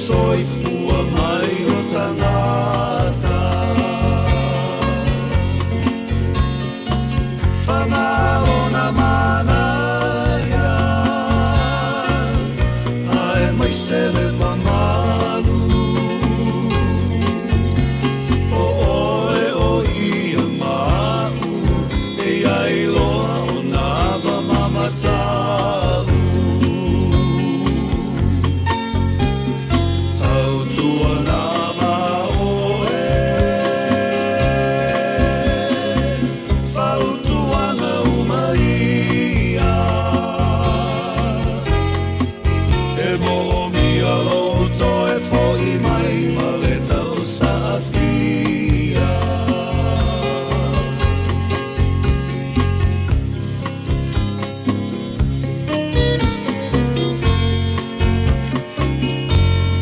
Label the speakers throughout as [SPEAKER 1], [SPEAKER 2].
[SPEAKER 1] soifua mai o tagata. Paga lona manaia, aemaise le mamalu. O oe o ia ma a'u, e iai loa o nava ma mata'u. Tautuana ma oe, fautuaga uma ia. E moomia lou toe fo'i mai ma le tausaafia.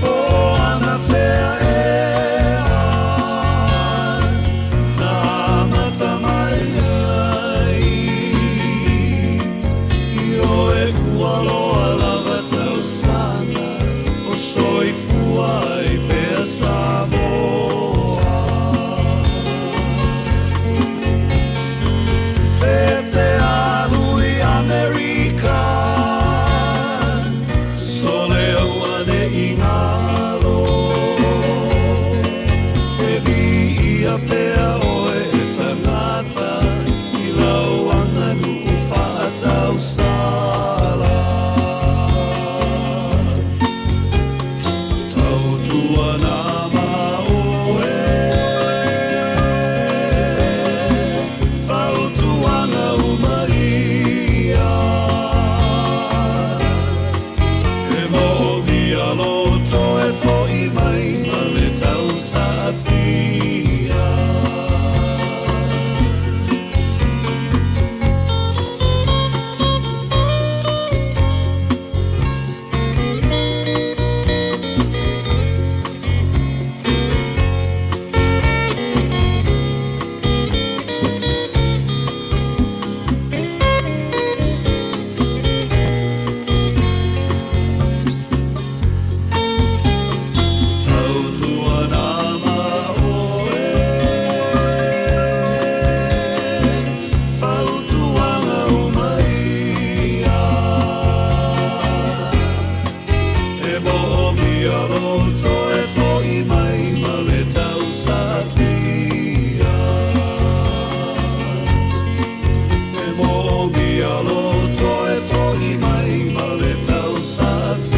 [SPEAKER 1] Po o anafea ea na amata mai ai? Ioe, ua loa lava tausaga o soifua ai pea Samoa. Pe te alu i Amerika, sole auane'i galo. E viia pea oe e tagata i lau aganu'u fa'atausala. Tautuana ma oe, fautuaga uma ia. E moomia lou toe fo'i mai ma le tausaafia. Tautuana ma oe, fautuaga uma ia. E moomia lou toe fo'i mai ma le tausaafia. E moomia lou toe fo'i mai ma le tausaafia.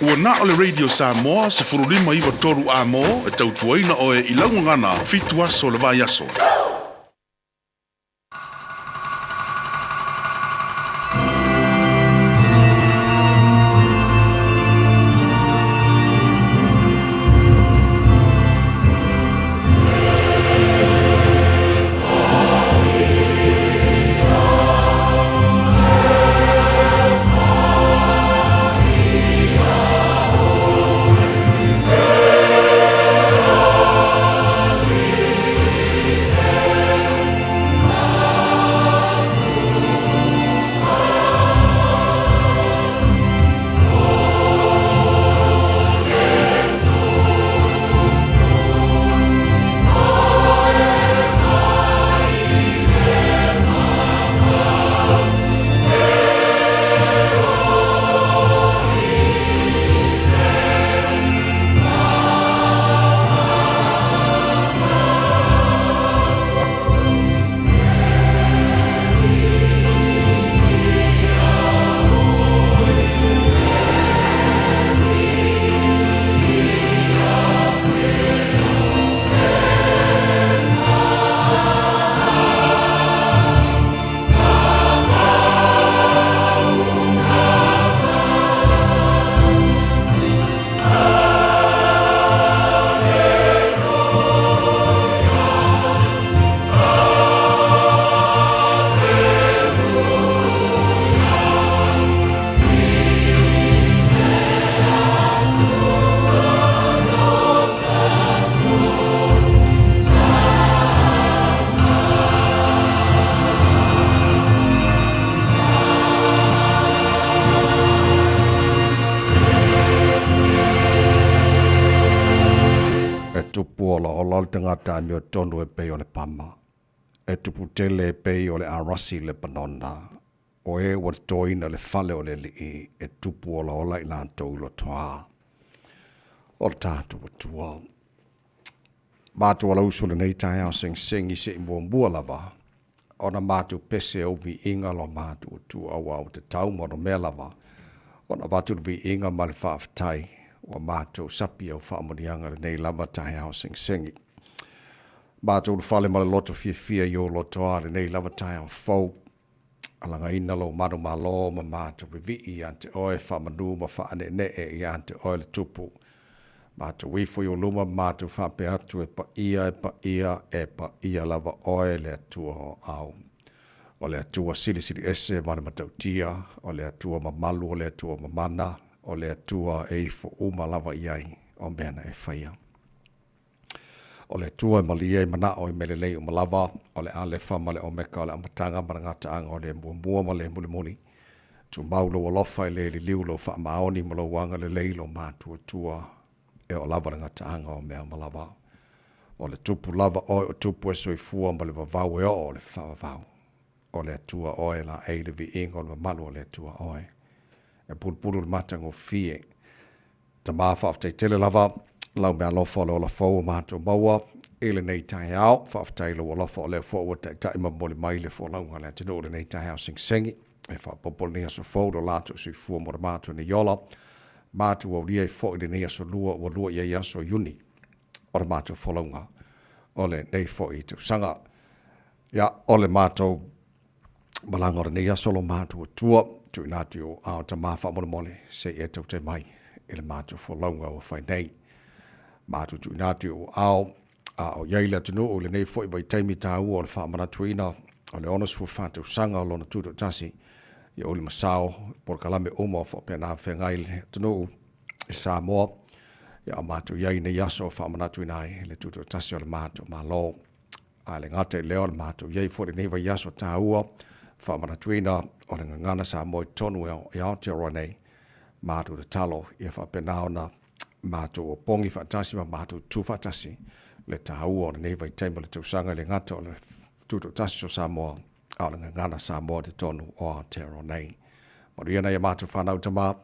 [SPEAKER 2] Ua na o le Radio Samoa 15 93 amo e tautuaina oe i laugagana 7 aso le vaiaso.
[SPEAKER 3] olaola le tagata amiotonu e pei o le pama, e tupu tele e pei o le arasi i Lepanona, o e ua totoina le fale o le Alii e tupu olaola i latou i lotoa. O le tatou Atua. Matou alausu lenei taeao segisegi se i muamua lava ona matou pese au viiga lo matou Atua aua ua tatau ma onomea lava ona avatu le viiga ma le faafetai ua matou sapi au faamanuiaga lenei lava taeao segisegi. Matou ulufale ma le loto fiafia i ou lotoa lenei lava taeao fou. Alagaina lou manumalo ma matou vivii ia te oe, faamanu ma faaneenee ia te oe le Tupu. Matou ifo i ou luma ma matou faapea atu, E paia, e paia, e paia lava oe le Atua o au. O le Atua silisili ese ma le matautia, o le Atua mamalu, o le Atua mamana, o le Atua e ifo uma lava i ai o mea na e faia. O le Atua e malie ai manao i mea lelei uma lava, o le Alefa ma le Omeka, o le Amataga ma le Gataaga, o le Muamua ma le Mulimuli. Tumau lou alofa e le liliu lou faamaoni ma lou agalelei i lo matou Atua, e oo lava le gataaga o mea uma lava. O le Tupu lava oe o Tupu e soifua ma le vavau e oo le faavavau. O le Atua oe e laei le viiga o le mamalu o le Atua oe. E pulupulu le matagofie. Tama faafetai tele lava lau mealofa o le ola fou o matou maua i lenei taeao. Faafetai lou alofa o lea foi ua taitai ma momoli mai le folauga a le atunuu i lenei taeao segisegi. E faaopoopo lenei aso fou lo latou soifua mo le matou nei ola. Matou aulia ai foi lenei aso lua ua lua i ai aso Iuni o le matou folauga o lenei foi tausaga. Ia, o le matou malaga o lenei aso lo matou Atua, tuuina atu i ou ao tama faamolemole, se i e tautai mai i le matou folauga ua fai nei. Matou tuuina atu i ou ao, a o i ai le atunuu i lenei foi vaitaimi taua o le faamanatuina o le 64 tausaga o lona tutoatasi, ia uli masao polokalame uma o faapena feagai le atunuu i Samoa, ia o matou i ai i nei aso o faamanatuina ai le tutoatasi o le matou Malo. A le gata i lea o le matou i ai foi lenei vaiaso taua faamanatuina o le gagana Samoa i totonu e Aotearoa nei, matou tatalo ia faapena ona matou opogi faatasi ma matou tutu faatasi le taua o lenei vaitaimi o le tausaga e le gata o le Tutoatasi o Samoa a o le gagana Samoa i totonu o Aotearoa nei. Manuia nai a matou fanau tama,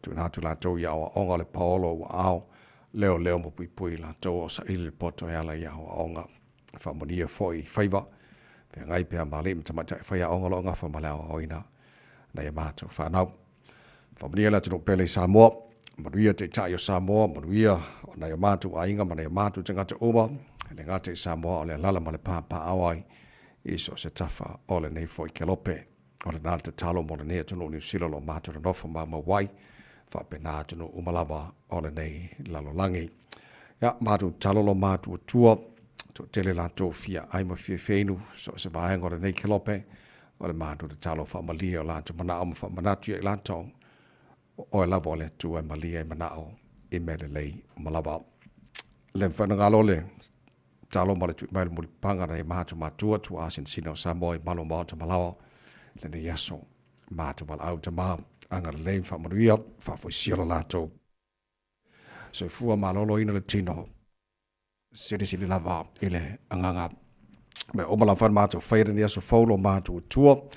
[SPEAKER 3] tuuina atu latou i aoaoga o le paolo ua ao, leoleo ma puipui latou o saili le poto e ala i aoaoga. Faamanuia foi i faiva, feagai pea ma alii ma tamaitai faiaoga o lo o gafa ma le aoaoina nai a matou fanau. Faamanuia le atunuu pele i Samoa, manuia taitai o Samoa, manuia o nai o matou aiga ma nai o matou tagata uma, e le gata i Samoa o le alala ma le papaaao ai i so o se tafa o lenei foi kelope. O lena le tatalo mo lenei atunuu o Niu Sila o lo o matou nonofo maumau ai, faapena atunuu uma lava o lenei lalolagi. Ia, matou tatalo lo matou Atua, toatele latou fia ai ma fia feinu, so o se vaega o lenei kelope, o le matou tatalo faamalie o latou manao ma faamanatu ia i latou, o oe lava o le Atua e malie ai manao i mea lelei uma lava. Le mafai ona galo le Talo ma le tui mai le mulipapaga nai matou matua tuaa sinasina o Samoa i malu o maota malaoa lenei aso. Matou valaau tama agalelei ma faamanuia faafoisia lo latou soifua maloloina le tino silisili lava i le agaga. Mea uma lava matou faia lenei aso fou lo matou Atua,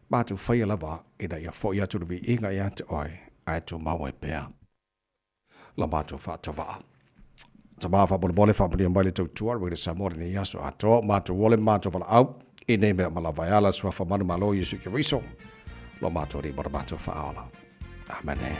[SPEAKER 3] matou faia lava ina ia foi atu le viiga ia te oe ae tumau ai pea la matou faatavaa. Tama faamolemole faamanuia mai le tautua Radio Samoa lenei aso atoa matou ole matou valaau i nei mea uma lava e ala suafa manumalo Iesu Keriso lo matou Alii ma lo matou Faaola. Amene.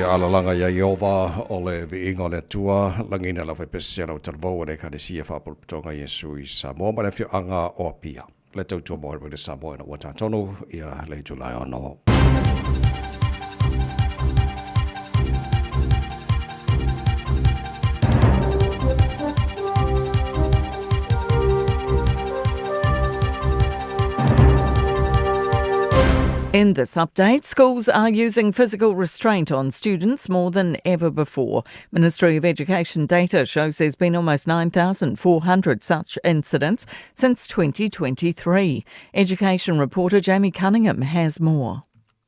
[SPEAKER 3] Le alalaga iā Ieova o le viiga o le Atua, lagiina le aufaipese a le autalavou a le Ekalesia Faapolopotoga Iesu i Samoa ma le afioaga o Apia. Le tautua mo le Samoa ina ua tatonu ia le itula e 6.
[SPEAKER 4] In this update, schools are using physical restraint on students more than ever before. Ministry of Education data shows there's been almost 9,400 such incidents since 2023. Education reporter Jamie Cunningham has more.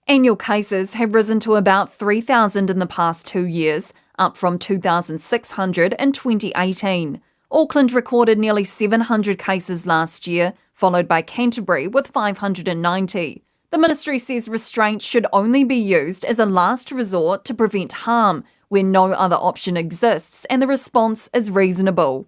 [SPEAKER 5] Annual cases have risen to about 3,000 in the past 2 years, up from 2,600 in 2018. Auckland recorded nearly 700 cases last year, followed by Canterbury with 590. The ministry says restraint should only be used as a last resort to prevent harm when no other option exists and the response is reasonable.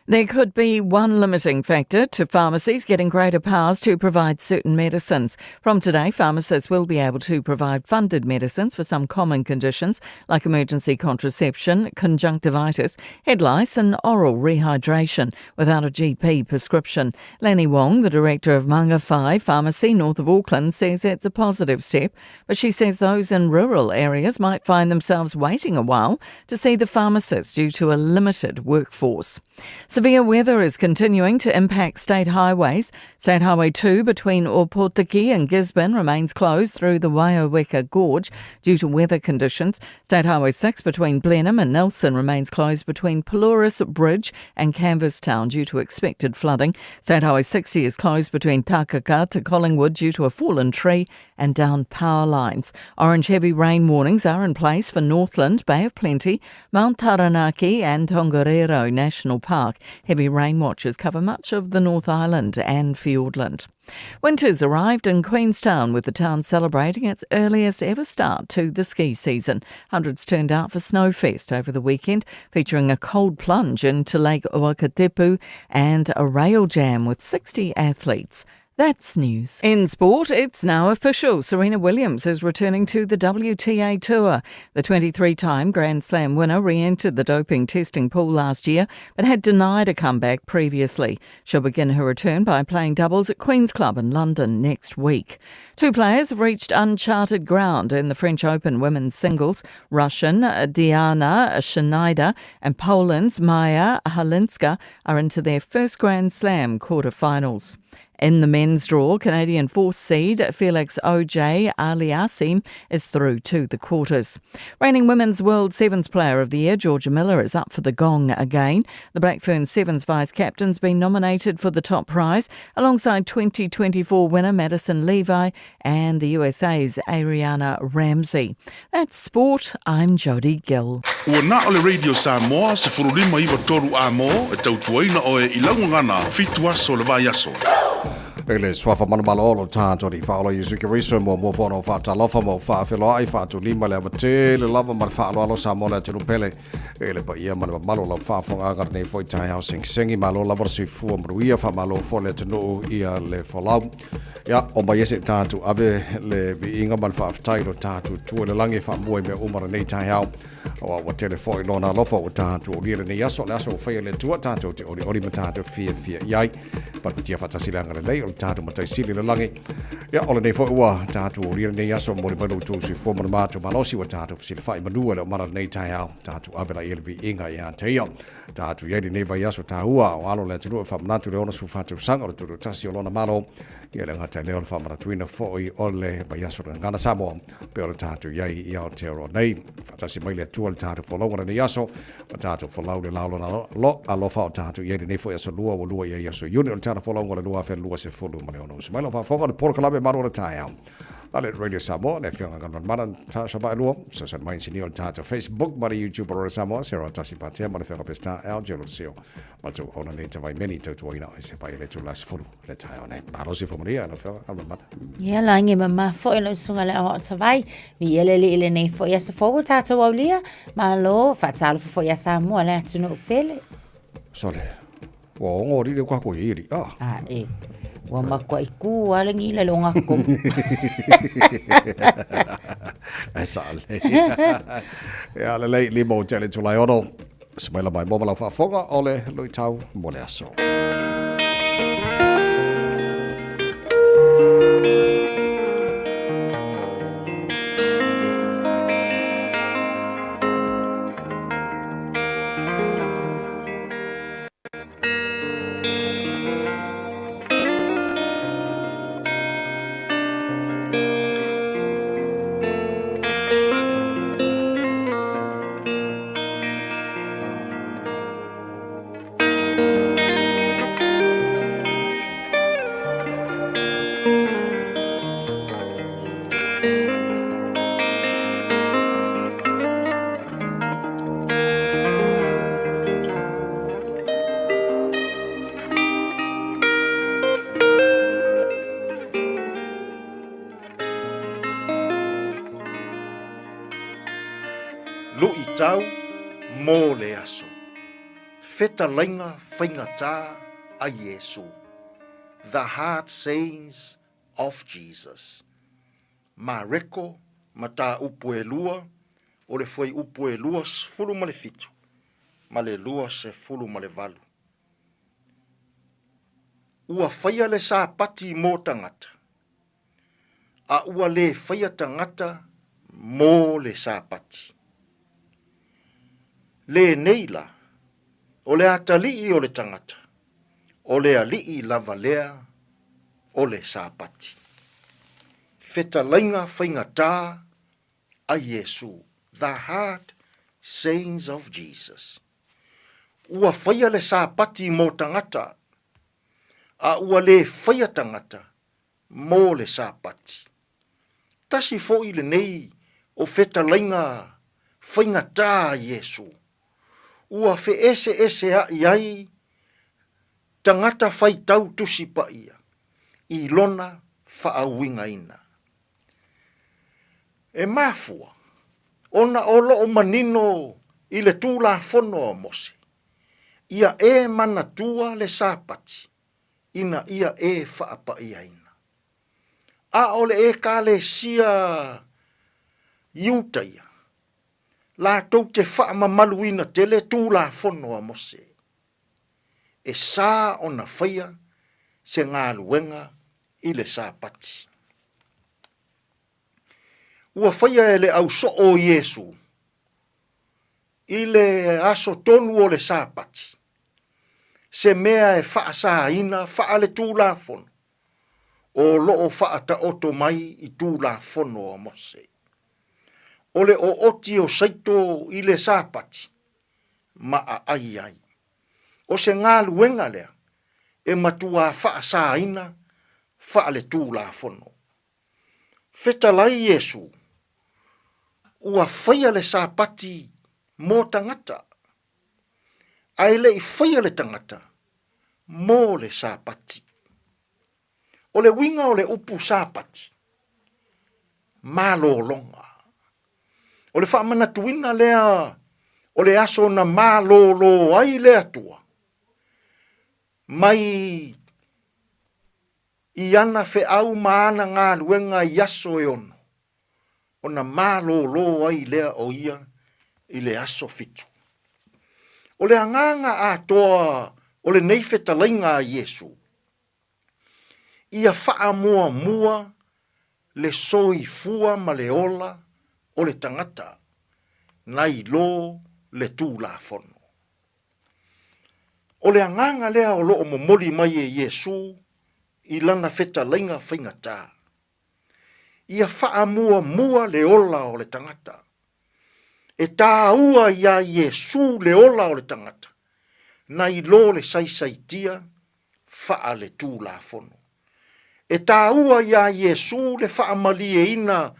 [SPEAKER 4] There could be one limiting factor to pharmacies getting greater powers to provide certain medicines. From today, pharmacists will be able to provide funded medicines for some common conditions like emergency contraception, conjunctivitis, head lice and oral rehydration without a GP prescription. Lanny Wong, the director of Mangawhai Pharmacy north of Auckland, says it's a positive step, but she says those in rural areas might find themselves waiting a while to see the pharmacist due to a limited workforce. Severe weather is continuing to impact state highways. State Highway 2 between Opotiki and Gisborne remains closed through the Waioweka Gorge due to weather conditions. State Highway 6 between Blenheim and Nelson remains closed between Pelorus Bridge and Canvastown due to expected flooding. State Highway 60 is closed between Takaka to Collingwood due to a fallen tree and down power lines. Orange heavy rain warnings are in place for Northland, Bay of Plenty, Mount Taranaki and Tongariro National Park. Heavy rain watches cover much of the North Island and Fiordland. Winter's arrived in Queenstown, with the town celebrating its earliest ever start to the ski season. Hundreds turned out for Snowfest over the weekend, featuring a cold plunge into Lake Wakatipu and a rail jam with 60 athletes. That's news. In sport, it's now official. Serena Williams is returning to the WTA Tour. The 23-time Grand Slam winner re-entered the doping testing pool last year, but had denied a comeback previously. She'll begin her return by playing doubles at Queen's Club in London next week. Two players have reached uncharted ground in the French Open women's singles. Russian Diana Shnaider and Poland's Maja Halinska are into their first Grand Slam quarterfinals. In the men's draw, Canadian fourth seed Felix Auger-Aliassime is through to the quarters. Reigning Women's World Sevens Player of the Year, Georgia Miller, is up for the gong again. The Black Ferns Sevens vice-captain's been nominated for the top prize alongside 2024 winner Madison Levi and the USA's Ariana Ramsey. That's sport. I'm Jodie Gill.
[SPEAKER 2] Ua na o le Radio Samoa 1593 A-mo e tautuaina oe i lau gagana fitu aso o le vaiaso.
[SPEAKER 3] E le suafa manumalo o lo tātou i whaola Iesu Keriso mo mo fono whaatalofa mo whaafeloai whaatulima le awatele lava ma le whaaloalo Samoa le atunuu pele e le paia ma le mamalu o lau faafofogaaga lenei foi taeao segisegimalo lava le soifua manuia faamalo foi le atunuu ia le folau. Ia, o mai e seʻi tatou ave le viiga ma le faafetai i lo tatou Atua i le lagi e faamua i mea uma lenei taeao. Aua ua tele foi Lona alofa ua tatou aulia lenei aso, o le aso ua faia e le Atua, tatou te olioli ma tatou fiafia i ai. Palpatia faatasi le agalelei o le tatou Matai Sili i le lagi. Ia, o lenei foi ua tatou aulia lenei aso, momoli mai lo outou soifua ma le matou malosi ua tatou fesilafai i manu e le omana lenei taeao. Tatou ave laia le viiga ia te Ia. Tatou i ai lenei vaiaso taua, o alo le atunuu e faamanatu i le 64 tausaga o le Tutoatasi o lona Malo, ia le gata i lea o le faamanatuina foi o le vaiaso o le Gagana Samoa, pei ona tatou i ai i Aotearoa nei. Faatasi mai le Atua i le tatou folauga lenei aso, ma tatou folau le la o lona alofa o tatou i ai lenei foi aso lua ua lua i ai aso Iuni o le tala folauga o le 2026. Usu mai lau faafofoga o le polokalame Malu o le Taeao. A le Radio Samoa, le Afioga Galumalemana Natasha Vaaelua, fesoasoani mai inisinia o le tatou Facebook ma le YouTube o Radio Samoa, Sarah Tasi Patea ma le Afioga Peseta Al Jolosio, ma tou auauna nei tavai meni tautuaina o se pai le itula 10 le taeao nei. Malo se famalia, le Afioga Galumalemana.
[SPEAKER 6] Ia lagi mama foi lau susuga le aoao tavai, viia le Alii i lenei foi aso fou ua tatou aulia, malo faatalofa foi ia Samoa le atunuu pele.
[SPEAKER 3] Sole, ua ogo alii le kako i alii. Ah.
[SPEAKER 6] Ah, e. Ua matuaʻi kū lava le gila i le ogatotonu.
[SPEAKER 3] E saʻalelei. Ia lelei, lima o tea i le itula e ono. Se mai lava e mua ma lau faafofoga o le luitau mo le aso.
[SPEAKER 7] Luʻitau mo le aso. Fetalaiga faigata a Iesu. The Hard Sayings of Jesus. Mareko, mataupu e lua, o le fuaiupu e 27 ma le 28. Ua faia le Sapati mō tangata, a ua lē faia tagata mō le Sapati. Lenei la, o le atalii o le tagata, o le alii lava lea o le Sapati. Fetalaiga faigata a Iesu, The Hard Sayings of Jesus. Ua faia le Sapati mō tagata, a ua lē faia tagata mō le Sapati. Tasi foi lenei o fetalaiga faigata a Iesu, ua feeseeseaʻi ai tagata faitau Tusi Paia i lona faauigaina. E mafua ona o lo o manino i le Tulafono a Mose, ia e manatua le Sapati ina ia e faapaiaina. A o le Ekalesia Iutaia, latou te faamamaluina tele Tulafono a Mose, e sa ona faia se galuega i le Sapati. Ua faia e le au soo o Iesu i le aso tonu o le Sapati se mea e faasaina faaletulafono o lo o faataoto mai i Tulafono a Mose. O le ooti o Saito i le Sapati ma aai ai. O se galuega lea e matuā faasaina faaletulafono. Fetalai Iesu, ua faia le Sapati mo tagata, ae le i faia le tagata mo le Sapati. O le uiga o le upu Sapati, malologa. O le faamanatuina lea o le aso na malolo ai le Atua mai i ana feau ma ana galuega i aso e ono, ona malolo ai lea o ia i le aso fitu. O le agaga atoa o lenei fetalaiga a Iesu, ia faamuamua le soifua ma le ola o le tagata nai lo le Tulafono. O le agaga lea o lo o momoli mai e Iesu i lana fetalaiga faigata, ia faamuamua le ola o le tagata. E tāua iā Iesu le ola o le tagata, nai lo le saisaitia faaletulafono. E tāua iā Iesu le faamalieina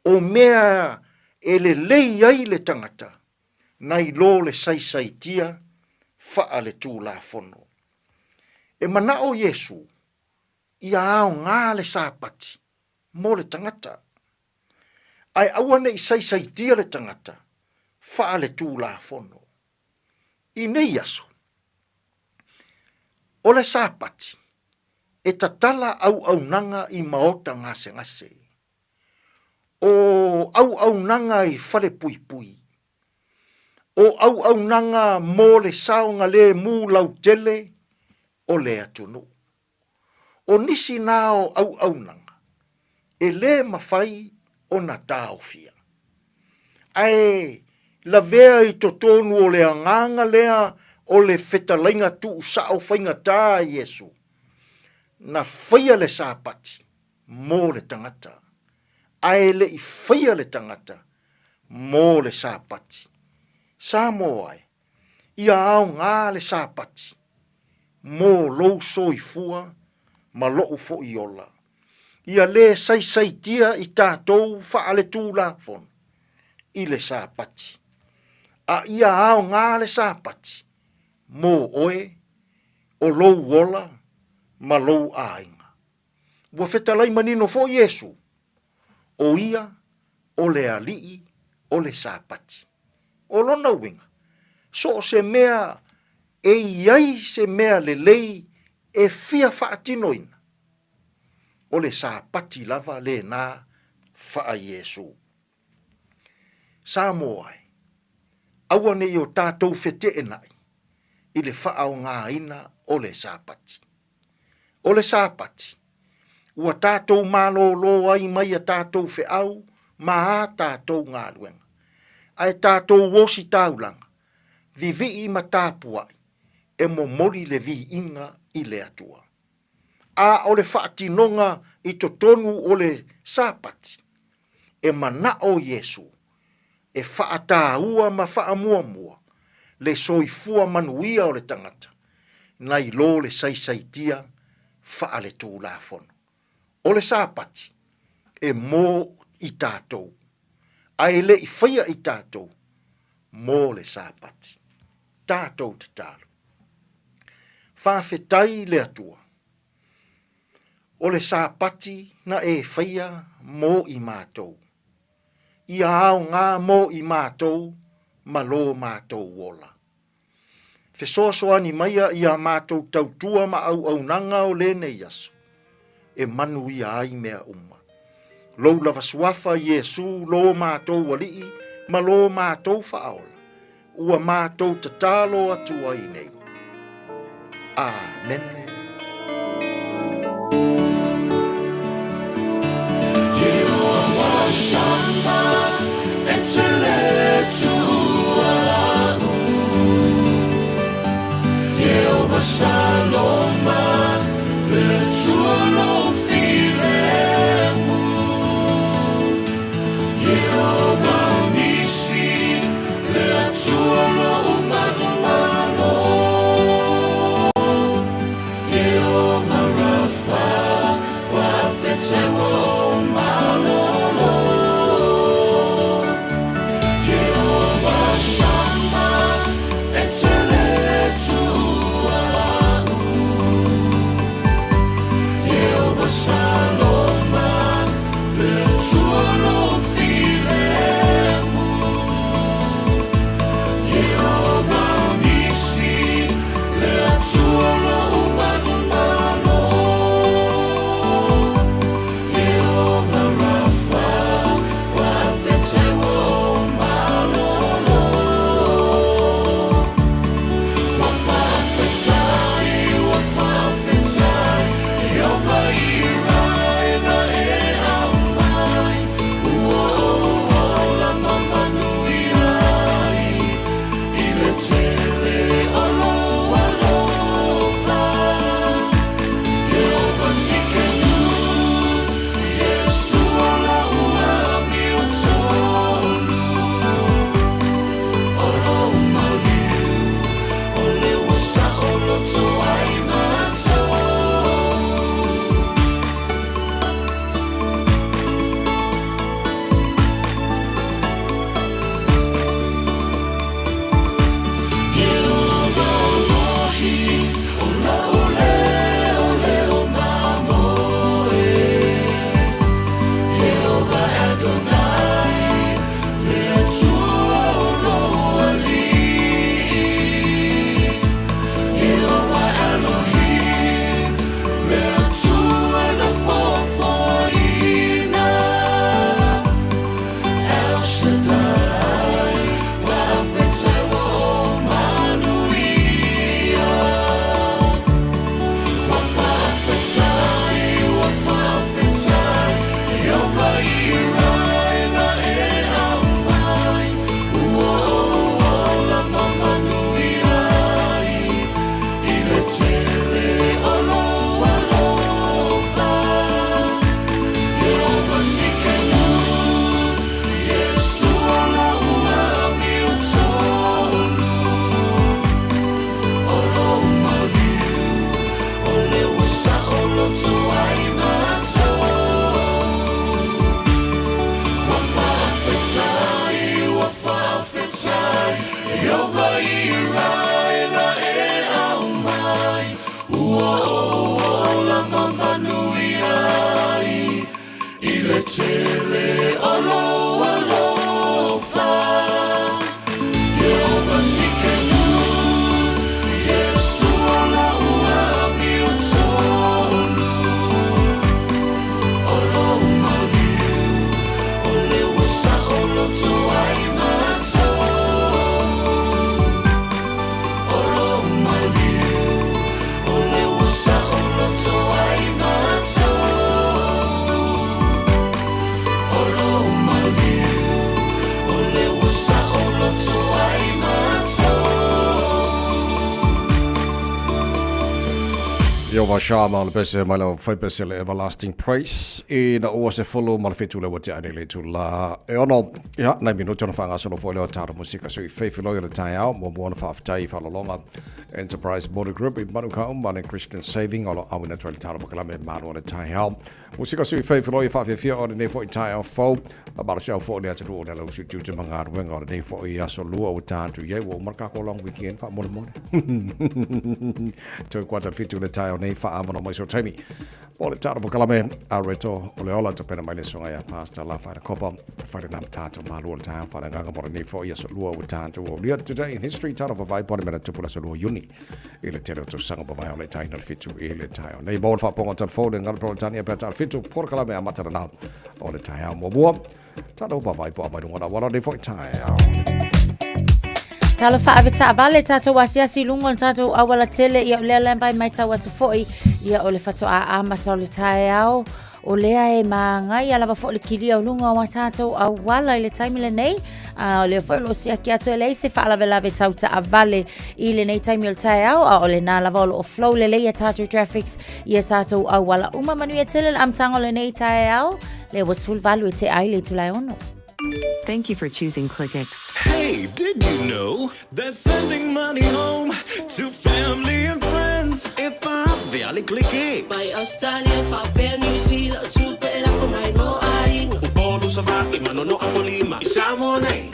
[SPEAKER 7] o mea e lelei ai le tagata, nai lo le saisaitia faaletulafono. E manao Iesu ia aoga le Sapati mo le tagata, ae aua ne i saisaitia le tagata faaletulafono. I nei aso, o le Sapati. E tatala auaunaga i maota gasegase. O auaunaga i falepuipui. O auaunaga mo le saogalemu lautele o le atunuu. O nisi na o auaunaga e lē mafai ona taofia, ae lavea i totonu o le agaga lea o le fetalaiga tuusao faigatā a Iesu, na faia le Sapati mo le tagata, ae le i faia le tagata mo le Sapati. Samoa e, ia aoga le Sapati mo lou soifua ma lo'u fo'i ola. Ia lē saisaitia i tatou faaletulafono i le Sapati, a ia aoga le Sapati mo oe, o lou ola ma lou aiga. Ua fetalai manino foi Iesu, o ia o le Alii o le Sapati. O lona uiga, so o se mea e i ai se mea lelei e fia faatinoina, o le Sapati lava lena faa-Iesu. Samoa e, aua ne i o tatou feteenai i le faaaogaina o le Sapati. O le Sapati, ua tatou malōlō ai mai a tatou feau ma a tatou galuega, ae tatou ositaulaga, vivii ma tapuai e momoli le viiga i le Atua. A o le faatinoga i totonu o le Sapati, e manao Iesu e faataua ma faamuamua le soifua manuia o le tagata nai lo le saisaitia faaletulafono. O le Sapati, e mo i tatou, a e le i faia i tatou mo le Sapati. Tatou tatalo. Faafetai le Atua. O le Sapati na e faia mo i matou. Ia aoga mo i matou ma lo matou ola. Fesoasoani maia i a matou tautua ma auaunaga o lenei aso, e manuia ai mea uma. Lou lava suafa Iesu lo matou Alii ma lo matou Faaola, ua matou tatalo atu ai nei. Amene.
[SPEAKER 3] Ieova Shama le pese mai le fai pese le Everlasting Praise i na ua se fulu ma le fitu le ua tea nei le itula e ono ia nai minuti ona faagasolo foi lea o tatou musika sui feifiloi o le taeao muamua ona faafetai i faalologa Enterprise Motor Group i Manukau ma le Christian Saving o lo auina atu ai le talo pakalame malo o le taeao. Musika sui feifiloi faafiafia o lenei foi taeao fou. Malosi au foi le atunuu o le ala usu tiute ma galuega o lenei foi aso lua ua tatou i ai ua uma le kākou long weekend faamolemole. Toe kuata le fitu le taeao nei faaavanoa mai so taimi. O le talo pakalame a reto o le ola tapena mai le suaga ia Pastor La Whaina Kopa whaina nā tātou malu o le taeao whaina nganga mo lenei foi aso lua ua tātou o lia today in history talo vavai pone mena tupu le aso lua Iuni i le tele o tausaga mavae o le taina le fitu i le taeao nei mo le faapoga telefone le ngala peretania pea talo fitu porokalame a matana o le taeao muamua talo vavai po a mai lunga na wala nei foi taeao.
[SPEAKER 6] Talofa ave taavale tatou asiasi i luga o le tatou auala tele ia o lea la e vai matau atu foi ia o le faatoa amata o le taeao o lea e māgaia lava foi le kilia o luga o a tatou auala i le taimi lenei a o lea foi o lo o siaki atu e leai se faalavelave tau taavale i lenei taimi o le taeao a o lena lava o lo o flow lelei a tatou traffics i a tatou auala uma manuia tele le amataga o lenei taeao lea ua 18 e tea ai le itula e ono.
[SPEAKER 8] Thank you for choosing ClickX.
[SPEAKER 9] Hey, did you know that sending money home to family and friends e vave a le ClickX?
[SPEAKER 10] Mai Australia, faapea New Zealand, o tupe e lafo mai mo aiga.
[SPEAKER 9] Upolu, Savaii, Manono, Apolima, i Samoa nei.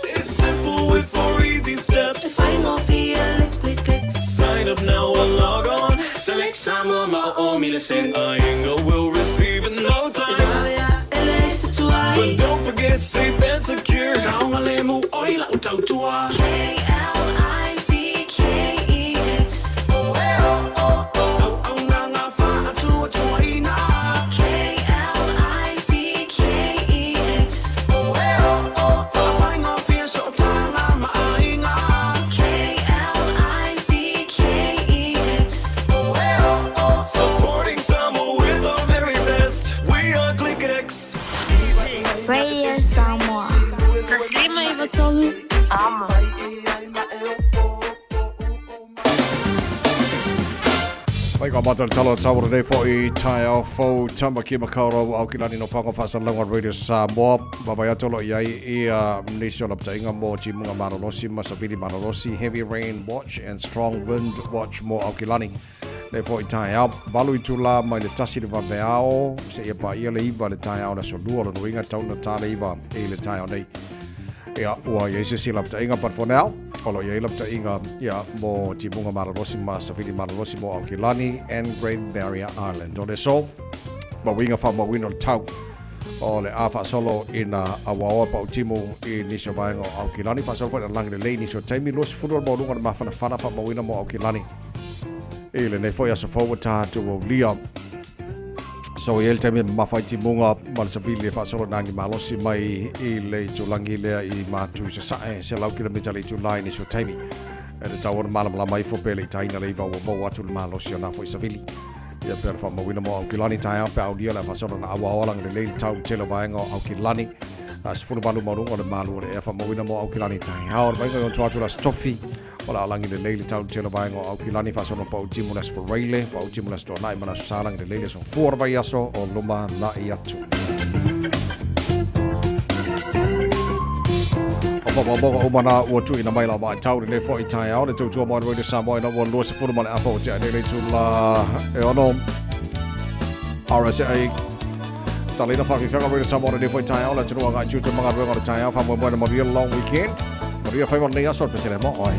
[SPEAKER 9] It's simple with four easy steps.
[SPEAKER 10] E faigofie le ClickX.
[SPEAKER 9] Sign up now or log on. Select Samoa ma o o mile sen. Aiga will receive in no time.
[SPEAKER 10] E vave a e leai se tuai.
[SPEAKER 9] But don't forget safe and secure. Saogalemu oi lau tautua.
[SPEAKER 10] K-L-I-C-K-E-X.
[SPEAKER 9] Auaunaga faatuatuaina.
[SPEAKER 10] K-L-I-C-K-E-X.
[SPEAKER 9] Faafaigofie sootaga ma aiga.
[SPEAKER 10] K-L-I-C-K-E-X.
[SPEAKER 9] Supporting Samoa with our very best. We are ClickX.
[SPEAKER 11] Radio Samoa. Taslima Ivatolu. Amo.
[SPEAKER 3] Mai ka mata le talo tau o lenei foi taeao fou Tamaki Makaurau Aukilani no Whango Whaasalauga Radio Samoa. Vavai atu o lo o i ai ia nisi o lapataiga mo Timuga Malolosi ma Savili Malolosi, Heavy Rain Watch and Strong Wind Watch mo Aukilani. Nei foi taeao, valu itula mai le tasi le vaveao, seia paia le iva le taeao le aso lua, lona uiga tau na ta le iva i le taeao nei. Ia, ua i ai se isi lapataiga, but for now, o lo o i ai lapataiga, ia, mo Timuga Malolosi ma Savili Malolosi mo Aukilani and Great Barrier Island. O le aso, ma uiga faamauina o le tau o le a faasolo ina auaoa pautimu i nisi o vaega o Aukilani, faasolo foi ina lagi lelei nisi o taimi, 20 o le maualuga o le mafanafana faamauina mo Aukilani. I lenei foi aso fou ua tatou aulia. So i ai le taimi e mamafa ai timuga ma le savili e faasolo ina agi malosi mai i le itulagi lea i Matu i Sasae, 100 kilomita le itula i nisi o taimi. E tatau ona malamalama ifo pe le i taina le iva ua maua atu le malosi o na foi savili. Ia pea le faamauina mo Aukilani taeao pe a aulia le a faasolo ina auaoa lagi lelei le tau i le tele o vaega o Aukilani. 18 maualuga o le malu o le ea faamauina mo Aukilani taeao. O le vaaiga i ona tua atu le Aso Tofi. O le a lagi lelei le tau i le tele o vaega o Aukilani, faasolo pau timu le Aso Faraile, pau timu le Aso Toonai ma le Aso Sa, lagi lelei le aso fua o le vaiaso o luma na'i atu. O faamaumauga uma na ua tuuina mai lau vaitau lenei foi taeao le tautua mo le Radio Samoa ina ua 20 ma le afa ua tea nei le itula e ono RSA Taleina whawhiwhenga Radio Samoa lenei foi taeao le atunuu agai tiute ma galuega o le taeao faamoemoe na manuia le long weekend. Manuia faiva o lenei aso, le pesele mo oe.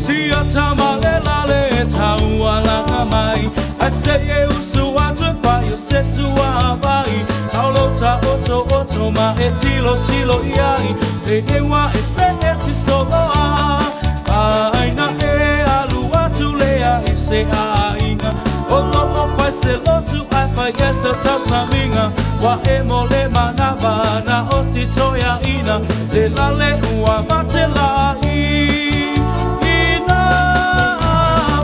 [SPEAKER 9] Sia tama le lale e taualaga mai Ai se e usu atu e fai o se sua vai Taulo ta oto oto ma e tilo tilo iai E ewa e se e ti soloa Aina e alu atu lea i se aiga O lo o fai se lotu ai fai e se tausamiga Wa e mo le manava na o si toia ina Le lale ua mate la i ina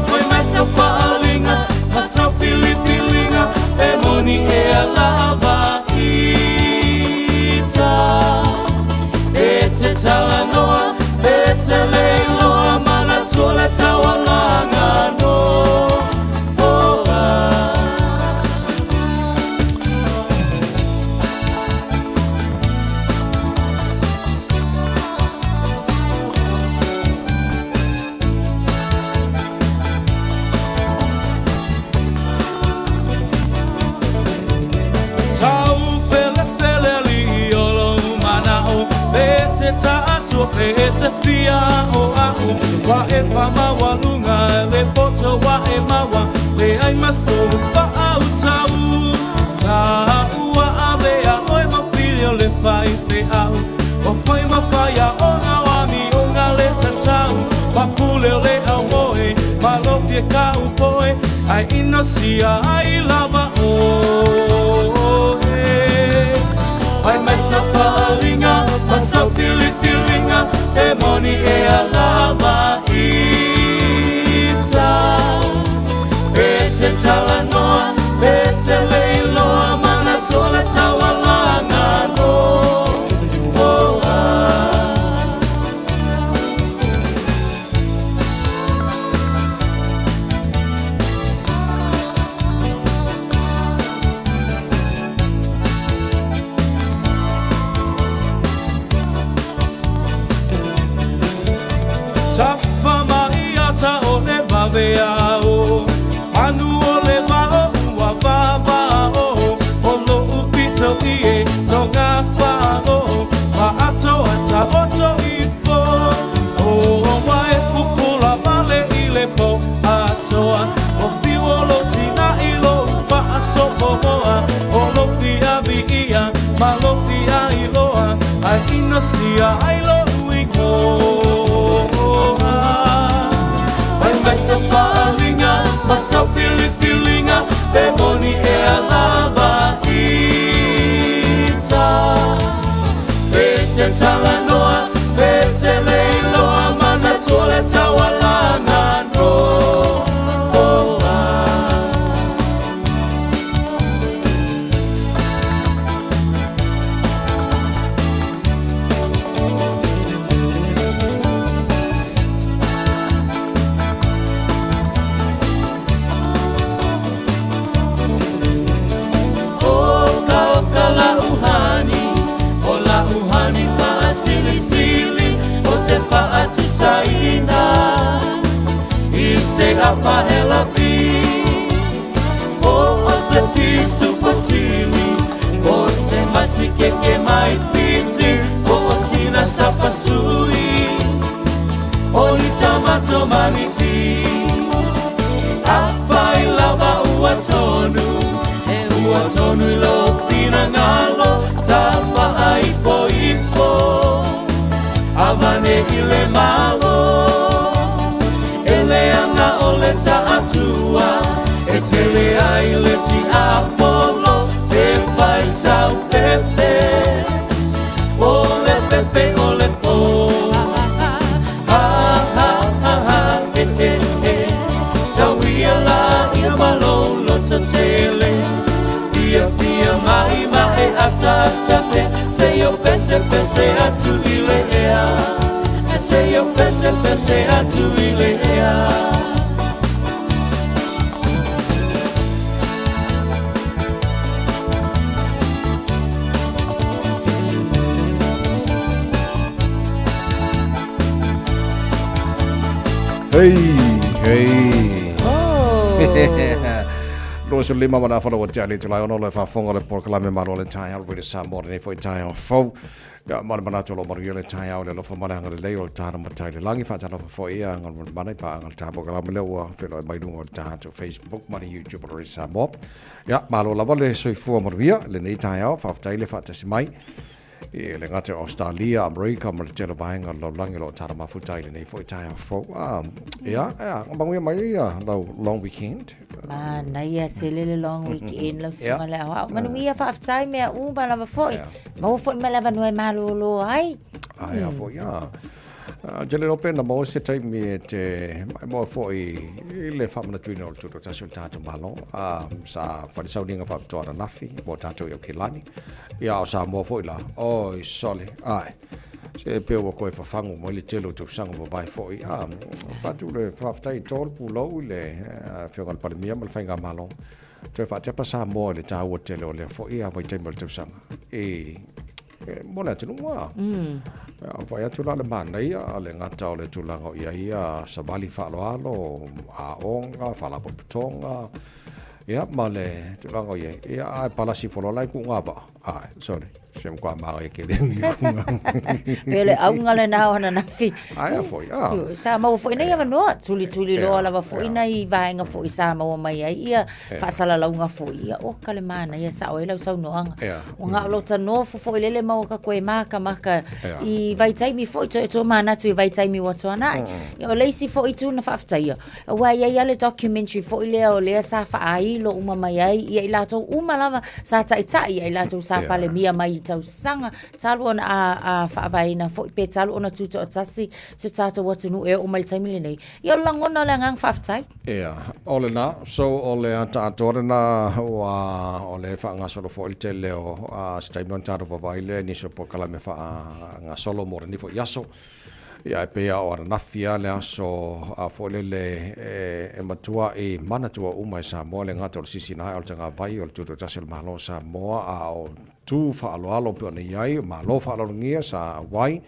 [SPEAKER 9] Foi mai sau faalinga ma sau filifilinga E moni e alava ita E te talanoa e te leiloa Manatua le taualaga no oh, ah. Tau fele fele li o lou manao E te taatua pe e te fia o au Wa e whamaualuga le poto wa e maua Le ai maso whaau tau Taua avea oe mawhili o le whai fe au O whai mawhaia o ngā wami o ngā le tatau Papule o le au moe malofie ka upoe Ai ino sia ai lava oe Ai mai sa faalinga ma sau filifilinga E moni e alava ita E te talanoa e te leiloa Manatua le taualaga no oh, ah. Tafa mai ata o le vavea o Manu o le vao ua vava o O lo upito i e tonga wha o Ma ato ata oto ifo O wa e pupula male i le po atoa O fiu o lo tina i lo whaasopomoa O lo fia vi ia ma lo fia iloa Ai ina sia ai lo ingoa Ai mai sa faalinga ma sau filifilinga E moni e alava ita E te talanoa e te leiloa Manatua le taualaga no oh, ah. Oka oka la uhani, o la uhani faasilisili O te faatusaina i se apahelapi O o se pisu pasili, o se masikeke mai fiti O o sina sapasui, o ni tamato maniti Afai lava ua tonu, e ua tonu i lo finagalo Tafa ipo ipo, avane i le malo E leaga o le taatua, e tele ai le tiapolo Te fai sau pepe, o le pepe o le po Ha ha ha ha, e e e Sauia la ia malolo tele Fia fia mai ma e ata ata pe Se yo pese pese atu i le ea E se yo pese pese atu i le ea
[SPEAKER 3] Hey, hey.
[SPEAKER 6] Oh.
[SPEAKER 3] 25 ma le afa lau ua tea le itula e ono le faafofoga o le polokalame Malo le Taeao Radio Samoa lenei foi taeao fou. Ia, ma le manatu o lo o manuia le taeao i le alofa ma le agalelei o le Tāna Matai i le Lagi. Faatalofa foi ia Galumalemana i paaga le tā polokalame lea ua feiloai mai luga o le tatou Facebook ma le YouTube o le Radio Samoa. Ia, malo lava le soifua manuia lenei taeao. Faafetai le faatasi mai i le gata o Australia, Amerika ma le tele o vaega o le lalolagi o lo o tala mafuta i lenei foi taeao fou. Ah, ia, ia, manuia mai ia lau long weekend.
[SPEAKER 6] Manaia tele le long weekend lau susuga le aoao. Manuia faafetai mea uma lava foi. Maua foi ma le avanoa e malōlō ai.
[SPEAKER 3] Ai a foi, ia. Tele loa pe na maua se taimi e te maimoa foi i le faamanatuina o le Tutoatasi o le tatou Malo, sa fai le sauniga faapitoa ananafi mo tatou i Aukilani, ia a o Samoa foi la, oi sole, ae, se pei ua toe fafagu mai le tele o tausaga mavae foi, a, avatu le faafetai i to le pulou i le Afioga i le Palemia ma le Faigamalo, toe faatepa Samoa i le taua tele o lea foi vaitaimi o le tausaga i mo le atunuu a. Vaai atu la le manaia a le gata o le tulaga o i ai ia savali faaaloalo, aoga, faalapotopotoga, ia ma le tulaga o i ai. Ia ae palasi ifo loa la i kuuga vaa. Ae, sorry, se matua manaia tele ni kuuga.
[SPEAKER 6] Pe o le auga lena o ananafi.
[SPEAKER 3] Ae a foi, a.
[SPEAKER 6] Sa maua foi nei avanoa, tulituli loa lava foi nai vaega foi sa maua mai ai ia faasalalauga foi, ia oka le manaia, sao ai lau saunoaga. Ua na o lota nofo foi lele maua ka koe makamaka i vaitaimi foi toe tomanatu i vaitaimi ua tuanai. Ia o le isi foi itu na faafetaia, aua e i ai lava le documentary foi lea o lea sa faailo uma mai ai ia i latou uma lava sa taitai ia i latou sa Palemia mai i tausaga talu ona a faavaeina foi pe talu ona tutoatasi si o tatou atunuu e oo mai i le taimi lenei. Ia o le lagona o le agaga faafetai.
[SPEAKER 3] Ia, o lena, so o le ata atoa lena ua o lea e faagasolo foi le tele o se taimi ona tatou vaavaai lea i nisi o polokalame faagasolo mo lenei foi aso. Ia, e pei lava o ananafi lava le aso a foi lele e matuai manatua uma e Samoa le gata o le sisina ae o le tagavai o le Tutoatasi o le Malo o Samoa, a o tu faaaloalo pei ona i ai, o Malo faaaloalogia sa auai,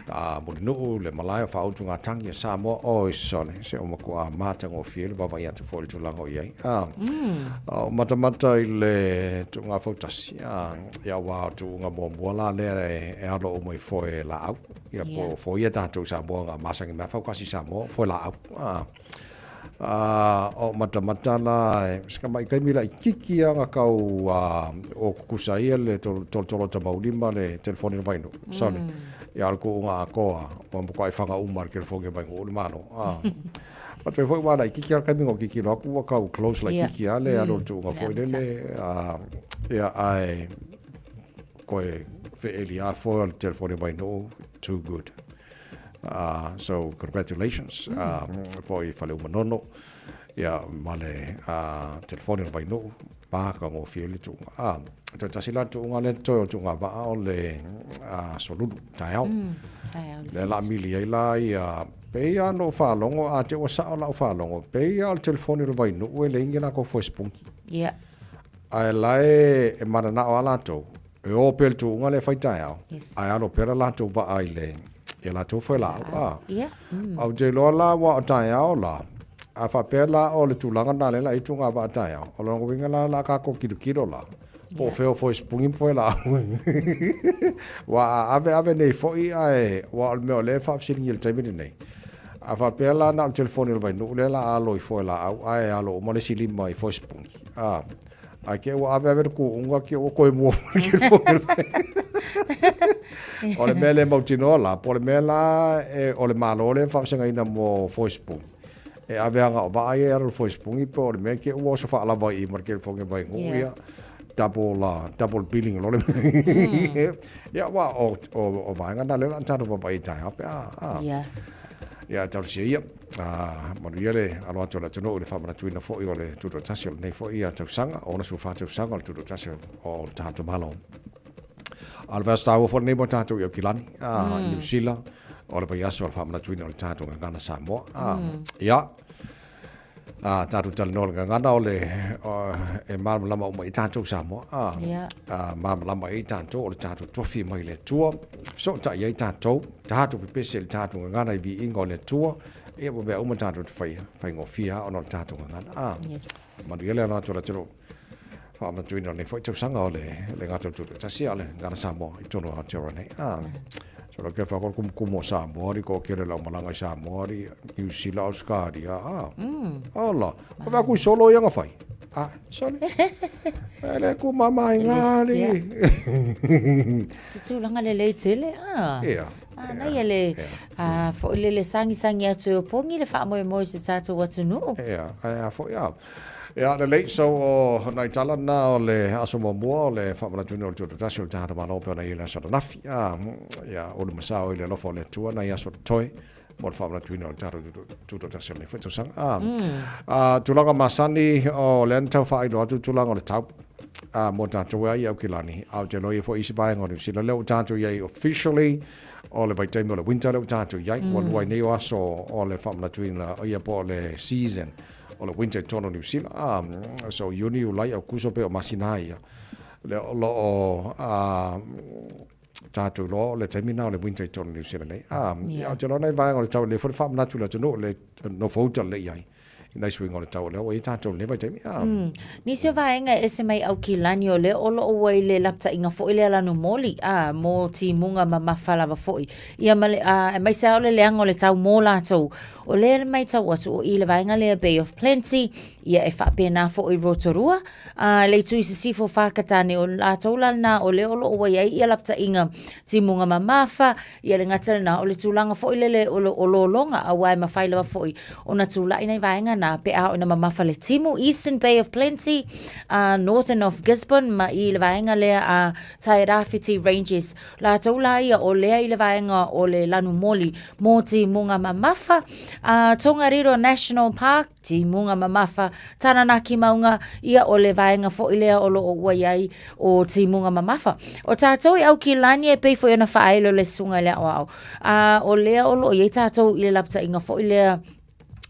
[SPEAKER 3] a Mulinuu le malae o faautugatagi a Samoa, oi sole, se ua matua matagofie le vaavaai atu foi i le tulaga o i ai. A, o matamata i le tuuga fautasi, a, ia aua o tuuga muamua la lea e alo uma i foe laau, ia po o foia tatou Samoa na masani mai a fautasi Samoa, foe laau. A, A o matamata la, se tamai taimi laitiiti lava na tau o tutusa ai le tolotolo o Tamauli ma le telefoni o Vainuu. Sole. Ia o le tuuga atoa, ua matuai faga uma e le telefoni o Vainuu le Malo. A toe foi aua laitiiti lava le taimi na ou tilotilo atu ua tau close laitiiti lava le alu o le tuuga foi lele. Ia ae toe feeli lava foe o le telefoni o Vainuu, too good. So congratulations foi i Faleu Manono ia ma le telefoni o le Vainuu matagofie le tuuga. Toe tasi la le tuuga lea totoe o le tuuga vaa o le aso Lulu taeao. Lea la mili ai la ia pei lava ona ou faalogo a te ua sao lau faalogo pei lava o le telefoni o le Vainuu e leai ni latou foe sipugi. Ae la e mananao lava latou E o pea le tuuga lea e fai taeao, ae alo pea le latou vaa i le i a latou foelaau. A. Ae ou te iloa la aua o taeao la, a faapea la o le tulaga lena lea la i ai tuuga vaa taeao, o lona uiga la o le a tatou tilotilo la, po o fea o foe sipugi ma foelaau. Aua a ave ave nei foi ae, aua o le mea o lea e faafesiligia i le taimi lenei, a faapea la na o le telefoni o le Vainuu lea o le a alo i foelaau ae alo uma le isi lima i foe sipugi, a. Ae ke ua ave ave le kuuga ke ua koe mua foi ke O le mea le mautinoa la, po o le mea la e, o le Malo lea e faavasegaina mo foe sipugi. E ave aga o vaa ia e alo i le foe sipugi po o le mea ke ua oso faalava i i ma le kelefogi mai nuu ia double double billing loa le mea. Ia aua o o o vaega na lea o le a tatou vaavaai i taeao pe a a. Ia talosia ia. A, manuia le alo atu o le atunuu i le faamanatuina foi o le Tutoatasi o lenei foi tausaga, 64 tausaga o le Tutoatasi o le tatou Malo. A o le vaiaso taua foi lenei mo tatou i Aukilani, a, i Niu Sila, o le vaiaso o le faamanatuina o le tatou gagana Samoa. A, ia, a, tatou talanoa i le gagana o le, e malamalama uma i tatou Samoa, a, a, malamalama i tatou o le tatou tofi mai le Atua, fesootai ai tatou, tatou pepese i le tatou gagana i viiga o le Atua. Ia ua mea uma tatou te faia, faigofie lava ona o le tatou gagana. A,
[SPEAKER 6] Yes.
[SPEAKER 3] manuia le alo atu o le atunuu. Faamanatuina o lenei foi tausaga o le le gata o le Tutoatasi a o le Gagana Samoa i totonu o Aotearoa nei. A, so lau kefa ko le kumukumu o Samoa li ko kele lau malaga i Samoa li Niu Sila Australia. A, ola, o vea kui solo ia nga fai. A, sole. E le ku mama i ngā li.
[SPEAKER 6] Se tulaga lelei tele, a.
[SPEAKER 3] Ia.
[SPEAKER 6] Manaia le foi lele sagisagi atu e opogi le faamoemoe i se tatou atunuu.
[SPEAKER 3] Ia, ae a foi a. Ia, lelei, so o nai tala na o le aso muamua o le faamanatuina o le Tutoatasi o le Tagata Malo pei ona i ai le aso ananafi. A, ia, ulu ma sao i le alofa o le Atua nai aso totoe mo le faamanatuina o le tatou Tutoatasi o lenei foi tausaga. A, a, tulaga masani o lea na tau faailoa atu tulaga o le tau a, mo tatou e ai i Aukilani, a ou te iloa ia foi isi vaega o Niu Sila, lea ua tatou i ai officially o le vaitaimi o le winter lea ua tatou i ai, ua lua ai nei o aso o le faamanatuina ia po o le season o le winter i totonu o Niu Sila. A, so Iuni, Iulai, Aokuso pei o masina a ia lea o lo o a, tatou iloa o le taimi lena o le winter i totonu o Niu Sila nei. A, ia, ou te iloa nai vaega o le tau lelei foi le faamanatu i le atunuu le nofouta lelei i ai i nai suiga o le tau o lea ua i ai tatou i lenei vaitaimi. A.
[SPEAKER 6] Nisi o vaega e ese mai Aukilani o lea o lo o ua i le lapataiga foi lea lanumoli, a, mo timuga mamafa lava foi. Ia ma le, a, aemaise lava o le leaga o le tau mo latou. O lea e matau atu o i le vaega lea Bay of Plenty, ia e faapena foi i Rotorua, A le itu i sisifo Whakatane, o latou la lena o lea o lo o ua i ai ia lapataiga timuga mamafa, ia le gata lena, o le tulaga foi lele o, o lologa, aua e mafai lava foi ona tulai nai vaega na pe a oo ina mamafa le timu, Eastern Bay of Plenty, Northern of Gisborne ma i le vaega lea a Tairāwhiti Ranges. Latou la ia o lea i le vaega o le lanumoli mō timuga mamafa, Tongariro National Park, Timuga mamafa, Taranaki maunga, ia o le vaega foi lea o lo o ua i ai o Timuga mamafa. O tatou i Aukilani e pei foi ona faailo le susuga i le aoao, a o lea o lo o i ai tatou i le lapataiga foi lea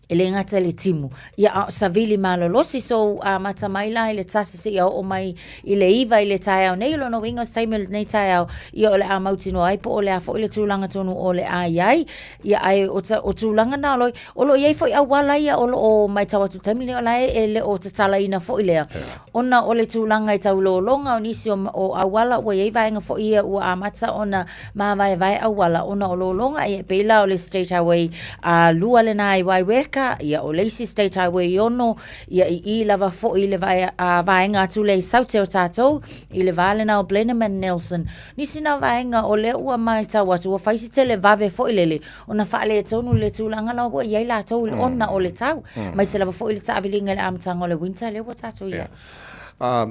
[SPEAKER 6] e le gata i le timu, ia a o savili malolosi. So amata mai la i le 1 seia oo mai i le 9 i le taeao nei, o lona uiga o se taimi o lenei taeao, ia o le a mautinoa ai po o le a foi le tulaga tonu o le a i ai. Ia ae o, o tulaga na o lo, o lo o i ai foi auala ia o lo o matau atu i le taimi lenei o la e le o tatalaina foi lea. Ona o le tulaga i tau lologa o nisi o, o auala ua i ai vaega foi ia ua amata ona mavaevae auala ona o lologa ia e pei la o le State Highway 2 lena i Waiweka, ia o le isi State Highway 6 ia i i lava foi i le vae, vaega atu lea i Saute o tatou i le va lena o Blenheim and Nelson. Nisi na vaega o lea ua matau atu ua fai si televave foi lele ona faaletonu le tulaga la ua i ai latou ona o le tau, aemaise lava foi le taaviliga i le amataga o le winter lea ua tatou i ai.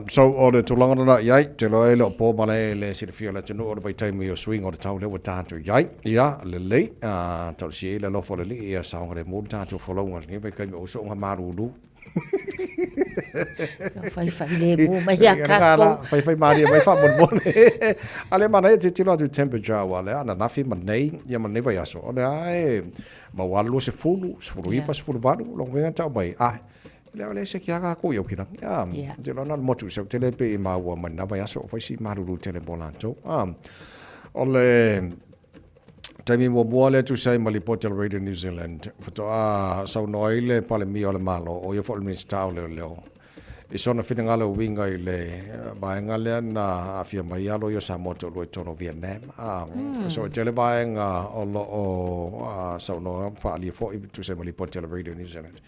[SPEAKER 3] So o le tulaga lena i ai, ou te iloa e le o po ma le le silafia o le atunuu o le vaitaimi o suiga o le tau lea ua tatou i ai. Ia, lelei, talosia i le alofa o le Alii ia saogalemu le tatou folauga i lenei vaitaimi o usooga malulu.
[SPEAKER 6] Faifai lemu mai ia kākou.
[SPEAKER 3] Faifai malie mai faamolemole. A le manaia tilotilo atu i temperature aua lea ananafi ma nei, ia ma lenei vaiaso, o lea e maua 20, 19, 18, lona uiga e tau mai, ae, lea o le ese ki a kākou i Aukilani. A, ou te iloa na o le motu i Sautele pei e maua mai lena vaiaso, ua fai si malulu tele mo latou. A, o le taimi muamua lea e tusa ai ma lipoti a le Radio New Zealand, faatoa saunoa ai le Palemia o le Malo, o ia foi o le Minisita o Leoleo, i sona finagalo e uiga i le vaega lea na aafia mai ai loia o Samoa toalua i totonu o Vietnam. So e tele vaega o lo o saunoa faaalia foi e tusa ai ma lipoti a le Radio New Zealand.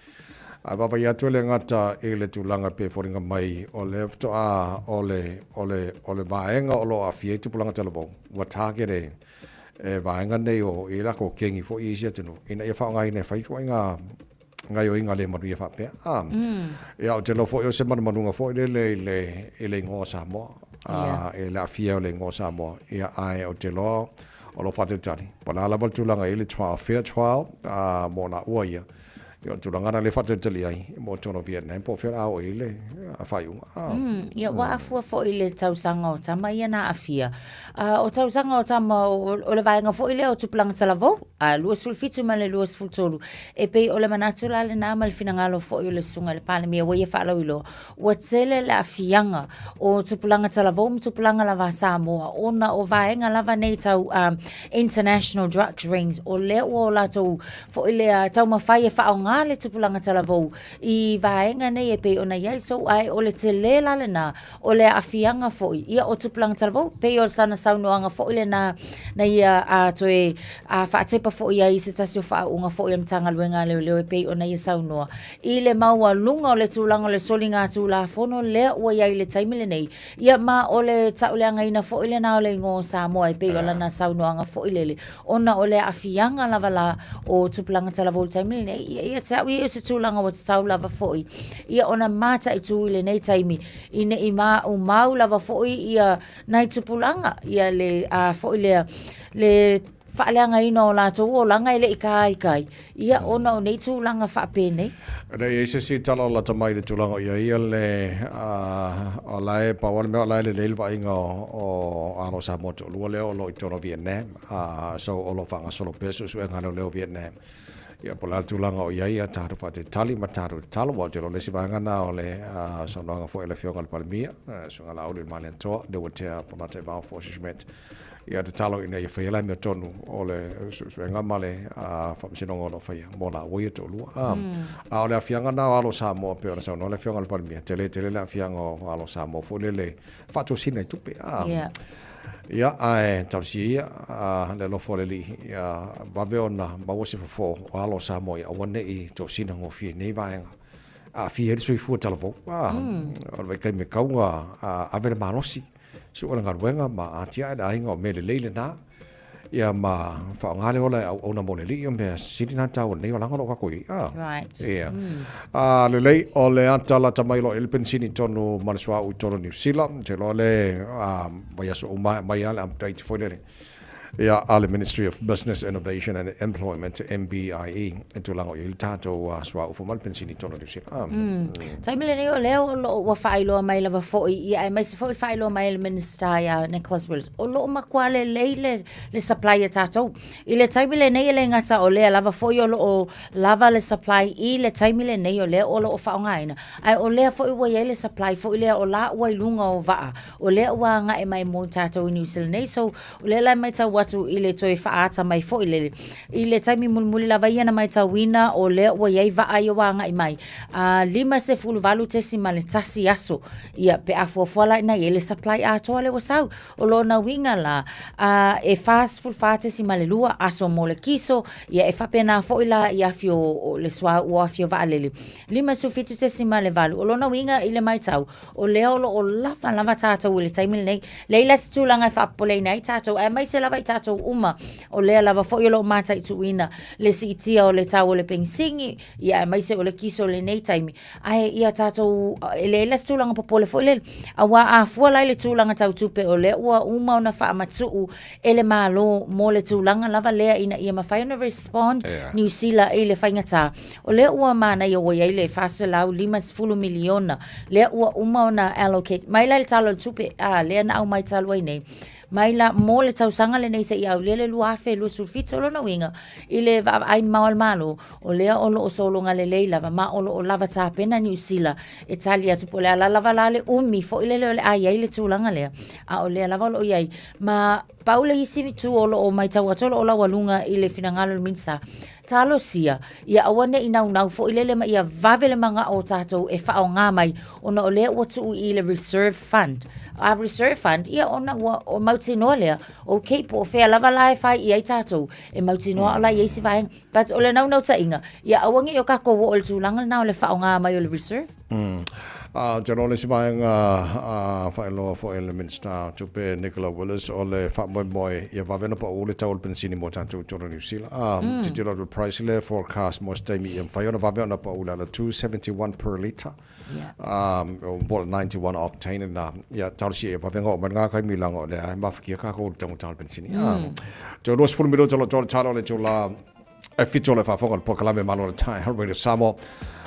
[SPEAKER 3] Ae vaavaai atu e le gata i le tulaga pei e foliga mai o lea faatoa o le, o le, o le vaega o lo o aafia ai tupulaga talavou, ua target e, e vaega nei o i latou kengi foi i isi atunuu ina ia faaaogaina e fai ituaiga gaoioiga le manuia faapea. A, ia, ou te iloa foi o se manumanuga foi lele i le, i le igoa o Samoa, a, i le aafia o le igoa o Samoa. Ia, ae ou te iloa o lo o faatalitali, po o le a lava le tulaga i le trial, fair trial, a, mo nā ua ia. Ia, o le tulaga lena lea e faatalitali ai mo totonu o Vietnam po o fea o le a oo i ai le faaiuga.
[SPEAKER 6] Ia, ua afua foi i le tausaga o tama ia na aafia. O tausaga o tama, o le vaega foi lea o tupulaga talavou, 27 ma le 23. E pei o le manatu la lena ma le finagalo foi o le Susuga i le Palemia ua ia faalauiloa, ua tele le aafiaga o tupulaga talavou ma tupulaga lava a Samoa ona o vaega lava nei tau international drugs rings, o lea ua o latou foi lea taumafai e faaaoga le tupulaga talavou i vaega nei e pei ona i ai. So, ae o le tele la lena o le aafiaga foi ia o tupulaga talavou, pei o sana saunoaga foi lena na ia toe faatepa foi ai i se tasi o faauuga foi a le Matagaluega a Leoleo e pei ona ia saunoa i le maualuga o le tulaga o le soligatulafono lea ua i ai i le taimi lenei, ia ma o le tauleagaina foi lena o le igoa o Samoa e pei o lana saunoaga foi lele, ona o le aafiaga lava la o tupulaga talavou i le taimi lenei, ia, ia te au ia o se tulaga ua tatau lava foi ia ona mataitu i lenei taimi, ina ne i maumau lava foi ia nai tupulaga, ia le a foi lea, le faaleagaina o latou olaga e le i kāikai, ia ona o nei tulaga faapenei.
[SPEAKER 3] E le i i ai se isi tala lata mai i le tulaga o i ai ia le, o la e, pau lava le mea o la e lelei le vaaiga o alo o Samoa toalua lea o lo o i totonu o Vietnam, so o lo o faagasolo pea suesuega a leoleo o Vietnam. Ia po o le a le tulaga o i ai ia tatou faatalitali ma tatou tatalo, aua ou te iloa o le isi vaega lena o le saunoaga foi a le Afioga i le Palemia, le Susuga Laauli Malietoa, lea ua tea Polataivao Fosi Schmidt. Ia tatalo ina ia faia le amiotonu o le suesuega ma le faamasinoga o lo o faia mo laua ia toalua. A o le aafiaga lena o alo o Samoa pei ona saunoa le Afioga i le Palemia, tele tele le aafiaga o alo o Samoa foi lele faatosina i tupe. Ia, ae talosia ia le alofa o le Alii ia vave ona maua se fofo o alo o Samoa ia aua ne i tosina gofie i nei vaega. Aafia ai le soifua talavou. O le vaitaimi e tatau ona ave le malosi. Sua le galuega ma atiae le aiga o mea lelei lena, ia ma faaaoga le ola e auauna mo le Alii, o mea sili na taua i lenei olaga o lo o tatou i ai. Ah.
[SPEAKER 6] Right.
[SPEAKER 3] Ia. Ah, lelei, o le ata lata mai loa i le penisini i totonu ma le suauu i totonu o Niu Sila, ou te iloa le vaiaso uma e aumai lava le update foi lele. Ia, a le Ministry of Business, Innovation and Employment, MBIE, i tulaga o i ai le tatou suauu foi ma le penisini i totonu o Niu Sila.
[SPEAKER 6] Taimi lenei o lea o lo o ua faailoa mai lava foi, ia aemaise foi le faailoa mai e le Minisita ia Nicholas Willis, o lo o matua lelei le, le supply a tatou. I le taimi lenei e le gata o lea lava foi o lo o lava le supply i le taimi lenei o lea o lo o faaaogaina, ae o lea foi ua i ai le supply foi lea o la ua i luga o vaa, o lea ua agai mai mo tatou i Niu Sila nei. So, o lea la e matau atu i le toe faaata mai foi lele. I le taimi mulimuli lava ia na matauina o lea ua i ai vaa ia ua agai mai, a 58.1 aso, ia pe a fuafua la ina i ai le supply atoa lea ua sau. O lona uiga la, a e 44.2 aso mo le kiso, ia e faapena foi la i afi o le suauu o afi o vaalele, 57.8. O lona uiga i le matau, O lea o lo o lava lava tatou i le taimi lenei. Leai la se tulaga e faapopoleina ai tatou, aemaise lava i tatou uma o lea lava foi o lo o mataituina le siitia o le tau o le penisini, ia aemaise o le kiso i lenei taimi. Ae ia tatou, e leai la se tulaga popole foi lele, aua a fua la i le tulaga tau tupe o lea ua uma ona faamatuu e le Malo mo le tulaga lava lea ina ia mafai ona respond Niu Sila i le faigata. O lea ua manaia ua i ai le $450 miliona lea ua uma ona allocate mai la i le Tala o le Tupe a lea na aumai talu ai nei, mai la mo le tausaga lenei seia aulia le 2027. O lona uiga, i le vaavaai mamao a le Malo, o lea o lo o sologa lelei lava ma o lo o lava tapena Niu Sila e tali atu po o le a lava la le umi foi lele o le a i ai le tulaga lea, a o lea lava o lo o i ai. Ma pau le isi itu o lo o matau atu o lo o laualuga i le finagalo o le Minisita, talosia, ia aua ne i naunau foi lele ma ia vave le manao o tatou e faaaoga mai ona o lea ua tuu i le reserve fund. A reserve fund, ia ona ua mautinoa lea, okay, po o fea lava la e fai i ai tatou, e mautinoa o la e i ai se vaega. But o le naunautaiga, ia aua ne i o tatou oo i le tulaga lena o le faaaoga mai o le reserve.
[SPEAKER 3] Ou te iloa o le isi vaega faailoa foi e le Minisita o Tupe Nicola Willis o le faamoemoe ia vave ona pau le tau o le penisini mo tatou i totonu o Niu Sila. Tilotilo atu i le price lea forecast mo se taimi ia mafai ona vave ona pau i lalo 2.71 per litre. Po o le 91 octane lena. Ia talosia ia vave ona oo mai lena taimi leaga o lea e mafatia tatou i le taugata o le penisini. Toe 20 minute o lo o toa le tala o le itula. E fitu o le faafofoga i le polokalame Malo le Taeao Radio Samoa.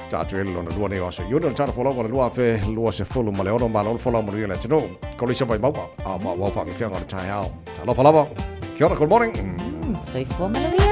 [SPEAKER 3] Tatou i le lona lua nei o aso Iuni o le Tala Folauga o le 2026, malo le folau manuia le atunuu. Kolisa Vaimauga, a o maua faafefeaga o le taeao. Talofa lava. Kia ora, good morning.
[SPEAKER 6] Soifua manuia.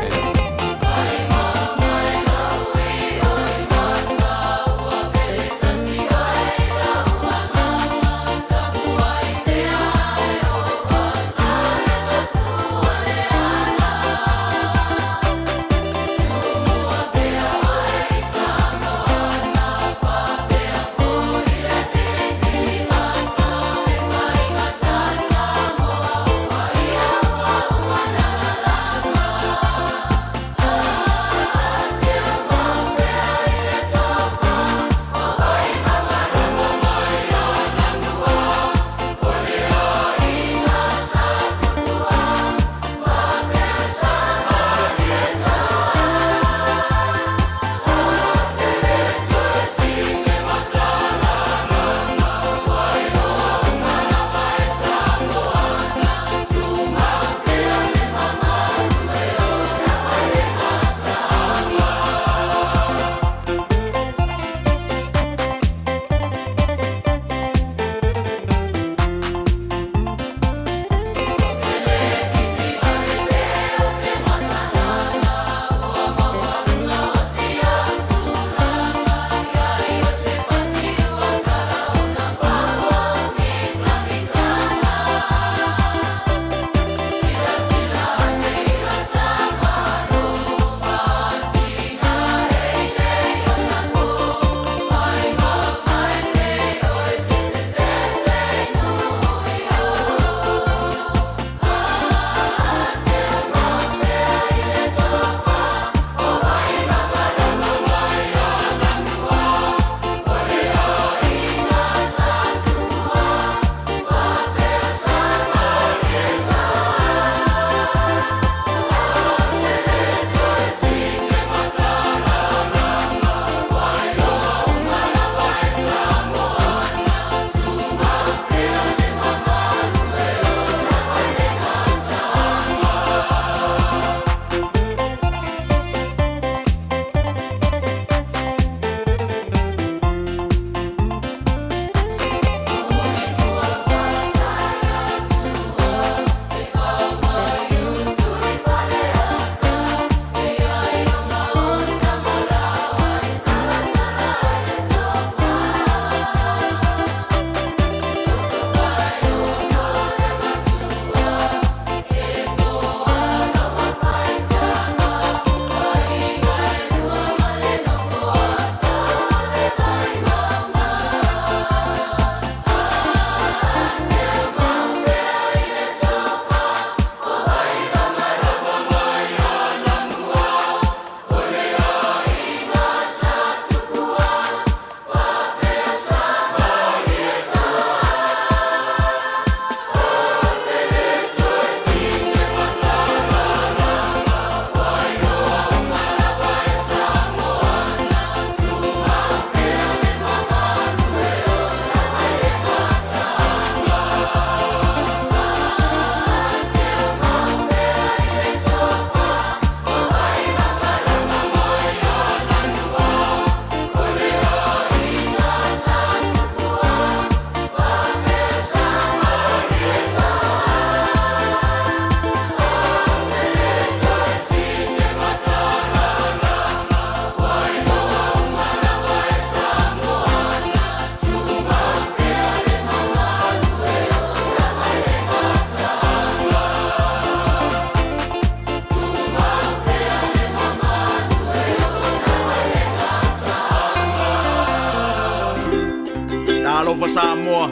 [SPEAKER 12] Talofa Samoa,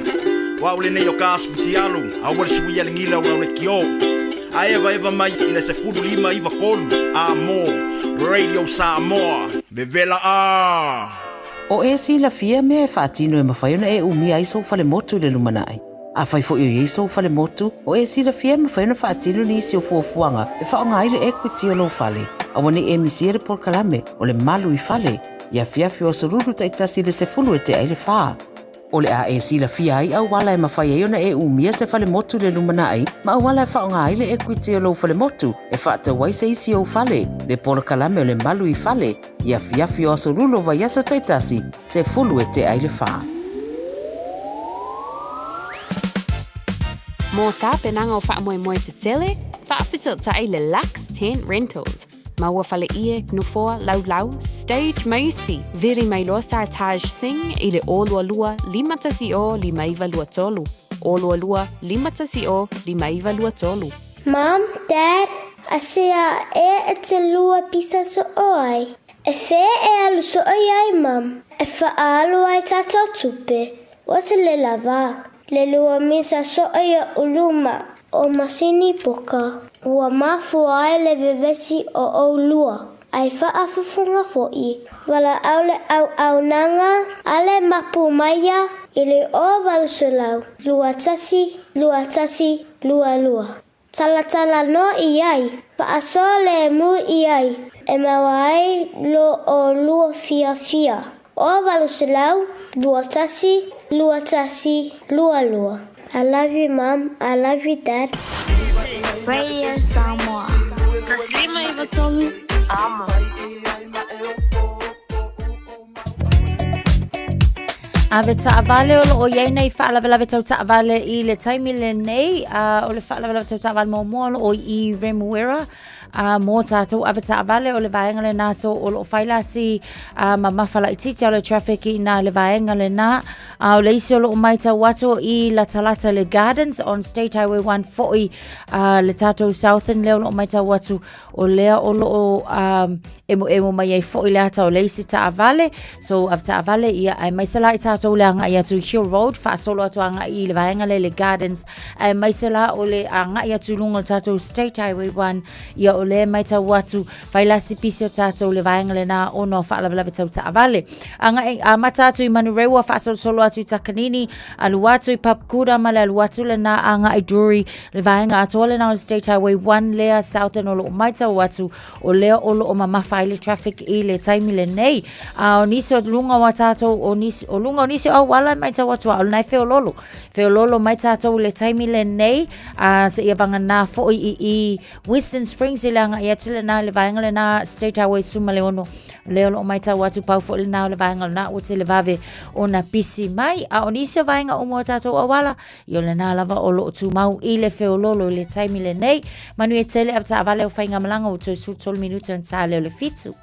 [SPEAKER 12] o au lenei o ka aso futialu, aua le suia le gila o lau lekiō. A evaeva mai i le 15 93 a mo Radio Samoa, vevela a!
[SPEAKER 13] O e silafia mea e faatino e mafai ona e umia ai sou falemotu i le lumanai? Afai foi o i ai sou falemotu, o e silafia e mafai ona faatino nisi o fuafuaga e faaaoga ai le equity o lou fale? Aua ne i e misia le polokalame o le Malu i Fale i afiafi o aso Lulu taitasi i le 10 e tea ai le fa. O le a e silafia ai auala e mafai ai ona e umia se falemotu i le lumanai ma auala e faaaoga ai le equity o lou falemotu e faatau ai se isi ou fale, le polokalame o le Malu i Fale, i afiafi o Aso Lulu o vaiaso taitasi, 10 e tea i le whā.
[SPEAKER 14] Mō tapenaga o faamoemoe tetele, faafesootai le Lux Tent Rentals. Maua fale ie, nofoa, laulau, stage ma isi. Viri mai loa Sartaj Singh i le 022 510 5923. 022 510 5923.
[SPEAKER 11] Mum, Dad, asea e e te lua pisa so'o ai? E fea e alu so'o i ai, Mum? E fa'aalu ai tatou tupe. Ua tele lava. Le lua misa so'o i luma o masini poka. Ua mafua ai le vevesi o ʻolua. Ai faafofoga foʻi. Valaau le auaunaga a le mapu maia i le 0800 21 21 22. Talatala nō i ai, faasoa lemu i ai, e maua ai lo ʻolua fiafia. 0800 21 21 22. I love you mom, I love you dad. Radio Samoa. 153 Amo.
[SPEAKER 6] Ave taavale o loo i ai nei faalavelave tau taavale i le taimi lenei a o le faalavelave tau taavale muamua o loo i Remuera a mo tatou ave taavale o le vaega lena so o loo fai lasi a mamafa laitiiti o le traffic i na le vaega lena a o le isi o loo maitau atu i latalata le Gardens on State Highway 1 foi a le tatou Southern lea o loo maitau atu o lea o loo um, emoemo mai ai foʻi le ata o le isi taavale. So ave taavale ia aemaise la i tatou le agai atu i Hill Road faasolo atu agai i le vaega lea i le Gardens aemaise la o le agai atu i luga o le tatou State Highway 1 ia o lea e maitau atu fai la si pisi o tatou le vaega lenā ona o faalavelave tau taavale. Agai amata atu i Manurewa faasolosolo atu i Takanini alu atu i Papakura ma le alu atu lenā agai Drury le vaega atoa lenā o le State Highway 1 lea Southern o loo maitau atu o lea o loo mamafa ai le traffic i le taimi lenei. A o nisi o luga o a tatou, o nisi, o luga o nisi o auala e maitau atu a o lena e feololo. Feololo mai tatou i le taimi lenei, a seia vagana foi i i Western Springs i le agai atu lena i le vaega lena State Highway 16. Lea o loo maitau atu pau foi lena o le vaega lena ua tele vave ona pisi mai. A o nisi o vaega uma o tatou auala, Ia o lenā lava o loo tumau i le feololo i le taimi lenei. Manuia tele ave taavale o faigamalaga ua toe 13 minute ona ta lea o le fitu.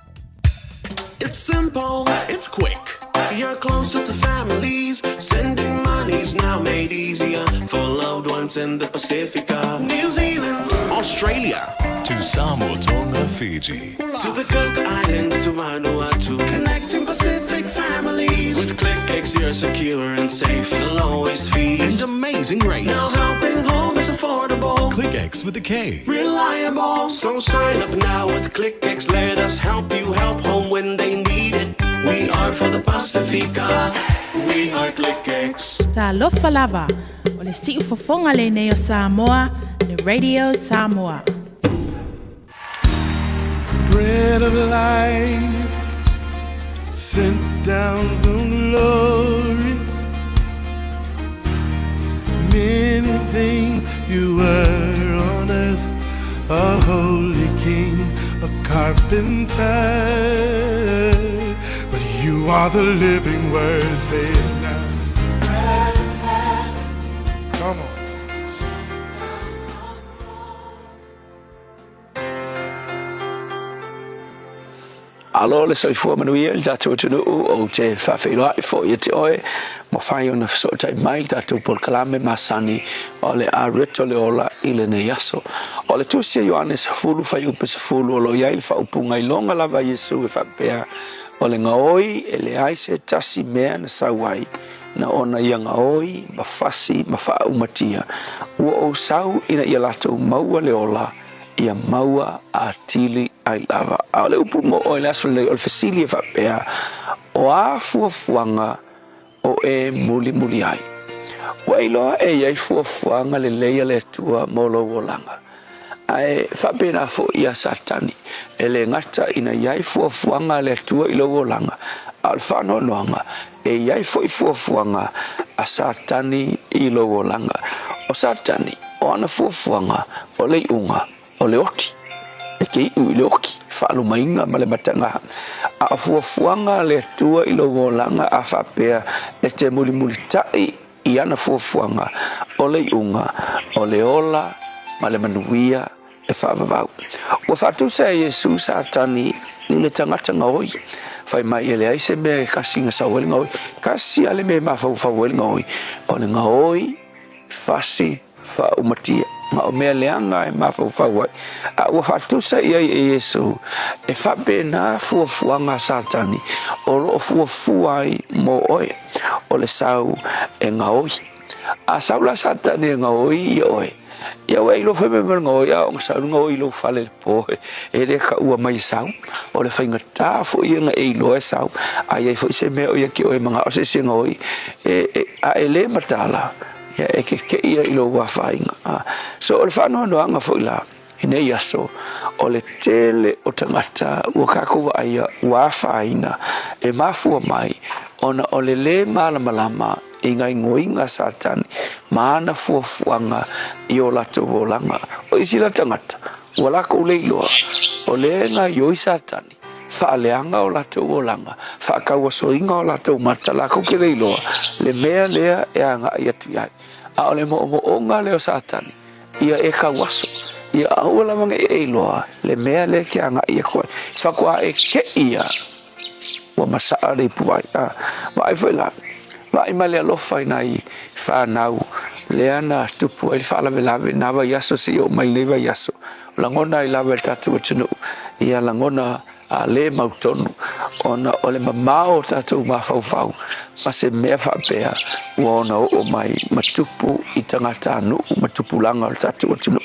[SPEAKER 15] It's simple, it's quick. You're closer to families. Sending money's now made easier for loved ones in the Pacifica, New Zealand, Australia,
[SPEAKER 16] To Samoa, Tonga, Fiji.
[SPEAKER 15] To the Cook Islands, to Vanuatu, connecting Pacific families. With KlickEx, you're secure and safe. The lowest fees
[SPEAKER 16] and amazing rates.
[SPEAKER 15] Now helping home is affordable.
[SPEAKER 16] KlickEx with a K.
[SPEAKER 15] Reliable. So sign up now with KlickEx. Let us help you help home when they need it. We are for the Pasifika. We are KlickEx.
[SPEAKER 17] Talofa lava, o le siufofoga lenei o Samoa, le Radio Samoa.
[SPEAKER 1] Bread of life sent down from glory. Many things you were on earth, a holy king, a carpenter. But you are the living word, say it now. Come on.
[SPEAKER 18] Alo le soifua manuia i le tatou atunuu, ou te faafeiloai foi ia te oe, mafai ona fesootai mai le tatou polokalame masani o le a Rito le Ola i lenei aso. O le Tusi a Ioane 10 fuaiupu 10 o lo o i ai le faaupuga iloga lava a Iesu e faapea, O le gaoi e leai se tasi mea na sau ai, na ona ia gaoi ma fasi ma faaumatia, ua ou sau ina ia latou maua le ola, ia maua atili ai lava. A o le upu mo oe i le aso lenei, o le fesili e faapea, O a fuafuaga o e mulimuli ai? Ua iloa e i ai fuafuaga lelei a le Atua mo lou olaga. Ae faapena foi ia Satani, e le gata ina i ai fuafuaga a le Atua i lou olaga, a o le faanoanoaga, e i ai foi fuafuaga a Satani i lou olaga. O Satani, o ana fuafuaga, o le iuga, o le oti, e te iu i le oti, faalumaina ma le mataga. A o fuafuaga a le Atua i lou olaga a faapea e te mulimulitai i ana fuafuaga, o le iuga, o le ola ma le manuia e faavavau. Ua faatusa e Iesu Satani i le tagata gaoi, fai mai e leai se mea e kasi na sau ai le gaoi. Kasi lava le mea e mafaufau ai le gaoi, o le gaoi fasi faaumatia. Ma o mea leaga e mafaufau ai. A ua faatusa i ai e Iesu, e faapena fuafuaga a Satani o lo o fuafua ai mo oe, o le sau e gaoi. A sau la Satani e gaoi ia oe, ia ua e iloa foi mea mai le gaoi, a oo ina sau le gaoi i lou fale i le po, e le taua mai e sau. O le faigata foi ia na e iloa e sau, a i ai foi se mea o ia te oe e manao se isi e gaoi, a e le mataala, ia e kekeʻi ai i lou afaina. So o le faanoanoaga foi la i nei aso, o le tele o tagata ua tatou vaaia ua afaina e mafua mai ona o le lē malamalama i gaoioiga a Satani ma ana fuafuaga i o latou olaga. O isi la tagata ua lakou le iloa o lea e gaoioi Satani faaleaga o latou olaga, faatauasoina o latou mata, latou te le iloa le mea lea e agai atu i ai. A o le moomooga lea o Satani, ia e tauaso, ia aua lava ne i e iloa le mea lea e te agai atu ai. Faatoa e te i ia, ua masaa le ipuvai. A, vaai foi la, vaai ma le alofa i nai fanau lea na tupu ai le faalavelave i na vaiaso seia oo mai i lenei vaiaso. Lagona ai lava e le tatou atunuu ia lagona a le mautonu ona o le mamao o tatou mafaufau ma se mea faapea ua ona oo mai ma tupu i tagatanuu ma tupulaga o le tatou atunuu.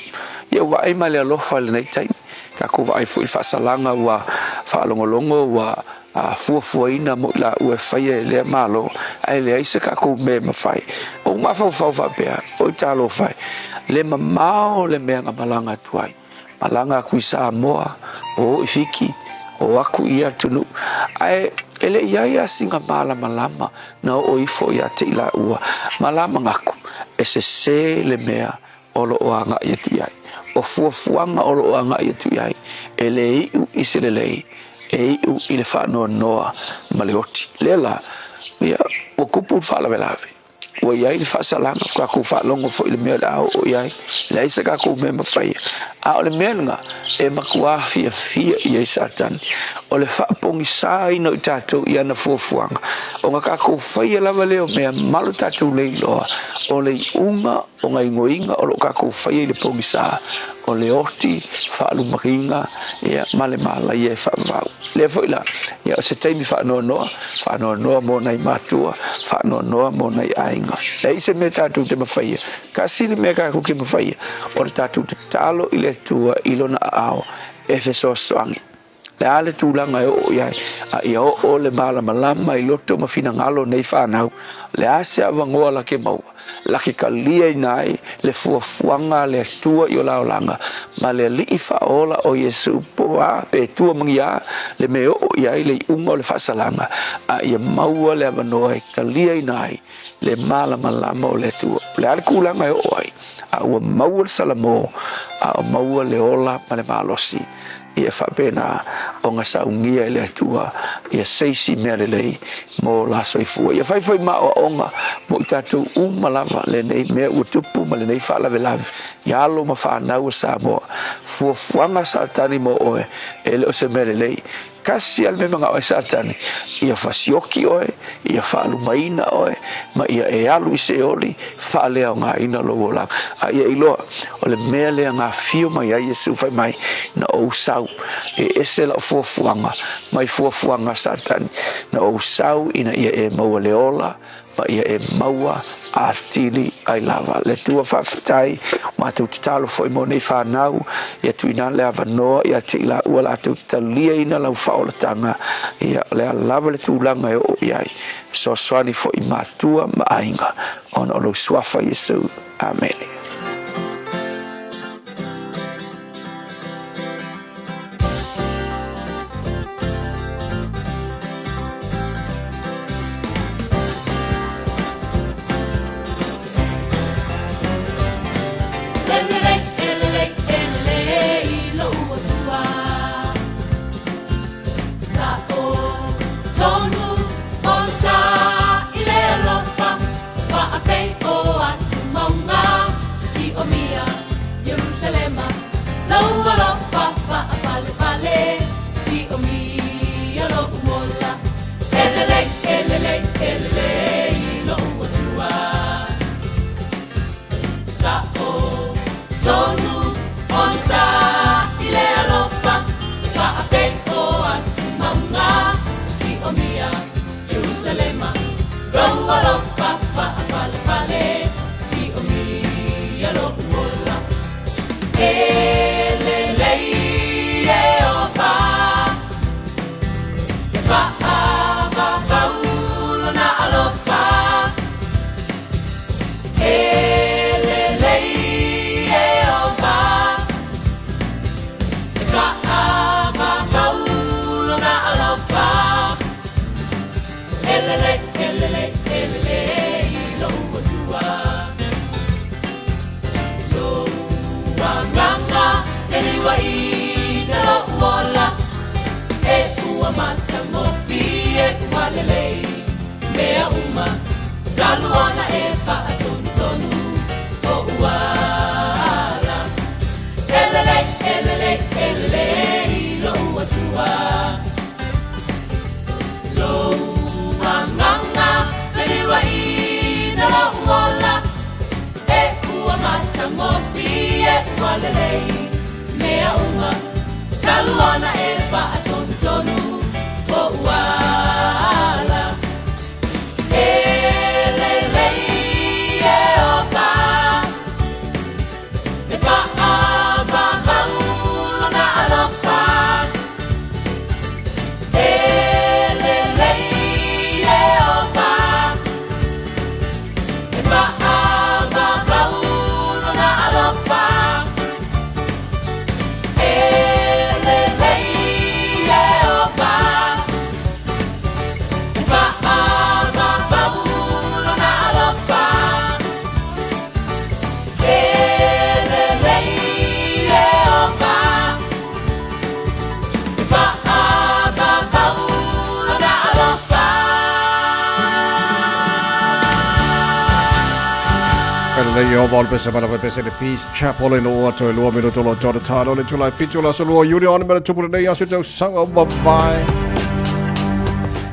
[SPEAKER 18] Ia ua vaai ma le alofa i lenei taimi, tatou vaai foi i le faasalaga ua faalogologo ua fuafuaina mo i laua e faia e lea Malo, ae leai se tatou mea e mafai. Ou mafaufau faapea, oi talofa e, le mamao le mea na malaga atu ai. Malaga atu i Samoa, o i Fiti, o aku i ia atunuu. Ae e le i ai lava sina malamalama na oo ifo ia te i laua, ma la manatu, e sese le mea o lo o agai atu i ai. O fuafuaga o lo o agai atu i ai, e le iu i se lelei, e iu i le faanoanoa ma le oti. Lea la, ia, ua tupu le faalavelave, ua i ai le faasalaga, ua tatou faalogo foi i le mea o le a oo i ai, leai se tatou mea e mafaia. A o le mea lena e matua fiafia i ai Satani, o le faapogisaina o i tatou i ana fuafuaga, ona tatou faia lava lea o mea malo tatou le iloa, o le iuga O gaoioiga o lo o tatou faia i le pogisa, o le oti, faalumaina, ia, ma le malaia e faavavau. Lea foi la, ia, o se taimi faanoanoa, faanoanoa mo nai matua, faanoanoa mo nai aiga. Leai se mea tatou te mafaia, tasi le mea tatou te mafaia, o le tatou tatalo i le Atua i Lona aao e fesoasoani. Le a le tulaga e oo i ai, a ia oo le malamalama i loto ma finagalo o nei fanau, le a se avanoa la ke maua, la ke taliaina ai le fuafuaga a le Atua i o la olaga, ma le Alii Faaola o Iesu, po a, pe tua magia le mea e oo i ai le iuga o le faasalaga, a ia maua le avanoa e taliaina ai le malamalama o le Atua. O le a le tulaga e oo ai, a ua maua le salamo, a o maua le ola ma le malosi. Ia faapena ona saunia e le Atua ia seisi mea lelei mo la soifua. Ia fai foi ma aoaoga mo i tatou uma lava lenei mea ua tupu ma lenei faalavelave i alo ma fanau a Samoa. Fuafuaga a Satani mo oe e le o se mea lelei. Tasi lava le mea e manao ai Satani, ia fasioki oe, ia faalumaina oe, ma ia e alu i Seoli, faaleaogaina lou olaga. A ia iloa, o le mea lea na afio mai ai Iesu fai mai, Na ou sau, e ese lau fuafuaga mai fuafuaga a Satani, na ou sau ina ia e maua le ola, ma ia e maua atili ai lava. Le Atua faafetai, matou tatalo foi mo nei fanau, ia tuuina le avanoa ia te i laua latou te taliaina lau faaolataga, ia o le a lava le tulaga e oo i ai, fesoasoani foi i matua ma aiga, ona o lou suafa Iesu. Amene.
[SPEAKER 10] Fa'avavau lona alofa E lelei, e lelei, e lelei lou Atua Lou agaga feliuaina lo'u ola E ua matagofie ua lelei mea uma Talu ona e faatonutonu o'u ala E lelei, e lelei, e lelei lou Atua Lou agaga feliuaina lo'u ola E ua matagofie ua lelei mea uma Talu ona e faatonutonu o'u ala E lelei Ieova E fa'avavau lona alofa E lelei Ieova E fa'avavau lona alofa E lelei Ieova E fa'avavau lona alofa E lelei Ieova E fa'avavau lona alofa
[SPEAKER 3] E lelei Ieova o le pese mana pese le Peace Chapel i no atu e lua minuto lo tōna tāno le tula e fitu la solua Iuni ona mena tupu lenei aso tausaga o mavae.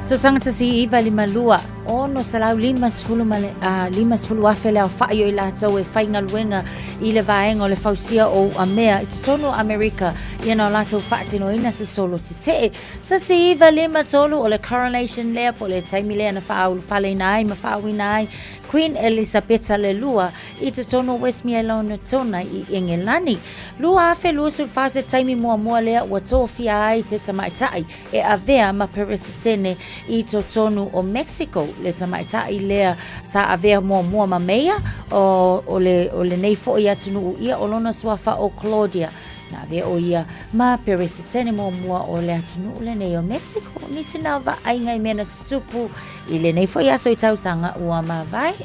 [SPEAKER 6] Tausaga 1952, 650 ma le 50,000 le aofa'i o i latou e faigaluega i le vaega o le fausia o Uamea i totonu o Amerika ia na o latou faatinoina se solo tetee. 1953 o le coronation lea po o le taimi lea na faaulufaleina ai ma faauuina ai Queen Elisapeta le Lua i totonu o Westmealonetona i Engelani. 2024 se taimi muamua lea ua tofia ai se tamaitai e avea ma Peresetene i totonu o Mexico. Le tamaitai lea sa avea muamua ma meia o, o, le, o lenei fo'i atunuu ia o lona suafa o Claudia. Na avea ʻo ia ma Peresetene muamua o le atunuu lenei o Mexico. Nisi na vaaiga i mea na tutupu i lenei fo'i aso i tausaga ua mavae.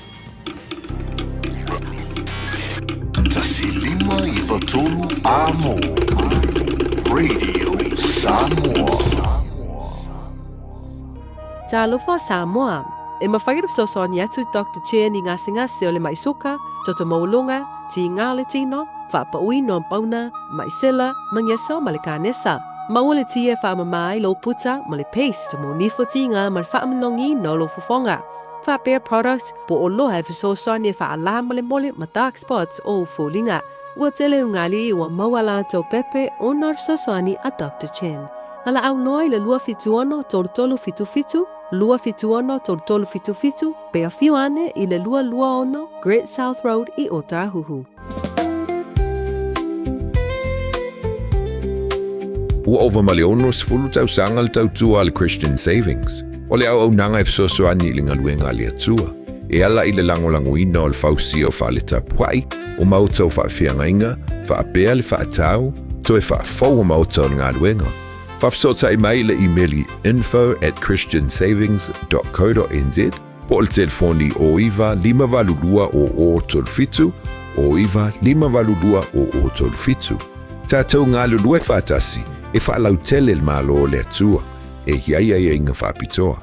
[SPEAKER 19] 1593 Amo Radio Samoa.
[SPEAKER 20] Talofa Samoa! E mafai ona fesoasoani atu Doctor Chen i gasegase o le maʻi suka, toto maualuga, tiga o le tino, faapauina o pauna, maʻi sela, magiso ma le kanesa. Maua le tia e faamama ai lou puta ma le paste mo nifo tiga ma le faamalogiina o lou fofoga. Faapea product po o loa e fesoasoani e faalā molemole ma dark spots o ou foliga. Ua tele ugali ua maua latou pepe ona o le fesoasoani a Doctor Chen. Valaau loa i le 276 3377, 276 3377, pe afio ane i le 226 Great South Road i Ōtāhuhu.
[SPEAKER 19] Ua ova ma le 60 tausaga le tautua a le Christian Savings. O le auaunaga e fesoasoani i le galuega a le Atua, e ala i le lagolagoina o le fausia o fale tapuai, o maota o faafeagaiga, faapea le faatau, toe faafou o maota o le galuega. Faafesootai mai i le imeli info at christiansavings dot co dot nz po o le telefoni 09 582 0037, 09 582 0037. Tatou galulue faatasi e faalautele le Malo o le Atua. E i ai aiaiga faapitoa.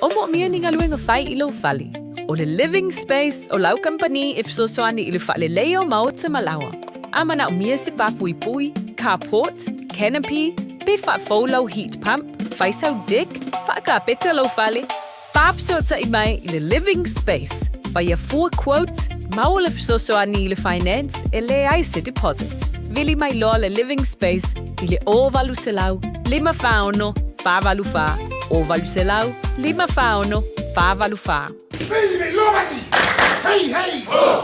[SPEAKER 14] O moomia ni galuega fai i lou fale. O le Living Space o lau kamupani e fesoasoani i le faaleleia o maota ma laoa. A manaomia se pāpuipui, carport, canopy, pe faafou lau heat pump, fai sau deck, faakapeta lou fale, faafesootai mai i le Living Space. Faia fua quotes, maua le fesoasoani i le finance e leai se deposit. Vili mai loa le Living Space i le 0800 546 484, 0800 546 484.
[SPEAKER 19] Hey, hey, ho!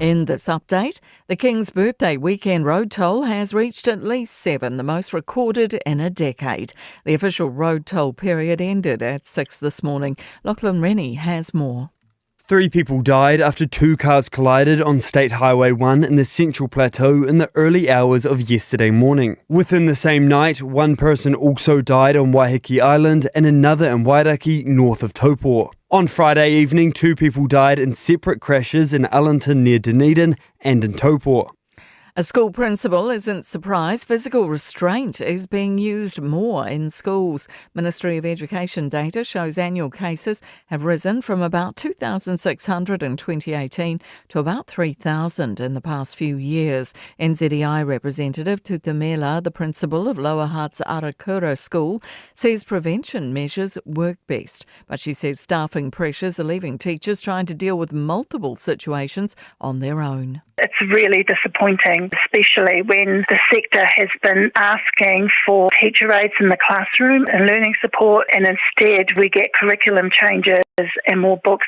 [SPEAKER 4] E In this update, the King's Birthday weekend road toll has reached at least seven, the most recorded in a decade. The official road toll period ended at 6 this morning. Lachlan Rennie has more.
[SPEAKER 21] Three people died after two cars collided on State Highway 1 in the Central Plateau in the early hours of yesterday morning. Within the same night, one person also died on Waiheke Island and another in Wairaki, north of Taupo. On Friday evening, two people died in separate crashes in Allenton near Dunedin and in Taupo.
[SPEAKER 4] A school principal isn't surprised physical restraint is being used more in schools. Ministry of Education data shows annual cases have risen from about 2,600 in 2018 to about 3,000 in the past few years. NZEI representative Tutamela, the principal of Lower Hutt's Arakura School, says prevention measures work best. But she says staffing pressures are leaving teachers trying to deal with multiple situations on their own.
[SPEAKER 22] It's really disappointing, especially when the sector has been asking for teacher aides in the classroom and learning support, and instead we get curriculum changes and more books.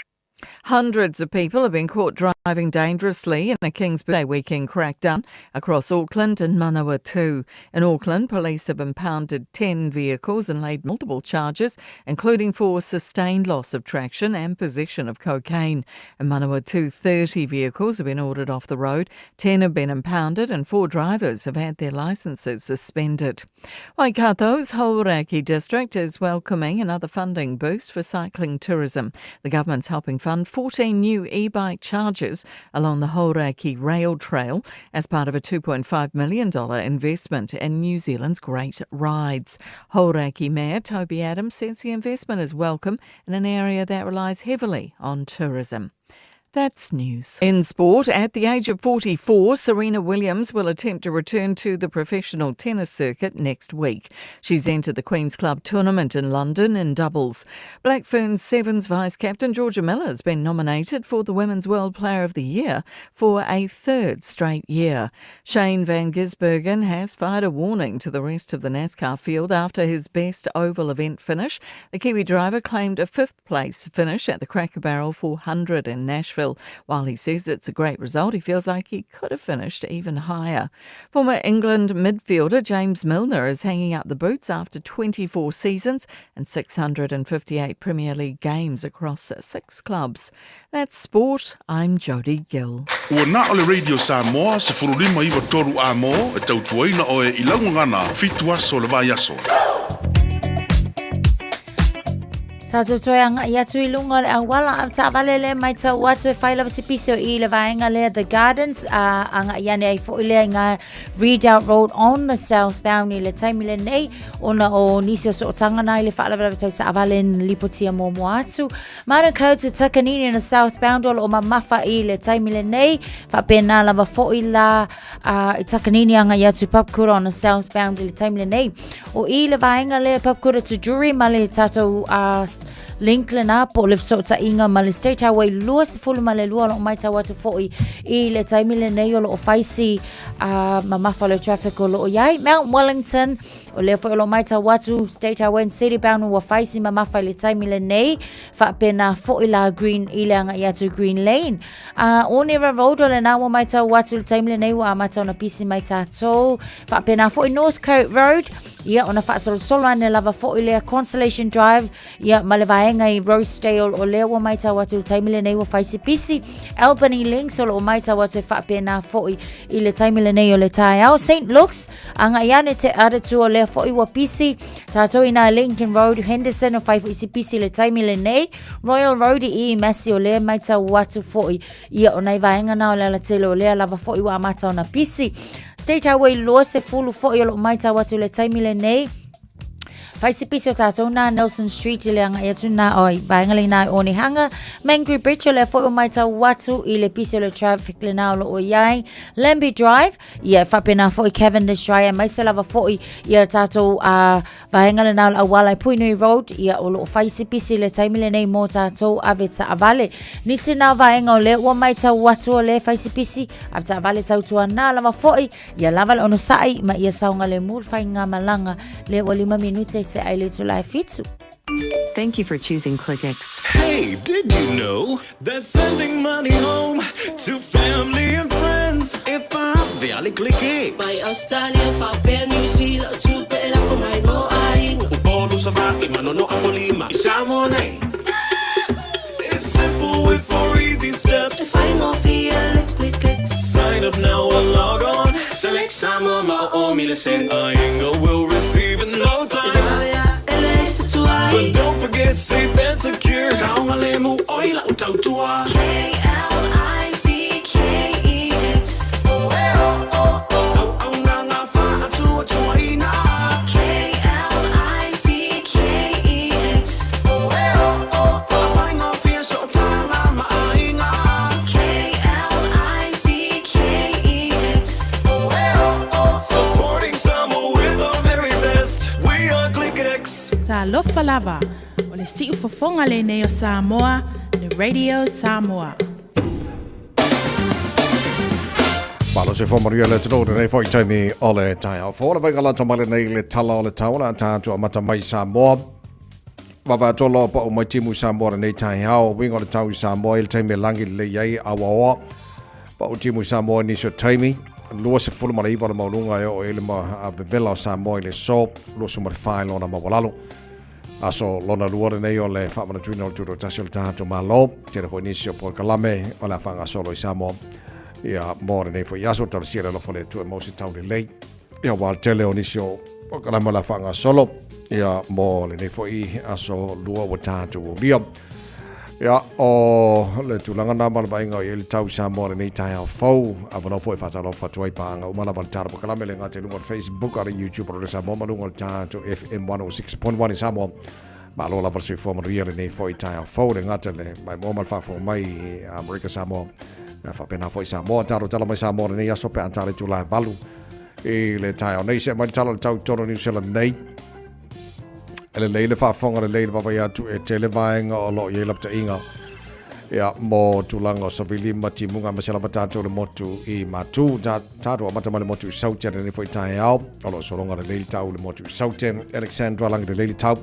[SPEAKER 4] Hundreds of people have been caught driving dangerously in a King's Birthday weekend crackdown across Auckland and Manawatu. In Auckland, police have impounded 10 vehicles and laid multiple charges, including for sustained loss of traction and possession of cocaine. In Manawatu, 30 vehicles have been ordered off the road, 10 have been impounded, and four drivers have had their licenses suspended. Waikato's Hauraki district is welcoming another funding boost for cycling tourism. The government's helping fund 14 new e-bike charges along the Hauraki Rail Trail as part of a $2.5 million investment in New Zealand's Great Rides. Hauraki Mayor Toby Adams says the investment is welcome in an area that relies heavily on tourism. That's news. In sport, at the age of 44, Serena Williams will attempt to return to the professional tennis circuit next week. She's entered the Queen's Club tournament in London in doubles. Black Ferns Sevens vice captain Georgia Miller has been nominated for the Women's World Player of the Year for a third straight year. Shane Van Gisbergen has fired a warning to the rest of the NASCAR field after his best oval event finish. The Kiwi driver claimed a fifth place finish at the Cracker Barrel 400 in Nashville. While he says it's a great result, he feels like he could have finished even higher. Former England midfielder James Milner is hanging up the boots after 24 seasons and 658 Premier League games across six clubs. That's sport. I'm Jodie Gill.
[SPEAKER 2] Ua na o le Radio Samoa 1593 amo e tautuaina oe i laugagana fitu aso le vaiaso.
[SPEAKER 6] Tātou toe anga i atu i lunga o le auala a taavale le matau atu e whai lava se pisi o i le vaenga lea The Gardens a anga i ane ai fo'i lea i ngā Redoubt Road on the southbound i le taimi le nei ona o nisi o sootanga nā i le whaalavelave tau taavale na lipotia muamua atu. Manukau to Takanini in the southbound o lo o mamafa i le taimi le nei whapena lava fo'i la a i Takanini anga i atu Papakura on the southbound i le taimi le nei. O i le vaenga le Papakura to Drury ma le tātou link le nā po le fesootaiga ma le State Highway 22 o lo o maitau atu fo'i i le taimi le nei o lo o whaisi mamafa le traffic o lo o iai. Mount Wellington o lea foi o lo o maitau atu State Highway and City Bound ua whaisi mamafa i le taimi le nei whaapena fo'i la Green i le anga i atu Green Lane. A Onera Road o lena ua maitau atu le taimi lenei ua amata ona pisi mai tātou. Whaapena fo'i Northcote Road, ia ona whaasolosolo ane lava fo'i lea Constellation Drive, ia ma le vaenga i Rosedale o lea ua maitau atu le taimi lenei ua whaisi pisi. Albany Links o lo o maitau atu e whaapena fo'i i le taimi lenei o le taeao. St. Luke's, anga i ane te aratu o lea fo'i ua pisi. Tātou i nā Lincoln Road, Henderson o whai fo'i si pisi le taimi lenei. Royal Road i Massey o lea maitau atu fo'i ia o nei vaenga na o le alatele o lea lava fo'i ua amata ona pisi. State Highway 20 fo'i o loo maitau atu le taimi lenei. Whai se pisi o tātou nā Nelson Street i le anga i atu nā oi vaenga le nā i Onehanga. Mangere Bridge o lea fo'i o maitau atu i le pisi o le traffic le nā o loo iai. Lambie Drive, ia whapena fo'i Cavendish Drive, maise lava fo'i ia tātou Vaenga lena o le auala i Puinui Road, ia o loo whai se pisi le taimi lenei mō tātou ave taavale. Nisi nā vaenga o lea ua maitau atu o le whai se pisi, ave taavale tautua nā lava fo'i, ia lava le ono sa'i, ma ia saonga le mul whai ngā malanga, le ua lima minute te ai le tula e fitu.
[SPEAKER 8] Thank you for choosing ClickX.
[SPEAKER 16] Hey, did you know that sending money home to family and friends if I click it?
[SPEAKER 10] Mai Australia, faapea New Zealand, o tupe e lafo mai mo aiga.
[SPEAKER 15] Upolu Savaii, Manono Apolima, i Samoa nei. It's simple with four easy steps.
[SPEAKER 10] E faigofie le click click.
[SPEAKER 16] Sign up now or log on.
[SPEAKER 15] Select Samoa ma o o mile sen.
[SPEAKER 16] Ainga will receive in no time.
[SPEAKER 10] E vave ae leai se tuai.
[SPEAKER 16] But don't forget safe and secure.
[SPEAKER 15] Saogalemu oi lau tautua.
[SPEAKER 10] K-L-I-C-K-E-X.
[SPEAKER 15] Auaunaga faatuatuaina.
[SPEAKER 10] K-L-I-C-K-E-X.
[SPEAKER 15] Faafaigofie sootaga ma aiga.
[SPEAKER 10] K-L-I-C-K-E-X.
[SPEAKER 16] Supporting Samoa with our very best. We are ClickX.
[SPEAKER 17] Talofa lava, o le siufofoga lenei o Samoa, le Radio Samoa.
[SPEAKER 3] Malo se whamaru le tino nei whai taimi o le taeao. Whaora vai galata mai nei le tala o le tau la tātu a mata mai Samoa. Vava atoa loa pa'u mai timu Samoa lenei taeao. Winga o le tau i Samoa i le taimi e langi lelei ai awaoa. Pa'u timu Samoa i nisi o taimi. 29 le maualuga e oo i ai le vevela o Samoa i le aso 24 i lona maualalo. Aso lona lua lenei o le faamanatuina o le Tutoatasi o le tatou Malo. Tele foi nisi o polokalame o le a faagasolo i Samoa ia mo lenei foi aso. Talosia le alofa o le Atua e maua se taulelei ia aua le tele o nisi o polokalame o le a faagasolo ia mo lenei foi aso lua ua tatou aulia. Ia, o le tulaga na ma le vaaiga o i ai le tau i Samoa lenei taeao fou. Avanoa foi e faatalofa atu ai paaga uma lava le tala polokalame le gata i luga o le Facebook a le YouTube o le Samoa ma luga o le tatou FM 106.1 i Samoa. Malo lava le soifua manuia lenei foi taeao fou le gata le maimoa ma le faafofoga mai i Amerika Samoa. Ia faapena foi Samoa, talo tala mai Samoa lenei aso pe a tala i tula e 8 i le taeao nei. Se mai le tala o le tau i totonu o New Zealand nei. E lelei le faafofoga lelei le vaavaai atu e tele vaega o lo o i ai lapataiga ia mo tulaga o savili ma timuga aemaise lava tatou le motu i Matu. Ta, tatou amata mai le motu i Saute lenei foi taeao o lo o sologa lelei le tau i le motu i Saute. Alexandra lagi lelei le tau.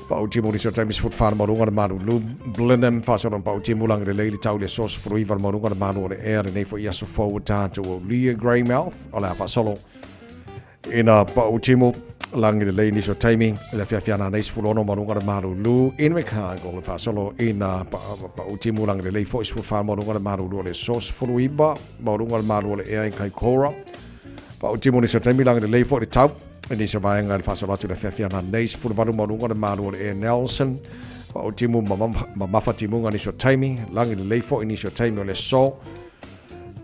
[SPEAKER 3] Pau timu nisi o taimi 14 le maualuga le malulu. Blenheim faasolo pau timu lagi lelei le tau i le aso 19 le maualuga le malu o le ea lenei foi aso fou tatou aulia Greymouth o le a faasolo Ina pau timu, lagi lelei nisi o taimi, i le afiafi ana nei 16 ma luga le malulu. Invercargill le faasolo ina pau timu lagi lelei foi 14 ma luga le malulu o le aso 19 ma luga le malu o le ea i Kaikoura. Pau timu nisi o taimi lagi lelei foi le tau. I nisi o vaega i le faasolo atu i le afiafi ana nei 18 ma luga le malu o le ea Nelson. Pau timu mamafa timuga nisi o taimi, lagi lelei foi nisi o taimi o le aso.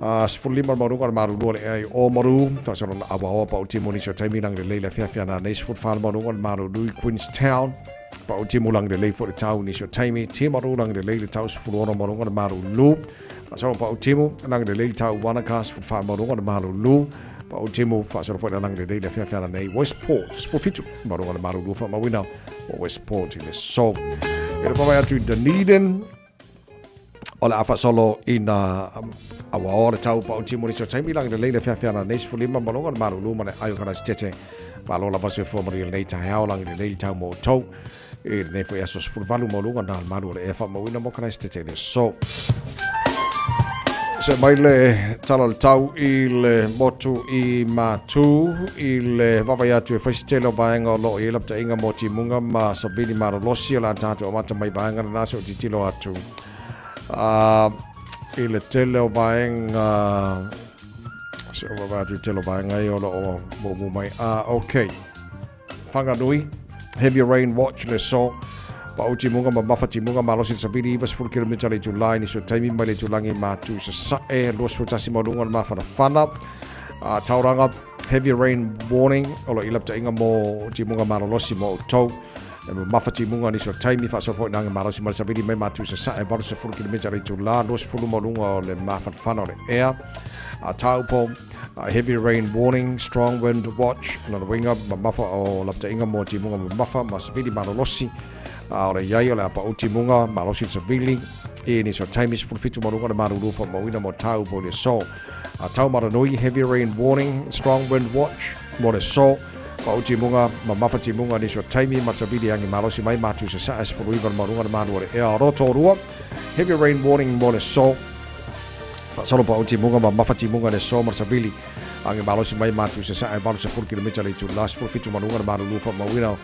[SPEAKER 3] 15 le maualuga o le malulu o le ea i Ōmaru, faasolo na awaoa pau timu nisi o taimi lagi lelei le afiafi ana nei 14 le maualuga o le malulu i Queenstown. Pau timu lagi lelei foi le tau nisi o taimi, Timaru lagi lelei le tau 16 maualuga o le malulu. Faasolo pau timu lagi lelei le tau Wanaka 14 maualuga o le malulu. Pau timu faasolo foi lagi lelei le afiafi ana nei Westport 17 maualuga o le malulu faamauina o Westport i le aso. E le vaavaai atu i Dunedin, O le a faasolo ina awaoa le tau pau timu nisi o taimi lagi lelei le feafea na nei 15 ma luga o le malulu ma le ai o Karaisitete. Malo lava soifua manuia lenei taeao lagi lelei le tau mo outou i lenei foi aso 18 ma luga na le malu o le ea faamauina mo Karaisitete i le aso. Se mai le tala o le tau i le motu i Matu i le vaavaai atu e fai se tele o vaega o lo o i ai lapataiga mo timuga ma savili malolosi o le a tatou amata mai vaega lena se o tilotilo atu i le tele o vaega se o vaavaai atu i le tele o vaega ia o lo o mumu mai. Ah, okay. Whanganui, Heavy Rain Watch le aso, Pau timuga mamafa timuga malosi le savili 90 kilomita le itula i nisi o taimi mai le itulagi Matu i Sasae 21 maualuga o le mafanafana. Tauranga, Heavy Rain Warning o lo o i lapataiga mo timuga malolosi mo outou. E mamafa timuga nisi o taimi faasoa foi nage malosi ma le savili mai Matu i Sasae 80 kilomita le itula 20 maualuga o le mafanafana o le ea. Taupo, Heavy rain warning, strong wind watch, lona uiga mamafa o lapataiga mo timuga mamafa ma savili malolosi. A o le iai o le a pau timuga malosi le savili i nisi o taimi 17 ma luga le malulu faamauina mo Taupo i le aso. A Taumaranui, heavy rain warning, strong wind watch mo le aso. Pau timuga, mamafa timuga nisi o taimi ma le savili e agi malosi mai matu i sasae 19 le maualuga le malu o le ea. Rotorua, heavy rain warning mo le aso. Faasolo pau timuga, mamafa timuga le aso ma le savili agi malosi mai matu i sasae 80 kilomita le itula 17 maualuga le malulu faamauina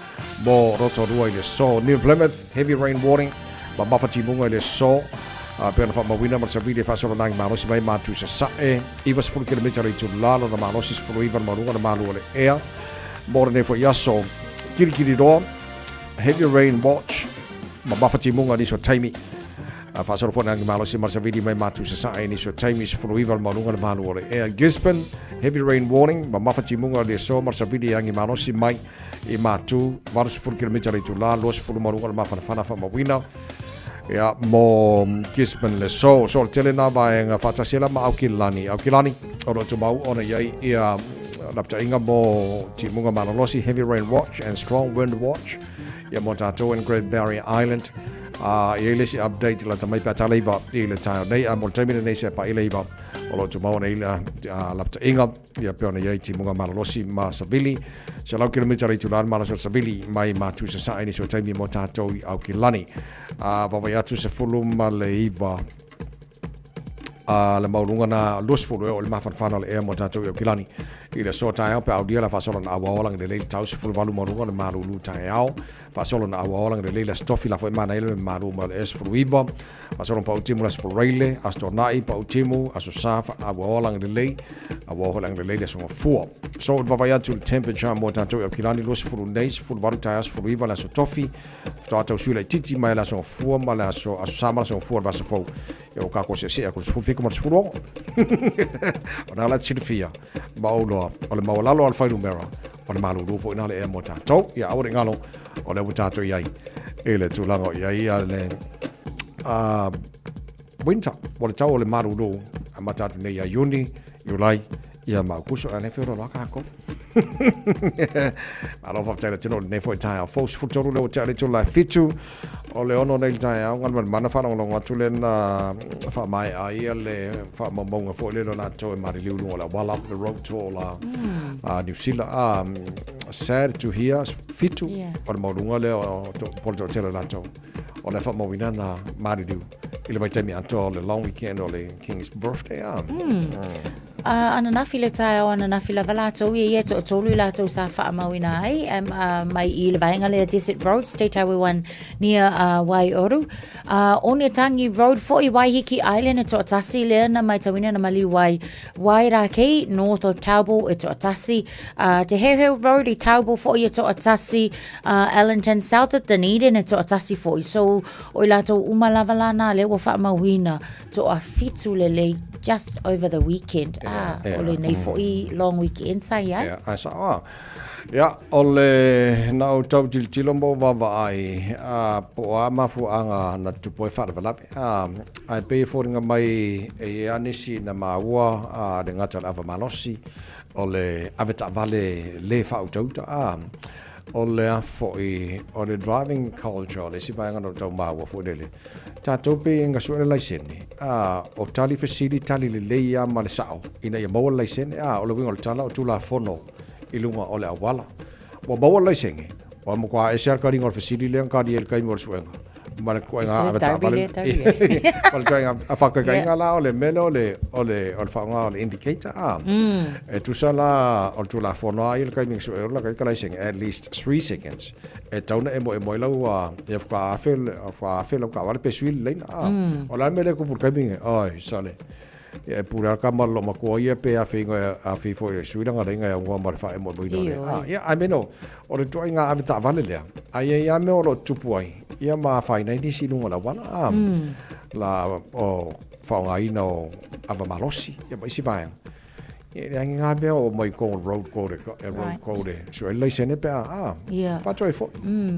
[SPEAKER 3] mo Rotorua i le aso. New Plymouth, heavy rain warning, mamafa timuga i le aso. A pei ona faamauina ma le savili e faasolo nagi malosi mai matu i sasae 90 kilomita le itula lona malosi 19 le maualuga le malu o le ea. Mo lenei foi aso, Kirikiriroa, heavy rain watch, mamafa timuga nisi o taimi. A faasolo foi nagi malosi ma le savili mai matu i sasae nisi o taimi 19 le maualuga le malu o le ea. Gisborne, heavy rain warning, mamafa timuga le aso ma le savili e agi malosi mai i Matu, 80 kilomita le itula, 20 maualuga le mafanafana faamauina. Ia, mo Gisborne le aso. So, o le tele nā vaega faatasi ai la ma Aukilani. Aukilani, o lo o tumau ona i ai ia lapataiga mo timuga malolosi, heavy rain watch and strong wind watch, ia mo tātou in Great Barrier Island. A i ai le isi update lata mai pe a tala iva i le taeao nei, a mo le taimi lenei se paʻi le iva o lo o tumau ona i le lapataiga. Ia pei ona i ai timuga malolosi ma Savili. 100 kilomita le itula le malosi o Savili mai Matu Sasae nisi o taimi mo tātou i Aukilani. A vaavaai atu 19 a le maualuga na 20 e o le mafanafana o le ea mo tātou i Aukilani. I le aso taeao pe aulia la faasolo na auao agalelei le tau 18 maualuga le malulu taeao. Faasolo na auao agalelei le Aso Tofi la foi manaia le malu mai o le ea 19. Faasolo pau timu le Aso Faraile, Aso Toonai, pau timu, Aso Sa, auao agalelei, auao foi le agalelei le Aso Gafua. So, le vaavaai atu i le temperature mo tātou i Aukilani, 20 nei, 18 taeao, 19 le Aso Tofi, faatoa tausui laitiiti mai le Aso Gafua ma le Aso, Aso Sa ma le Aso Gafua o le vasa fou. Ia ua kākou seasea aku le 17 ma le 16. O na la te silafia, ma ou loa, o le maualalo a le fuainumera, o le malūlū foi na le ea mo tātou. Ia aua ne i galo, o lea ua tātou i ai i le tulaga o i ai ia le winter, o le tau o le malūlū, amata atu nei ia Iuni, Iulai, ia ma Aukuso, a lea feoloolo lava kākou. Malo faafetai le tino o lenei foi taeao fou, 13 lea ua tea le itula e 7 o le 6 nei le taeao, galumalemana faalogologo atu lea na faamaea ai ia le faamaumauga foi lea o latou e maliliu i luga o le auala, the road tour la New Zealand. Sad to hear, 7 o le maualuga lea o po o le toatele o latou o le faamauina na maliliu i le vaitaimi atoa o le long weekend o le King's Birthday.
[SPEAKER 6] Ananafi le taeao ananafi lava latou ia ia e toatolu i latou sa faamauina ai mai i le vaega lea Desert Road, State Highway 1 near Waiouru. Onetangi Road foi Waiheke Island e toatasi lea na maitauina na maliu ai Wairakei, north of Taupo e toatasi. Te Heuheu Road i Taupo foi e toatasi. Allenton South of Dunedin e toatasi foi. So o i latou uma lava la na lea ua faamauina toafitu lelei just over the weekend. Ah, o lenei foi long weekend sa i ai.
[SPEAKER 3] Ia, ae sao a. Ia, o le na ou tau tilotilo ma ou vaavaai, a, po o a mafuaaga na tupu ai faalavelave. A, ae pei e foliga mai e i ai lava nisi na maua a, le gata o le ava malosi, o le avetaavale le faautauta, a, o le a foi, o le driving culture, o le isi vaega na ou tau maua foi lele. Tatou pei e gasua le laisene, a, o tali fesili, tali lelei lava ma le sao ina ia maua le laisene, a, o le uiga o le tala o Tulafono i luga o le auala. Ua maua le laisene, ua matua ese lava le taliga o le fesili lea na tali ai i le taimi o le suega ma le ituaiga avetaavale. Ma le ituaiga faataitaiga la o le mea lea o le, o le, o le faaaoga o le indicator, a. E tusa la o le Tulafono lava ia i le taimi na sue ai o ita laisene, at least 3 seconds. E tatau ona emoemo ai lau, ia faatoa afe, faatoa afe lau taavale pe sui le laina, a. O le a le mea lea e tupu i le taimi lenei? Oi, sole. Ia e pule lava le tama loomatua ia pe afe inga afe ifo i le sui lana laina e aunoa ma le faaemoemoina o le a. Ia, I mean, o le ituaiga ave taavale lea, a i ai lava mea o lo o tutupu ai, ia ma afaina ai nisi i luga o le auala, a, la, o faaaogaina o ava malosi, ia ma isi vaega. Ia, e leai ni ngā mea o mai totonu o le road code, e road code e sue ai le laisene pe a, a, whātua ai foi.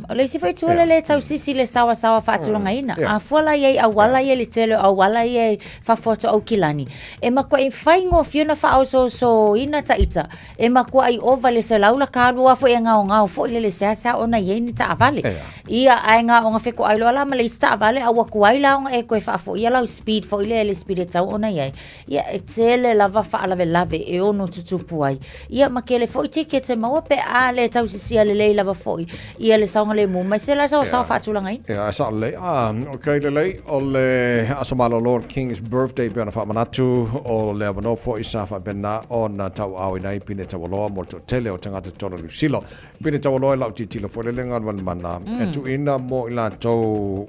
[SPEAKER 6] O le isi foi itu o le lē tausisi le saoasaoa faatulagaina. A fua la i ai auala ia i le tele o auala ia i fafo atu o Aukilani, e matuai faigofie ona faaosoosoina ta ita, e matuai ova i le 100 la kalua foi e gaogao foi lele seasea ona i ai ni taavale. Ia, ae gaoga fekoʻai loa la ma le isi taavale, a ua tuai la ona e toe faafoia lau speed foi lea i le speed e tatau ona i ai. Ia, e tele lava faalavelave e ono tutupu ai. Ia, ma tele foi tickets e maua pe a le tausisia lelei lava foi ia le saogalemu mai se la saosaoa faatulagaina.
[SPEAKER 3] Ia, e sao lelei. Ah, okay, lelei, o le aso malolo o le King's Birthday pei ona faamanatu, o le avanoa foi sa faapena ona tauaaoina ai pine taualoa mo le toatele o tagata totonu o Niu Sila. Pine taualoa i lau tilotilo foi lele Galumalemana, e tuuina mo i latou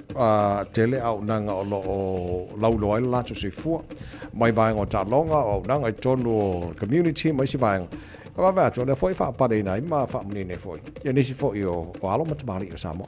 [SPEAKER 3] tele auaunaga o lo o lauiloa ai lo latou soifua mai vaega o taaloga, o auaunaga i totonu o le community ma isi vaega. E vave atu, o lea foi e faapaleina ai ma faamanino ai foi ia nisi foi o alo ma tamalii o Samoa.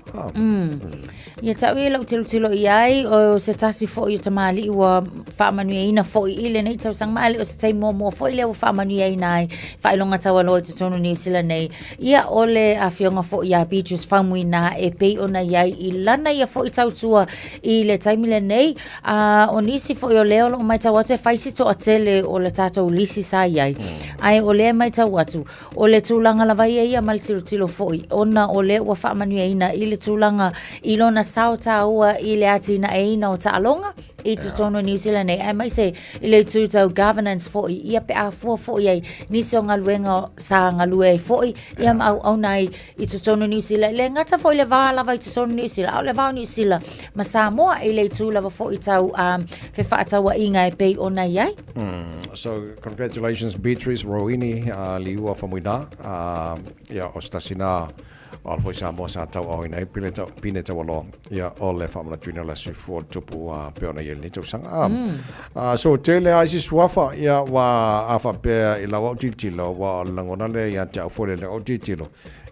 [SPEAKER 6] Ia te au ia i lau tilotilo i ai, o se tasi foi o tamalii ua faamanuiaina foi i lenei tausaga, ma e le o se taimi muamua foi lea ua faamanuiaina ai faailoga taualoa i totonu o Niu Sila nei. Ia, o le afioga foi ia Beatrice Faumuina e pei ona i ai i lana ia foi tautua i le taimi lenei. A o nisi foi o lea o lo o matau atu e fai si toatele o le tatou lisi sa i ai, ae o lea e matau atu, O le tulaga lava ia ia ma le tilotilo foi, ona o lea ua faamanuiaina i le tulaga i lona sao taua i le atinaeina o taaloga i totonu o Niu Sila nei, aemaise i le itu tau governance foi, ia pe a fua foi i ai nisi o galuega sa galue ai foi, ia ma auauna ai i totonu o Niu Sila. E le gata foi i le va lava i totonu o Niu Sila, a o le va o Niu Sila ma Samoa i le itu lava foi tau fefaatauaiga e pei ona i ai.
[SPEAKER 3] So congratulations Beatrice Roini Liua Famuina ia o se tasi na o ala foi Samoa sa tauaaoina ai pine tau pine taualoa ia o le faamanatuina o le aso soifua o le tupu pei ona i ai lenei tausaga. So tele lava isi suafa ia ua a faapea i lau au tilotilo ua o le lagona lea ia te au foi lele au tilotilo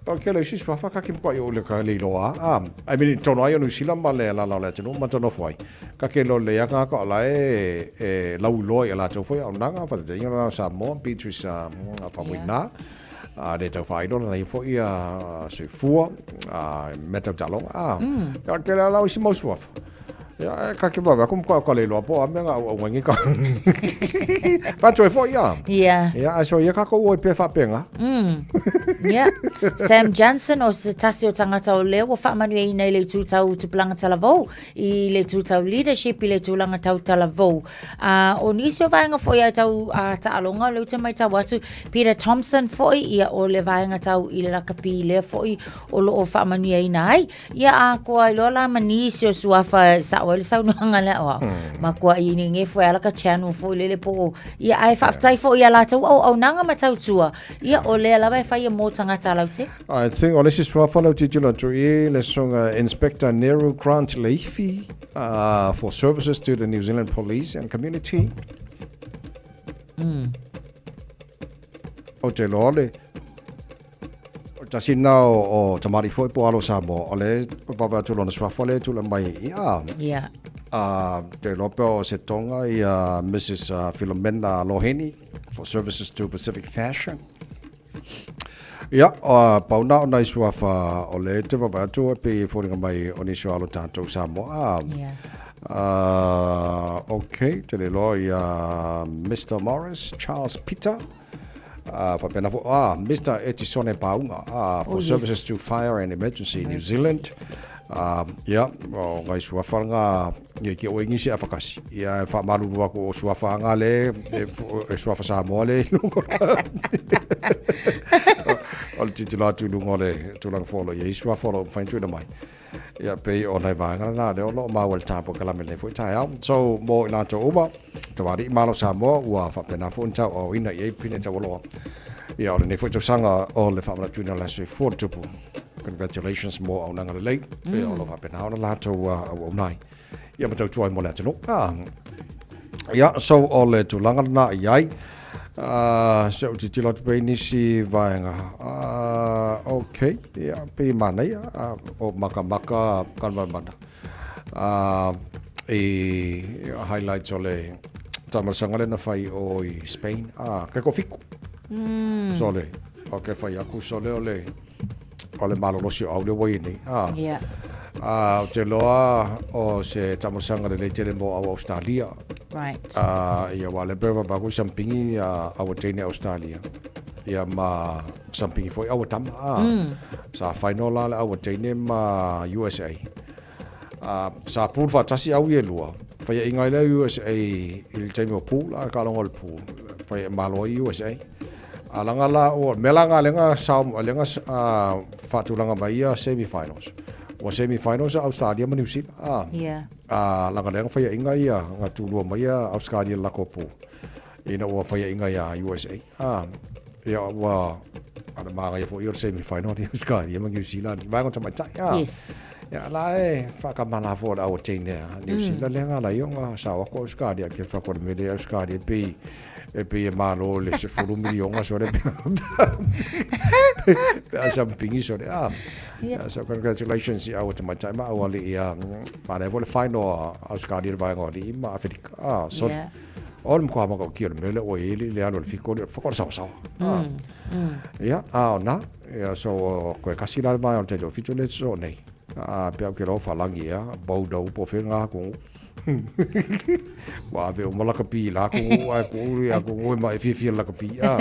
[SPEAKER 3] O le tele o isi suafa ka ke matua i o le ka le iloa a I mean i totonu lava ia o Niu Sila ma le alaala o le atunuu ma nofo ai. Ka ke loa lelei a tagata o la e e lauiloa i a latou foi auaunaga, faataitaiga la o Samoa, Beatrice Faumuina, a le tau faailo lana ia foi soifua, a mea tau taaloga, a. Ia o le tele lava la o isi mau suafa. Ia, e ka ke wawe aku matua ka le iloa po o a mea nga auauga ngi ka. Faatoe foi ia.
[SPEAKER 6] Ia.
[SPEAKER 3] Ia, ae so ia kakou oi pe faapenga.
[SPEAKER 6] Ia. Sam Johnson o se tasi o tagata o lea ua faamanuiaina i le itu tau tupulaga talavou i le itu tau leadership i le tulaga tau talavou. A o nisi o vaega foi a tau a taaloga o lea ou te matau atu Peter Thompson foi ia o le vaega tau i le lakapi lea foi o lo o faamanuiaina ai. Ia atoa ai loa la ma nisi o suafa e sao ai le saunoaga lea o au. Matua i ni nge foi ala ka channel foi lele po o ia ae faafetai foi ia latou auaunaga ma tautua. Ia o lea lava e fai ia mo tagata lautele.
[SPEAKER 3] I think o le isi suafa lea ou tilotilo atu i le susuga Inspector Neru Grant Leifi for services to the New Zealand Police and community. Ou te iloa le O le tasi lena o tamalii foi po o alo Samoa, o lea e vave atu lona suafa lea e tulai mai ia.
[SPEAKER 6] Ia.
[SPEAKER 3] Te iloa pea o se Tonga ia Mrs Filomena Loheni for services to Pacific Fashion. Ia, pau na o nai suafa o lea e te vave atu e pei e foliga mai o nisi o alo tatou Samoa.
[SPEAKER 6] Ia.
[SPEAKER 3] Okay, te le iloa ia Mr Morris Charles Peter. Faapena foi, Mister Etisone Paunga, for services to Fire and Emergency New Zealand. Ia, o ngai suafa nga, ia ki o ingisi a whakasi. Ia, e whaamalulu aku o suafa nga le, e suafa Samoa le i lunga o le O le titilo atu i lunga o le tulaga fo o lo i ai suafa o lo o mawhai tuina mai. Ia, pei o nai vaega lena lea o lo o maua i le tapolokalamme i lenei foi taeao. So, mo i latou uma, tamalii ma alo Samoa, ua faapena foi ona tauaaoina i ai pine taualoa. Ia, o lenei foi tausaga o le faamanatuina o le Aso Soifua o le Tupu. Congratulations mo auaunaga lelei, ia o lo o faapena ona latou auauna ai. Ia ma tautua ai mo le atunuu. Ah. Ia, so o le tulaga lena i ai. Se ou tilotilo atu pea i nisi vaega. Okay, ia, pei e manaia, o makamaka Kanumaimana. I highlights o le taamalosaga lea na fai o i Spain. Kai ko fiku. So le, okay, fai aku, so le o le, o le malolosi o au lea ua i ai nei.
[SPEAKER 6] Yeah.
[SPEAKER 3] Ou te iloa o se taamalosaga lelei tele mo au Australia.
[SPEAKER 6] Right.
[SPEAKER 3] Ia, aua o lea pei e vaavaai atu i sampingi a au teine Australia. Ia ma sampingi foi aua tama a. Sa final la le aua teine ma USA. A sa pool faatasi au ia e lua. Faiaʻiga ai lea USA i le taimi o pool, a taaloga o le pool. Fai malo ai USA. A laga la ua mea la na lea na sao lea na faatulaga mai ia semi finals. Ua semi finals a Australia ma New Zealand. A.
[SPEAKER 6] Yeah.
[SPEAKER 3] A laga lea na faiaʻiga ia na tulua mai ia Australia i le latou pool. Ina ua faiaʻiga iā USA. A. Ia ua a le manaia foi ia o le semi final i Australia ma New Zealand. Vaega o tamaitai. A.
[SPEAKER 6] Yes.
[SPEAKER 3] Ia la e whakamana fo le aua teine a New Zealand lea nga lai o nga sao ako Australia ke whakwa le mele Australia pei e pei e malo le 10 milionga sole pe a sampingi sole a
[SPEAKER 6] Yeah.
[SPEAKER 3] So congratulations i aua tamaitai ma aua alii a manaia foi le final a Australia le vaega o alii ma Aferika a so
[SPEAKER 6] Yeah.
[SPEAKER 3] o le matua matautia o le mea lea ua i ai le alu a le Fiko le whakwa le sawasawa a ia a o na ia so koe kasi la le vaega o le taito fitu le so nei a pe au ke lo whalangi ia bau dau po whenga hakongu Ua ave uma lakapi i la kongu ae ko uru ia kongu e ma e fiafia lakapi a.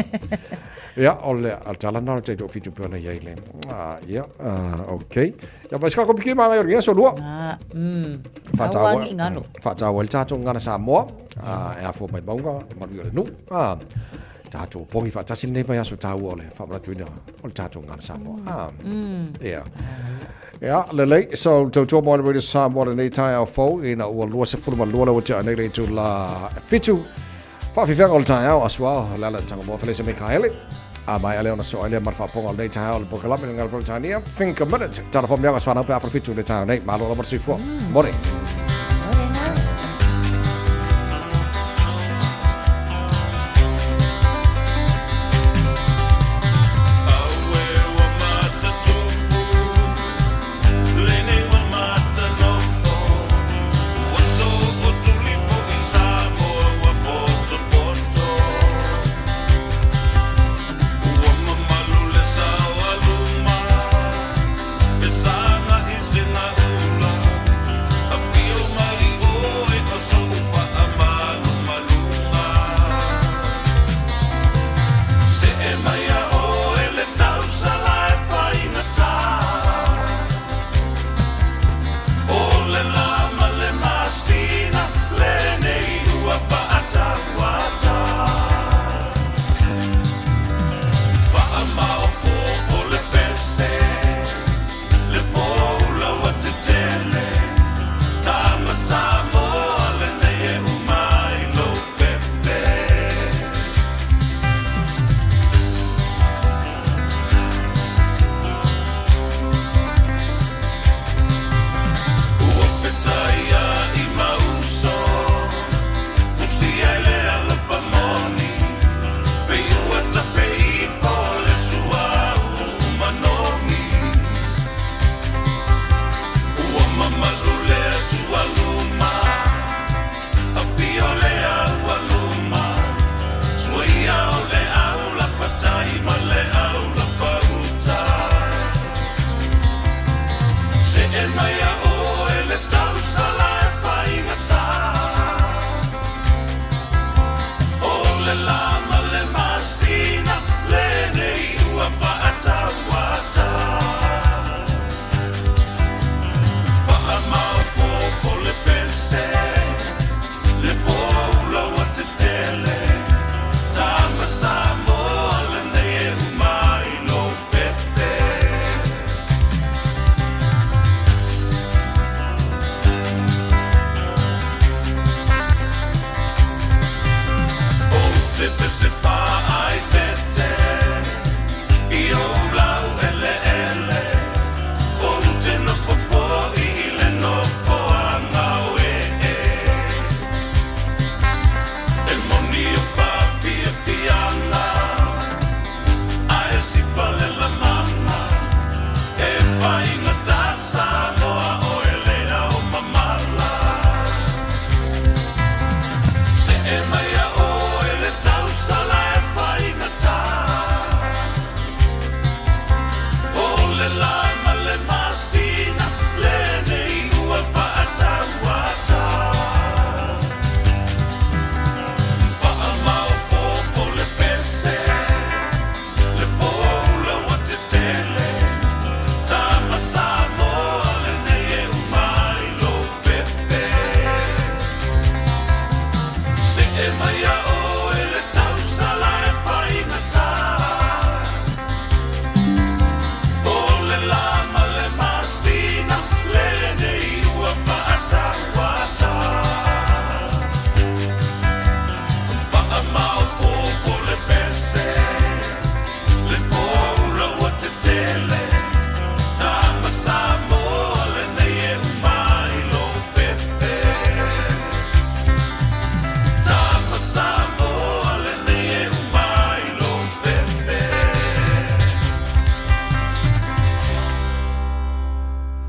[SPEAKER 3] Ia, o le a tala na o te tō whitu pea ona iai le. Ah, ia, okay. Ia, vai sika komiki ma ngai o le so lua.
[SPEAKER 6] Ah. Whātāua, Aua ngalo.
[SPEAKER 3] Whātāua le tātou ngana Samoa, e afua mai maunga, maru i o le nuu. Ah, tātou pongi whaatasi nei vai aso tāua o le whaamanatuina o le tātou ngana Samoa. Ah, ia. Ia, lelei, so tautua mo le Radio Samoa lenei taeao fou, ina ua 22 le ua tea nei le itula e fitu. Whaawhiwhianga o le taeao, aso ao, le ala tanga moa Felisa Mikaele. A mai ale ona so ailea ma le faapoga o lenei taeao o le polokalame le ngala Peretania. Think a minute. Tala fo meaga swanau pe a whalawhitu le taeao nei. Malo lava le soifua. More.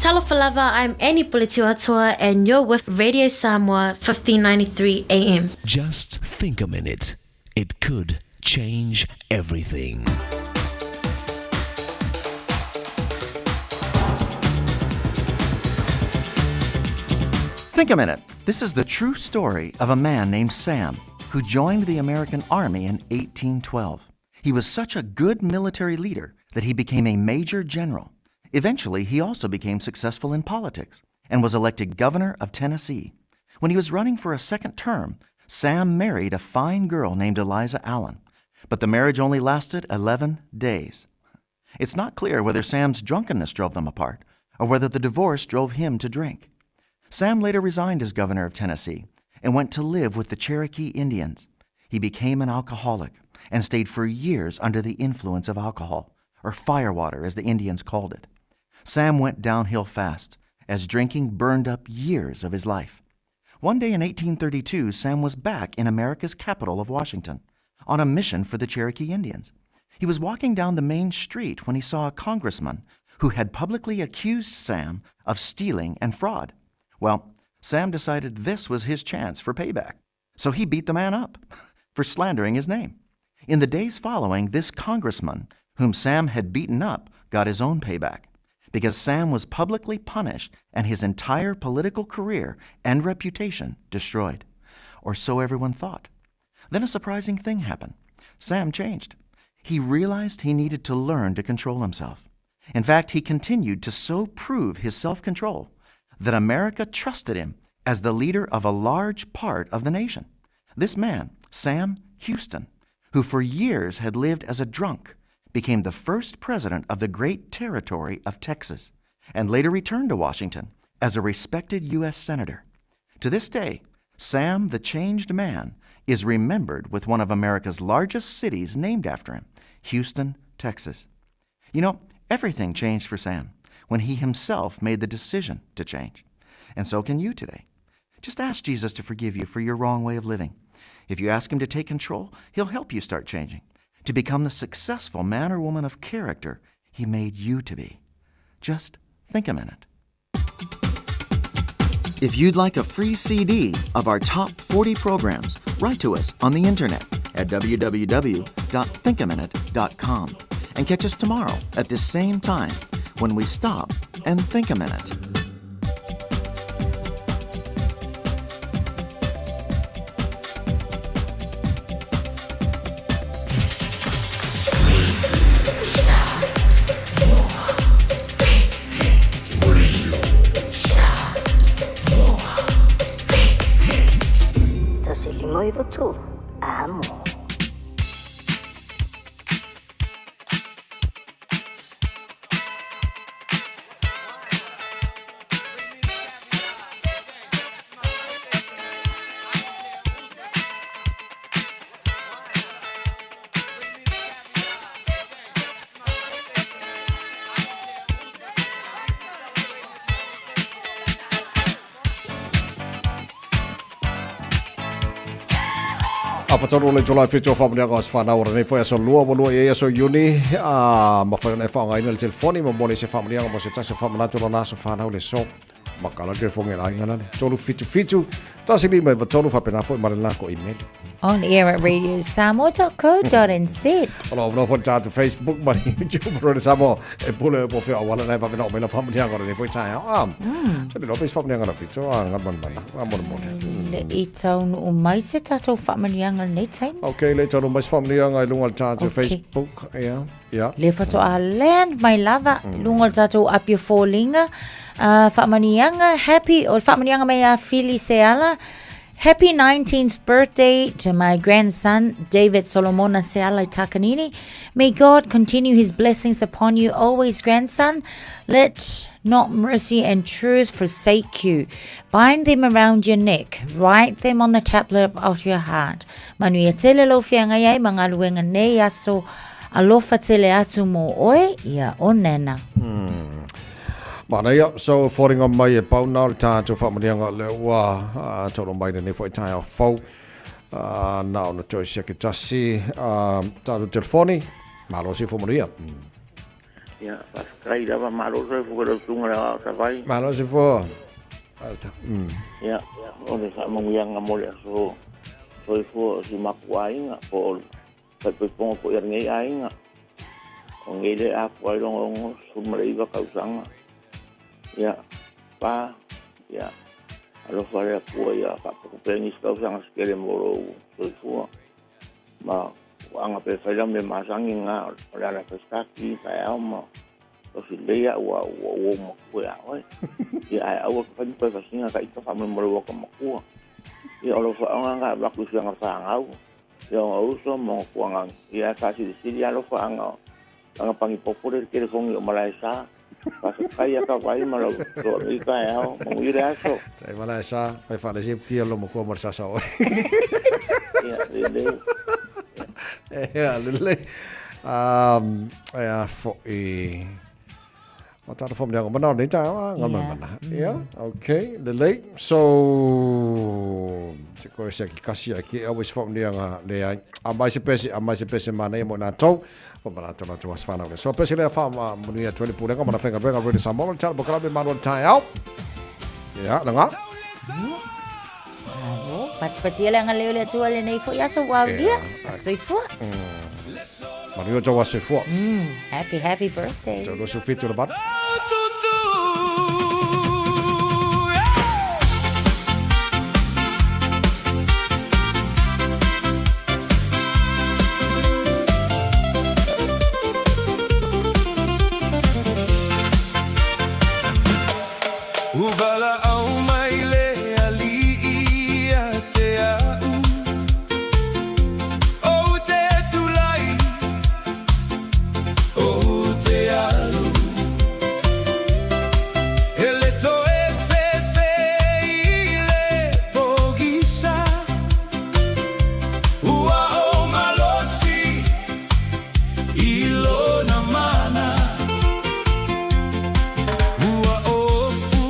[SPEAKER 5] Talofa lava, I'm Annie Puletiuatoa and you're with Radio Samoa 1593 AM.
[SPEAKER 7] Just think a minute. It could change everything.
[SPEAKER 23] Think a minute. This is the true story of a man named Sam who joined the American Army in 1812. He was such a good military leader that he became a major general. Eventually, he also became successful in politics and was elected governor of Tennessee. When he was running for a second term, Sam married a fine girl named Eliza Allen, but the marriage only lasted 11 days. It's not clear whether Sam's drunkenness drove them apart or whether the divorce drove him to drink. Sam later resigned as governor of Tennessee and went to live with the Cherokee Indians. He became an alcoholic and stayed for years under the influence of alcohol, or firewater as the Indians called it. Sam went downhill fast as drinking burned up years of his life. One day in 1832, Sam was back in America's capital of Washington on a mission for the Cherokee Indians. He was walking down the main street when he saw a congressman who had publicly accused Sam of stealing and fraud. Well, Sam decided this was his chance for payback, so he beat the man up for slandering his name. In the days following, this congressman, whom Sam had beaten up, got his own payback because Sam was publicly punished and his entire political career and reputation destroyed. Or so everyone thought. Then a surprising thing happened. Sam changed. He realized he needed to learn to control himself. In fact, he continued to so prove his self control that America trusted him as the leader of a large part of the nation. This man, Sam Houston, who for years had lived as a drunk, became the first president of the great territory of Texas and later returned to Washington as a respected U.S. Senator. To this day, Sam the Changed Man is remembered with one of America's largest cities named after him, Houston, Texas. You know, everything changed for Sam when he himself made the decision to change. And so can you today. Just ask Jesus to forgive you for your wrong way of living. If you ask him to take control, he'll help you start changing, to become the successful man or woman of character he made you to be. Just think a minute. If you'd like a free CD of our top 40 programs, write to us on the internet at www.thinkaminute.com and catch us tomorrow at this same time when we stop and think a minute.
[SPEAKER 24] 1993, amo.
[SPEAKER 3] Afatonu le July 7 o whamunianga o whanau ora nei foi aso lua mo lua i aso Iuni a mawhai ona e whaongaina le telefoni mo mole se whamunianga mo se tasi whamanatu lona aso whanau le so makala telefoni e lainga nane tolu fitu fitu tasi lima iwa tolu whapena foi ma le lako email
[SPEAKER 6] On air at radiosamoa.co.nz.
[SPEAKER 3] O lo no fo tātou Facebook ma YouTube ro Samoa e pule po feo wala nei whapena o mela whamunianga ora nei foi tae ah tele lo pes whamunianga na pito a ngal man man a mo mo
[SPEAKER 6] Le i taunu mai se tātou whaamanianga lenei taimi.
[SPEAKER 3] Okay, le taunu mai se whamunianga i lunga o le tātou Facebook, yeah, yeah.
[SPEAKER 6] Le whatoa land mai lava, lunga o le tātou Apia Fōlinga, whaamanianga, happy, o le whaamanianga mai a Fili Seala, Happy 19th birthday to my grandson, David Solomona Seala Takanini. May God continue his blessings upon you always, grandson. Let not mercy and truth forsake you. Bind them around your neck. Write them on the tablet of your heart. Manuia tele lo whianga iai ma ngaluenga nei aso alofa tele atu mo oe ia o nena.
[SPEAKER 3] Manaia, so fōringa mai e pau nā o le tātou whaamanianga le ua tolo mai lenei foi taeao fou nā ona toe sia ke tasi tātou telefoni, malo si fo manuia.
[SPEAKER 9] Ia, faafetai lava, malo le soifua i lau susuga i le Aoao Savai.
[SPEAKER 3] Malo le soifua.
[SPEAKER 9] Ia, o le faamanuiaga mo le aso soifua o si o matou aiga, po o le faaipoipoga foi a lenei aiga. O lenei le apoa ai lona 69 tausaga. Ia, pa, ia, alofa le Atua ia faaputu pea nisi tausaga se tele mo lou soifua. Ma aga pe fai lau mea masani na o le ala fai taeao ma tosi lelei au ua ua ua matua ia oe. Ia ae aua te fai ni toe fasiga ka ita faamolemole ua ka matua. Ia o lau whaonga ngā waku i whianga whāngau. Ia o ngā uso ma ngā kuanga. Ia e whaasilisili alofa anga anga pangi popo le telefongi o malae sa. Whawhetai a ka vai ma lau toa nui taeao. Manuia le aso.
[SPEAKER 3] Tai malae sa, fai whaalesi e putia lo makua mo le sasa oe.
[SPEAKER 9] Ia, lelei.
[SPEAKER 3] Ia, lelei. E a fo'i. O tātou whamanianga mana o nei tā, a ngā yeah. mana. Yeah, okay, lelei. So, te koe se ki kasi a ki au se whamanianga le ai. A mai se pese, a mai se pese mana ia mo nā tau. Whamana tōna tō as whanau le. So, pese lea wha ma manu ia tuele pūrenga, mana whenga renga rere sa mō, tāna pokala me manu tai au. Yeah, la ngā.
[SPEAKER 6] Bravo. Patipati ele anga leo le atua le nei foi aso ua aulia. Aso soifua.
[SPEAKER 3] Manuia tau aso soifua.
[SPEAKER 6] Happy, happy birthday.
[SPEAKER 3] Tau 27 o le valu.
[SPEAKER 1] Ua valaau mai le Alii ia te a'u, Ou te tulai, ou te alu, E le toe fefe i le pogisa, Ua ou malosi i lona mana. Ua ofu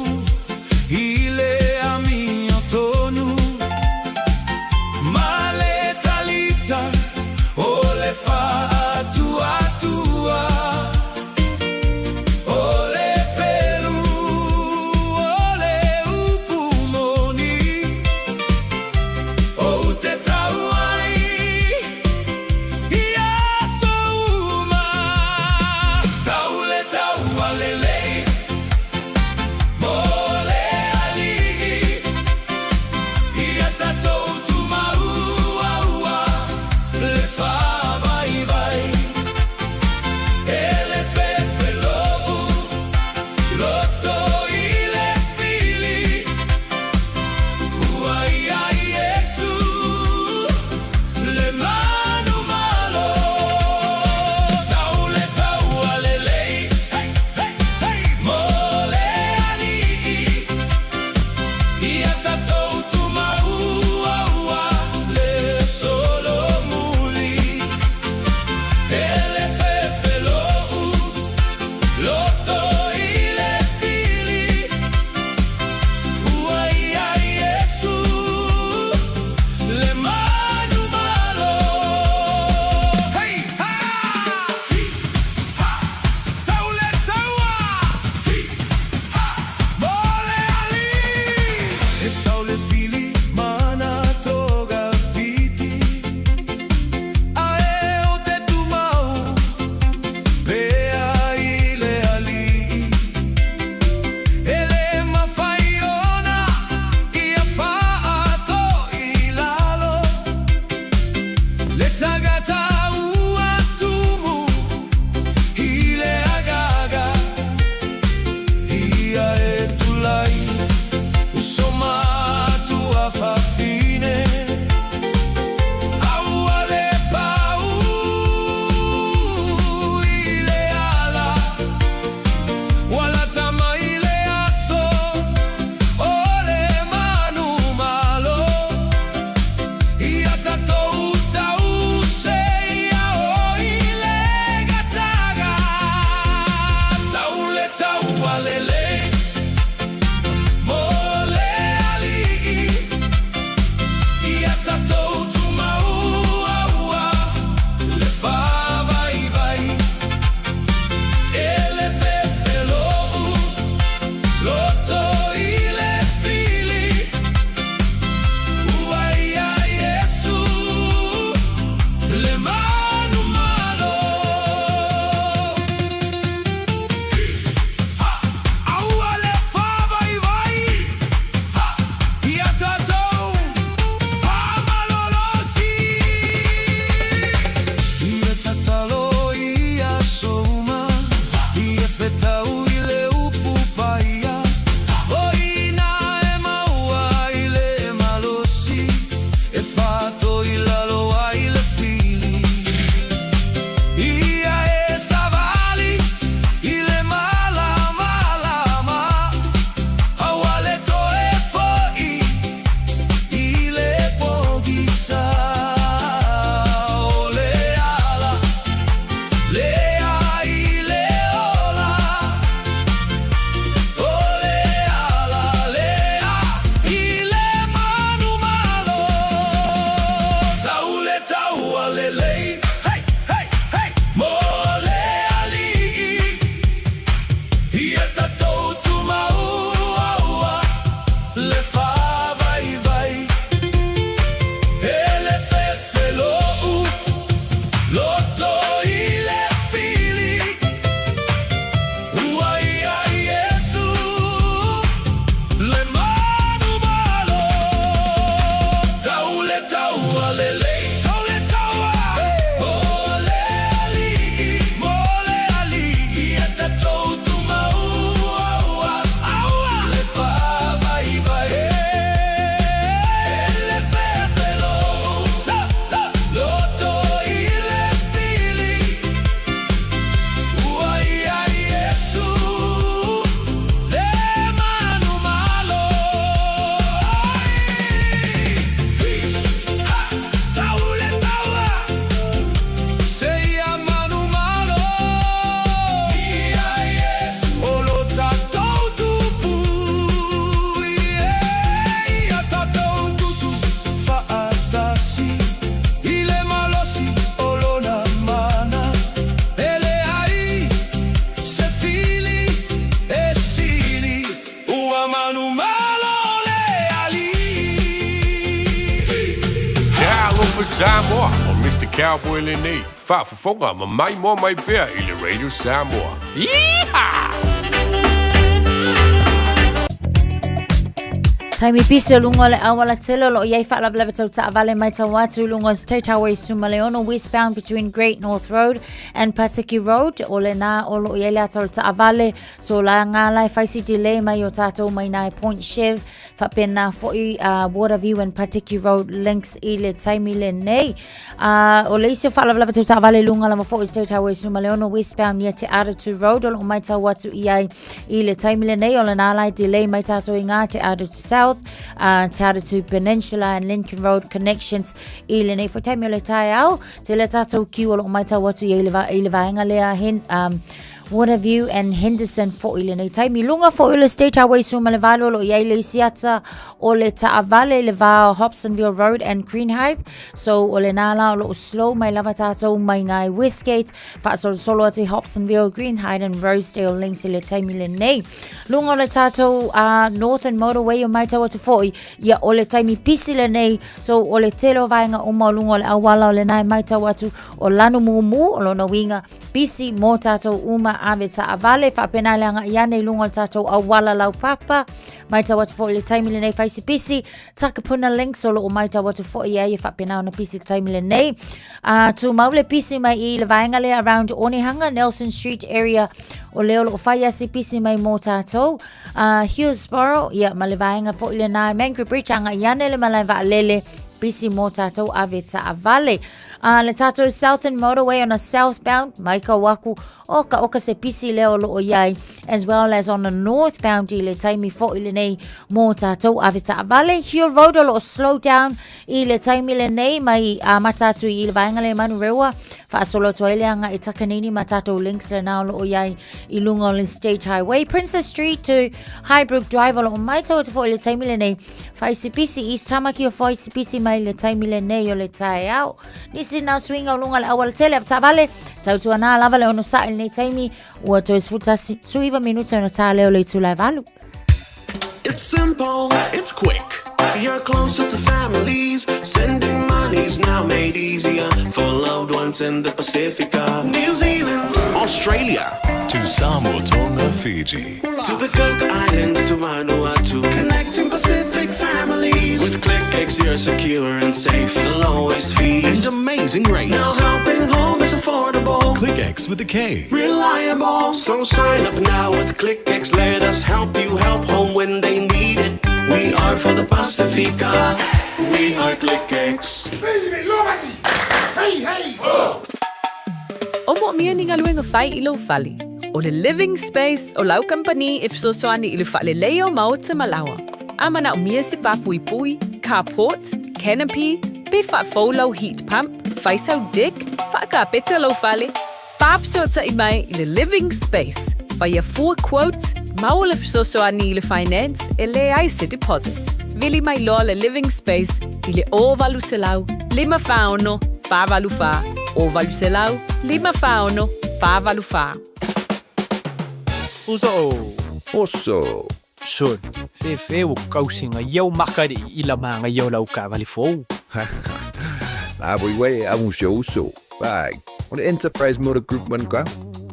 [SPEAKER 11] Alofa Samoa, o Mr. Cowboy lenei, faafofoga ma maimoa mai pea i le Radio Samoa. Yeehaw!
[SPEAKER 6] Taimi pisi o luga o le auala tele o lo o i ai faalavelave tau taavale matau atu i luga o State Highway 16 westbound between Great North Road and Patiki Road o lena o lo o i ai le ata o le taavale so la ngā lai whaisi delay mai o tātou mai nai Point Chev Faapena foi a Waterview and Patiki Road links i le taimi lenei. O le isi o faalavelave tau taavale i luga lava foi State Highway 16 westbound near Te Atatū Road o lo o matau atu i ai i le taimi lenei o lena lai delay mai tātou i ngā Te Atatū South, Te Atatū Peninsula and Lincoln Road connections i lenei foi taimi o le taeao. Tele tātou kiu o lo o matau atu i ai i le vaenga lea hen, Waterview and Henderson foʻi lenei taimi. Luga foʻi o le State Highway 18 o lo o i ai le isi ata o le taavale i le va o Hobsonville Road and Greenhithe. So o lenā la o lo o slow mai lava tātou mai ngā i Westgate, faasolosolo atu i Hobsonville, Greenhithe and Rosedale links i le taimi lenei. Luga o le tātou Northern Motorway o matau atu foʻi, ia o le taimi pisi lenei, so o le tele o vaega uma o luga o le auala o lenā e matau atu o lanu mumu o lona uiga Pisi mō tātou uma ave taavale, faapena le agai ane i luga o le tātou auala laupapa. Matau atu foi i le taimi lenei whaisi pisi, Takapuna links o loo matau atu foi ai e faapena ona pisi taimi lenei. Tumau le pisi mai i le vaenga lea around Onehunga, Nelson Street area o lea o loo whai asi pisi mai mō tātou. Hillsborough, ia ma le vaenga foi lenā Mangere Bridge agai ane le malae vaalele pisi mō tātou ave taavale. A le tātou Southern Motorway on a southbound, mai kau aku, o ka oka se pisi lea o loo iai, as well as on a northbound i le taimi foʻi lenei mō tātou ave taavale. Hill Road o loo slow down i le taimi lenei mai amata atu i le vaenga le Manurewa, faasolo atu ai le agai i Takanini ma tātou links lenā o loo iai i luga o le State Highway. Princess Street to Highbrook Drive o loo matau atu foʻi le taimi lenei Faisipisi, East Tamaki o Faisipisi mai le taimi lenei o le taeao. Nisi nā suiga o luga o le auala tele a taavale, tautuanā lava le onosai i lenei taimi, ua toe 11 19 minute ona tā lea o le itula e valu.
[SPEAKER 15] It's simple, it's quick. You're closer to families. Sending money's now made easier for loved ones in the Pacifica. New Zealand,
[SPEAKER 16] Australia,
[SPEAKER 12] To Samoa, Tonga, Fiji.
[SPEAKER 15] To the Cook Islands, to Vanuatu. Connecting Pacific families. With KlickEx, you're secure and safe. The lowest fees.
[SPEAKER 16] And amazing rates.
[SPEAKER 15] Now helping home is affordable.
[SPEAKER 12] KlickEx with a K.
[SPEAKER 15] Reliable. So sign up now with KlickEx. Let us help you help home when they need it. We are for the Pacifica. We are KlickEx.
[SPEAKER 13] O moomia ni galuega fai i lou fale. O le Living Space o lau kamupani e fesoasoani i le faaleleia o maota ma laoa. A manaomia se pāpuipui, carport, canopy, pe faafou lau heat pump, fai sau deck, faakapeta lou fale, faafesootai mai i le Living Space. Faia fua quotes, maua le fesoasoani i le finance e leai se deposit. Vili mai loa le Living Space i le 0800 546 484, 0800 546 484.
[SPEAKER 18] Uso o.
[SPEAKER 19] Oso.
[SPEAKER 18] Sol, fefe o kausinga iau makari i la manga iau lau kaavale fou.
[SPEAKER 19] La voi wei a un se uso. Vai, o le Enterprise Motor Group man ka.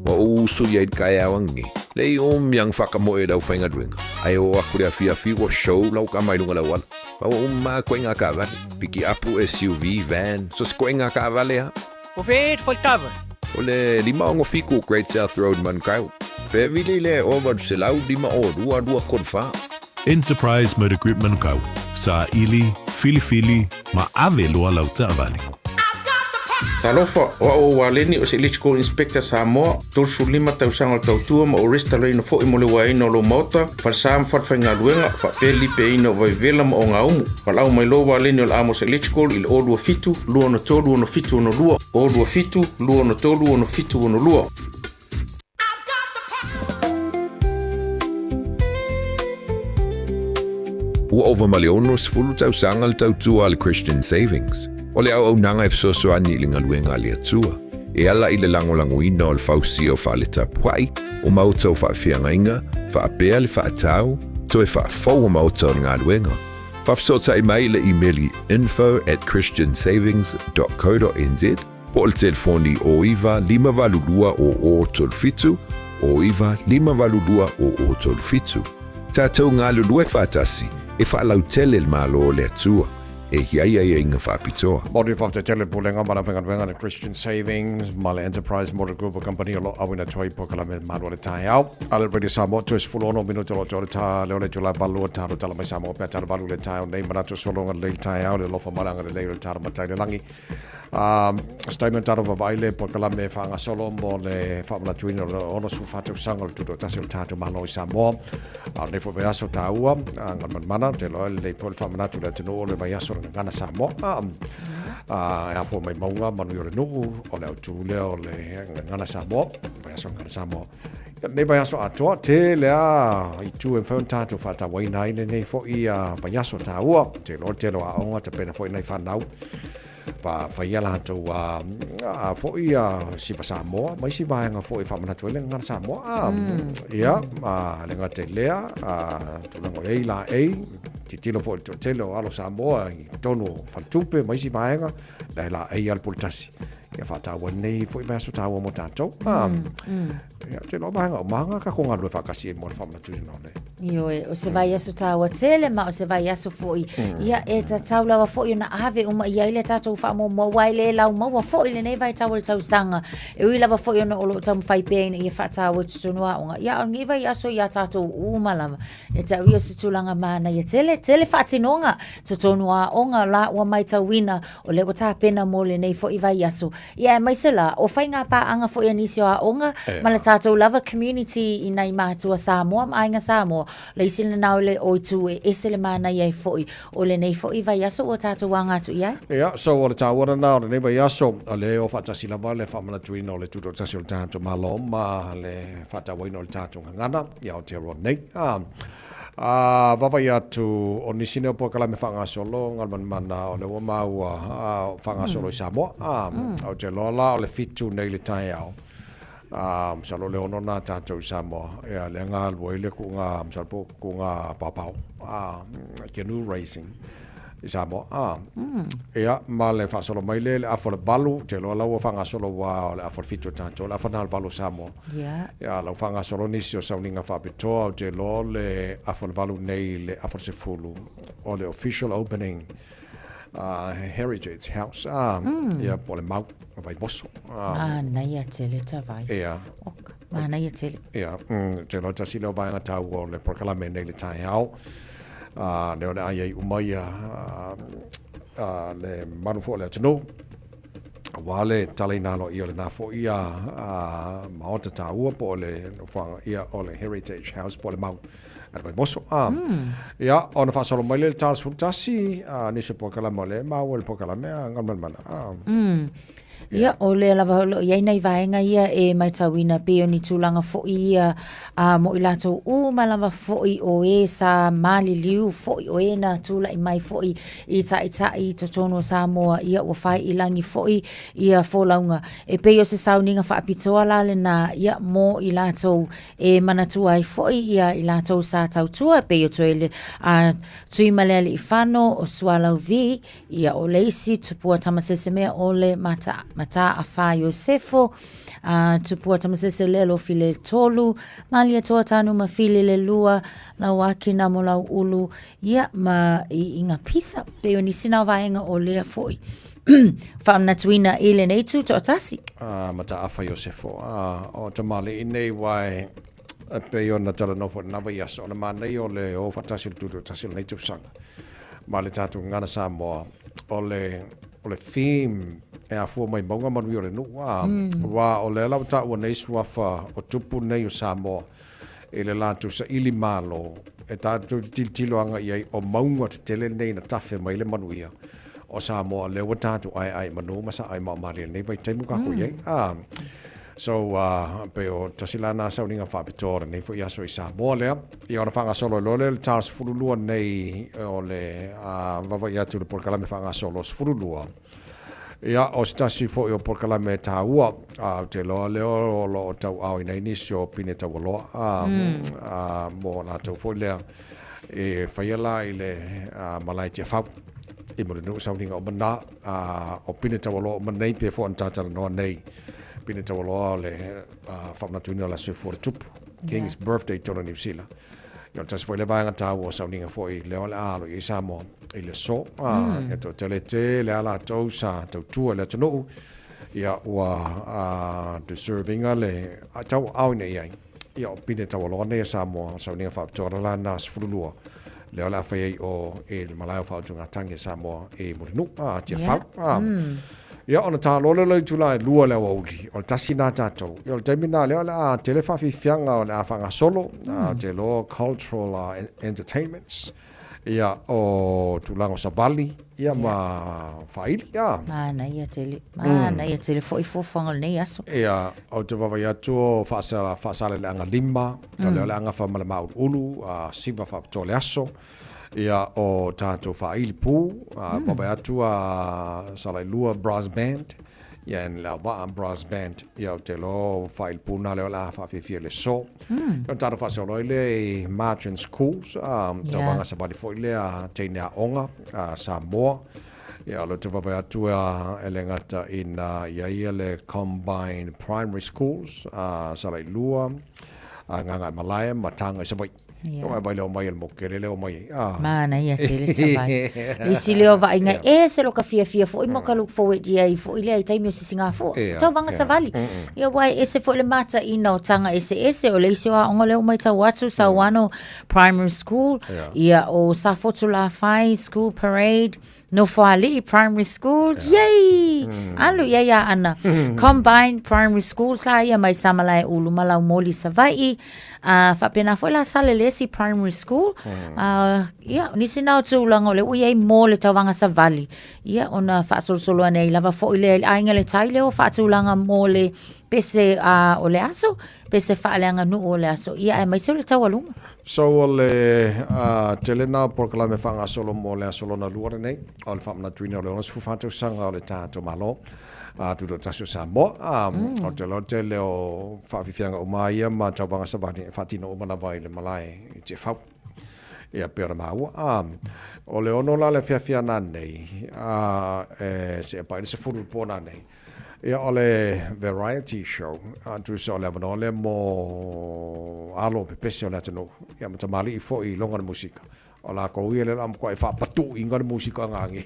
[SPEAKER 19] Wa o uso ia i kai awangi. Le i o miang whakamoe lau whaingaluenga. Ai o aku le afi afi wa show lau ka mai lunga lau ala. Pa wa umma koe ngā kaavale. Piki apu SUV, van, so se koe ngā kaavale ha.
[SPEAKER 18] O fe et fo kava.
[SPEAKER 19] O le 567 Great South Road Manukau. Pe vili le o 800 502 2 34.
[SPEAKER 12] Enterprise Motor Group Manukau. Sa ili, filifili, ma ave loa lau taavale.
[SPEAKER 25] Talofa, o au o Waleni o se Electrical Inspector Samoa, 35 tausaga o le tautua ma o restalaina foʻi mo le uaina o lou maota, falesa ma falefaigaluega, faapea le lipeaina o vaivela ma ogaumu. Valaau mai loa Waleni o le Amos Electrical i le 027 263 6762, 027 263 6762.
[SPEAKER 19] Ua ova ma le 60 tausaga le tautua a le Christian Savings. O le auaunaga e fesoasoani i le galuega a le Atua, e ala i le lagolagoina o le fausia o fale tapuai, o maota o faafeagaiga, faapea le faatau, toe faafou o maota o le galuega. Faafesootai mai i le imeli info at christiansavings dot co dot nz po o le telefoni 09 582 0037, 09 582 0037. Tatou galulue faatasi e faalautele le Malo o le Atua. E i ai aiaiga faapitoa.
[SPEAKER 3] Mo le faafetai tele Pulega ma le Aufaigaluega le Christian Savings ma le Enterprise Motor Group o kamupani o lo o auina atu ai polokalame malu o le taeao. A le Radio Samoa, toe 16 minute o lo o toa le ta leo le itula valu o talo tala mai Samoa pea talo valu le taeao nei manatu sologa lelei le taeao le alofa ma le agalelei o le talo matai le lagi. Se taimi ona tatou vaavaai le polokalame faagasolo mo le faamanatuina o le 64 tausaga o le tutoatasi o le tatou Malo i Samoa. A o lenei foi vaiaso taua, Galumalemana, ou te iloa e lelei foi le faamanatu i le atunuu o le vaiaso o le Gagana Samoa. E afua mai mauga manuia o le nuu, o le autu lea o le Gagana Samoa, vaiaso o le Gagana Samoa. Ia, lenei vaiaso atoa, tele lava itu e mafai ona tatou faatauaina ai lenei foi vaiaso taua. Ou te iloa o le tele o aoga tapena foi nai fanau pa faia latou a a foi a siva Samoa ma isi vaega foi e faamanatu ai le gagana Samoa. A, ia, a le gata i lea, a tulaga o i ai la ei, tilotilo foi i le toatele o alo Samoa i totonu o faletupe ma isi vaega, la e laei lava le pule tasi. Ia faataua nei foi vaiaso taua mo tatou. A, Ia, ou te iloa vaega uma lava tatou galulue faatasi ai mo le faamanatuina o le.
[SPEAKER 6] Ioe, o se vaiaso taua tele ma o se vaiaso foi, ia e tatau lava foi ona ave uma i ai le tatou faamuamua, aua e le laumaua foi lenei vaitau o le tausaga. E ui lava foi ona o lo o taumafai pea ina ia faataua i totonu o aoga, ia a o lenei vaiaso ia tatou uma lava. Ia te au ia o se tulaga manaia tele, tele faatinoga totonu o aoga la ua matauina o lea ua tapena mo lenei foi vaiaso. Ia aemaise la, o faiga paaga foi a nisi o aoga ma le tatou lava community i nai matua Samoa ma aiga Samoa, le isi lena o le o itu e ese le manaia ai foi o lenei foi vaiaso ua tatou aga atu i ai.
[SPEAKER 3] Ia, so o le taua lena o lenei vaiaso, o lea e o faatasi lava le faamanatuina o le Tutoatasi o le tatou Malo ma le faatauaina o le tatou gagana i Aotearoa nei. A vaavaai atu o nisi nei o polokalame faagasolo Galumalemana o lea ua maua faagasolo i Samoa. Ou te iloa la o le 7 nei i le taeao, masalo o le 6 na tatou i Samoa, ia lea na alu ai le kuuga, masalo po o kuuga paopao, canoe racing i Samoa. Ia, ma le faasolo mai lea i le afa o le 8, ou te iloa la ua faagasolo aua o le afa o le 7 o tatou, o le afa lena o le 8 o Samoa.
[SPEAKER 6] Yeah.
[SPEAKER 3] Ia, la ua faagasolo nisi o sauniga faapitoa, ou te iloa o le afa o le 8 nei i le afa o le 10, o le official opening Heritage House, ia, po o le mau o Vaimoso.
[SPEAKER 6] Manaia tele tavai.
[SPEAKER 3] Ia.
[SPEAKER 6] Oka, manaia tele.
[SPEAKER 3] Ia, ou te iloa tasi lea o vaega taua o le polokalame nei i le taeao, lea o le a i ai uma ia le mamalu foi o le atunuu. Aua le talaina aloaia o lena foi a maota taua po o le nofoaga ia o le Heritage House po o le mau a le Vaimoso. A, ia, ona faasolo mai lea i le ta 11, a, nisi o polokalame o lea e maua i le polokalame a Galumalemana. A.
[SPEAKER 6] Ia, o lea lava o lo o i ai nai vaega ia e matauina pei o ni tulaga foi ia a mo i latou uma lava foi o e sa maliliu foi o e na tulai mai foi i taitai i totonu o Samoa, ia ua fai i lagi foi ia folauga. E pei o se sauniga faapitoa la lena ia mo i latou e manatua ai foi ia i latou sa tautua, e pei o Toele a Tuimalealiifano, o Sualauvi, ia o Leisi, Tupua Tamasesemea, o le Mata, Mataafa Iosefo, a Tupua Tamasese Lelo File Tolu, Malietoa Tanu Mafili le Lua, Lauaki Namolauulu, Ia, ma i, i ngā pisa, pei o nisi nā vaega o lea foi faamanatuina i lenei tūtoatasi.
[SPEAKER 3] A, Mataafa Iosefo, a, o tamalii nei wae e pei ona talanoa foi i lena vaiaso, o le manaia o le o faatasi o le tutoatasi o lenei tausaga ma le tatou gagana Samoa, o le, o le theme e afua mai mauga manuia o le nuu, a, aua o lea la ua taua nei suafa o tupu nei o Samoa, i le latou saili malo e tatou te tilotilo agai i ai o mauga tetele nei na tafe mai le manuia o Samoa lea ua tatou aeae i manu ma saai maomalie i lenei vaitaimi ua tatou i ai. Ah, so, pei o tasi la na sauniga faapitoa o lenei foi aso i Samoa lea. Ia ona faagasolo ai loa lea i le ta 12 nei o le vaavaai atu i le polokalame faagasolo 12. Ia, o se tasi foi o polokalame taua, a, ou te iloa lea o lo o tauaaoina ai nisi o pine taualoa, a, a, mo latou foi lea. E faia la i le malae Tiafau i Mulinuu sauniga uma na, o pine taualoa uma nei pei foi ona ta talanoa nei, pine taualoa o le faamanatuina o le Aso Soifua o le Tupu, King's Birthday i totonu o Niu Sila. Ia o le tasi foi lea vaega taua o sauniga foi lea o le a alo i ai Samoa i le aso. Ia toatele tele lava latou sa tautua i le atunuu, ia ua deserve ina le tauaaoina i ai. Ia o pine taualoa nei a Samoa, o sauniga faapitoa la lana 12, lea o le a fai ai o i le malae o faautugatagi a Samoa i Mulinuu, a, Tiafau. A. Ia ona ta loa lea o le itula e 2 i le aoauli, o le tasi lena tatou. Ia o le taimi lena lea o le a tele faafiafiaga o le a faagasolo, a, ou te iloa cultural entertainments. Ia, o tulaga o savali, ia ma faaili, ia.
[SPEAKER 6] Manaia tele, manaia tele foi fuafuaga o lenei aso.
[SPEAKER 3] Ia, ou te vaavaai atu o Faasaleleaga 5, o lea o le a gafa ma le Māuluulu, a siva faapitoa le aso. Ia, o tatou faaili pū, vaavaai atu a Salailua Brass Band, Ia and Leauvaa Brass Band, ia ou te iloa o faaili pū na lea o le a faafiafia i le aso. Ia ona tatou faasolo ai lea i Margin Schools, tauvaga savali foi lea teine aoga a Samoa. Ia o lea ou te vaavaai atu e le gata ina i ai ia le Combined Primary Schools a Salailua, a Gagaemalae ma Taga i Savaii. Yeah. Ua vai leo mai e le moku kele leo mai. Ah.
[SPEAKER 6] Manaia tele tavai. Le isi leo vaaiga ese lo ka fiafia foi mo ka look forward i ai foi lea i taimi o sisigafua. Yeah. Tauvaga savali. Ia aua e ese foi le mataina o taga eseese o le isi o aoga lea ua maitau atu Sauano Primary School, Yeah. ia o Safotu Lafai School Parade, Nofoalii Primary School, yay! Alu i ai a ana. Combined Primary School sa ia mai Samalaeulu ma Laumoli Savaii. A faapena foi la Salelesi Primary School. A ia, o nisi na o tulaga o lea ua i ai mo le tauvaga savali. Ia, ona faasolosolo ane ai lava foi lea i le aiga i le tai lea ua faatulaga mo le pese a, o le aso, pese faaleaganuu o le aso, ia aemaise o le taualuga.
[SPEAKER 3] So o le tele na o polokalame faagasolo mo le aso lona lua lenei, o le faamanatuina o le 64 tausaga o le tatou Malo Tutoatasi o Samoa. O te iloa o le tele o faafiafiaga uma ia ma tauvaga savali e faatino uma lava i le malae i Tiafau. Ia pei ona maua. O le 6 la le afiafi ana nei, e seia paia i le 10 i le po nanei. Ia o le variety show, a tusa o le avanoa lea mo alo pepese o le atunuu, ia ma tamalii foi i luga o le musika. O lakou ia lea o le a matuai faapatuuina le musika gagi.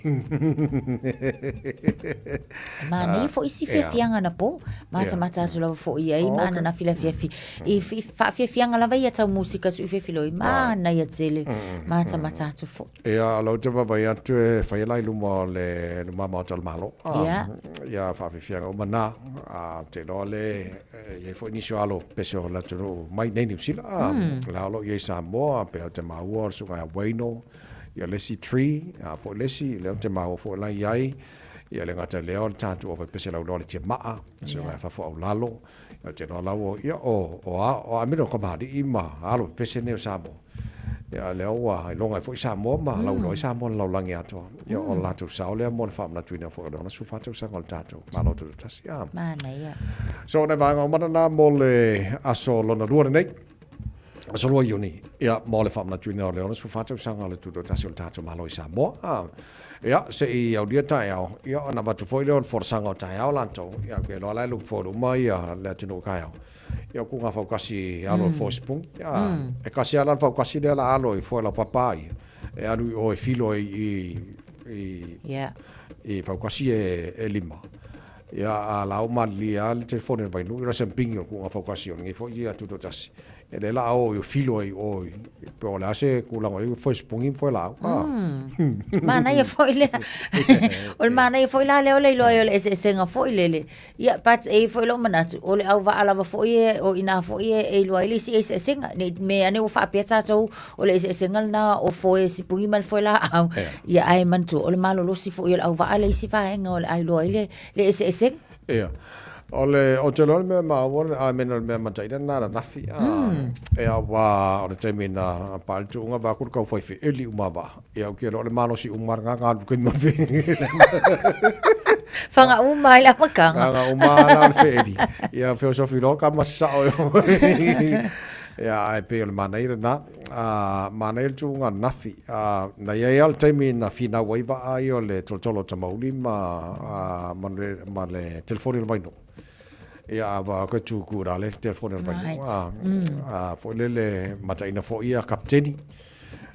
[SPEAKER 6] Manaia foi isi fiafiaga anapo, matamata atu lava foi i ai ma ananafi le afiafi. I faafiafiaga lava ia tau musika sui fiafiloi, manaia tele, matamata atu foi.
[SPEAKER 3] Ia, o lea ou te vaavaai atu e fai la i luma o le luma Maota o le Malo.
[SPEAKER 6] Ia.
[SPEAKER 3] Ia, faafiafiaga uma na. Ou te iloa le, e i ai foi nisi o alo pese o le atunuu mai nei Niu Sila. La o lo o i ai i Samoa, pei ou te maua o le susuga ia Wayno, ia le isi Tree, a foi le isi, lea ou te maua foi la i ai. Ia le gata i lea o le tatou au faipese lauloa le Tiamaa, le susuga ia Fafo Aulalo. Ia ou te iloa la ua, ia o, o a, o amino o kamali'i ma alo pepese nei o Samoa. Ia lea ua iloga ai foi Samoa ma lauiloa ai Samoa i le lalolagi atoa. Ia o le latou sao lea mo le faamanatuina foi o le 64 tausaga o le tatou Malo Tutoatasi. A.
[SPEAKER 6] Manaia.
[SPEAKER 3] So, o nai vaega uma na mo le aso lona lua lenei. Aso 2 Iuni, ia, mo le faamanatuina o le 64 tausaga o le Tutoatasi o le tatou Malo i Samoa. A. Ia, se i aulia taeao, ia ona avatu foi lea o le folasaga o taeao latou, ia ou te iloa la e look forward uma ia le atunuu i taeao. Ia o kuga faukasi alo i foe sipungi. Ia, e kasi lava la le faukasi lea la alo i foe laupapa ia, e alu i o e filo ai i, i, i faukasi e lima. Ia, a la ua malilie lava le telefoni a le Vainuu, ia o le sampingi o le kuga faukasi o lenei foi ia Tutoatasi. E le la o i filo ai o i pe o le a se tulaga i foe sipungi ma foe laau.
[SPEAKER 6] Manaia foi lea. O le manaia foi la lea o le iloa ai o le eseesega foi lele. Ia, but e i ai foi lou manatu, o le auvaa lava foi e, o i ina foi e iloa ai le isi eseesega. Ne i mea ane ua faapea tatou o le eseesega lena o foe sipungi ma le foe laau. Ia, ae manatua, o le malolosi foi o le auvaa le isi vaega o le a iloa ai le eseesega.
[SPEAKER 3] Ia. O le, ou te iloa le mea maua, I mean o le mea mataia lena ananafi, a, ia aua o le taimi na pae le tuuga vaeatu le tau fai feeli uma vaa. Ia ou te iloa o le malosi uma lena na alu taimi o le feeli.
[SPEAKER 6] Fanga uma ai le amataga.
[SPEAKER 3] Fanga uma la o le feeli. Ia feosofi loa tama sasao e. Ia, ae pei o le manaia lena. Manaia le tuuga ananafi. Na i ai lava le taimi na finau ai vaa ia o le tolotolo o Tamauli ma, ma le telefoni o le Vainuu. Ia, a va koe tū la le telefoni o le Vainuu. Right. Foi lele mataina foi ia kapiteni.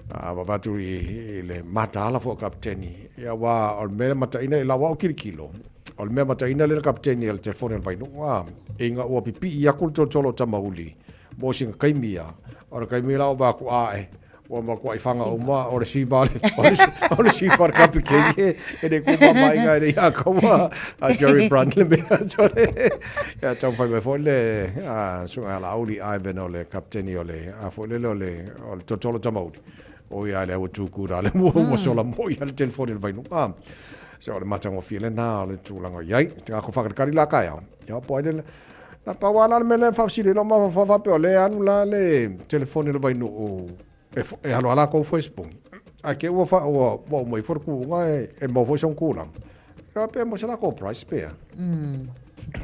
[SPEAKER 3] Vaavaai atu i le mataala foi o kapiteni. Ia, aua o le mea mataina i lau au tilotilo, o le mea mataina lea le kapiteni o le telefoni o le Vainuu, ina ua pipii atu le tolotolo o Tamauli mo sina taimi ia, o le taimi la ua vaai atu, ae, ua matuai faga uma o le siva o le siva le kapiteni e le ku mamaina e le ia kaua a Jerry Brand le mea ia taumafai mai foi le susuga ia Laauli Ivan o le kapiteni o le a foi lele o le o le tolotolo Tamauli o ia lea ua tutu la le ua sola moi le telefoni o le Vainuu so o le matagofie lena o le tulaga i ai te ko whakatakari la taeao ia po ai le na pau lava la le mea lea e faafesili ai lou mafaufau faapea o lea e alu la le telefoni o le Vainuu e alu lava latou foe sipungi ae te i ua ua uma ifo le kuuga e maua foi sona tulaga. Iloa pe maua se latou price pe a.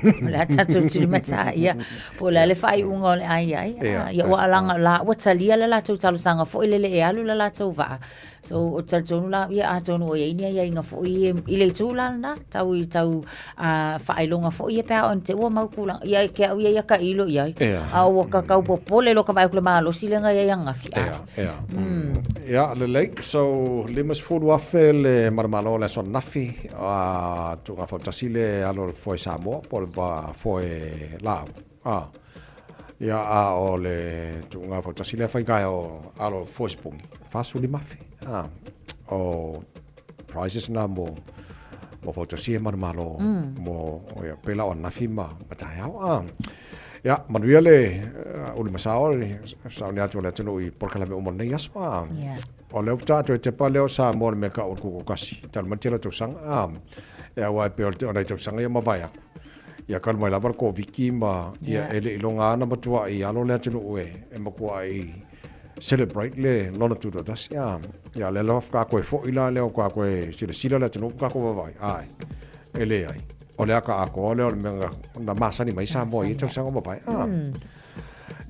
[SPEAKER 6] O le a tatou tulimatā ia. Po o le a le faaiuga o le a i ai. Ia ua alaga la ua talia le latou talosaga foi lele e alu le latou vaa. So ou te talitonu la ia atonu o i ai ni aiaiga foi i le itu la lena tau i tau faailoga foi ia pe a oo ina te i ua mau tulaga. Ia ke au ia ia tailo i ai. A ua ka tau popole loa ka vaai atu i le malosi lea na i ai ananafi.
[SPEAKER 3] Ia. Ia, lelei. So, $50,000 le manumalo o le aso ananafi. Tuuga fautasi le alo o le foe Samoa po o le foe laau. Ia, a o le tuuga fautasi lea faiga o alo o le foe sipungi, $45,000. O prizes na mo mo fautasi e manumalo mo ia pela o ananafi ma taeao. Ia, manuia le ulumasao le sauni atu o le atunuu i polokalame uma o lenei aso. O lea faatoa toe tepa lea o Samoa i le mea kau o le kuku kasi, talu mai le tele o tausaga. Ia, aua e pei o nai tausaga ia mavae atu. Ia talu mai lava le Koviti ma ia e le i loga na matuai alo le atunuu e matuai celebrate le lona tutoatasi. Ia, lea lava faatoa toe foi la lea faatoa toe silasila le atunuu ma tatou vaavaai. Ae, e leai. O le ata atoa lea o le mea na masani mai Samoa i ia tausaga ua mavae.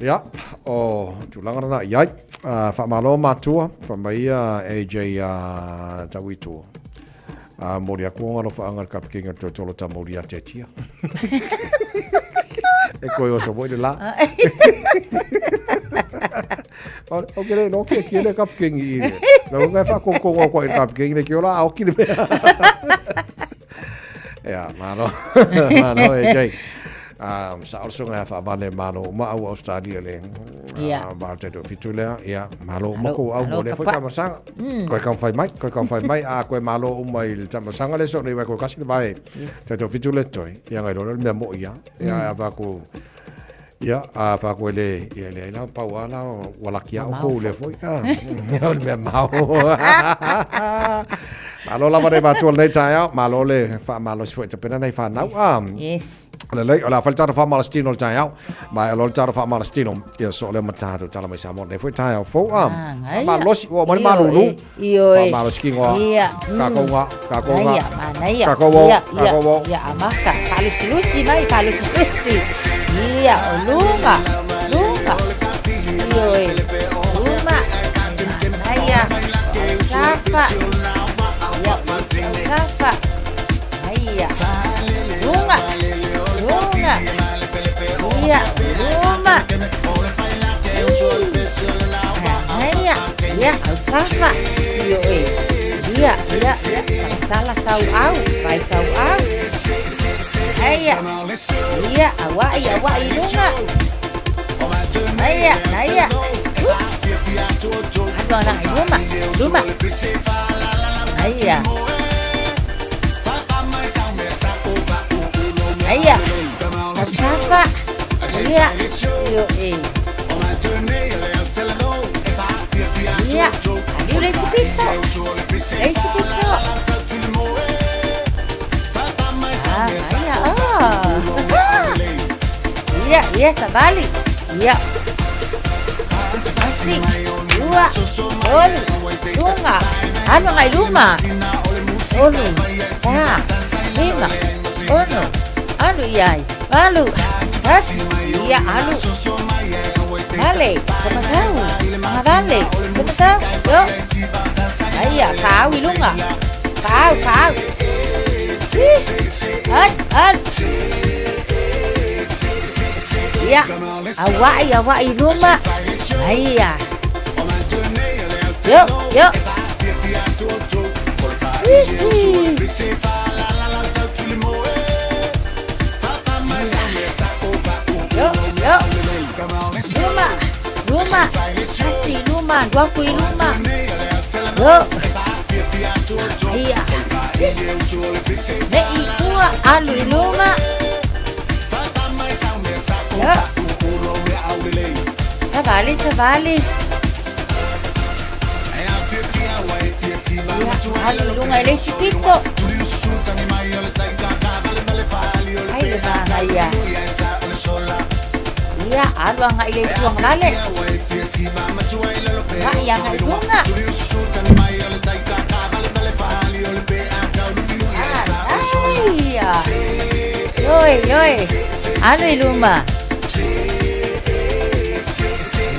[SPEAKER 3] Ia, o tulaga lena i ai. Faamalo matua, fai mai ia AJ Tauitua. Momoli atu ona alofaaga i le kapikeni o le Tolotolo Tamauli ia Tetia. E koe oso foi le la. O ke le iloa kiekie le kapikeni i le. Lau ngai whaakongkongo au koe i le kapikeni le ki ola a oki le mea. Ia, malo. Malo e Jay. Sa o le susuga ia Faavale malo uma au Australia le ma te tau fitu lea. Ia, malo uma kou au mo lea foi tamasaga. Koe taumafai mai, koe taumafai mai, a koe malo uma i le tamasaga le so nei wai koe kasi le vae. Te tau fitu le toi. Ia ngai loa le mea mo ia. Ia, a whaku, Ia, a whaku e le, ia le ai lau pau a lau, ua laki au kou le foi. Ia, o le mea mau. Malo lava nei matua lenei taeao, malo le faamalosi foi tapena nei whanau.
[SPEAKER 6] Yes.
[SPEAKER 3] Lelei, o le a fai le tatou faamalositino o le taeao, ma e aloa le tatou faamalositino, ia so lea ma tatou tala mai Samoa lenei foi taeao fou. Faamalosi, ua oo mai le malulu.
[SPEAKER 6] Ioe.
[SPEAKER 3] Faamalosi kino.
[SPEAKER 6] Ia.
[SPEAKER 3] Kākou ngā, kākou ngā.
[SPEAKER 6] Manaia, manaia.
[SPEAKER 3] Kākou o,
[SPEAKER 6] Ia, ia,
[SPEAKER 3] kākou o.
[SPEAKER 6] Ia, amata. Faalusilusi mai, faalusilusi. Ia, o luga, luga. Ioe. Luma. Manaia. Safa. Ia, safa. Aia. Luga. Luga. Ia, luma. Manaia. Ia, autafa. Ioe. Ia, ia, ia. Talatala tau au. Vai tau au. Aia. Ia, awai, awai luga. Aia, aia. Alu agai luma, luma. Aia. Aia. Autafa. Ia. Ioe. Ia. Aliu le isi pito. Le isi pito. Ah, aia. Oh. Ia, ia, savali. Ia. Tasi, lua, tolu, luga. Alu agai luma. Tolu, fa, lima, ono. Alu i ai. Valu, tasi. Ia, alu. Vale, samatau, agavale, samatau, yo. Aia, faau i luga. Faau, faau. Ai, ai. Ia, auai, auai i luma. Aia. Yo, yo. Yo, yo. Luma, luma. Asi luma, duaku i luma. Yo. Aia. Me i tua, alu i luma. Yo. Savali, savali. Ia, alu i luga i le isi pito. Ai le manaia. Ia, alu agai i le itu agavale. Agai agai i luga. Aia. Ioe, ioe. Alu i luma.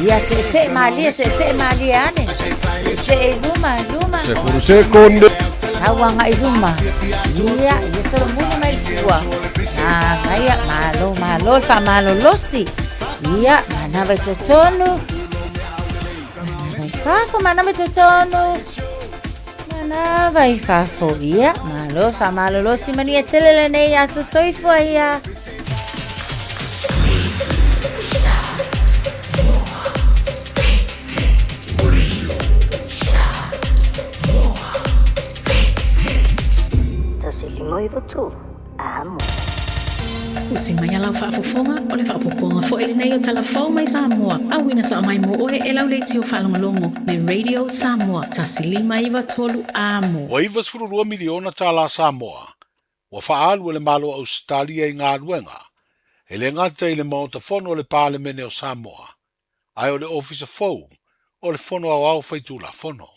[SPEAKER 6] Ia, seesee malie, seesee malie ane. Seesee i luma, i luma.
[SPEAKER 3] Sefulu sekonde.
[SPEAKER 6] Sau agai i luma. Ia, ia solomuli mai i tua. Manaia, malo, malo le faamalolosi. Ia, manava i totonu. Manava i fafo, manava i totonu. Manava i fafo. Ia, malo le faamalolosi. Manuia tele lenei aso soifua ia.
[SPEAKER 24] 153 Amo.
[SPEAKER 4] Usi mai a lau faafofoga, o le faaopoopoga foi lenei o Tala Fou mai Samoa, auina sao mai mo oe e lau leitio faalogologo le Radio Samoa 1 5 9 3 Amo.
[SPEAKER 2] Ua 92 miliona tālā Samoa ua faaalu e le Malo o Ausetalia i galuega, e le gata i le Maota Fono o le Palemene o Samoa, ae o le Ofisa fou o le Fono Aoao Faitulafono.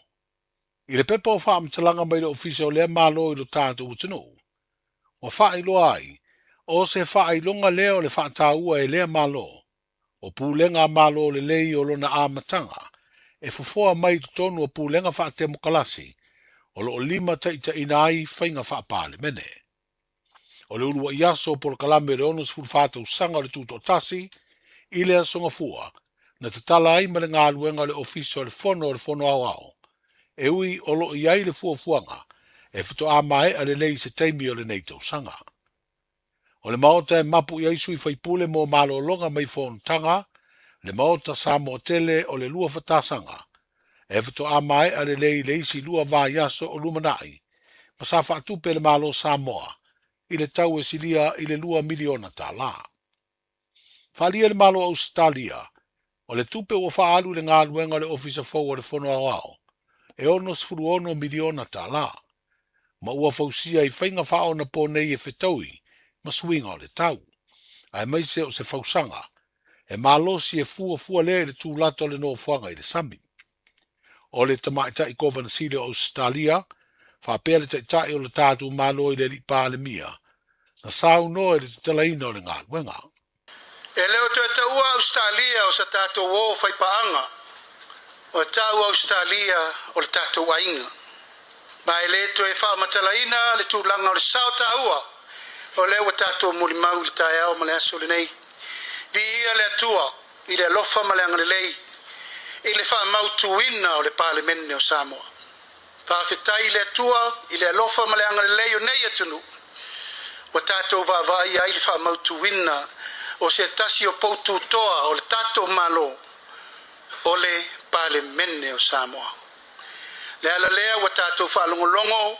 [SPEAKER 2] I le pepa o faamatalaga mai le Ofisa o lea Malo i lo tatou atunuu, ua faailoa ai, o se faailoga lea o le faataua e lea Malo, o pulega a Malo lelei o lona amataga, e fofoa mai i totonu o pulega faatemokalasi, o loo limataitaiina ai faiga faapalemene. O le uluai aso o polokalame o le 64 tausaga o le Tutoatasi i le Aso Gafua, na tatala ai ma le galuega o le Ofisa o le Fono o le Fono Aoao, e ui o loo i ai le fuafuaga e faatoa maea lelei i se taimi o lenei tausaga. O le maota e mapu i ai sui faipule mo malologa mai fonotaga, le Maota Samoa tele o le lua fatasaga, e faatoa maea lelei i le isi 2 vaiaso o lumanai, ma sa faatupe le Malo Samoa i le tau e silia i le $2 miliona. Faaalia e le Malo o Ausetalia, o le tupe ua faaalu i le galuega o le Ofisa fou o le Fono Aoao, e $66 miliona, ma ua fausia i faiga faaonaponei e fetaui ma suiga o le tau, aemaise o se fausaga e malosi e fuafua lea i le tulata o le nofoaga i le sami. O le tamaitai Kovana Sili o Ausetalia, faapea le taitai o le tatou Malo i le alii Palemia, na saunoa i le tatalaina o le galuega.
[SPEAKER 14] E le o toe taua Ausetalia o sa tatou uo faipaaga, ua tau Ausetalia o le tatou aiga. Ma e le toe faamatalaina le tulaga o le sao taua o lea ua tatou molimau i le taeao ma le aso lenei. Viia le Atua i le alofa ma le agalelei i le faamautuina o le Palemene o Samoa. Faafetai i le Atua i le alofa ma le agalelei o nei atunuu ua tatou vaavaaia ai le faamautuina o se tasi o poututoa o le tatou Malo o le Palemene o Samoa. Le ala lea ua tatou faalogologo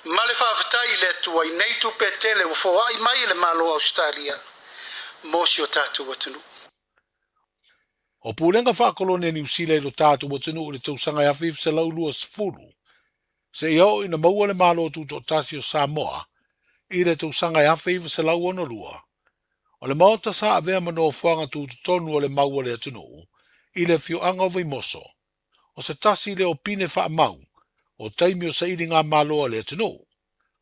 [SPEAKER 14] ma le faafetai i le Atua i nei tupe tele ua foai mai e le Malo o Ausetalia mo si o tatou atunuu.
[SPEAKER 2] O pulega faakolone a Niu Sila i lo tatou atunuu i le tausaga e 1920, seia oo ina maua le Malo Tutoatasi o Samoa i le tausaga e 1962, o le maota sa avea ma nofoaga tutotonu o le mau a le atunuu i le afioaga o Vaimoso, o se tasi lea o pine faamau o taimi o sailigamalo a le atunuu,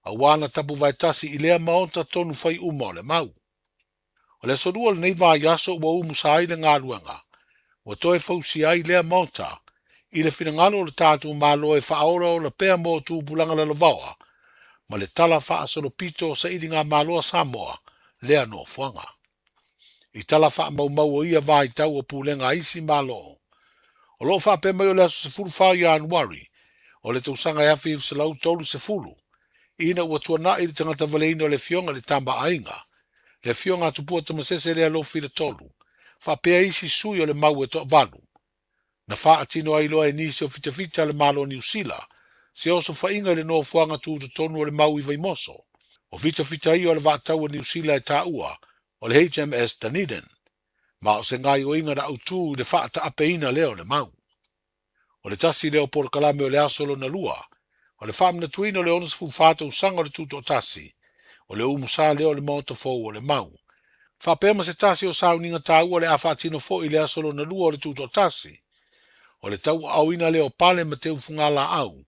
[SPEAKER 2] auā na tapuvaetasi i lea maota tonu fai uma o le mau. O le aso Lua o lenei vaiaso ua umusa ai le galuega Ua toe fausia ai lea Maota i le finagalo o le tatou Malo e faaolaola pea mo tupulaga lalovaoa ma le tala faasolopito o sailigamalo a Samoa lea nofoaga. I tala faamaumau o ia vaitau o pulega a isi Malo, o lo o faapea mai o le aso 14 o Ianuari o le tausaga e 1930, ina ua tuanai le tagata valeina o le Afioga i le Tama a Aiga, le Afioga a Tupua Tamasese Lealofi le Tolu, faapea isi sui o le mau e toavalu. Na faatino ai loa e nisi o fitafita a le Malo o Niu Sila se osofaiga i le nofoaga tutotonu o le mau i Vaimoso. O fitafita ia o le vaataua Niu Sila e taua o le HMS Dunedin, ma o se gaoioiga na autu i le faataapeina lea o le mau. O le tasi lea o polokalame o le aso lona lua, o le faamanatuina o le 64 tausaga o le Tutoatasi, o le umusa lea o le Maota Fou o le Mau. Faapea ma se tasi o sauniga taua o le a faatino foi i le aso lona lua o le Tutoatasi, o le tauaaoina lea o pale ma teufugalaau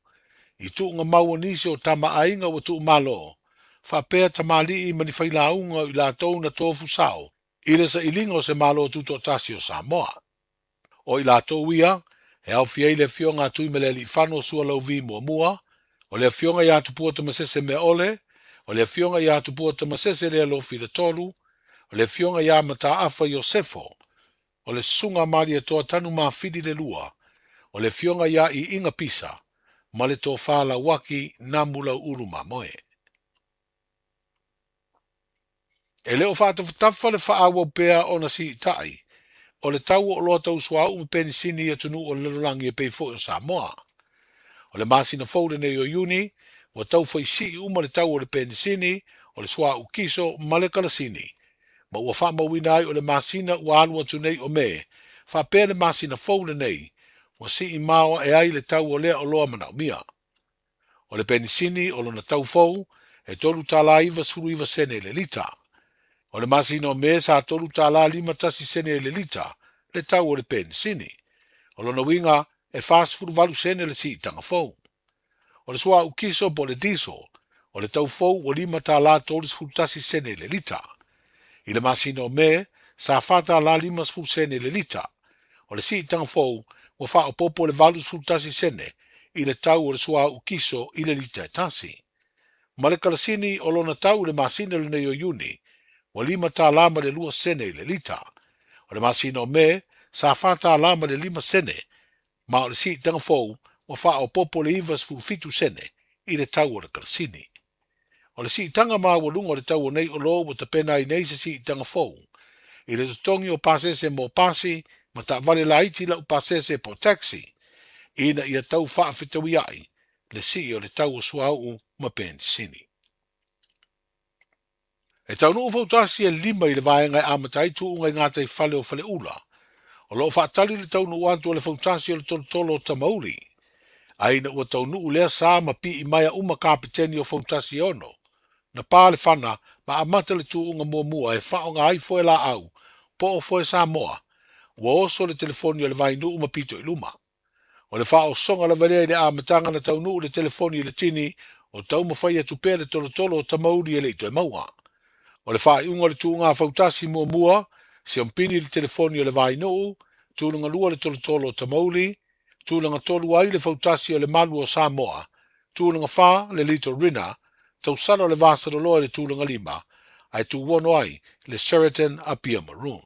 [SPEAKER 2] i tuuga mau o nisi o tama aiga ua tuumalo, faapea tamalii ma ni failauga o i latou na tofu sao i le sailiga o se Malo Tutoatasi o Samoa. O i latou ia, e aofia ai le Afioga a Tuimalealiifano Sualauvi Muamua, o le Afioga ia Tupua Tamasese Meaole, o le Afioga ia Tupua Tamasese Lealofi le Tolu, o le Afioga ia Mataafa Iosefo, o le Susuga a Malietoa Tanumafili le Lua, o le Afioga ia Iiga Pisa, ma le Tofa Lauaki Namulauulu Mamoe. E le o faatafatafa le faaauau pea ona siitai o le tau o oloa tau suauu ma penisini i atunuu o le lalolagi e pei foi o Samoa. O le masina fou lenei o Iuni, ua tau fai sii uma le tau o le penisini, o le suauu kiso ma le kalasini, ma ua faamauina ai o le masina ua alu atu nei o Me, faapea le masina fou lenei, ua sii maoae ai le tau o lea oloa manaomia. O le penisini o lona tau fou e $3.99 i le lita. O le masina o Me sa $3.51 i le lita le tau o le penisini. O lona uiga e 48 sene le siitaga fou. O le suauu kiso po o le diesel, o le tau fou ua $5.31 i le lita. I le masina o Me, sa $4.50 i le lita. O le siitaga fou ua faaopoopo le 81 sene i le tau o le suauu kiso i le lita e tasi. Ma le kalasini o lona tau i le masina lenei o Iuni, ua $5 ma le 2 sene i le lita. O le masina o Me, sa $4 ma le 5 sene, ma o le siitaga fou ua faaopoopo le 97 sene i le tau o le kalasini. O le siitaga maualuga o le tau o nei oloa ua tapena ai nei se siitaga fou i le totogi o pasese mo pasi ma taavale laiti laupasese po o taxi ina ia tau faafetauia'i le sii o le tau o suauu ma penisini. E taunuu fautasi e lima i le vaega e amata ai tuuga i gataifale o Faleula. O lo o faatali le taunuu atu o le fautasi o le tolotolo o Tamauli. A ina ua taunuu lea sa ma pii maea uma kapeteni o fautasi e ono, na pa le fana ma amata le tuuga muamua e faaaoga ai foe laau po o foe Samoa, ua oso le telefoni o le Vainuu ma pito i luma. O le faaosoga lava lea i le amataga na taunuu le telefoni i le tini o taumafai atu pea le tolotolo o Tamauli e le i toe maua. O le faaiuga o le tuuga fautasi muamua, siompini le telefoni o le Vainuu, tulaga lua le tolotolo o Tamauli, tulaga tolu ai le fautasi o le Malu o Samoa, tulaga fa le Little Rina, tausala o le Vasaloloa i le tulaga lima, ae tuuono ai le Sheraton Apia Maroon.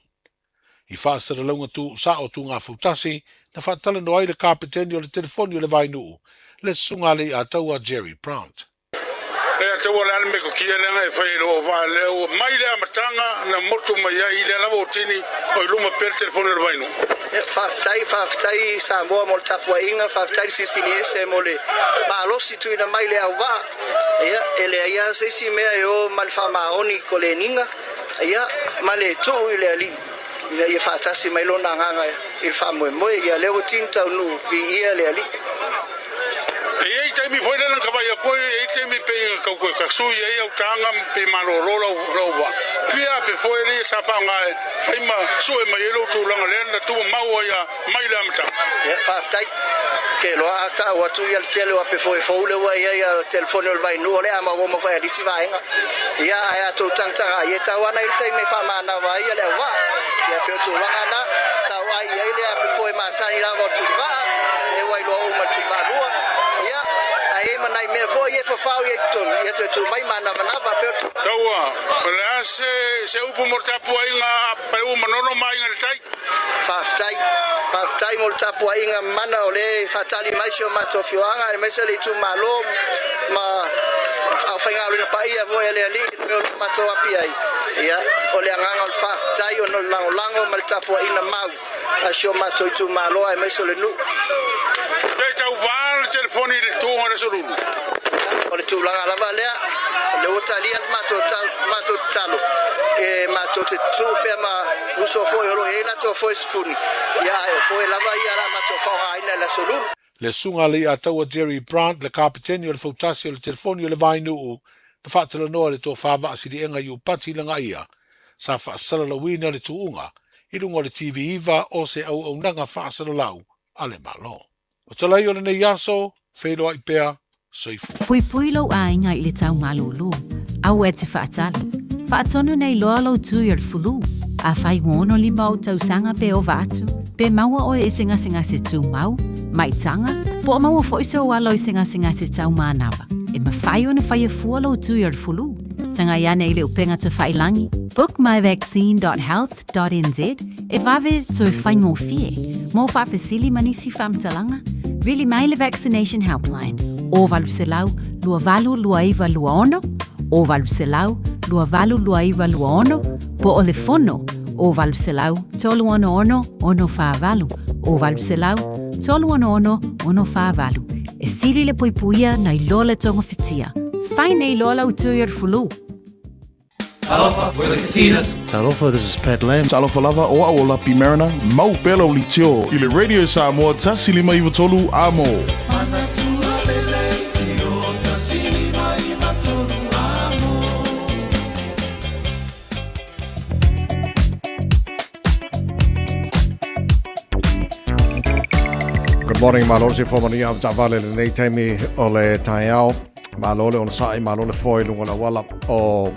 [SPEAKER 2] I faasalalauga tuusao tuugafautasi na faatalanoa ai le kapeteni o le telefoni o le Vainuu, le Susuga a Leiataua Jerry Brant.
[SPEAKER 14] Leiataua le a le metotia lea na e fai i lou vaa lea ua mai le amataga na motu mai ai lea lava o tini o i luma pea le telefoni o le Vainuu.
[SPEAKER 8] Faafetai, faafetai Samoa mo le tapuaiga, faafetai le Silisili Ese mo le malosi tuuina mai i le auvaa. Ia, e leai lava se isi mea e o ma le faamaoni koleniga. Ia, ma le tuu i le Alii, ina ia faatasi mai Lona Agaga i le faamoemoe. Ia, lea ua tini taunuu, viia le Alii.
[SPEAKER 14] E i ai taimi foi lea na ta vaai atu ai, e i ai taimi pei na tau toe tasui ai au taga ma pei malolo lau, lau vaa. Fia ape foi lea sa faaaoga e fai ma sue mai ai lou tulaga lea na tumau ai a mai le amataga.
[SPEAKER 8] Ia, faafetai. Ke loa a tau atu ia le tele o ape foe fou le ua ia ia telefoni o le Vainuu o le a maua uma foi a lisi vaega. Ia, ae a tou tagataga ai e tau ana i le taimi e faamanawa ai ia le auvaa. Ia, pei o tulaga na, tau ai i ai le apu foe masani lava o le Tuivaa, lea ua iloa uma e le Tuivaalua, ia, ae i ai ma nai mea foi ia e fafao i ai i totonu, ia toe tuu mai manavanava pei o le.
[SPEAKER 14] Taua, o le a se, se upu mo le tapuaiga a Paleuu Manono ma Aiga i le Tai?
[SPEAKER 8] Faafetai. Faafetai mo le tapuaiga mana o lea e faatali mai si o matou afioaga aemaise le itumalo ma aufaigaluega paia foi a le Alii i le mea o lo o matou api ai. Ia, o le agaga o le faafetai ona o le lagolago ma le tapuaiga mau a si o matou itumalo aemaise o le nuu.
[SPEAKER 14] Pe tauva le telefoni i le tuuga o le Aso Lulu?
[SPEAKER 8] O le tulaga lava lea, o lea ua talia le matou matou tatalo e matou te tutu pea ma uso foi o lo o i ai latou foe sipuni, ia ae o foe lava ia o le a matou faaaogaina i le Aso Lulu.
[SPEAKER 2] Le susuga a Leiataua Jerry Brant, le kapeteni o le Fautasi o le Telefoni o le Vainuu, na faatalanoa i le tofa Vaasiliega Iupati Lagaia, sa faasalalauina le tuuga i luga o le TV9 o se auaunaga faasalalau a le Malo. O talai o lenei aso, feiloai pea, soifua.
[SPEAKER 10] Puipui lou aiga i le tau malūlū, aua e te faatali. Faatonu nei loa lou tui o le fulu. Afai ua 65 ou tausaga pe ova atu, pe maua oe i se gasegase tumau, maitaga, po o maua foi sou alo i se gasegase tau manava, e mafai ona faia fua lou tui o le fulu. Tagai ane i le upega tafailangi, bookmyvaccine.health.nz, e vave toe faigofie mo faafesili ma nisi faamatalaga, vili mai le Vaccination Helpline o 800 282926 o 800 282926 po o le fono o 800 366 648 o 800 366 648. E sili le puipuia nai lo le togafitia. Fai nei loa lau tui o le fulu.
[SPEAKER 17] Talofa, we're the Katinas.
[SPEAKER 20] Talofa, this is Pat Lam.
[SPEAKER 25] Talofa lava, o a'u o Lapi Mariner, mau pea lau leitio i le Radio Samoa 153 Amo.
[SPEAKER 3] Good morning, malo le soifua manuia au taavale i lenei taimi o le taeao. Malo le onosai, malo le foe i luga o le auala o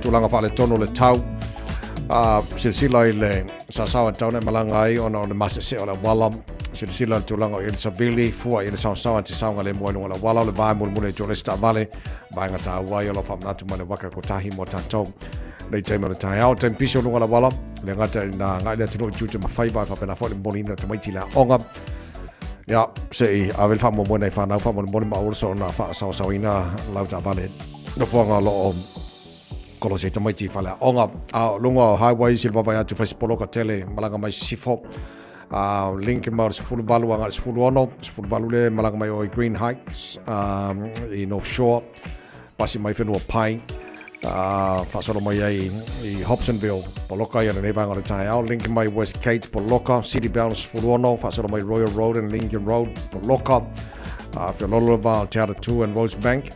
[SPEAKER 3] tulaga faaletonu o le tau. Silasila i le saosaoa e tatau ona e malaga ai ona o le masese o le auala. Silasila i le tulaga o i le savili, fua i le saosaoa e te saogalemu ai i luga o le auala. O le va e mulimuli ai atu o le isi taavale, vaega taua ai o lau faamanatu mai le waka kotahi mo tatou. Nei taimi o le taeao, taimi pisi o luga o le auala, le gata i nā agai le atunuu i tiute ma faiva e faapena foi le momoliina o tamaiti i le aoga. Ia, se i ave le faamoemoe nai whanau faamolemole ma aua le soona faasaosaoina lau taavale nofoaga o lo o kolosi ai tamaiti i fale aoga. A o luga o highways i le vaavaai atu fai se poloka tele malaga mai sisifo. Link ma o le 18 agai le 16, 18 le malaga mai o i Green Heights i North Shore, pasi mai whenua pai. Faasolo mai ai i Hobsonville, poloka ia lenei vaega o le taeao. Link mai Westgate, poloka. City Bound 16, faasolo mai Royal Road and Lincoln Road, poloka. Feololo le va o Te Atatū and Rosebank.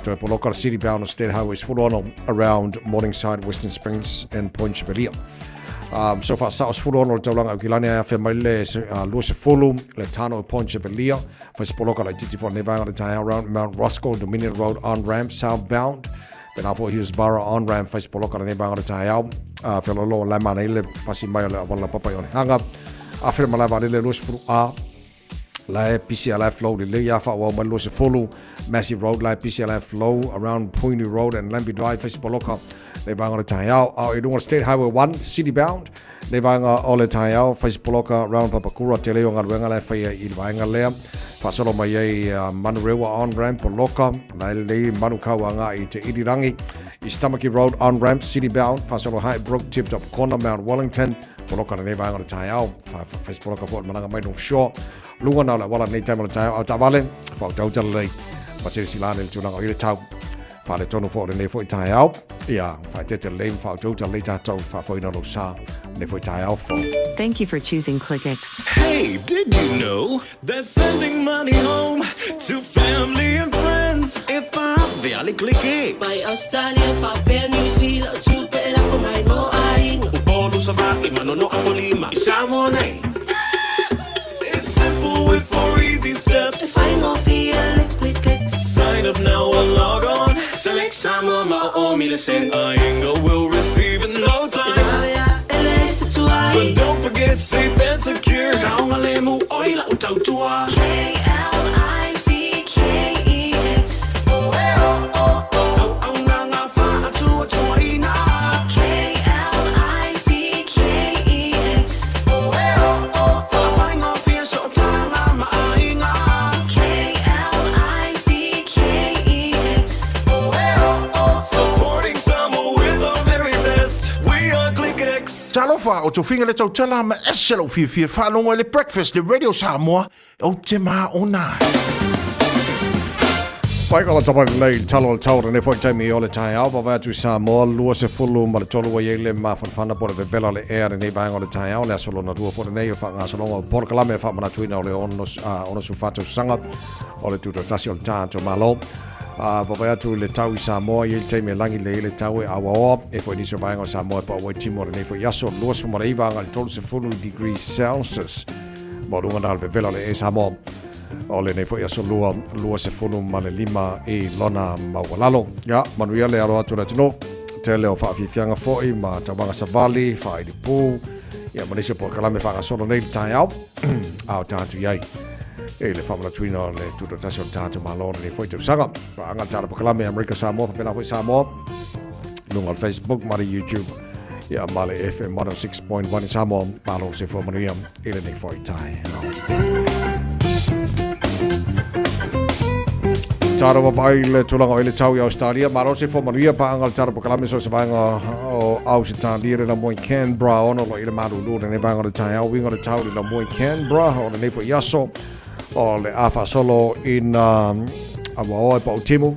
[SPEAKER 3] Toe poloka le City Bound o State Highway 16 around Morningside, Western Springs and Point Chevalier. So faasao 16 le taulaga Aukilani ai afea mai le 20 le Tano o Point Chevalier. Fai se poloka laitiiti fo lenei vaega o le taeao around Mount Roskill, Dominion Road on ramp southbound. Pēnā foi Hillsborough on ramp fai se poloka lenei vaega o le taeao. Feoloolo la e manaia le pasi mai o le auala laupapa i Onehunga. Afe le malae vaalele 20A. La e pisi a la e flow lelei a faaauau mai le 20 Massey Road la e pisi a la e flow around Poini Road and Lambie Drive fai se poloka lenei vaega o le taeao. A o i luga o le State Highway 1 City Bound Nei vaega o le taeao, fai se poloka round Papakura, tele o galuega la e faia i le vaega lea. Faasolo mai ai Manurewa on ramp poloka, la e lelei Manukau agai i te Irirangi. East Tamaki Road on ramp city bound, faasolo Highbrook, Tip Top Corner, Mount Wellington, poloka lenei vaega o le taeao. Fai se poloka foi o le malaga mai North Shore. Luga na o le auala lenei taimi o le taeao, au taavale, whautauta lelei, ma silasila ane i le tulaga o i le tau. Faaletonu foi o lenei foi taeao. Ia, faaeteete lelei ma faautauta lelei tatou faafoeina lou sa lenei foi taeao fou.
[SPEAKER 13] Thank you for choosing ClickX.
[SPEAKER 16] Hey, did you know that sending money home to family and friends e vave a le ClickX?
[SPEAKER 21] Mai Australia faapea New Zealand o tupe e lafo mai mo aiga.
[SPEAKER 15] Upolu, Savaii, Manono, Apolima i Samoa nei. It's simple with four easy steps.
[SPEAKER 21] E faigofie le ClickX.
[SPEAKER 16] Sign up now or log on. Select Samoa ma o o mile send. Aiga will receive in no time.
[SPEAKER 21] E vave a e leai se tuai.
[SPEAKER 16] But don't forget safe and secure.
[SPEAKER 25] Talofa, o Tofiga le tautala ma ese lou fiafia faalogo i le Breakfast le Radio Samoa, ou te maona ai.
[SPEAKER 3] Pai ka lata mai lei talo le tau ne foi taimi o le taeao vavae atu i Samoa 23 ua iai le mafanafana po le vevela le ea lenei vaega o le taeao le aso lona lua foi lenei o faagasologa o polokalame e faamanatuina o le 64 tausaga o le tutoatasi o le tatou Malo. A vavae atu i le tau i Samoa i ai le taimi e lagi lelei ai le tau e auaoa e foi nisi o vaega o Samoa e pau ai timu o lenei foi aso 29 agai le 30 degrees Celsius. Maualuga na o le vevela o le ee Samoa o lenei foi aso lua, 25 i lona maualalo. Ia, manuia le alo atu o le atunuu. Tele o faafiafiaga foi ma tauvaga savali, faailipu, ia ma nisi o polokalame faagasolo nei le taeao. A o tatou i ai i le faamanatuina o le tutoatasi o le tatou Malo lenei foi tausaga. Paaga le tala polokalame Amerika Samoa faapena foi Samoa luga o le Facebook ma le YouTube ia ma le FM 106.1 i Samoa. Malo le soifua manuia i lenei foi taeao. Tara wa pai le tulaga o i le tau i Australia. Malo le soifua manuia paaga le tala polokalame so se vaega o Ausitalia le lamoe Canberra ono lo i le malulu lenei vaega o le taeao uiga o le tau le lamoe Canberra o lenei foi aso o le a faasolo ina auaoa e pau timu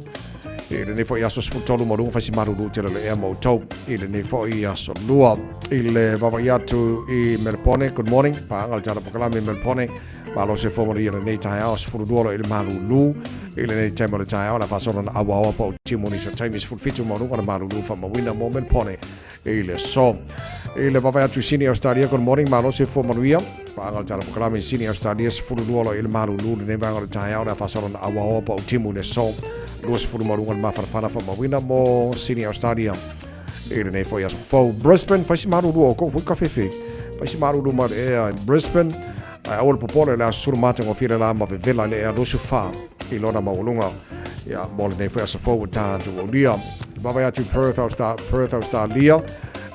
[SPEAKER 3] i lenei foi aso 13 ma luga faisi malulu tele le ea ma outou i lenei foi aso lua i le vaavaai atu i Melbourne. Good morning paaga le tala polokalame i Melbourne. Malo se fua manuia lenei taeao, 12 lo i le malulu i lenei taimi o le taeao, le faasolo na auaoa pa o timu ni so taimi 17 maualuga na malulu faamauina mo Melbourne i le aso. I le vaavaai atu i Sydney, Australia, good morning, malo se fua manuia. Paaga le tala polokalame i Sydney, Australia, 12 lo i le malulu lenei vaega o le taeao, le faasolo na auaoa pa o timu i le aso, 20 maualuga na mafanafana faamauina mo Sydney, Australia i lenei foi aso fou. Brisbane, fai si malulu o kou foi kafefe. Fai si malulu ma le ea i Brisbane. Ae aua le popole, o le a susulu matagofie le la ma vevela i le ea 24 i lona maualuga. Ia, mo lenei foi aso fou ua tatou aulia. Vaavaai atu i Perth, Perth, Australia,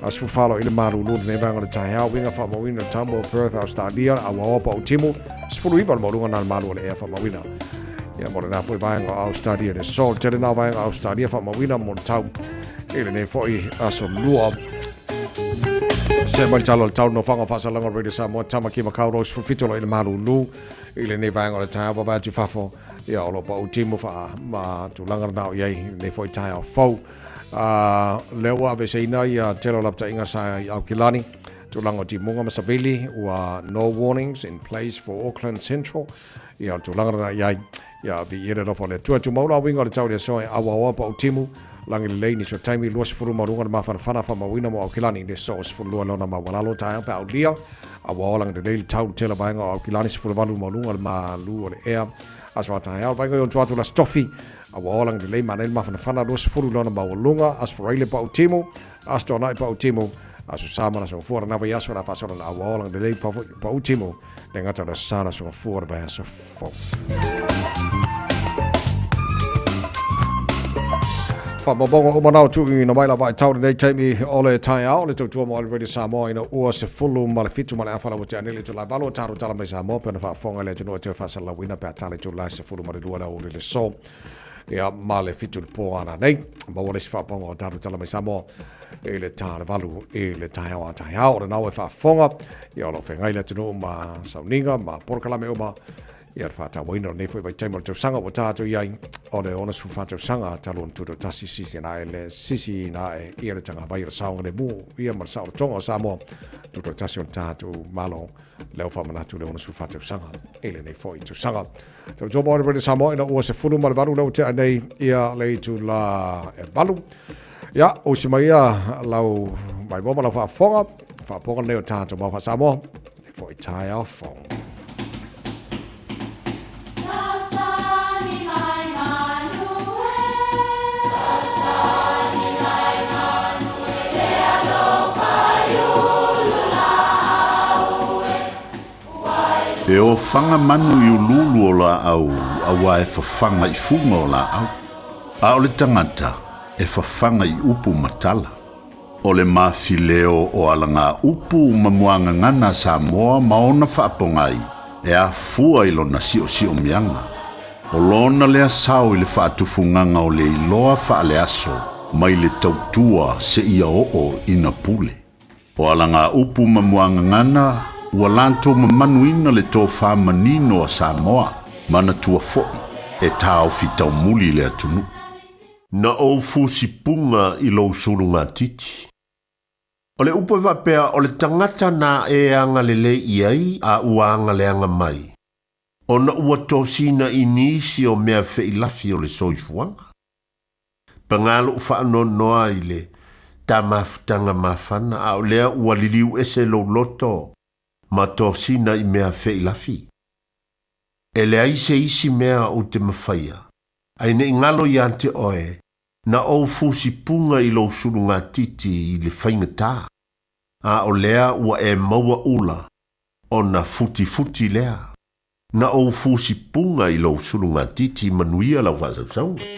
[SPEAKER 3] aso fufalo i le malulu lenei vaega o le taeao, uiga faamauina le tau mo Perth, Australia, auaoa pa utimu, 19 le maualuga na le malu o le ea faamauina. Ia, mo lena foi vaega o Australia le aso. Tele na vaega o Australia faamauina mo le tau i lenei foi aso lua. Se mai talo le tau no whanga whasalanga Radio Samoa Tamaki Makaurau 17 lo i le malulu i lenei vaega o le taeao vavae atu fafo ia o lo pa utimu wha ma tulaga na o iai lenei foi taeao fou. Lea ua aveseina ia tele o lapataiga sa i Aukilani tulaga o timuga ma savili ua no warnings in place for Auckland Central ia o le tulaga na iai ia viia le alofa o le Atua. Tumau la uiga o le tau i le aso e auaoa pa utimu lagi lelei nisi o taimi 20 maualuga le mafanafana faamauina mo Aukilani le aso 12 lona maualalo taeao pe aulia auaoa lagi lelei le tau tele vaega o Aukilani 18 maualuga le malu o le ea aso a taeao le vaega i ontu atu le aso tofi auaoa lagi lelei manai le mafanafana 20 lona maualuga aso Faraile pa utimu aso Toanai pa utimu aso Sa ma le aso Gafua lena vaiaso le a faasolo na auaoa lagi lelei pa utimu le gata o le aso Sa le aso Gafua le vaiaso fou. Faamaumauga uma na o tuuina mai la vaitau lenei taimi o le taeao le tautua mo le Radio Samoa ina ua 17 ma le afa la ua tea nei le itula e valu o tatou tala mai Samoa pe ona faafofoga i le atunuu e toe faasalalauina pe a tala itula e 12 le aoauli le aso ia ma le 7 le po ana nei. Maua le isi faapaoga o tatou tala mai Samoa i le ta le valu i le taeao a taeao o lena ua e faafofoga ia o lo o feagai le atunuu ma sauniga ma polokalame uma ia le faatauaina o lenei foi vaitaimi o le tausaga ua tatou i ai o le 64 tausaga talu ona tutoatasi sisiina ae le sisiina ae ia le tagavai o le saogalemu ia ma le saolotoga o Samoa tutoatasi o le tatou Malo lea ua faamanatu le 64 tausaga i lenei foi tausaga. Tautua mo le Samoa ina ua 18 lea ua tea nei ia le itula e valu. Ia, usi mai ia lau maimoa ma lau faafofoga, faafofoga lenei o tatou mau faa-Samoa, e foi taeao fou.
[SPEAKER 12] E ofaga manu i uluulu o laau auā e fafaga i fuga o laau, a o le tagata e fafaga i upu ma tala. O le mafileo o alagaupu ma muagagana a Samoa ma ona faapogai e afua i lona siosiomiaga. O lona lea sao i le faatufugaga o le iloa faaleaso mai le tautua seia oo ina pule. O alagaupu ma muagagana ua latou mamanuina le tofā manino a Samoa, manatua fo'i e taofi taumuli le atunuu. Na ou fusipuga i lou sulugatiti. O le upu e faapea o le tagata na e agalelei i ai a ua agaleaga mai, ona ua tosina i nisi o mea feilafi o le soifuaga. Paga lou faanoanoa i le ta mafutaga mafana, a o lea ua liliu ese lou loto ma tosina i mea feilafi. E leai se isi mea ou te mafaia, ae ne i galo ia te oe, na ou fusipuga i lou sulugatiti i le faigatā, a o lea ua e maua ula, ona futifuti lea. Na ou fusipuga i lou sulugatiti manuia lau faasausauga.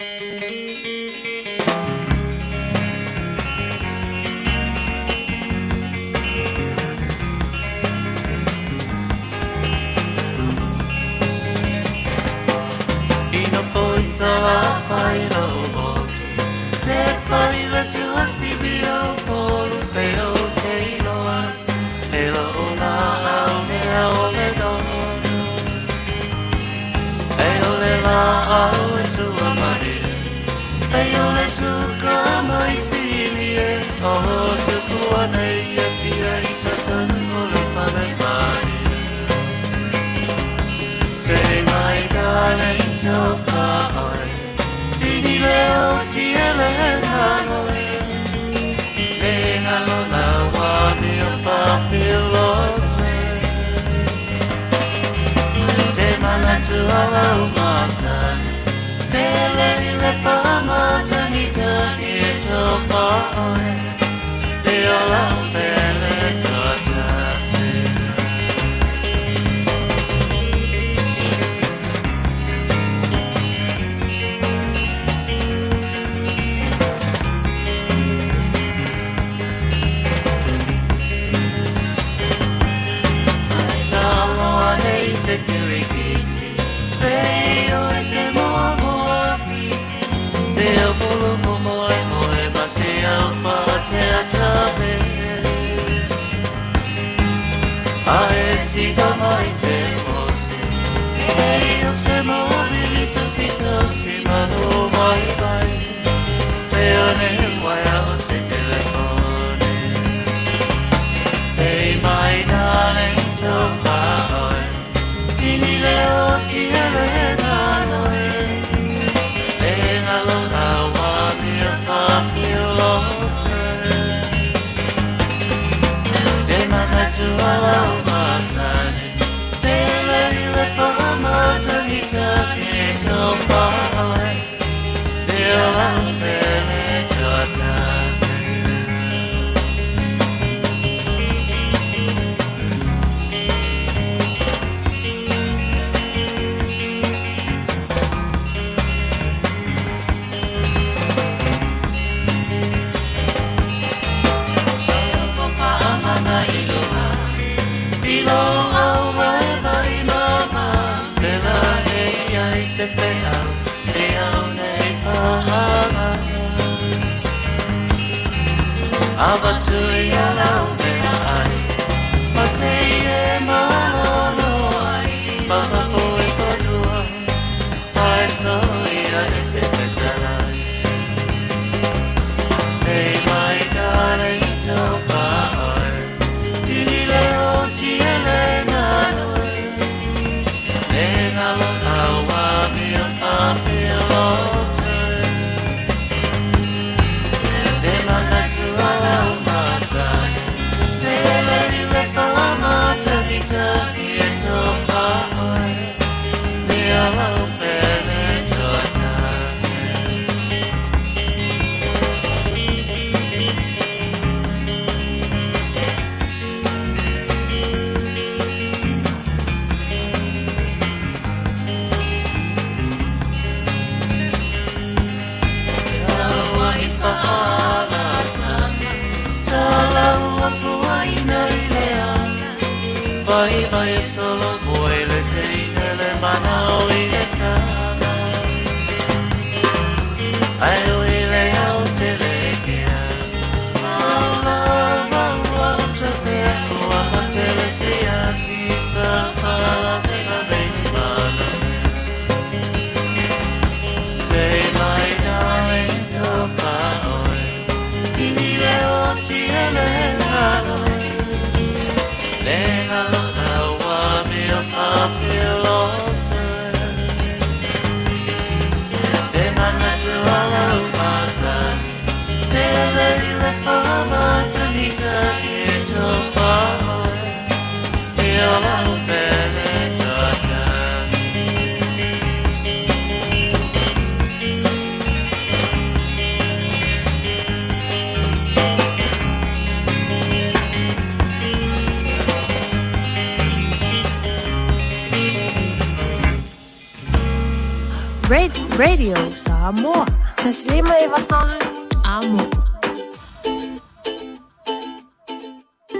[SPEAKER 13] Radio Samoa. 153 Amo.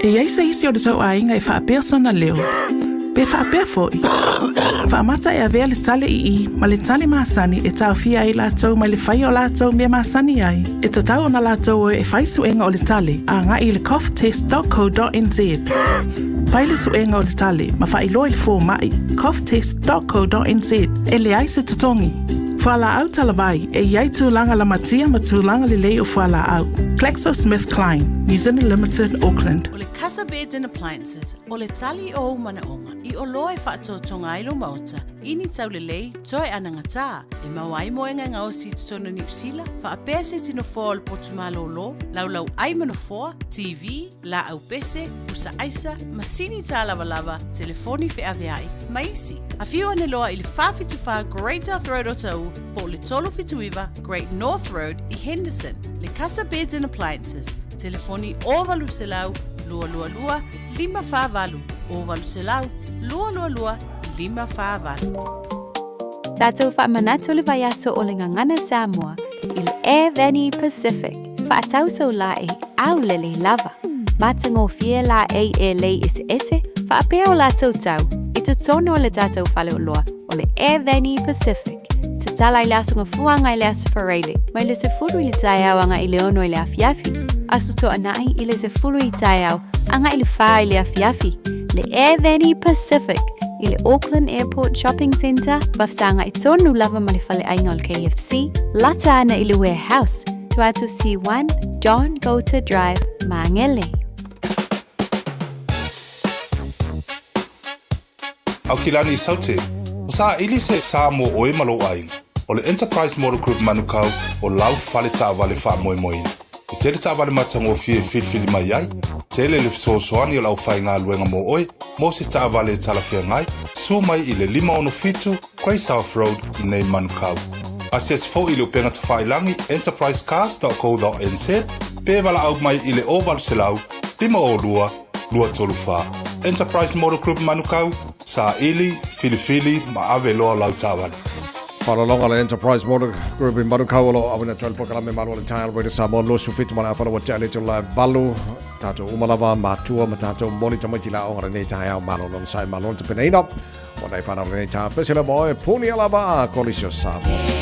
[SPEAKER 5] E i ai se isi o le tou aiga e faapea sona leo, pe faapea foi, faamata e avea le tale ii ma le tale masani e taofia ai latou mai le faia o latou mea masani ai. E tatau ona latou o e fai suega o le tale agai i le coughtest.co.nz. Fai le suega o le tale ma faailoa i le fomai, coughtest.co.nz, e leai se totogi. Fualaau talavai, e i ai tulaga lamatia ma tulaga lelei o fualaau. GlaxoSmithKline, New Zealand Limited, Auckland.
[SPEAKER 7] O le Casa Beds and Appliances, o le tali o ou manaoga i oloa e faatotoga ai lou maota i ni taulelei toe anagatā e maua ai moega e gaosi i totonu o Niu Sila, faapea se tino foa o le potu malōlō, laulau ai ma nofoa, TV, laau pese, pusa aisa, masini tālavalava, telefoni feaveai, ma isi. Afio ane loa i le 474 Great South Road Otahuhu po o le 379 Great North Road i Henderson. Le Casa Beds and Appliances, telefoni 0800 222 548, 0800 222 548.
[SPEAKER 20] Tatou faamanatu le vaiaso o le Gagana Samoa i le Air Pacific, faatau sau laei aulelei lava. Matagofie laei e lei eseese faapea o latou tau i totonu o le tatou faleoloa o le Air Pacific. Tatala i le Aso Gafua agai i le Aso Faraile, mai le 10 i le taeao agai i le 6 i le afiafi, Aso Toonai i le 10 i taeao agai i le 4 i le afiafi, le Air Pacific i le Auckland Airport Shopping Centre, faafesagai tonu lava ma le faleaiga o le KFC, lata ana i le Warehouse, tua atu C1, John Goulter Drive, Māngere.
[SPEAKER 22] Aukilani Saute, ua saili se sa mo oe ma lou aiga. O le Enterprise Motor Group Manukau o lau fale taavale faamoemoeina. E tele taavale matagofie e filifili mai ai, tele le fesoasoani o le aufaigaluega mo oe mo se taavale e talafeagai, susu mai i le 567 Grey South Road i nei Manukau. Asiasi foi i le upega tafailagi enterprisecars.co.nz pe valaau mai i le 0800 502 234. Enterprise Motor Group Manukau, saili, filifili ma ave loa lau taavale.
[SPEAKER 3] Faalologa le Enterprise Motor Group i Manukau o lo o auina atu ai le polokalame malo o le taeao Radio Samoa 27 ma le afa ua tea le itula e valu. Tatou uma lava matua ma tatou moni tamaiti la aoga lenei taeao malo lona sai malo le tapenaina. O nei whanau lenei tā pesela mo e puni ala va a Kolisi o Samoa.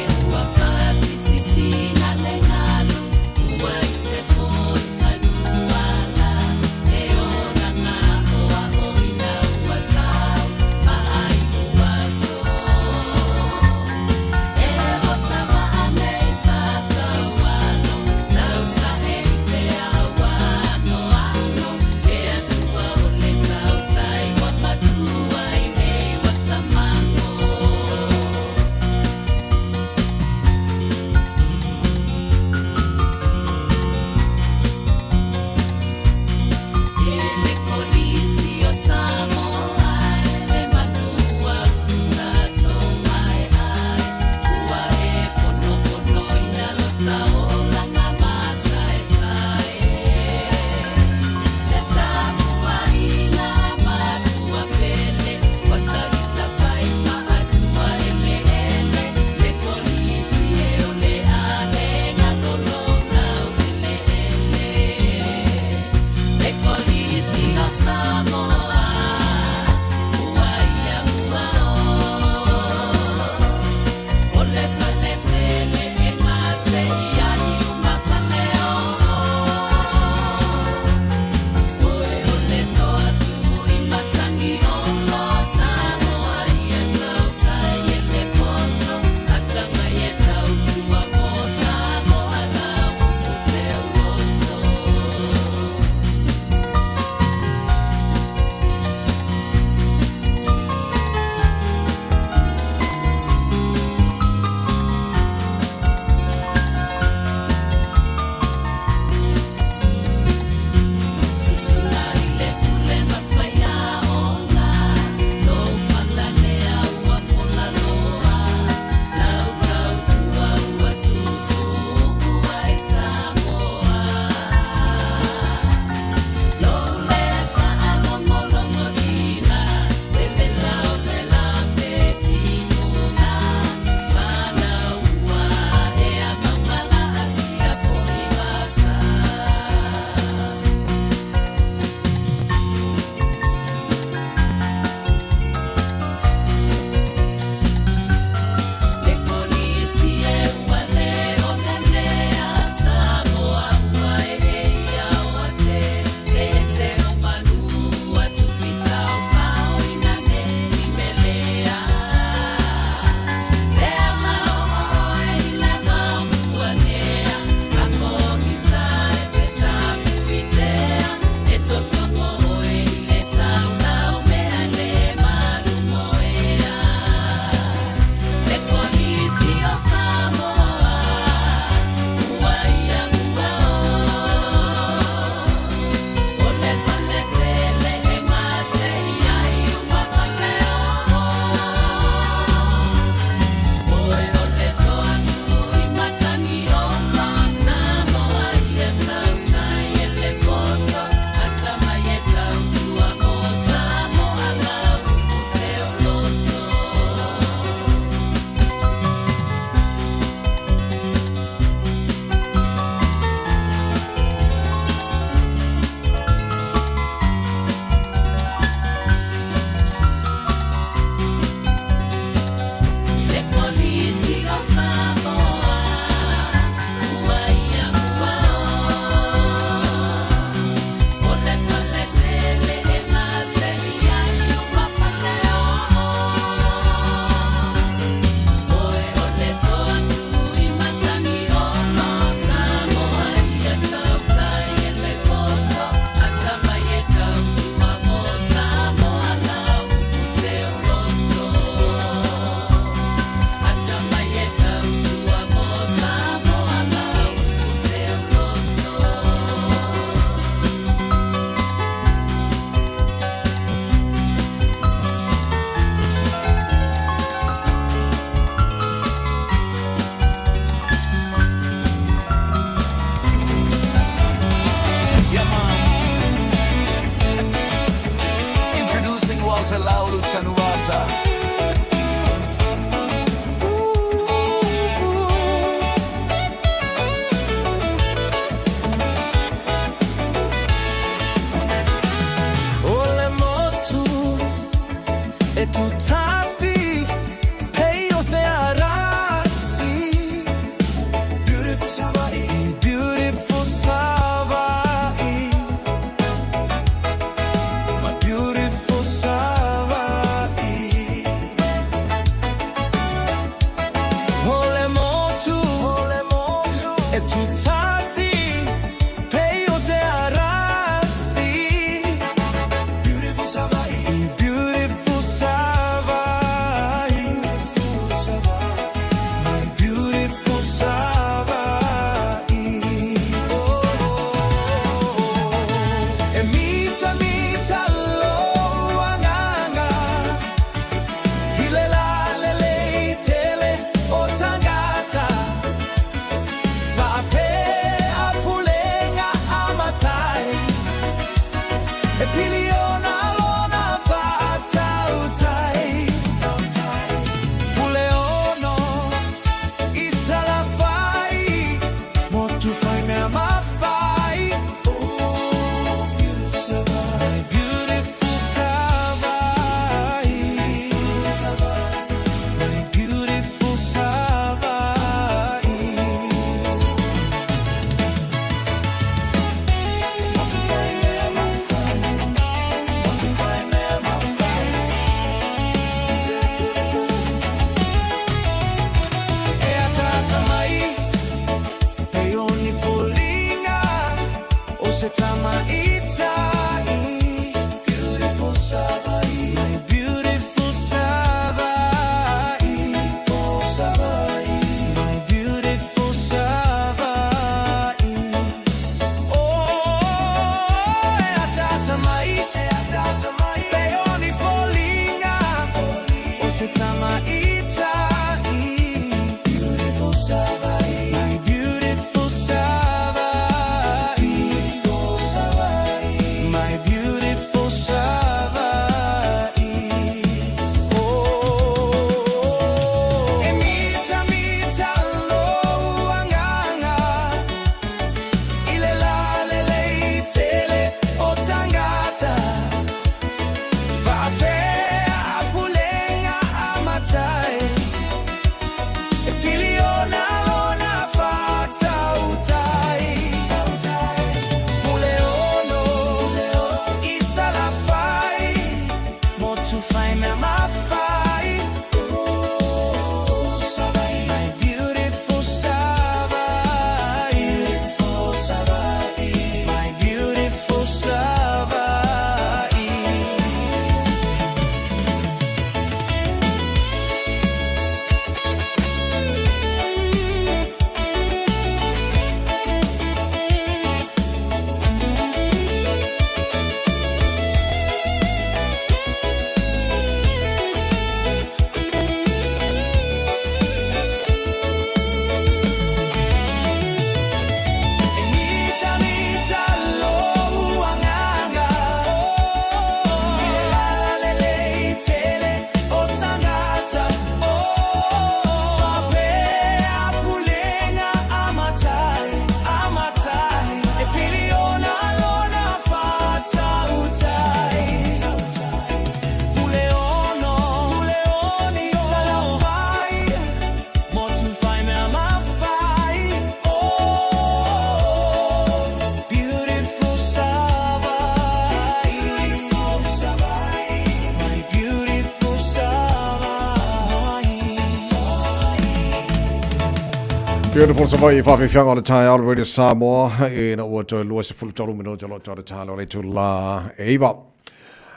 [SPEAKER 3] Beautiful Savaii faafiafiaga o le taeao le Radio Samoa ina ua toe 23 minute o lo o toe tatalo le itulā e 9.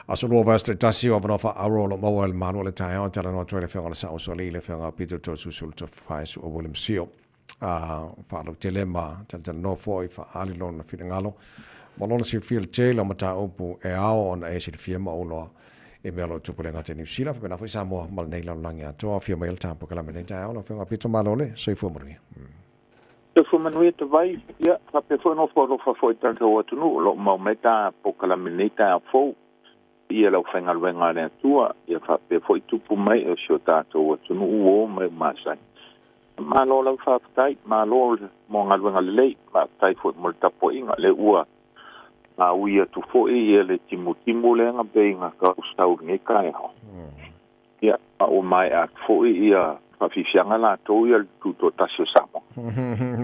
[SPEAKER 3] Aso 2 vaiaso taitasi o avanoa faauro o lo o maua e le Malo o le taeao e talanoa atu ai le Afioga i le Sao Usoalii, le Afioga a Peter Toeolesulusulu Tofaesu'a William Sio. Faalautele ma talatalanoa foi faaali lona finagalo ma lona silafia le tele o mataupu e ao ona e silafia ma ou iloa i mea o lo o tupu le gata i Niu Sila faapena foi Samoa ma lenei lalolagi atoa. Afio mai e le tapu kalame nei taeao lau Afioga Pito Malo le soifua manuia.
[SPEAKER 1] Soifua manuia Tavai, ia faapea foi nofo alofa foi i tatou atunuu o lo o mau mai ta polokalame nei taeao fou. Ia le aufaigaluega a le Atua, ia faapea foi tupu mai o si o tatou atunuu ua o mai o masani. Malo lava faafetai, malo mo galuega lelei, faafetai foi mo le tapuaiga, lea ua ui atu foi ia le timutimu lea na pei na tausau i lenei taeao. Ia, ma ua maea atu foi ia faafiafiaga latou ia le Tutoatasi o Samoa.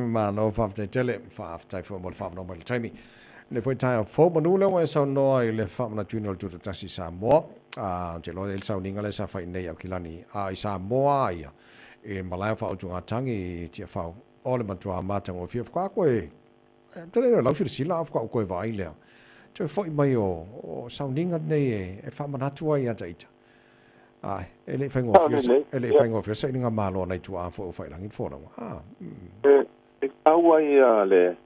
[SPEAKER 3] Malo faafetai tele, faafetai foi mo le faavanoa mai i le taimi. Lenei foi taeao fou manu lea ua e saunoa i le faamanatuina o le Tutoatasi i Samoa. Ou te iloa e i ai le sauniga lea sa fai i inei i Aukilani, a i Samoa lava ia, i malae o faautugatagi i Tiafau, o le matua matagofie. Faatoa koe, ou te le iloa i lau silasila, a faatoa ou toe vaai lea, toe foi mai o sauniga nei e faamanatu ai ia ita. Ae, e le i faigofie, e le i faigofie le sailiga malo a nai tuaa foi o Faiilagi le folauga. Ah.
[SPEAKER 1] E taua ia le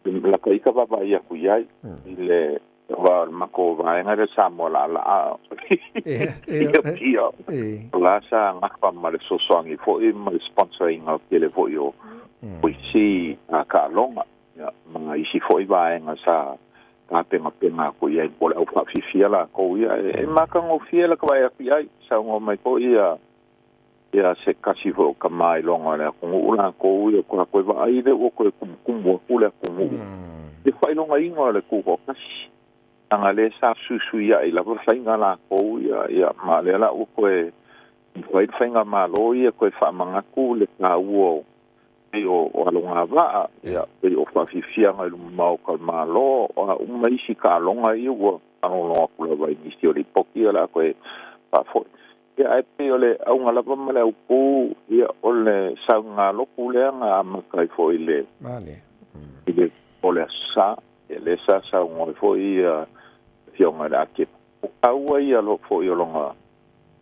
[SPEAKER 1] laka ika vaavaai atu i ai i le va o le matou vaega lea Samoa laalaa ia pia o la sa gafa ma le fesoasoani foi ma le sponsor ina o tele foi o isi taaloga ma isi foi vaega sa tapenapena atu i ai mo le au faafiafia latou ia e matagofie laka vaai atu i ai saunoa mai foi ia ia se tasi foi o tama iloga o le atunuu latou ia ua toe vaai lea ua toe tumutumu atu le atunuu i le faailogaina o le tutoatasi leaga lea sa fesuisuiai lava faiga latou ia ia ma lea la ua toe mafai le faigamalo ia toe faamanatu le taua o pei o alogavaa ia pei o faafiafiaga i luma maota o le Malo o a uma isi taaloga ia ua faalogologo atu lava i nisi o lipoti ia o le a toe faafoi. Ia, ae pei o le auga lava ma le aupū, ia, o le saugalopu lea na amata ai foi i le, i le, o le Aso Sa, ia, lea sa saunoa ai foi ia Afioga i le Akepa. O taua ia lo foi o lona,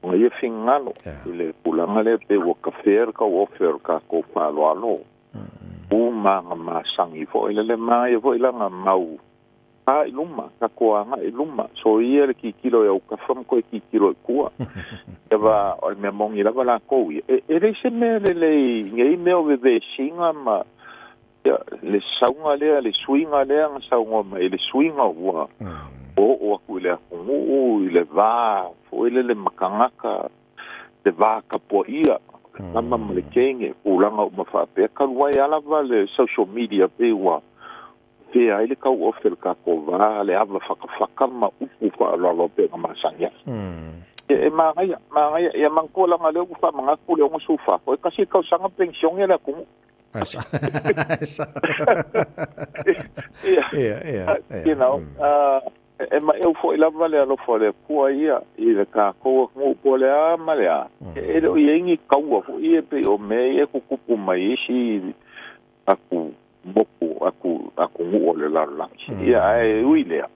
[SPEAKER 1] lona ia finagalo i le tulaga lea pei ua tafea le tauofe o le tatou faaaloalo, ū ma aga masani foi lele, manaia foi lana mau A i luma, tatou agai i luma, soia le tilotilo i autafa ma toe tilotilo i tua. Ia va, o le mea moni lava latou ia, e, e leai se mea lelei i nei mea o vevesiga ma, ia, le sauga lea, le suiga lea na saunoa mai ai, le suiga ua oo atu i le atunuu, i le va foi lele ma tagata, le va tapuaia, le tama ma le teine, tulaga uma faapea, talu ai lava lava le social media pei ua Fea ai le tauofe o le tatou va, le ava fatafata ma upu faaaloalo pei ona masani ai. E, e manaia, manaia. Ia manatua leaga o lea ua faamanatu le 64, o e tasi le tausaga penisione a le atunuu. Ia,
[SPEAKER 3] ia,
[SPEAKER 1] you know, e maeu foi lava le alofa o le Atua ia i le tatou atunuu po o le a ma le a. E le o i ai ni kaua foi ia pei o mea ia e tutupu mai isi atu moku aku atunuu o le lalolagi. Ia ae ui lea,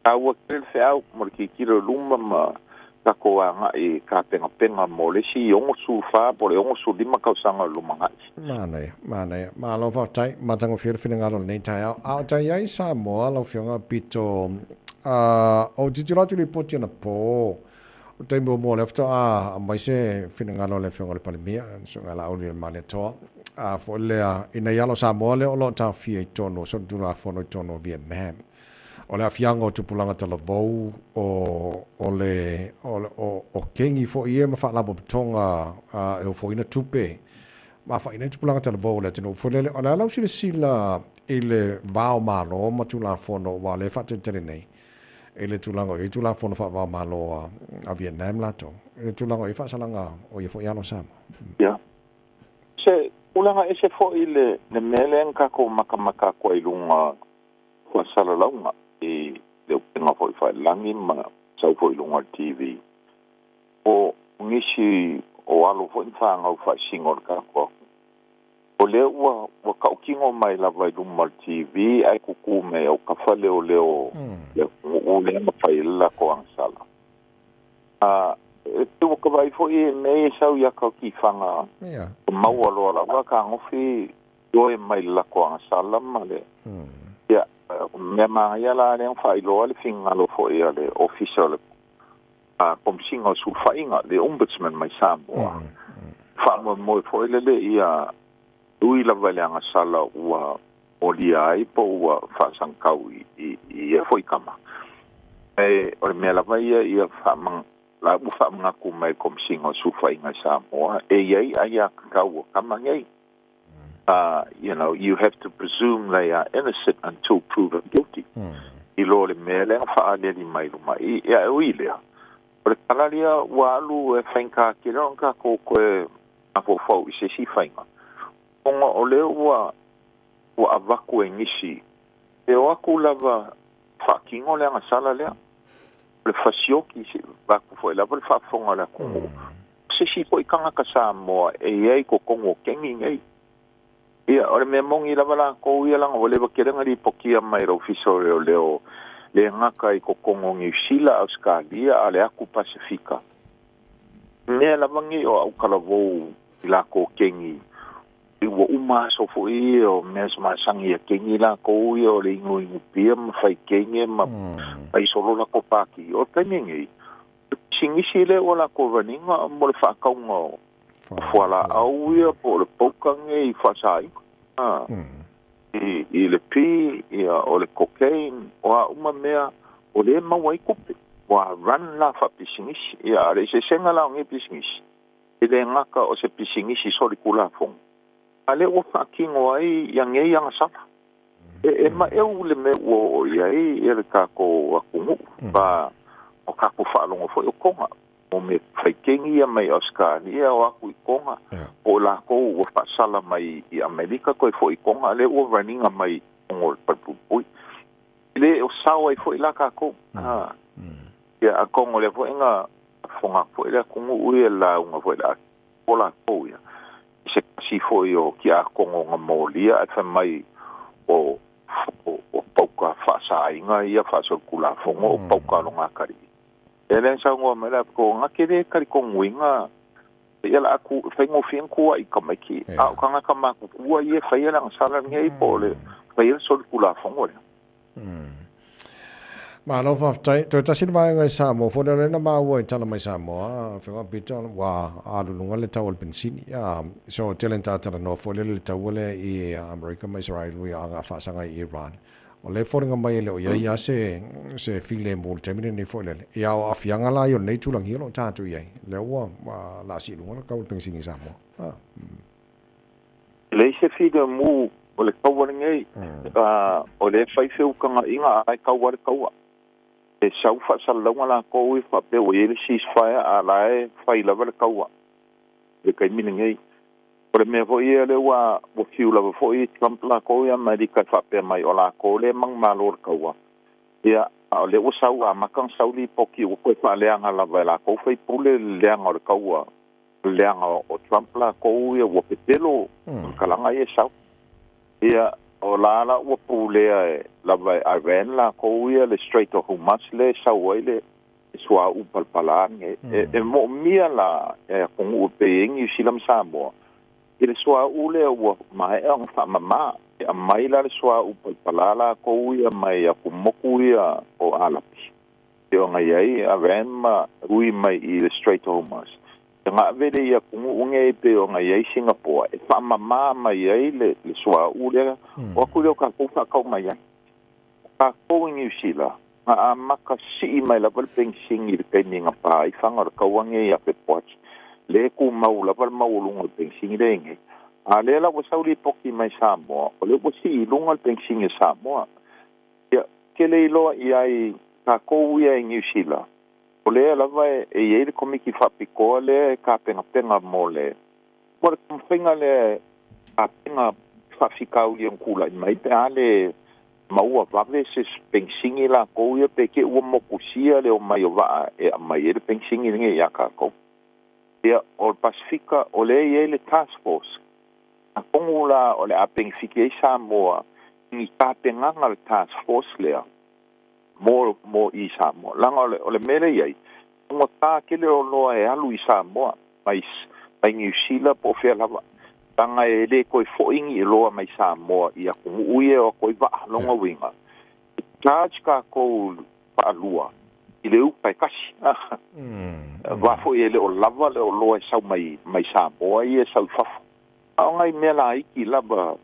[SPEAKER 1] taua tele le feau mo le tilotilo i luma ma tatou agai i tapenapena mo le isi 64 po o le 65 tausaga o le lumanai.
[SPEAKER 3] Manaia, manaia. Malo faafetai, matagofie le finagalo o lenei taeao. A o tai ai Samoa lau Afioga Pito, ou tilotilo atu i lipoti anapo, o le taimi muamua o lea faatoa aumai se finagalo a le Afioga i le Palemia, le Susuga ia Laauli Malietoa, a foi lea, ina ia alo Samoa lea o lo o taofia i totonu o solitulafono i totonu o Vietnam. O le aafiaga o tupulaga talavou o, o le, o, o, o kengi foi ia ma faalapotopotoga e ofoina tupe ma afaina ai tupulaga talavou o le atunuu foi lele. O le a lau silasila i le va o Malo ma Tulafono aua o lea e faatalitali nei i le tulaga o i ai Tulafono faava-o-Malo a Vietnam latou, i le tulaga o i ai faasalaga o ia foi alo Samoa.
[SPEAKER 1] Ia. Se tulaga ese foi le le mea lea na tatou matamata atu ai i luga faasalalauga i le upega foi failagi ma sau foi i luga o le TV, o nisi o alo foi ma fanau faasino a le tatou atunuu. O lea ua ua tautino mai lava i luma o le TV ae kukū mai autafa leoleo le atunuu lea na fai ai le latou agasala. A e pei ua ta vaai foi i mea ia e sau i ata o tifaga, ua maua loa lava tagofi ioe mai le latou agasala ma le ia mea manaia la lea na faailoa le finagalo foi a le Ofisa o le Komesina o Sulufaiga, le Ombudsman mai Samoa. Faamoemoe foi lele ia ui lava i le agasala ua molia ai po ua faasagakau i ia foi tama. Ae o le mea lava ia ia la ua faamanatu mai e le Komesina o Sulufaiga i Samoa e i ai aiatatau a tama nei. You know, you have to presume they are innocent until proven guilty. I lo le mea lea na faaaliali mai luma i, ia e ui lea. O le tala lea ua alu e faigata tele ona tatou toe mafaufau i se isi faiga, ona o lea ua ua avatu e nisi e o atu lava faatino le agasala lea. O le fasioki se i vaeatu foi lava le faafofoga a le atunuu, o se isi foi tagata Samoa e i ai i totonu o keni nei. Ia, o le mea moni lava latou ia leaga ua leva tele ona lipotia mai e le Ofisa o Leoleo le gata i totonu o Niu Sila, Ausetalia a o le atu Pasefika. Mea lava nei o autalavou i latou keni ua uma aso foi ia o mea masani a keni latou ia o le inuinu pia ma fai kene ma fai solo latou pāti. O le taimi nei, o le pisinisi lea ua latou run-ina mo le faatauga o fualaau ia po o le poka nei faasaina i le pi, ia, o le cocaine, o a uma mea o lea e maua ai tupe. Ua run la faapisinisi. Ia, a o le eseesega la o nei pisinisi, e le gata o se pisinisi solitulafono, a lea ua faatino ai ia nei agasala. E maeu le mea ua oo i ai ia le tatou atunuu, ma o tatou faalogo foi o Toga, o mea fai keni ia mai Ausetalia o atu i Toga, po o latou ua faasala mai i Amerika toe foi i Toga, lea ua run-ina mai i totonu o le falepuipui. E le o sao ai foi la tatou. Ia, atonu o lea foi na fofoga atu foi le atunuu ia i le lauga foi a o latou ia, i se tasi foi o tiakono na molia ae fai mai o o pauka faasaina ia faasolitulafono o pauka a lona atalii. Ia lea na saunoa mai la ko na ke le talitonuina ia la aku faigofie na kuaʻi tamaiti a o tagata matutua ia e faia le agasala lenei po o le faia le solitulafono lea.
[SPEAKER 3] Malo faafetai. Toe tasi le vaega i Samoa foi lea, o lea na maua i tala mai Samoa, Afioga Peter, ua alu i luga le tau o le penisini. So, tele na ta talanoa foi lea le taua lea i Amerika ma Israel i aga faasaga i Iran. O lea e foliga mai e le o i ai lava se, se filemu i le taimi lenei foi lele. Ia, o aafiaga la ia o lenei tulagia o lo o tatou i ai, lea ua lasi i luga le tau o le penisini i Samoa.
[SPEAKER 1] E leai se filemu o le kaua lenei, o lea e fai feutagaiga a e kau lava le kaua. E sau faasalalauga latou e faapea ua i ai le ceasefire a o la e fai lava le kaua i le taimi lenei. O le mea foi ia lea ua fiu lava foi Trump latou i Amerika e faapea mai o latou lea e manumalo i le kaua, ia, a o lea ua sau amata ona sau lipoti ua toe faaleaga lava e latou faipule le leaga o le kaua leaga o Trump latou ia ua pepelo faamatalaga ia e sau. Ia, o la la ua pulea e lava e Iran latou ia le Strait of Hormuz lea e sau ai le suauu palapala ane. E moomia la e atunuu e pei e i ai Niu Sila ma Samoa i le suauu lea ua maea ona faamama. E aumai la le suauu palapala latou ia mai atumotu ia o Alapi. E ona i ai Iran ma ui mai i le Strait of Hormuz. E gaave le i atunuu nei pei ona i ai Singapore e faamama mai ai le suauu lea, o atu lea o tatou faatau mai ai. O tatou i Niu Sila, na amata sii mai lava le penisini i le taimi na pa ai faga o le kaua nei ia Fepuati. Lea e tumau lava le maualuga o le penisini lea e i nei. A lea la ua sau lipoti mai Samoa, o lea ua sii i luga le penisini a Samoa. Ia, ke le iloa i ai tatou ia i Niu Sila, o lea lava e i ai le komiti faapitoa lea e tapenapena mo le mo le taumafaiga lea e tapena faafitauli e ona tulai mai pe a le maua vave se penisini latou ia pe te i ua motusia le omai o vaa e aumai ai le penisini lenei ia tatou. Ia, o le Pasefika, o lea e i ai le task force. Atonu la o le a penefiti ai Samoa i ni tapenaga a le task force lea mo mo i Samoa. Leaga o le o le mea lea e i ai, taugata tele oloa e alu i Samoa mai mai Niu Sila po o fea lava, leaga e le toe foi ni oloa mai Samoa i atunuu ia e o atu ai vaa. Lona uiga, e charge tatou faalua i le uta e tasi. Aua foi e le o lava le oloa e sau mai mai Samoa ia e sau i fafo. A o nai mea laiti lava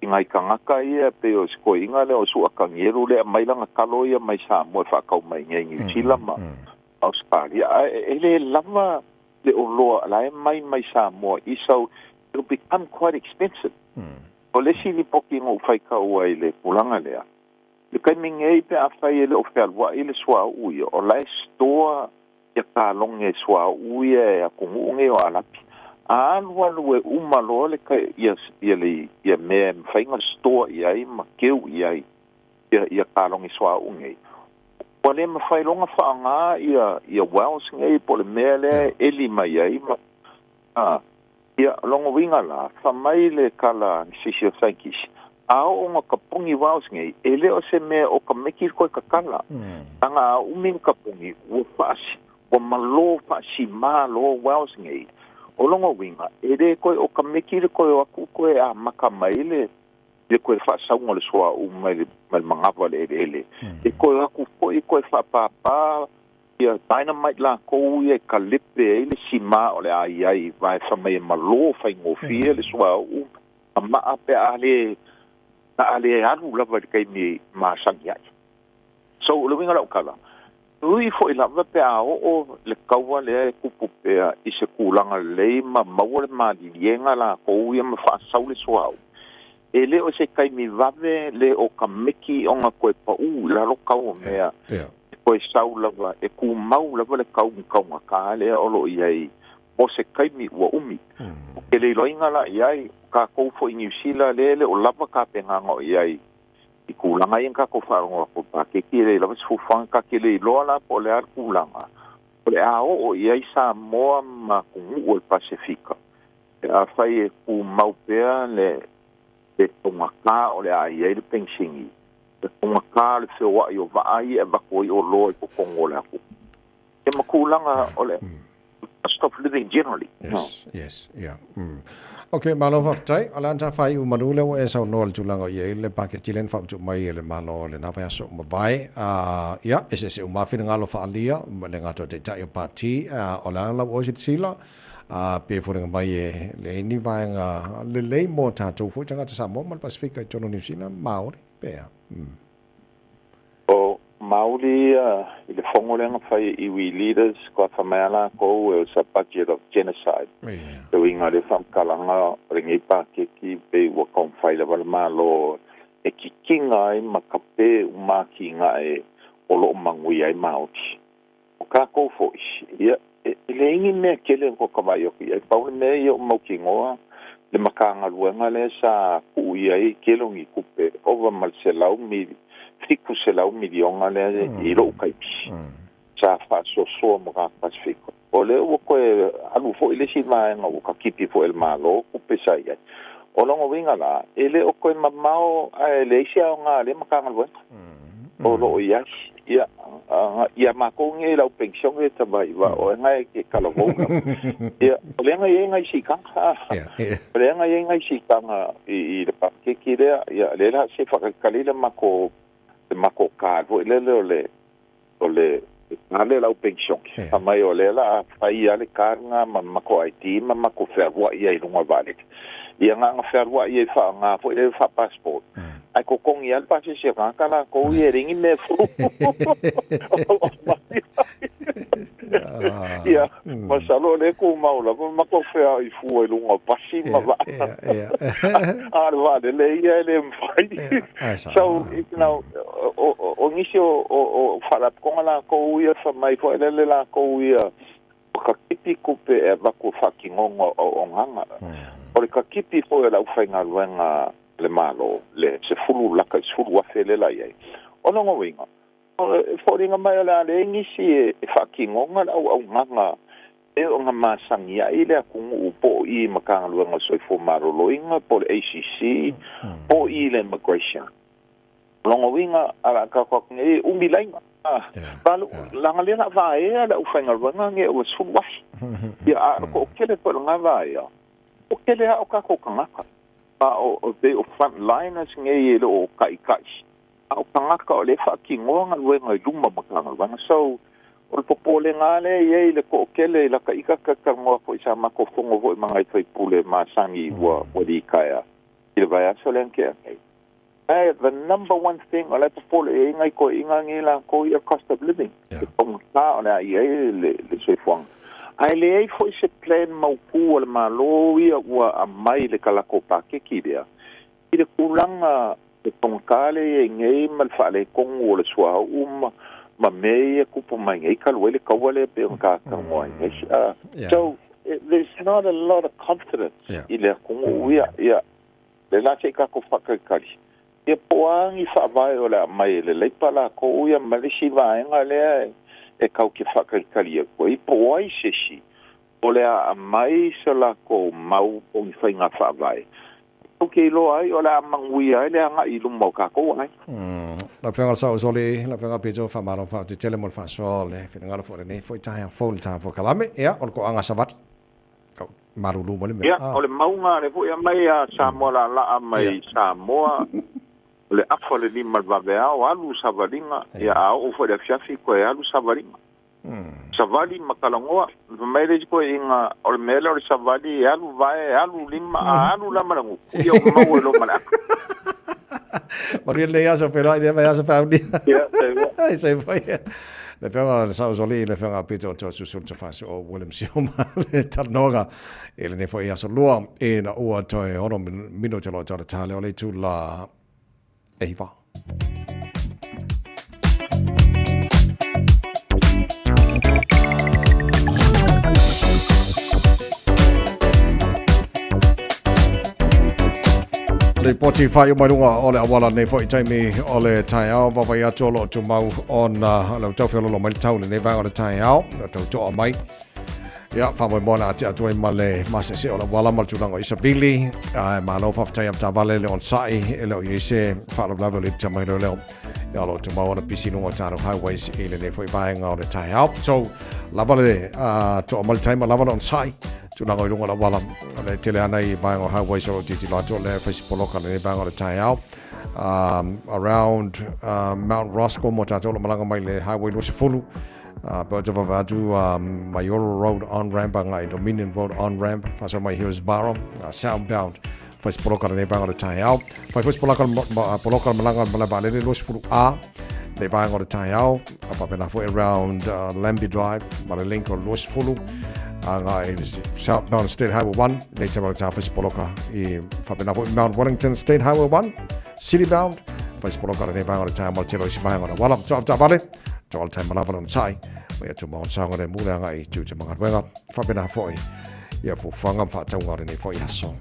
[SPEAKER 1] i nai tagata ia pei o se toeaina lea o Su'a Tanielu lea e aumai lana talo ia mai Samoa e faatau mai i inei i Niu Sila ma Ausetalia. Ae e le lava le oloa la e aumai mai Samoa i so it will become quite expensive. O le isi lipoti na ou faitau ai i le tulaga lea, i le taimi nei pe afai e le o fealuai le suauu ia, o la e store ia taloge suauu ia e atunuu nei o Alapi. A alu alu e uma loa le ia ia le ia mea e mafai ona store i ai ma keu i ai ia ia taloge suauu nei, ua le mafai loa ona faaaoga ia ia wells nei po o le mea lea e eli mai ai ma a ia lona uiga la, fai mai le tala a se isi o scientist, a oo ina tapuni wells nei, e le o se mea o ka meki koe tatala. Leaga a umi ona tapuni, ua faasi, ua malo faasimā loa wells nei. O lona uiga, e le toe o ka meki le toe o atu toe amata mai le le toe faasauga o le suauu mai le mai le manava o le eleele. E toe o atu foi toe faapāpā ia dynamite lakou ia e kalepe ai le simā o le a i ai aua e fai mai e malo faigofie le suauu ma maa pe a le pe a le alu lava i le taimi masani ai. So, o le uiga o lau tala, e ui foi lava pe a oo le kaua lea e tupu pea i se tulaga lelei ma maua le maliliega lakou ia ma faasau le suauu, e le o se taimi vave le o ka meki ona toe paū i lalo tau o mea e toe sau lava, e tumau lava le tau taugata lea o lo o i ai mo se taimi ua umi. Ou te le iloaina la i ai, o tatou foi i Niu Sila lea e le o lava tapenaga o i ai i tulaga ia na tatou faalogo atu i le paketi, e leai lava se fuafuaga, ta te le iloa la po o le a le tulaga o le a oo i ai Samoa ma atunuu o le Pasefika pe afai e tumau pea le le taugata o le a i ai le penisini, le taugata o le feoai o vaa ia e avatu ai oloa i totonu o le atunuu. Ia ma tulaga o le cost of living generally.
[SPEAKER 3] Yes, yes, yeah. Ok, malo faafetai. O le a na faaiu malu lea ua e saunoa i le tulaga o i ai le paketi lea na faaputu mai e le Malo i lena vaiaso ua mavae. Ia, eseese uma lava finagalo faaalia ma le gata o Taitai o Pati. O le a lau oe silasila, pe foliga mai e leai ni vaega lelei mo tatou foi tagata Samoa ma le Pasefika i totonu o Niu Sila, Maori, pe a?
[SPEAKER 1] O Maori ia i le fono lea na fai e iwi leaders kua fai mai a lakou e was a budget of genocide. Le uiga o lea faamatalaga o lenei paketi pei ua taumafai lava le Malo e kikiga ai ma kape uma atinae o lo o manuia ai Maori. O tatou foi, ia, e leai ni mea tele na tou vaai atu i ai. Pau le mea ia o mautinoa le Matagaluega lea sa tuu i ai tele o ni tupe, ova ma le selau mili, 700 miliona lea i lou taimi, sa faasoasoa mo tagata Pasefika. O lea ua toe alu foi le isi vaega ua takipi foi e le Malo tupe sa i ai. O lona uiga la, e le o toe mamao ae leai se aoga a lea Matagaluega o lo o i ai. Ia, ia matou nei lau penisione e tamaiva oe na e ke talavou lava. Ia, o lea na i ai nai siitaga. O lea na i ai nai siitaga i le paketi lea. Ia, lea la se faatalitali le matou le matou card foi lele o le o le le lau penisione. Fai mai o lea la a fai lava le card lena ma matou ID ma matou fealuai ai i luga o le vaalele. Ia na ona fealuai ai faaaoga foi lea faa-passport. Ae totogi lava le pasese a tagata latou ia e leai ni mea e fou. Ia, masalo o lea e tumau lava ma matou feaoi fua i luga o pasi ma vaa. A o le vaalele ia e le mafai. So, you know, o nisi o faalapotopotoga latou ia fai mai foi lele latou ia o ka kipi tupe e avatu e faatinoga o auaunaga. O le takipi foi o le aufaigaluega a le Malo, le 10 laka i 10,000 lea la i ai. O lona uiga, e foliga mai o le a leai nisi e faatinoga le auaunaga pei ona masani ai le atunuu po o i i Matagaluega o le Soifua Maloloina po o le ACC po o i i le Immigration. O lona uiga, a la tatou atu nei, e umi laina. Valu, leaga lea la vaea le aufaigaluega nei ua 10,000. Ia, a o le toatele foi o lena vaea, o tele lava o tatou tagata. Ma o, pei o frontliners nei e le o taitai, a o tagata o lea e faatinoa galuega i luma o Matagaluega. So, o le popolega lava lea e i ai i le toatele i lata ita talatalanoa foi i sa matou fono foi ma nai sui usufono masani ua litaea i le vaiaso lea na tea nei. Ae the number one thing o la e popole i ai nai toeaiina nei latou ia cost of living, le taugata o le a i ai le soifuaga. Ae leai foi se plan mautu a le Malo ia ua aumai i le talatou paketi lea i le tulaga le taugata lea e i ai nei ma le faaletonu o le suauu ma mea ia e tupu mai nei talu ai le taua lea e pei ona ta talanoa ai nei. So there's not a lot of confidence i le atunuu ia. Ia, lea la se i tatou faatalitali, ia po o a ni faavae o le a aumai e le Leipa latou ia ma le isi vaega lea e tau te faatalitali atu ai, po o ai se isi o le a aumai se latou mau o ni faiga faavae tatou te iloa ai o le a manuia ai le agai i luma o tatou ai.
[SPEAKER 3] Lau Afioga i le Saoausoli, lau Afioga Pito, faamalo faatetele mo le faasoa o le finagalo foi o lenei foi taeao fou i le taeao polokalame. Ia, o le toaga savali. Malulu mai le mea.
[SPEAKER 1] Ia, o le mauga lea foi e aumai a Samoa laalaa mai Samoa, o le afa o le 5 i le vaveao, alu savaliga, ia a oo foi i le afiafi toe alu savaliga. Savali ma talanoa, fai mai le isi toeaiina, o le mea lea o le savali e alu vae, alu lima, a alu la ma le gutu, ia ua maua ai loa ma le aka.
[SPEAKER 3] Manuia lenei aso, feiloai i lea vaiaso faaulia.
[SPEAKER 1] Ia, soifua.
[SPEAKER 3] Soifua ia. Le Afioga i le Saoausoli, le Afioga Pito Toeolesulusulu Tafasi o William Sioma le talanoaga i lenei foi aso lua ina ua toe ono minute loa tau le tale o le itula e iwa. Lipoti faaiu mai luga o le auala nei foi taimi o le taeao vaavaai atu o lo o tumau ona le tau feololo mai le tau lenei vaega o le taeao le tau toa mai Ia, faamoemoe le ati atu ai ma le masese o le auala ma le tulaga o Isavili. Ae malo faafetai avetaavale le onosai e le o i ai se faalavelave o le ipita mai leoleo. Ia, o lo o tumau ona pisi i luga o tatou highways i lenei foi vaega o le taeao. So, lava le toa mai le taima, lava le onosai tulaga i luga o le auala. O le tele ana i vaega o highways o lo o tilotilo atu o lea e fai se poloka lenei vaega o le taeao. Around Mount Roskill mo tatou o lo o malaga mai le highway 20, Pe te vava atu Maioro Road on ramp agai Dominion Road on ramp whasau mai Hillsborough southbound whai se poloka lenei vaega o le taeao whai foi se poloka poloka malaga malae vaalele 20 A nei vaega o le taeao a whapena foi around Lambie Drive ma le link o 20 agai southbound State Highway 1 nei te wale tā whai se poloka i whapena foi Mount Wellington State Highway 1 city bound whai se poloka lenei vaega o le taeao ma le telo i se vaega o le wala so tā vale To all time malava lona sai, ma ia tumau ona saogalemu le agai i tiute ma galuega, faapena foi ia fuafuaga ma faatauga o lenei foi aso.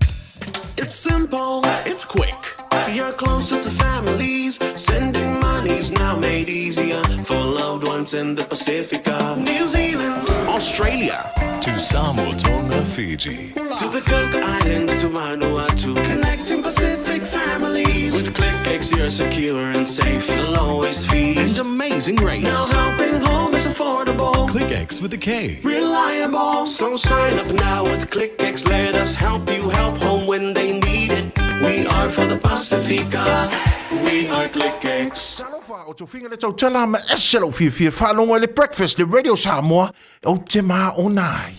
[SPEAKER 15] It's simple, it's quick. You're closer to families. Sending money's now made easier for loved ones in the Pacifica. New Zealand, Australia.
[SPEAKER 16] To Samoa, Tonga, Fiji.
[SPEAKER 15] To the Cook Islands, to Vanuatu. Connecting Pacific families. With KlickEx, you're secure and safe. The lowest fees
[SPEAKER 16] and amazing rates.
[SPEAKER 15] Now helping home is affordable.
[SPEAKER 16] KlickEx with a K.
[SPEAKER 15] Reliable. So sign up now with KlickEx. Let us help you help home when they need it. We are for the Pasifika. We are KlickEx.
[SPEAKER 22] Talofa, o Tofiga le tautala ma ese lou fiafia faalogo i le Breakfast le Radio Samoa, ou te māona ai.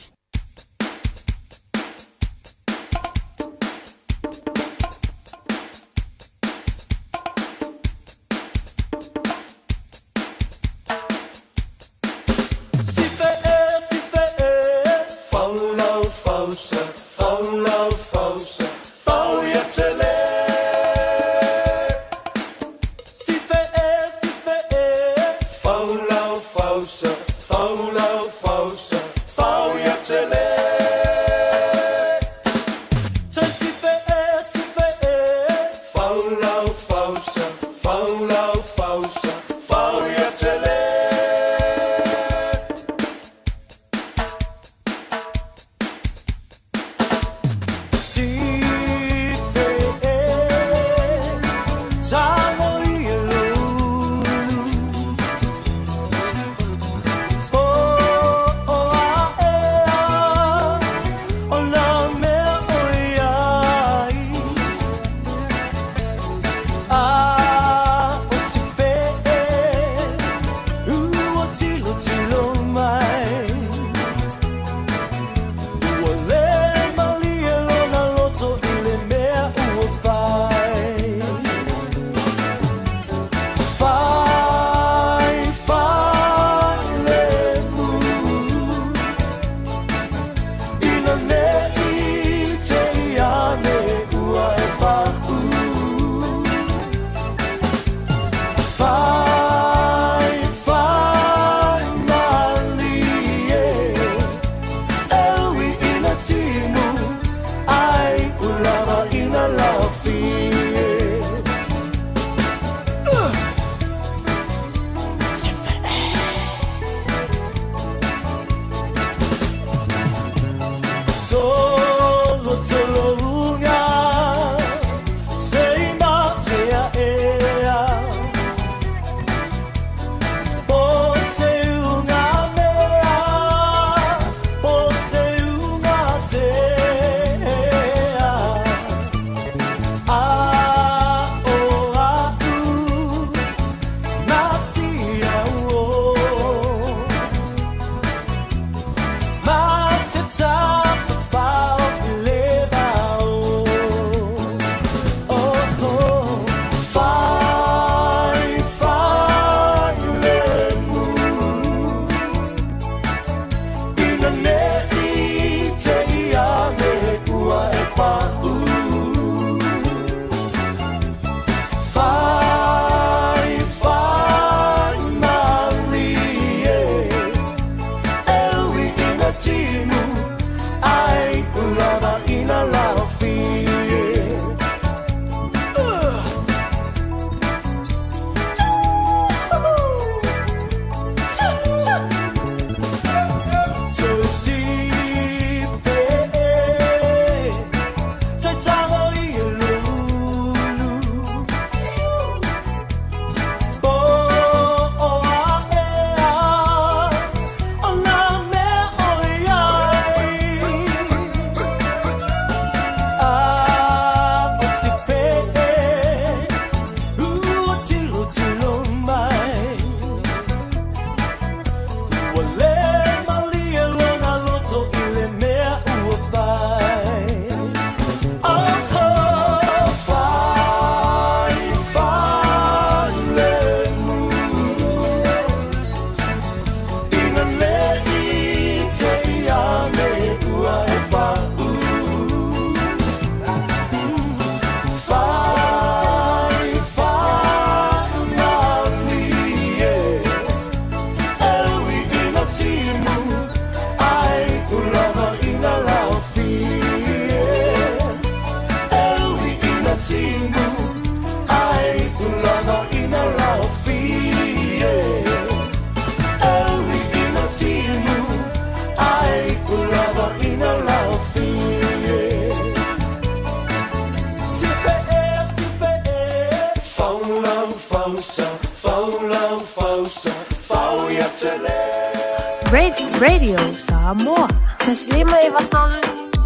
[SPEAKER 9] Radio Samoa. 153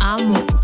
[SPEAKER 9] Amo.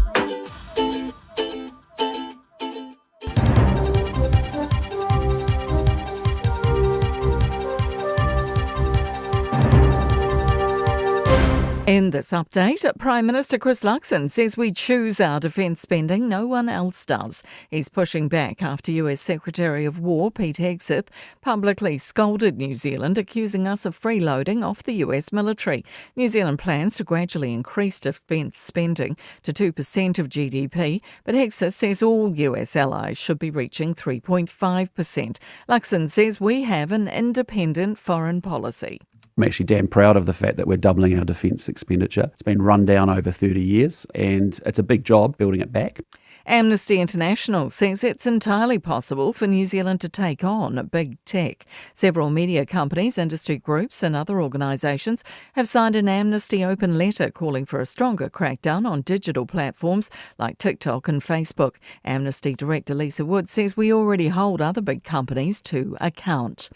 [SPEAKER 11] In this update, Prime Minister Chris Luxon says we choose our defence spending, no one else does. He's pushing back after US Secretary of War Pete Hegseth publicly scolded New Zealand, accusing us of freeloading off the US military. New Zealand plans to gradually increase defence spending to 2% of GDP, but Hegseth says all US allies should be reaching 3.5%. Luxon says we have an independent foreign policy.
[SPEAKER 18] I'm actually damn proud of the fact that we're doubling our defence expenditure. It's been run down over 30 years and it's a big job building it back.
[SPEAKER 11] Amnesty International says it's entirely possible for New Zealand to take on big tech. Several media companies, industry groups, and other organisations have signed an Amnesty open letter calling for a stronger crackdown on digital platforms like TikTok and Facebook. Amnesty Director Lisa Wood says we already hold other big companies to account.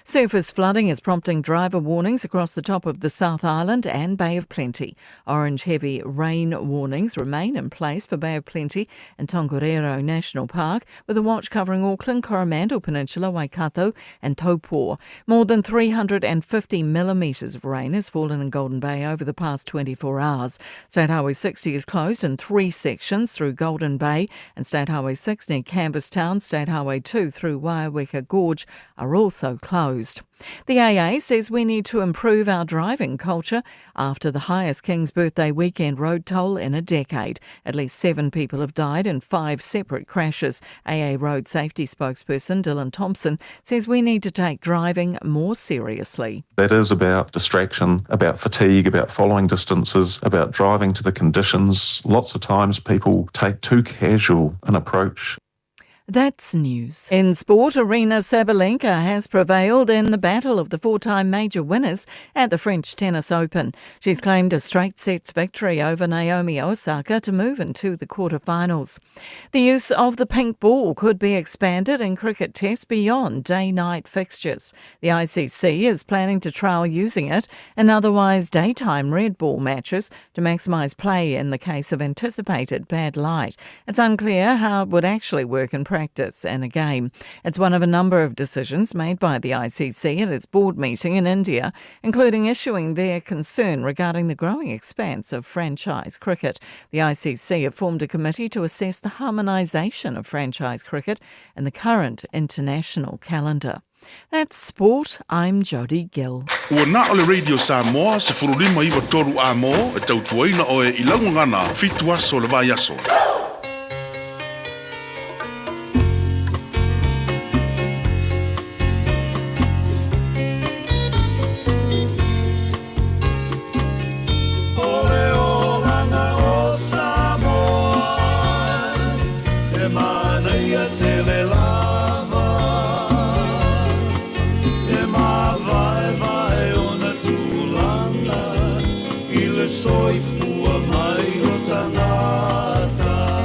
[SPEAKER 11] Surface flooding is prompting driver warnings across the top of the South Island and Bay of Plenty. Orange heavy rain warnings remain in place for Bay of Plenty and Tongariro National Park, with a watch covering Auckland, Coromandel Peninsula, Waikato and Taupo. More than 350 millimetres of rain has fallen in Golden Bay over the past 24 hours. State Highway 60 is closed in three sections through Golden Bay and State Highway 6 near Canvastown, State Highway 2 through Waiaweka Gorge are also closed. The AA says we need to improve our driving culture after the highest King's Birthday weekend road toll in a decade. At least seven people have died in five separate crashes. AA Road Safety spokesperson Dylan Thompson says we need to take driving more seriously.
[SPEAKER 19] That is about distraction, about fatigue, about following distances, about driving to the conditions. Lots of times people take too casual an approach.
[SPEAKER 11] That's news. In sport, Aryna Sabalenka has prevailed in the battle of the four-time major winners at the French Tennis Open. She's claimed a straight sets victory over Naomi Osaka to move into the quarterfinals. The use of the pink ball could be expanded in cricket tests beyond day-night fixtures. The ICC is planning to trial using it in otherwise daytime red ball matches to maximise play in the case of anticipated bad light. It's unclear how it would actually work in practice in a game. It's one of a number of decisions made by the ICC at its board meeting in India, including issuing their concern regarding the growing expanse of franchise cricket. The ICC have formed a committee to assess the harmonisation of franchise cricket in the current international calendar. That's sport. I'm Jodie Gill.
[SPEAKER 22] Ua na o le Radio Samoa, 1593 a mo, e tautuaina oe i lau gagana, fitu aso o le vaiaso.
[SPEAKER 23] O le olaga o Samoa, he manaia tele lava, E māvaevae ona tulaga i le soifua mai o tagata.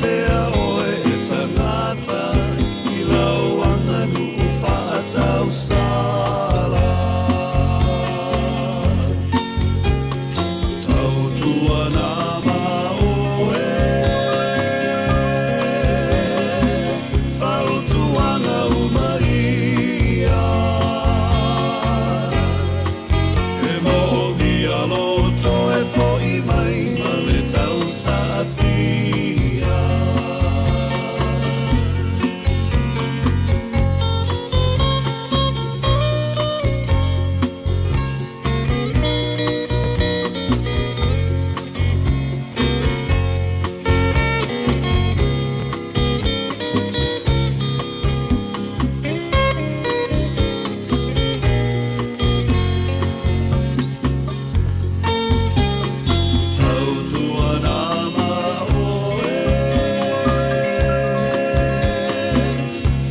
[SPEAKER 23] pea oe e tagata i lau aganuu faatausala. Tautua nama oe, fautuaga uma ia. E moomia lou toe fo'i mai ma le tausaafia. Tautua nama oe,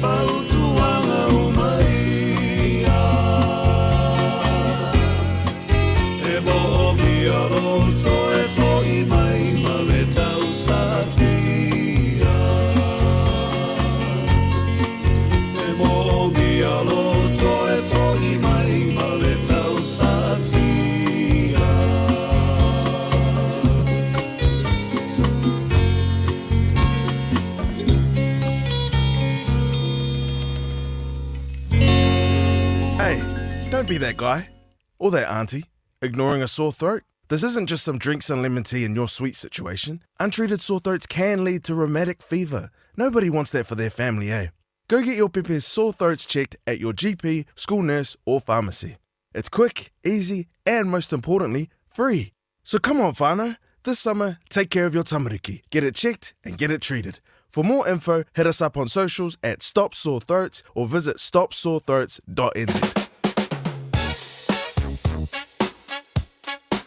[SPEAKER 23] fautuaga uma ia. E moomia lou toe fo'i mai ma le tausaafia. E moomia lou toe fo'i mai ma le tausaafia.
[SPEAKER 4] Hey, don't be that guy. Or that auntie. Ignoring a sore throat. This isn't just some drinks and lemon tea in your sweet situation. Untreated sore throats can lead to rheumatic fever. Nobody wants that for their family, eh? Go get your pepe's sore throats checked at your GP, school nurse, or pharmacy. It's quick, easy, and most importantly, free. So come on, whānau. This summer, take care of your tamariki. Get it checked and get it treated. For more info, hit us up on socials at Stop Sore Throats or visit stopsorethroats.nz.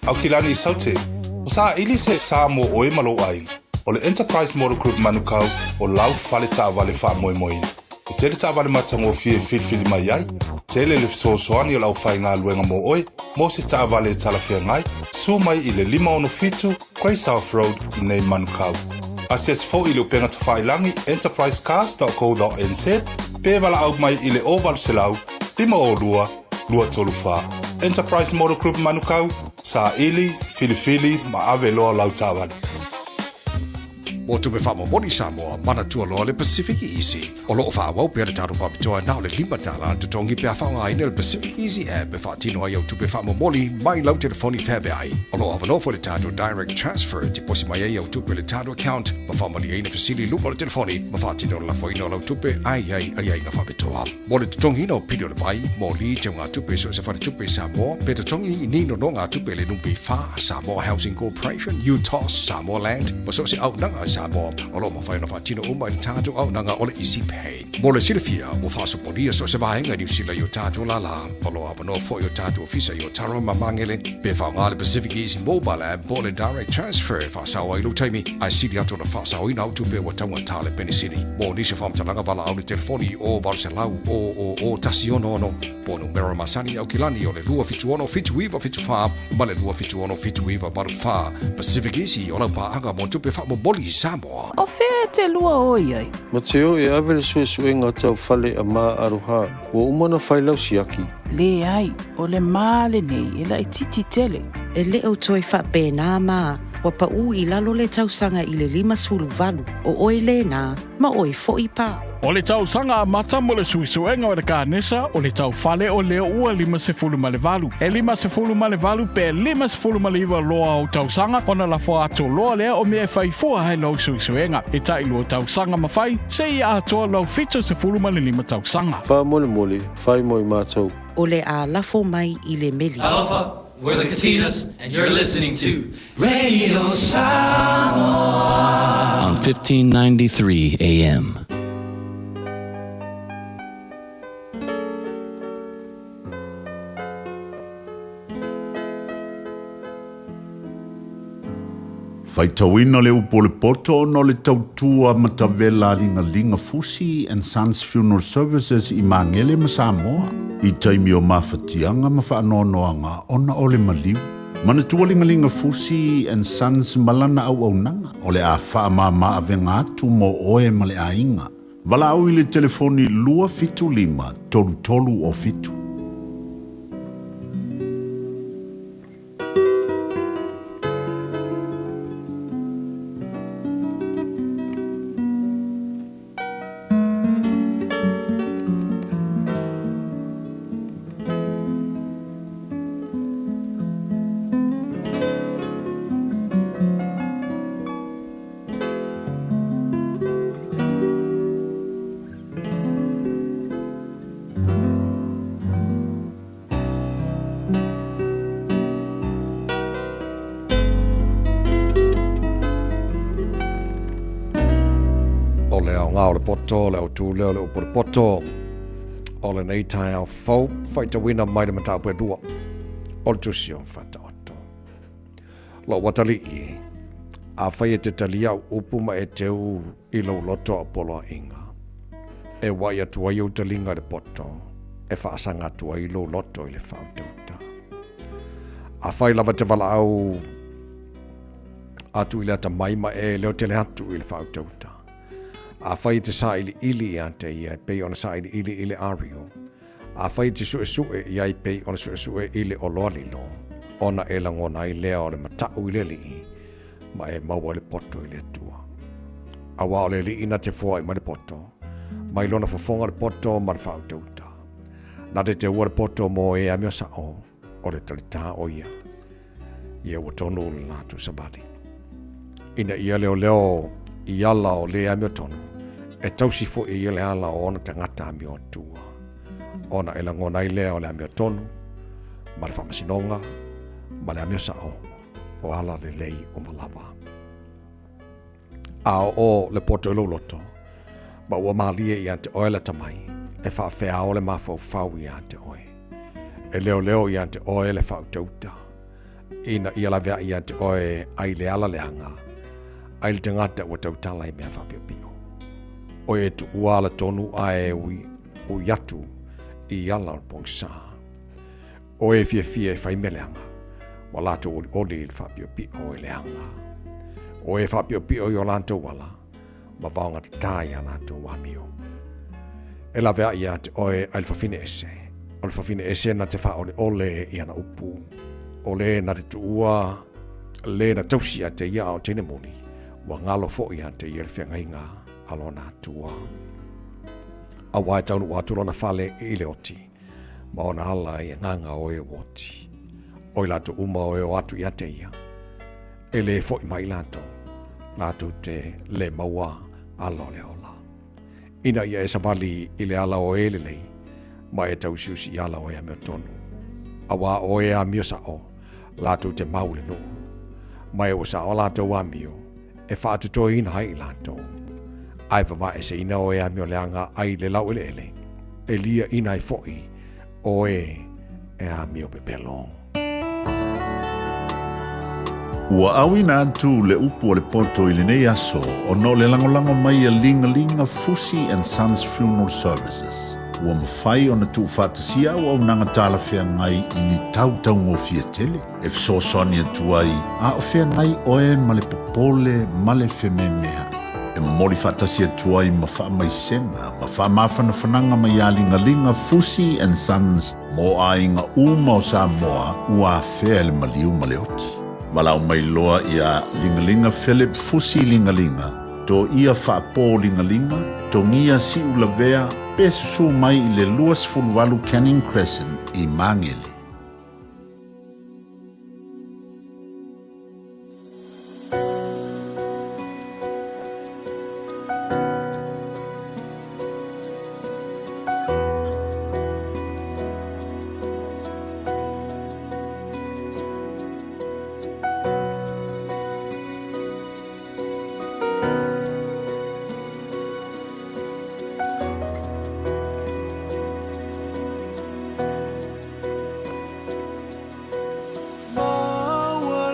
[SPEAKER 22] Aukilani i Saute, ua saili se sa mo oe ma lou aiga. O le Enterprise Motor Group Manukau o lau fale taavale faamoemoeina. E tele taavale matagofie e filifili mai ai, tele le fesoasoani o le aufaigaluega mo oe mo se taavale e talafeagai, susu mai i le 567 Grey South Road i nei Manukau. Asiasi foi i le upega tafailagi enterprisecars.co.nz pe valaau mai i le 0800 502 234. Enterprise Motor Group Manukau, saili, filifili ma ave loa lau taavale.
[SPEAKER 3] Mo tupe faamomoli Samoa, manatua loa le Pacific Easy. O lo o faaauau pea le tatou faapitoa na o le $5 le totogi pe a faaaogaina le Pacific Easy app e faatino ai au tupe faamomoli mai lau telefoni feaveai. O lo o avanoa foi le tatou Direct Transfer e tiposi mai ai au tupe i le tatou account ma faamalieina fesili i luma o le telefoni ma faatino le lafoina o lau tupe a i ai aiaiga faapitoa. Mo le totogiina o pili o le vai, moli, teugatupe i so o se faletupe i Samoa, pe totogi i ni nonogatupe i le NPF, Samoa Housing Corporation, UTOS, Samoa Land, ma so o se auaunaga a Samoa, o lo o mafai ona faatino uma i le tatou auaunaga o le Easy Pay. Mo le silafia, ua faasopolia so o se vaega i Niu Sila i o tatou lālā. O lo o avanoa foi o tatou ofisa i Otara ma Magele, pe faaaoga le Pacific Easy Mobile App po o le Direct Transfer e faasao ai lou taimi, ae sili atu ona faasaoina au tupe ua taugata le penisini. Mo nisi o faamatalaga valaau le telefoni i o 800 000 166 po o numera masani i Aukilani o le 276 7974 ma le 276 7984. Pacific Easy o lau paaga mo tupe faamomoli i Samoa.
[SPEAKER 5] O fea e te lua o i ai?
[SPEAKER 25] Mateo e ave le suesuega tau fale a Ma Aroha, ua uma ona fai lau siaki.
[SPEAKER 5] Leai, o le ma lenei e laitiiti tele.
[SPEAKER 7] E le o toe faapena ma ua paʻū i lalo le tausaga i le 58, o oe lēnā, ma oe foʻi pa.
[SPEAKER 6] O le tausaga amata mo le suesuega o le kanesa o le taufale o leo ua 58. E 58 pe 59 loa ou tausaga ona lafo atu loa lea o mea e fai fua ai lou suesuega. E tailua tausaga ma fai, seia atoa lou 75 tausaga.
[SPEAKER 25] Faamolemole, fai mo i matou.
[SPEAKER 7] O le a lafo mai i le meli.
[SPEAKER 17] Talofa, we're the Katinas and you're listening to Radio Samoa on 1593 AM.
[SPEAKER 12] Faitauina le upu o le poto ona o le tautua matavela a Ligalinga Fusi and Sons Funeral Services i Magele ma Samoa i taimi o mafatiaga ma faanoanoaga ona o le maliu. Manatua Ligalinga Fusi and Sons ma lana auaunaga, o le a faamama avega atu mo oe ma le aiga. Valaau i le telefoni 275 3307.
[SPEAKER 3] O le aoga o le poto, le autū lea o le upu o le poto, o lenei taeao fou, faitauina mai le mataupu e lua o le tusi o Faataoto. Lou atalii e, afai e te talia au upu ma e teu i lou loto au poloaiga, e ua'i atu ai ou taliga i le poto, e faasaga atu ai lou loto i le faautauta. Afai lava e te valaau atu i le atamai ma e leotele atu i le faautauta, afai e te sailiili ia te ia e pei ona sailiili i le ario, Afai e te suesue i ai pei ona suesue i le oloa lilo, ona e lagona ai lea o le mataʻu i le Alii, ma e maua ai le poto i le Atua. Auā o le Alii na te foai mai le poto, mai lona fofoga le poto ma le faautauta. Na te teua le poto mo e amio saʻo, o le talitā o ia. Ia ua tonu le latou savali. Ina ia leoleo i ala o le amiotonu, e tausi foi e ia le ala o ona tagata amio atua. Ona e lagona ai lea o le amiotonu, ma le faamasinoga, ma le amio sao, o ala lelei uma lava. A oo le poto i lou loto, ma ua malie ia te oe le atamai, e faafeao le mafaufau ia te oe. E leoleo ia te oe le faautauta, ina ia laveai ia te oe ai le ala leaga, ai le tagata ua tautala i mea faapiopio. O e tuua ala tonu ae ui, ui atu i ala o le pogisa. O e fiafia e fai mea leaga, ua latou olioli i le faapiopio e leaga. O e faapiopio i o latou ala, ma vaogatata i a latou amio. E laveai ia te oe ai le fafine ese, o le fafine ese na te faaoleole i ana upu, o le na te tuua le na tausi ia te ia a o teine moni, ua ngalo foi ia te ia le feagaiga a lona Atua. Auā e taunuu atu lona fale i le oti, ma ona ala i agaga o e ua oti. O i latou uma o e o atu ia te ia, e lē foʻi mai latou, latou te lē maua ala o le ola. Ina ia e savali i le ala o e lelei, ma e tausiusi i ala o e amiotonu. Auā o e amio saʻo, latou te mau i le nuu, ma e ua saʻo latou amio, e faatotoina ai i latou. Ae vavaeseina o e amio leaga ai le laueleele, e liaʻina ai foʻi o e e amio pepelo.
[SPEAKER 12] Ua auina atu le upu o le poto i lenei aso ona o le lagolago mai a Ligalinga Fusi and Sons Funeral Services. Ua mafai ona tuufaatasia auaunaga talafeagai i ni tau taugofie tele e fesoasoani atu ai a o feagai oe ma le popole ma le fememeaʻi. E momoli faatasi atu ai ma faamaisega ma faamafanafanaga mai iā Ligaliga Fusi and Sons mo aiga uma o Samoa ua afea e le maliu ma le oti. Valaau mai loa iā Ligaliga Philip Fusi Ligaliga, Toia Faapō Ligaliga, Togia Siulavea pe susū mai i le 28 Canning Crescent i Māngere.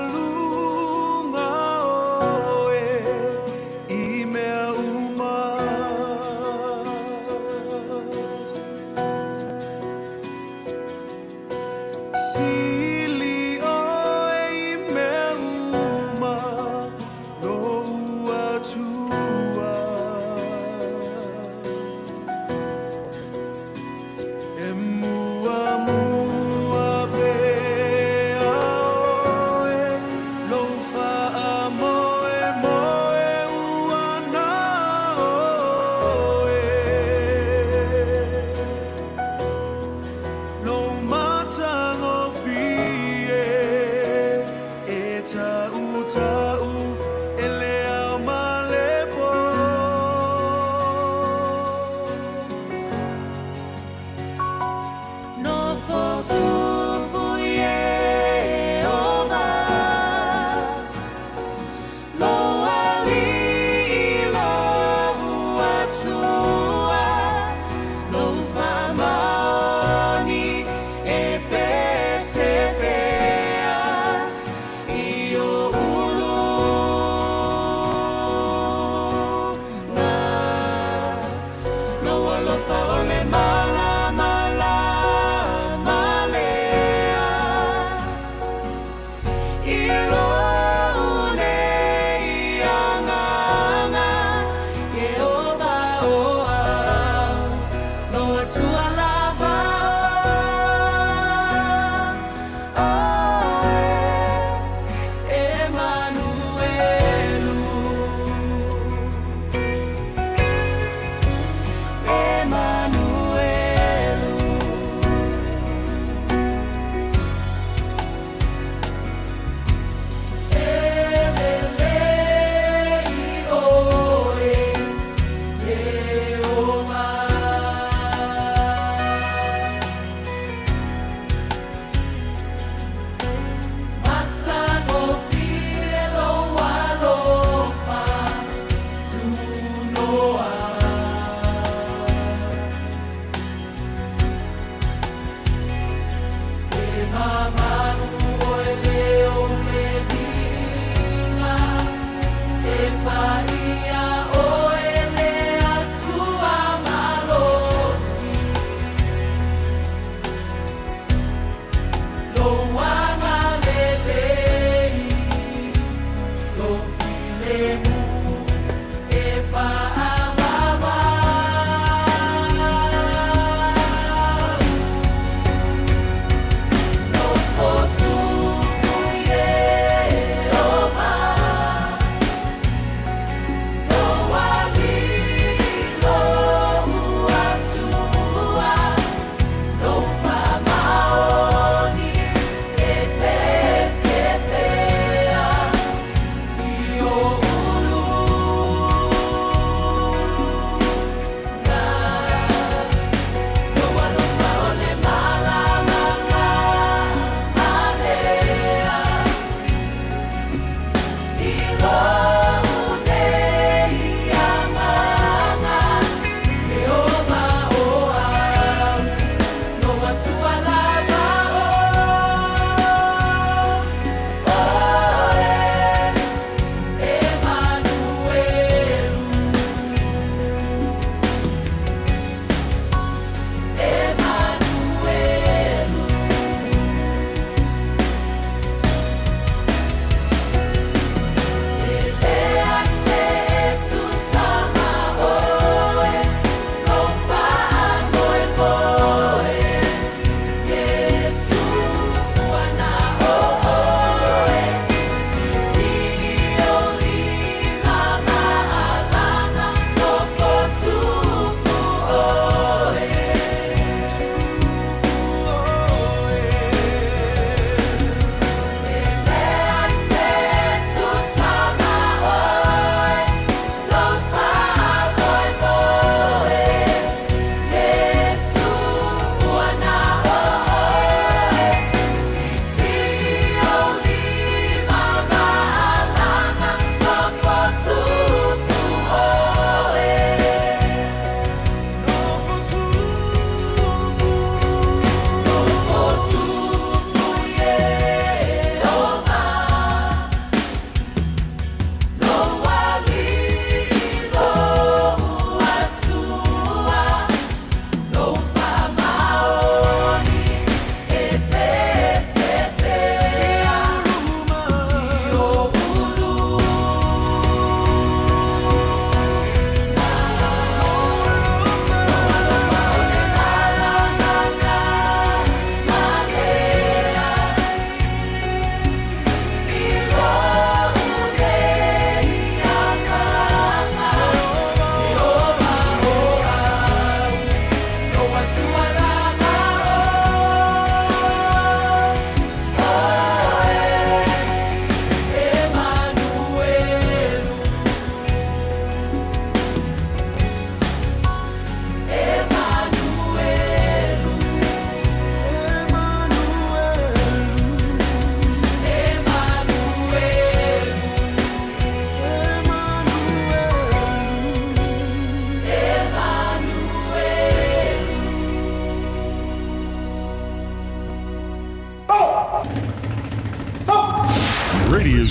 [SPEAKER 23] Maualuga oe i mea uma.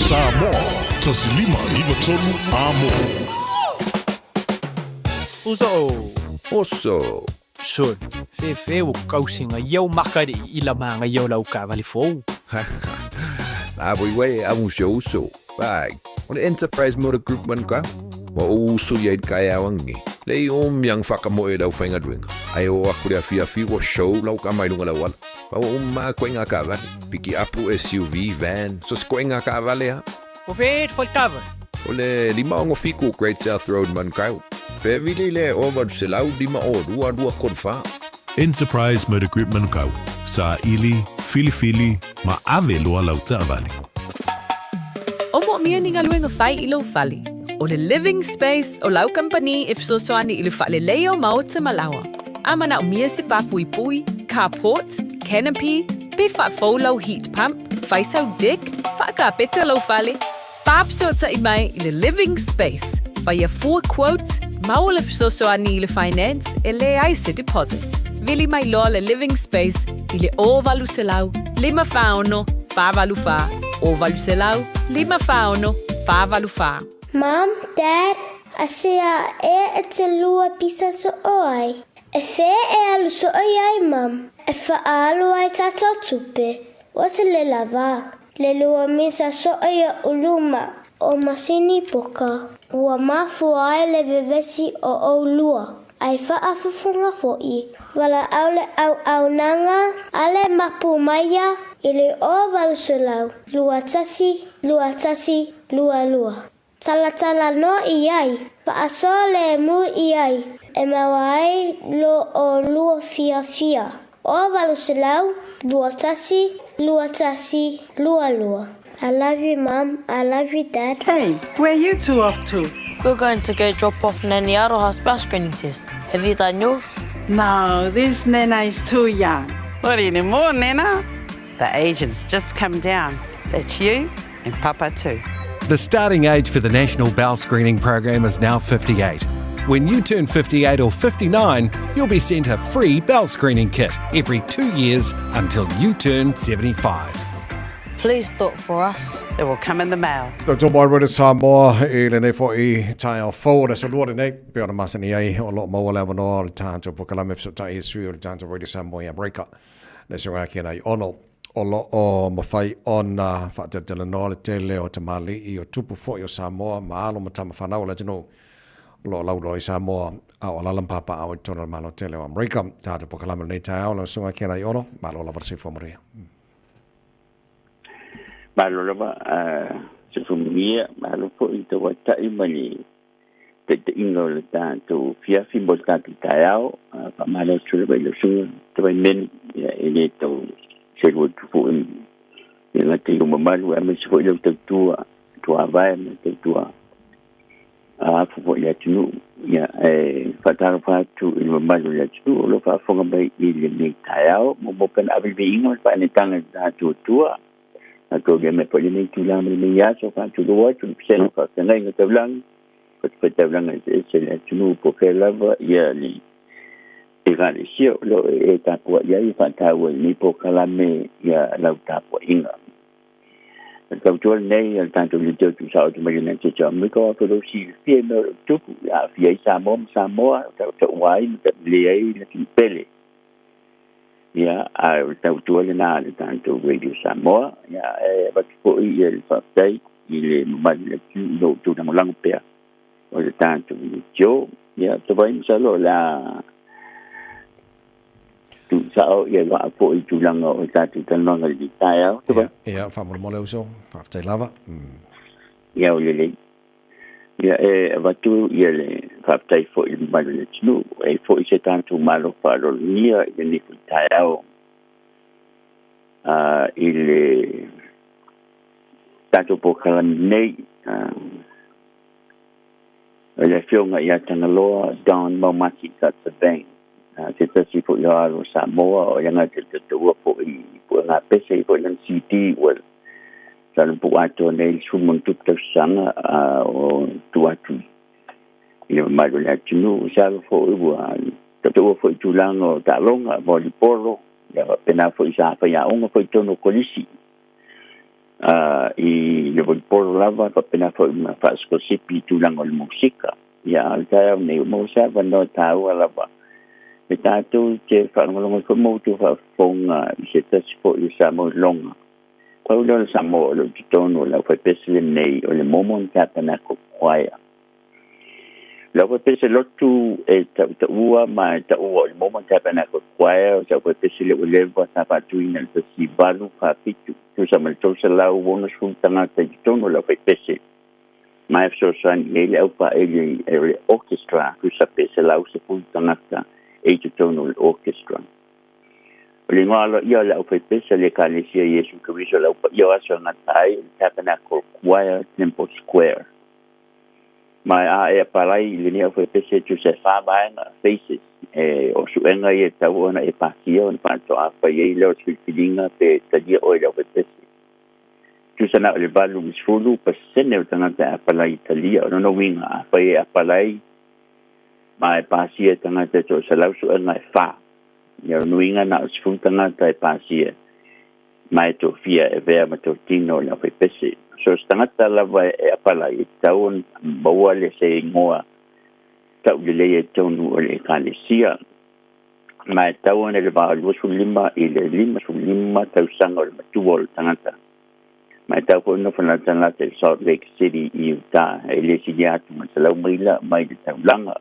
[SPEAKER 22] Samoa, 1593 Amo.
[SPEAKER 2] Uso.
[SPEAKER 8] Oso.
[SPEAKER 2] Sol, fefe o kausinga iau makari i la manga iau lau kavali fou.
[SPEAKER 8] La voi wei a un show so. Bai, o le Enterprise Motor Group man ka. Wa o uso ia i kai awangi. Le i o miang whaka mo e lau whainga duenga. Ai o aku le awhi awhi wa show lau ka mai lunga lau ala. Pa o ma koe ngā kavale. Piki apu SUV, van, so se koe ngā kavale ha.
[SPEAKER 2] O fe e kava.
[SPEAKER 8] O le 567 Great South Road Manukau. Pe vili le o 800 5 02 3 4.
[SPEAKER 22] Enterprise Motor Group Manukau. Sa ili, filifili, ma ave loa lau taavale.
[SPEAKER 13] O moomia ni galuega fai i lou fale. O le Living Space o lau kamupani e fesoasoani i le faaleleia o maota ma laoa. A manaomia se pa puipui, carport, canopy, pe faafou lau heat pump, fai sau deck, faakapeta lou fale, faafesootai mai i le Living Space. Faia fua quote, maua le fesoasoani i le finance e leai se deposit. Vili mai loa le Living Space i le 0800 546 484, 0800 546 484.
[SPEAKER 10] Mom, Dad, asia e e te lua pisa so oai. E fe e alu so ai, Mom. E fa alu ai tatou tupe. Ua te le lava. Le lua misa so ai uluma o masini poka. Ua mafua ai le vevesi o o lua. Ai faafufunga fo'i. Wala au le au au nanga, ale mapu maia, i le o valusulau. 21, 21, 22. Talatala no i ai, faaso le mu i ai, e maua ai lo o lua fia fia. O 800, 21, 21, 22. I love you, Mum. I love you, Dad.
[SPEAKER 5] Hey, where are you two off to?
[SPEAKER 9] We're going to go drop off Nanny Aroha's bowel screening test. Have you done yours?
[SPEAKER 5] No, this Nana is too young.
[SPEAKER 14] Not anymore, Nana. The agent's just come down. That's you and Papa too.
[SPEAKER 24] The starting age for the National Bowel Screening Program is now 58. When you turn 58 or 59, you'll be sent a free bowel screening kit every 2 years until you turn 75.
[SPEAKER 9] Please do it for us.
[SPEAKER 14] It will come in the mail.
[SPEAKER 3] Tautua mai Radio Samoa i lenei fo'i taeao fou o le aso lua lenei, pei ona masani ai o lo o maua le avanoa o le tatou polokalame fesootai e sui o le tatou Radio Samoa i Amerika. Le susuga Ken Aiono o lo o mafai ona faatalatalanoa le tele o tamalii o tupu foi o Samoa ma alo ma tama fanau o le atunuu o lo o lauloa i Samoa a o alaala ma papaaao i totonu o le Malo tele o Amerika. Tatou polokalame lenei taeao lau susuga Ken Aiono, malo lava le soifua manuia.
[SPEAKER 1] Malo lava a se fumugia, malo foi i tauatai ma le taitaiga o le tatou fiafi mo le tatou taeao. Faamalo atu lava i lau susuga Tavaimene, ia e le tau selu atu foi e gata i lou mamalu aemaise foi lau tautua tuavae ma le tautua afu foi i le atunuu. Ia e faatalofa atu i le mamalu o le atunuu o lo o faafofoga mai i lenei taeao. Muamua pea ona ave le viiga ma le faaneetaga i le tatou Atua tatou lia mai foi lenei itula ma lenei aso. Faatulou atu le vasega o faafeagaiga taulagi, fatafaitaulaga eseese i le atunuu po o fea lava ia le Ekalesia o lo o e tapuai ai e faataua i lenei polokalame ia lau tapuaiga. O le tautua lenei a le tatou leitio tuusao atu mai le United States o Amerika o afe lou silafia i mea o lo o tupu i aafia ai Samoa ma Samoa, o tautaua ai ma taulelei ai le atunuu pele. Ia, a o le tautua lena a le tatou Radio Samoa. Ia, e avatu foi ia le faafetai i le mamalu o le atunuu i lo outou lagolago pea o le tatou leitio. Ia, tavai masalo o le a tuusao ia vaa foi i tulaga o le tatou talanoaga i lenei taeao. Tavai.
[SPEAKER 3] Ia, faamolemole uso, faafetai lava.
[SPEAKER 1] Ia, o lelei. Ia, e avatu ia le faafetai foi i le mamalu o le atunuu, e foi se tatou malo faaaloalogia i lenei foi taeao i le tatou polokalame nei. O le afioga ia Tagaloa Don Maumati Katsaveng, se tasi foi o alo o Samoa o ia gata i le tautaua foi i puega pese i foi lana CD ua sa lupuu atoa nei le 10+ tausaga o tu atu i le mamalu o le atunuu. Sa alo foi ua tautaua foi i tulaga o taaloga volleyball, ia faapena foi sa faiaoga foi i totonu o kolisi.
[SPEAKER 15] I le volipolo lava faapena fo'i ma fa'asikolasipi i tulaga o le musika. Ia a o le taeao nei ua maua se avanoa tāua lava e tatou te faalogologo ai fo'i ma outou faafofoga i se tasi fo'i o Samoa iloga. Pau lea o le Samoa o lo o i totonu o le aufaipese lenei o le Mormon Tabernacle Choir. O le aufaipese lotu e ta'utaʻua ma e ta'ua o le Mormon Tabernacle Choir o se aufaipese lea ua leva sa faatuina i le 1847, tusa ma le 360 tagata i totonu o le aufaipese, ma e fesoasoani i ai le aupaaili o le orchestra, tusa pe 110 tagata e i totonu o le orchestra. O le igoa aloaia o le aufaipese a le Ekalesia Iesu Keriso o le Aupaia o Aso e Gata ai, o le Tabernacle Choir Temple Square. Ma a e apalai i lenei aufaipese e tusa e fa vaega, phases, e o suega ia e tatau ona e pasia ona faatoa fai ai lea o se filifiliga pe talia oe i le aufaipese. Tusa na o le 80% o tagata e apalai i talia. O lona uiga, afai e apalai ma e pasia e tagata e toaselau suega e fa, ia o nuiga na o 10 tagata e pasia ma e tofia e avea ma totino o le aufaipese. So se tagata lava e apalai e tatau ona maua le se igoa taulelei i totonu o le Ekalesia, ma e tatau ona i le va o le 25 i le 55 tausaga o le matua o le tagata, ma e tatau foi ona nofo latalata i Salt Lake City i Utah, e le silia atu ma le 100 maila mai le taulaga.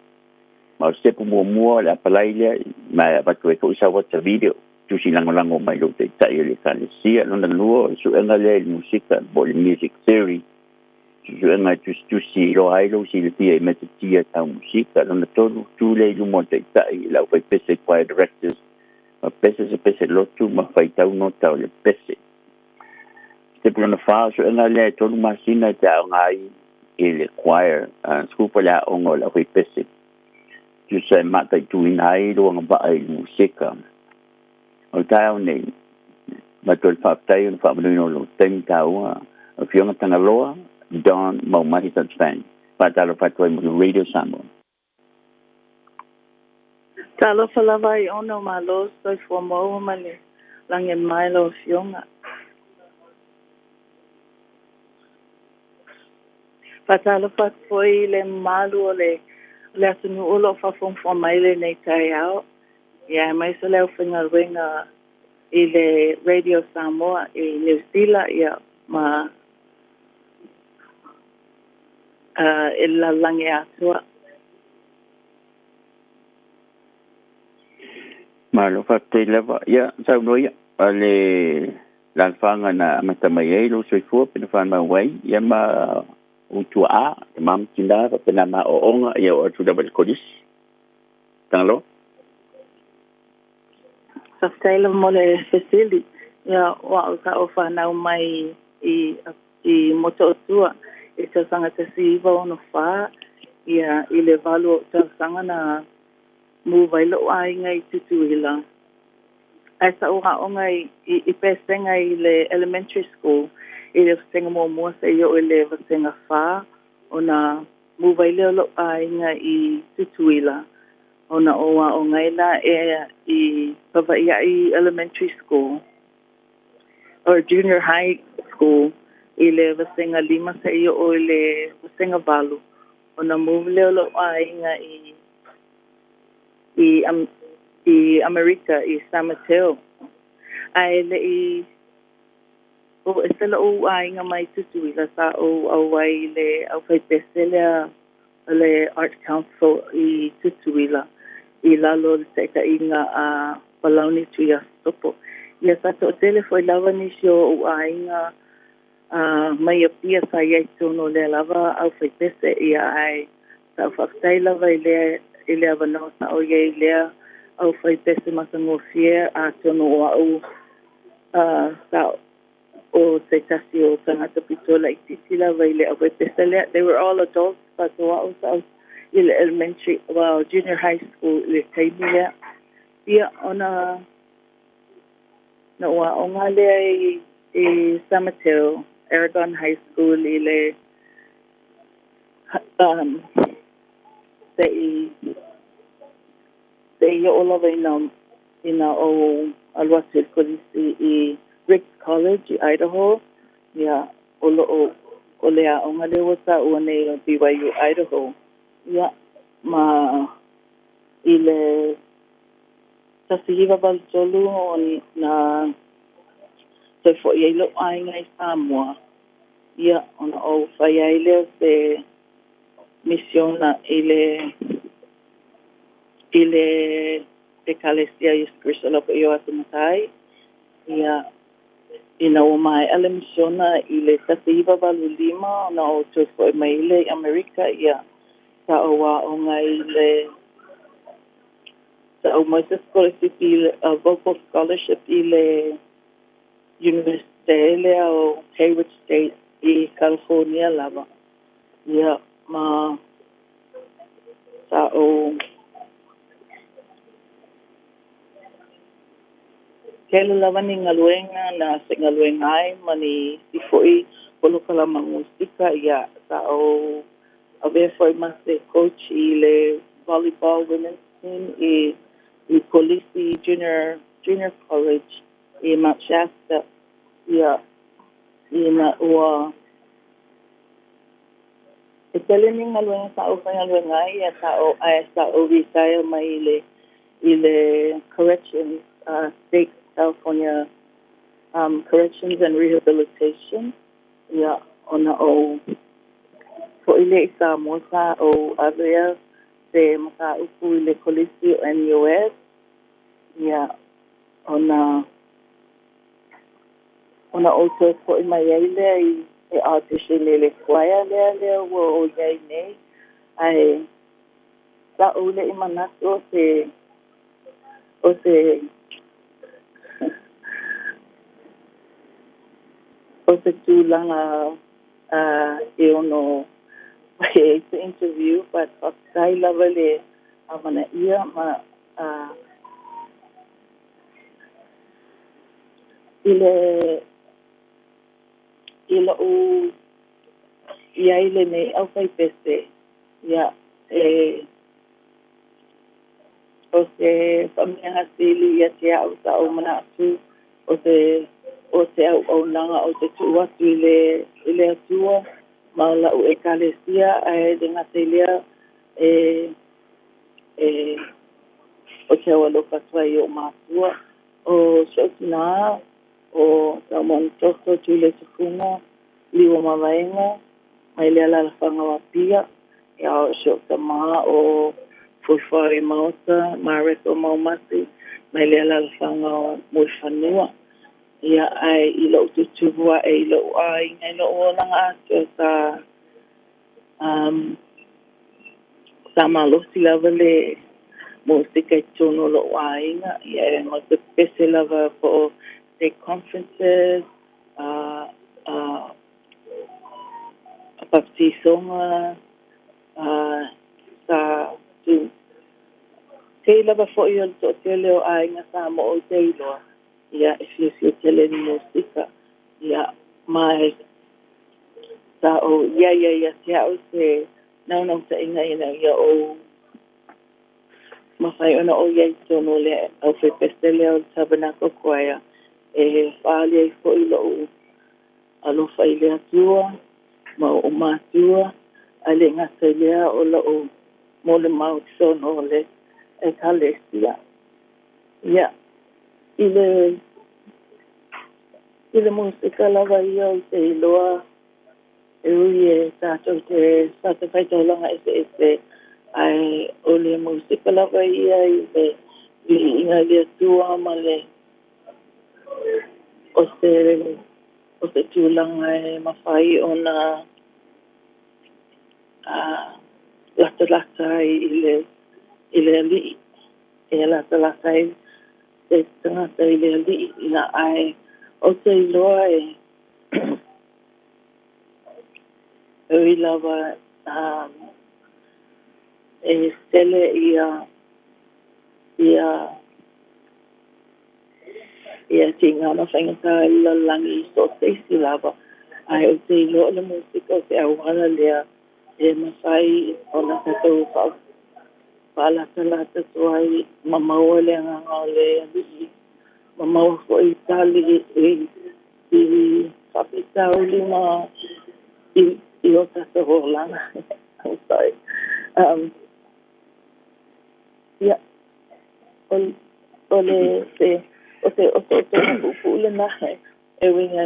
[SPEAKER 15] Ma o le sitepu muamua o le apalai lea, ma e avatu ai foi sau ata video tusi lagolago mai lou taitai o le Ekalesia. Lona lua, o le suega lea i le musika po o le music theory, suesuega e tusitusi e iloa ai lou silafia i matatia tau musika. Lona tolu, tu lea i luma o le taitai i le aufaipese choir directors ma pese se pese lotu ma faitau nota o le pese. Sitepu lona fa, o suega lea e 3 masina e te aoga ai i le choir school po o le aoga o le aufaipese, tusa e mataituina ai lou agavaa i le musika. O le taeao nei, matou le faafetai ona faamanuina o lou taimi taua, Afioga Tagaloa Don Maumahi Sunspan. Faatalofa atu ai mo le Radio Samoa.
[SPEAKER 16] Talofa lava i ona o Malo soifua maua ma le lagi e mae lau Afioga. Faatalofa atu foi i le mamalu o le le atunuu o lo o faafogafoga mai lenei taeao, ia aemaise o le aufaigaluega i le Radio Samoa i Niu Sila ia ma i le lalolagi atoa.
[SPEAKER 15] Malo faafetai lava. Ia, saunoa ia, o le alaalafaga na amata mai ai lou soifua pe na fanau ai, ia ma ou tuaa, tama ma tina, faapena ma aoaoga, ia oo atu lava i le kolisi. Tagaloa.
[SPEAKER 16] Faafetai lava mo le fesili. Ia, o au sa ou fanau mai i i Motootua i tausaga 1964, ia, i le 8 o ou tausaga na move ai lo'u aiga i Tutuila. Ae sa ou aoga i i Pesega i le elementary school i le vasega muamua seia oo i le vasega fa, ona move ai lea o lo'u aiga i Tutuila ona ou aoga ai lea i Pava'ia'i Elementary School or Junior High School i le vasega 5 seia oo i le vasega 8, ona move lea o lo'u aiga i i i Amerika i San Mateo. Ae le'i o ese lo'u aiga mai Tutuila, sa ou auai i le aufaipese lea o le Art Council i Tutuila i lalo o le taitaiga a Palauni Tuiasosopo. Ia sa toatele foi lava nisi o o'u aiga mai Apia sa i ai i totonu o lea lava aufaipese, ia ae sa ou faafetai lava i lea i le avanoa sa ou i ai i lea aufaipese matagofie, atonu o a'u sa o se tasi o tagata pito laitiiti lava i le aufaipese lea. They were all adults, but o a'u sa ou i le elementary, well, junior high school i le taimi lea. Ia, ona na ou aoga lea i i San Mateo, Aragon High School i le se'i se'i oo lava ina ina ou alu atu i le kolisi i Ricks College i Idaho. Ia, o lo'o o le a'oga lea ua ta'ua nei o BYU Idaho. Ia, ma i le 1983 ona toe fo'i ai lo'u aiga i Samoa, ia, ona ou fai ai lea o se misiona i le i le Ekalesia Iesu Keriso o le Au Paia o Aso Matai. Ia, ina ua mae'a le misiona i le 1985 ona ou toe fo'i mai ai lea i Amerika, ia, sa ou a'oga i le sa ou maua se sikolasipi vocal scholarship i le Universite lea o Hayward State i California lava. Ia, ma sa ou tele lava ni galuega na faigaluega ai ma ni isi fo'i polokalama musika. Ia, sa ou avea foi ma se coach i le volleyball women's team i i Kolisi Junior Junior College i Mount Shasta. Ia, ina ua e tele ni galuega sa ou faigaluega ai, ia, sa ou ae sa ou retire mai i le i le Corrections State California Corrections and Rehabilitation. Ia, ona ou fo'i lea i Samoa, sa ou avea se matāupu i le Kolisi o NUS. Ia, ona ona ou toe fo'i mai ai lea i e audition i le choir lea lea ua ou i ai nei. Ae sa ou le'i manatu o se o se o se tulaga e ono fai ai se interview, but faafetai lava le amanaia ma i le i lo'u i ai lenei aufaipese. Ia, e o se faameagasili ia te a'u sa ou manatu o se o se auaunaga ou te tuu atu i le i le Atua ma la'u Ekalesia, ae le gata i lea e e ou te aualofa atu ai i o'u matua, o si o'u tinā o Taumanutoto Julia Tufuga Liuamavaega mai le alaalafaga o Apia. Ia, o si o'u tamā o Fuifui Maota Mareko Maumasi mai le alaalafaga o Mulifanua. Ia, ae i lo'u tutupu a'e i lo'u aiga i lo'u olaga atoa, sa um sa malosi lava le musika i totonu o lo'u aiga. Ia, e mau te pepese lava po o state conferences, a baptisoga, sa tu tei lava fo'i o le to'atele o aiga Samoa ou te iloa. Ia, e fiafia tele i le musika. Ia, ma e sa ou i ai ai ia te a'u se naunautaiga ina ia ou mafai ona ou i ai i totonu o le aufaipese lea o le Tabernacle Choir e faaali ai fo'i lo'u alofa i le Atua ma o'u matua, ae le gata i lea o lo'u molimau i totonu o le Ekalesia. Ia, i le i le musika lava ia ou te iloa e ui e tātou te fatafaitaulaga eseese, ae o le musika lava ia i le viliiga i le Atua ma le o se o se tulaga e mafai ona latalata ai i le i le Alii, e latalata ai se tagata i le Alii. Ia, ae ou te iloa e e ui lava e tele ia ia ia tiga ma faigata i le lalolagi i so o se isi lava, ae ou te iloa o le musika o se auala lea e mafai ona tatou faalatalata atu ai ma maua le agaga o le Alii ma maua fo'i tali i i faafitauli ma i o tatou olaga. I'm sorry. Ia, o le se o se otootoga puupuu lenā e uiga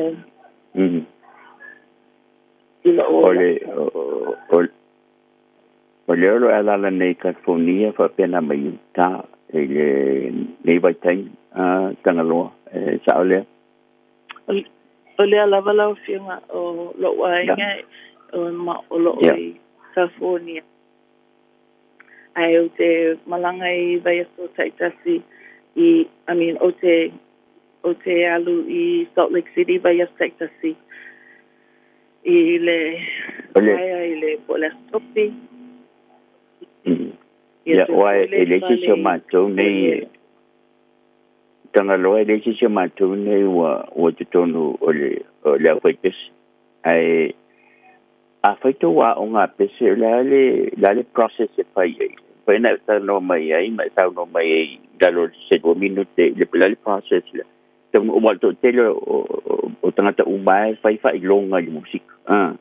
[SPEAKER 16] i lo'u
[SPEAKER 15] O le o le olo e alala nei California faapena mai Utah i le nei vaitaimi a Tagaloa e sa'o lea.
[SPEAKER 16] O lea lava lau Afioga o lo'u aiga o ma o lo'o i California. Ae ou te malaga i vaiaso ta'itasi i I mean ou te alu i Salt Lake City vaiaso ta'itasi i le
[SPEAKER 15] O le
[SPEAKER 16] choir i le po o le Aso Tofi. Ia
[SPEAKER 15] Ia
[SPEAKER 16] toe
[SPEAKER 15] oa
[SPEAKER 16] fo'i
[SPEAKER 15] e
[SPEAKER 16] le
[SPEAKER 15] le sisi o
[SPEAKER 16] fale
[SPEAKER 15] matou nei Tagaloa e le sisi o matou nei ua totonu o le aufaipese ae a fai tou aoga pese o le a le process e fai ai fai na e talanoa mai ai ma e saunoa mai ai i lalo o se 2 minute i le process lea ua to'atele o tagata uma e fai faailoga i le musika a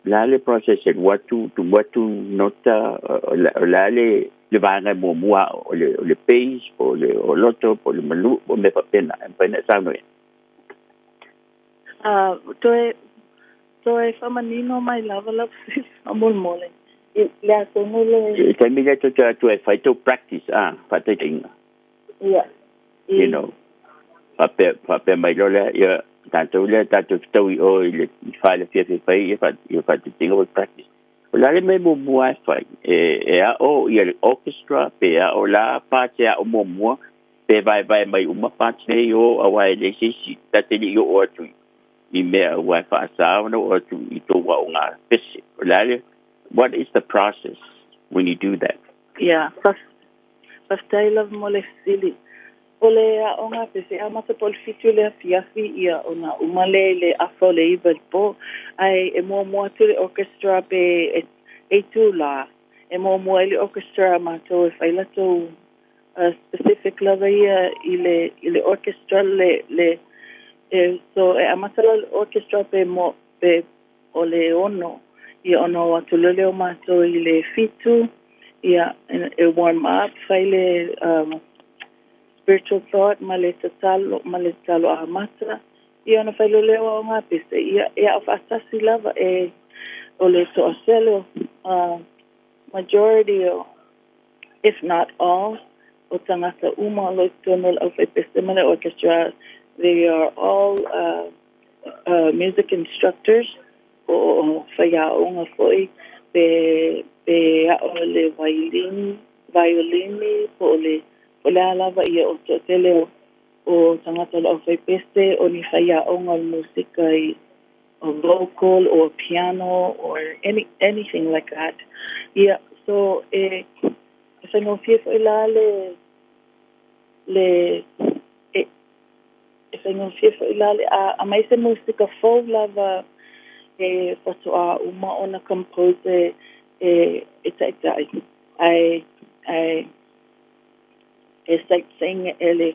[SPEAKER 15] la le process e alu atu tuu atu nota o le a le vaega e muamua o le bass po o le oloto po o le malu po o mea faapena e mafai na e saunoa ai.
[SPEAKER 16] Toe faamanino mai lava lau fesili faamolemole i le atonu le
[SPEAKER 15] I taimi lea tou atu e fai tou practice a faataitaiga
[SPEAKER 16] Ia
[SPEAKER 15] you know faapea mai loa lea ia tatou lea tatou fetaui o i le fale fiafia fai ia faataitaiga o practice o le a le mea muamua e fai e a'o ia le orchestra pe a'o la parts e a'o muamua pe vaevae mai uma parts nei o auā e leai se isi tate li'i o'o atu i mea ua e faasā ona oo atu i tou aoga pese o le a le what is the process when you do that?
[SPEAKER 16] Ia, faafetai lava mo le fesili. O le aoga pese amata po o le 7 i le afiafi, ia ona uma lea i le 8:30 i le pō. Ae e muamua atu le orchestra pe e itulā e muamua ai le orchestra matou e fai latou specific lava ia i le orchestra le e so e amata la le orchestra pe mo pe o le 6, ia ona o atu loa lea o matou i le 7, ia e warm up, fai le spiritual thought ma le tatalo ma le tatalo amata, ia ona fai loa lea o aoga pese, ia e a'o fa'atasi lava e o le to'asele majority o, if not all, o tagata uma o lo i totonu o le aufaipese ma le orchestra, they are all music instructors o faiaoga fo'i pe a'o le violini po o le po o le a lava. Ia o to'atele o tagata o le aufaipese o ni faiaoga o le musika i o vocal or piano or anything like that. Ia so e faigofie fo'i la le e faigofie fo'i la le a aumai se musika fou lava e faato'a uma ona compose e ta'ita'i ae e sight sing e le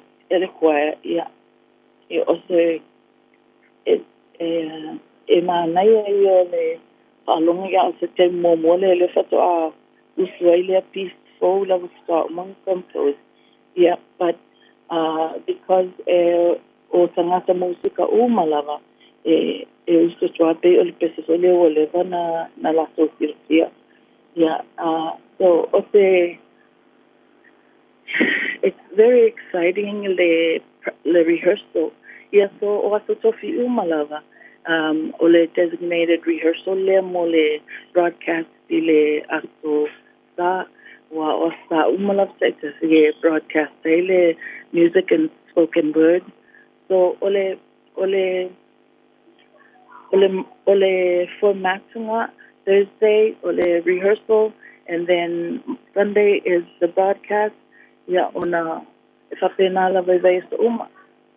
[SPEAKER 16] choir. Ia ia o se e manaia ia o le fa'alogo ia o se taimi muamua lea le faato'a usu ai lea piece fou lava faato'a uma ona compose. Ia, but because e o tagata musika uma lava e usu atu a pei o le pese foi lea ua leva na latou silafia. Ia so o se it's very exciting le rehearsal. Ia so o aso tofi uma lava o le designated rehearsal lea mo le broadcast i le aso sa ua o sa uma lava ta'itasi e broadcast ai le music and spoken word. So o le format-ga Thursday o le rehearsal and then Sunday is the broadcast. Ia ona e faapena lava i vaiaso uma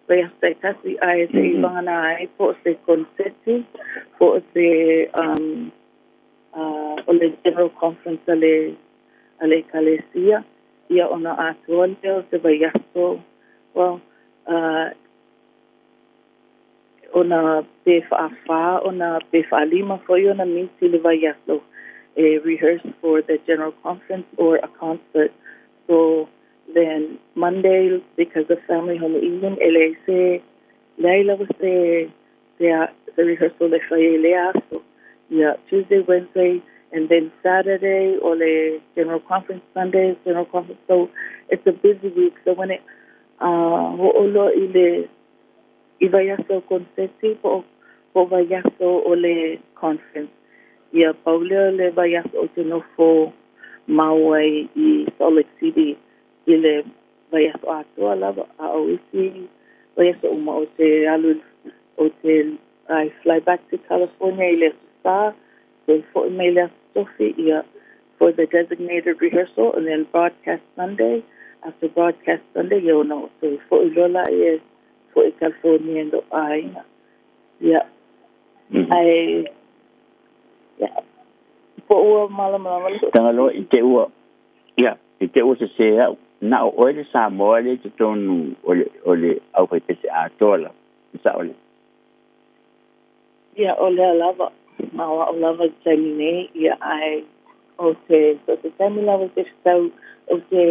[SPEAKER 16] vaiaso ta'itasi ae se'i vagana ai po o se konseti po o se o le general conference a le ekalesia, ia ona atoa lea o se vaiaso. Well, ona pe fa'afā ona pe fa'alima fo'i ona miti le vaiaso e rehearse for the general conference or a concert. So then Monday, because of family home evening, e leai se leai lava se se se rehearsal e fai ai lea aso. Ia, Tuesday, Wednesday, and then Saturday o le general conference, Sunday general conference. So it's a busy week. So when it ho'o loa i le i vaiaso koneseti po o vaiaso o le conference. Ia, pau lea o le vaiaso ou te nofo mau ai i Salt Lake City i le vaiaso atoa lava, a o isi vaiaso uma ou te alu ou te I fly back to California i le Aso Sa, toe fo'i mai i le Aso Tofi, ia, for the designated rehearsal and then broadcast Sunday. After broadcast Sunday, ia, ona ou toe fo'i loa lea e fo'i i California i lo'u aiga. Ia, ae, ia, po ua malamalama le
[SPEAKER 15] Tagaloa i te ua, ia, i te ua sesē a'u, na o oe le Samoa lea i totonu o le, o le aufaipese atoa lava, e sa'o lea?
[SPEAKER 16] Ia, o lea lava, ma o a'u lava i le taimi nei, ia, ae o te, so te taimi lava ou te fetau, ou te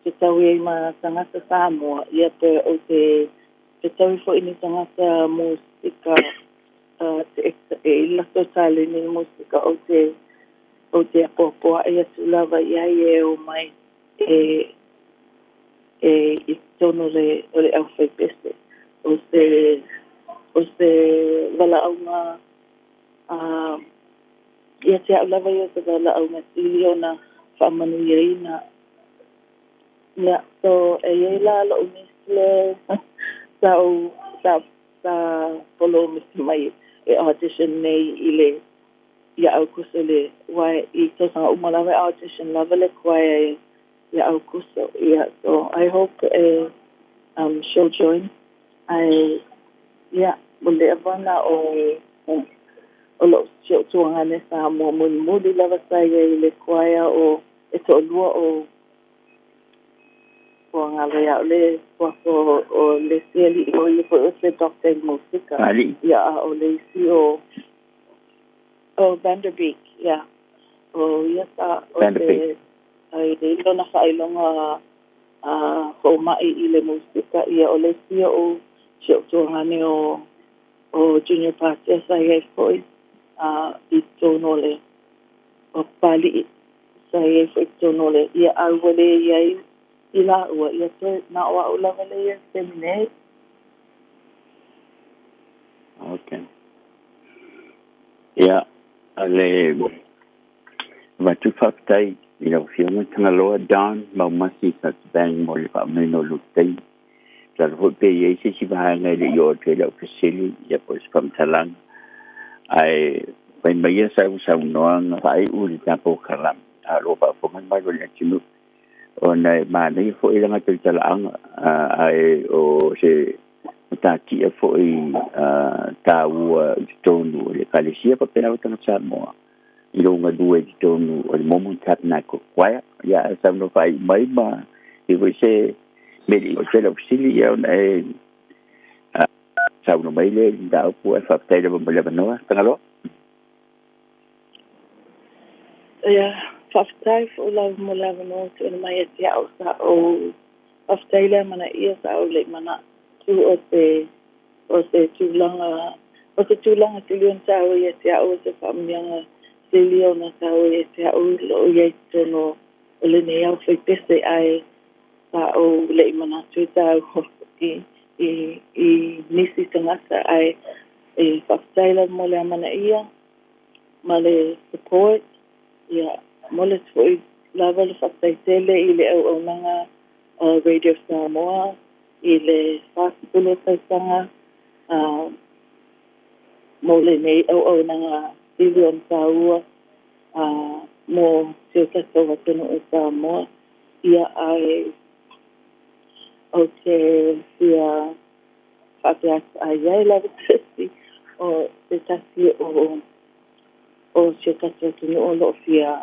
[SPEAKER 16] fetaui ai ma tagata Samoa, ia, pe ou te fetaui fo'i ni tagata musika, e i latou taleni i le musika, ou te, ou te apoapoa'i atu lava i ai e o mai e, e i totonu o le, o le aufaipese. O se, o se valaauga ia te a'u lava ia o se valaauga sili ona faamanuiaina. Ia, so e i ai la lo'u niece le sa ou sa sa polomisi mai e audition nei i le ia Aukuso le aua i tausaga uma lava e audition lava le choir ia Aukuso. Ia, so I hope e she'll join. Ae ia, ua leva ona o o lo'u si o'u tuagane Samoa mulimuli lava sa i ai i le choir o e to'alua o Ua galo ia au le suafa o le isi alii o ia foi o se doctor i le musika.
[SPEAKER 15] Alii.
[SPEAKER 16] Ia, a o le isi o o Vanderbeek, ia. O ia sa o
[SPEAKER 15] se
[SPEAKER 16] ai le lona faailoga a foma'i i le musika. Ia, o le isi o si ou tuagane o o Junior Patea sa i ai foi a i totonu o le o Papali'i sa i ai foi i totonu o le ia a ua le i ai i lāua, ia toe na o a'u lava lea i ai i le taimi nei.
[SPEAKER 15] Okay. Ia, le avatu faafetai i lau Afioga Tagaloa Don Maumasi Sasbang mo le faamanino o lou taimi. Masalo foi pe i ai se isi vaega e le i oo atu ai lau fesili ia po o se faamatalaga. Ae fai mai ia sau saunoaga faaiu i le tatou kalame, a o lo o faafofoga le malu o le atunuu, ona e manaia foi le gata i talaaga, ae o se matatia foi taua i totonu o le Ekalesia faapena foi tagata Samoa i lou galue i totonu o le Mormon Tabernacle Choir. Ia, ae saunoa faaiu mai ma i foi se mea o tele o fesili ia ona e saunoa mai lea i le mataupu, ae faafetai lava mo le avanoa. Tagaloa.
[SPEAKER 16] Ia, faafetai fo'i lava mo le avanoa tuuina mai ia te a'u sa ou faafetai le amanaia sa ou le'i manatu o se o se tulaga o se tulaga sili ona tāua ia te a'u o se faamanuiaga sili ona tāua ia te a'u lo'u i ai totonu o lenei au faipese ae sa ou le'i manatu e tāua i i i nisi tagata ae e faafetai lava mo le amanaia ma le support. Ia, momoli atu fo'i lava le faafetai tele i le auaunaga a Radio Samoa i le 40 o tausaga mo lenei auaunaga sili ona tāua mo si o tatou atunuu o Samoa. Ia, ae ou te fia faapea atu a i ai lava se isi o se tasi o o si o tatou atunuu o lo o fia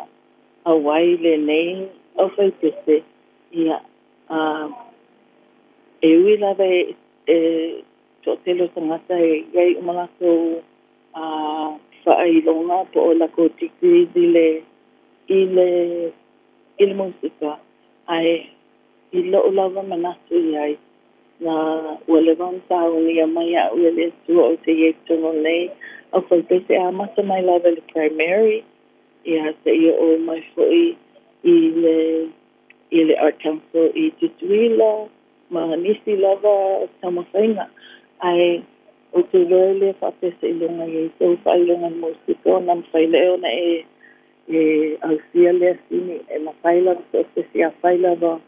[SPEAKER 16] auai i lenei aufaipese, ia, e ui lava e Toʻatele o tagata e i ai uma latou faailoga po o lakou degrees i le i le i le musika, ae i loʻu lava manatu i ai, na ua leva ona saunia mai iaʻu e le Atua ou te i ai i totonu o lenei aufaipese, e amata mai lava i le primary, ia seia oo mai foʻi i le i le Art Council i Tutuila ma nisi lava taumafaiga. Ae ou te iloa e le faapea seiloga i ai sou faailoga i le musika ona mafai lea ona e e ausia lea sini. E mafai lava so o se isi, afai lava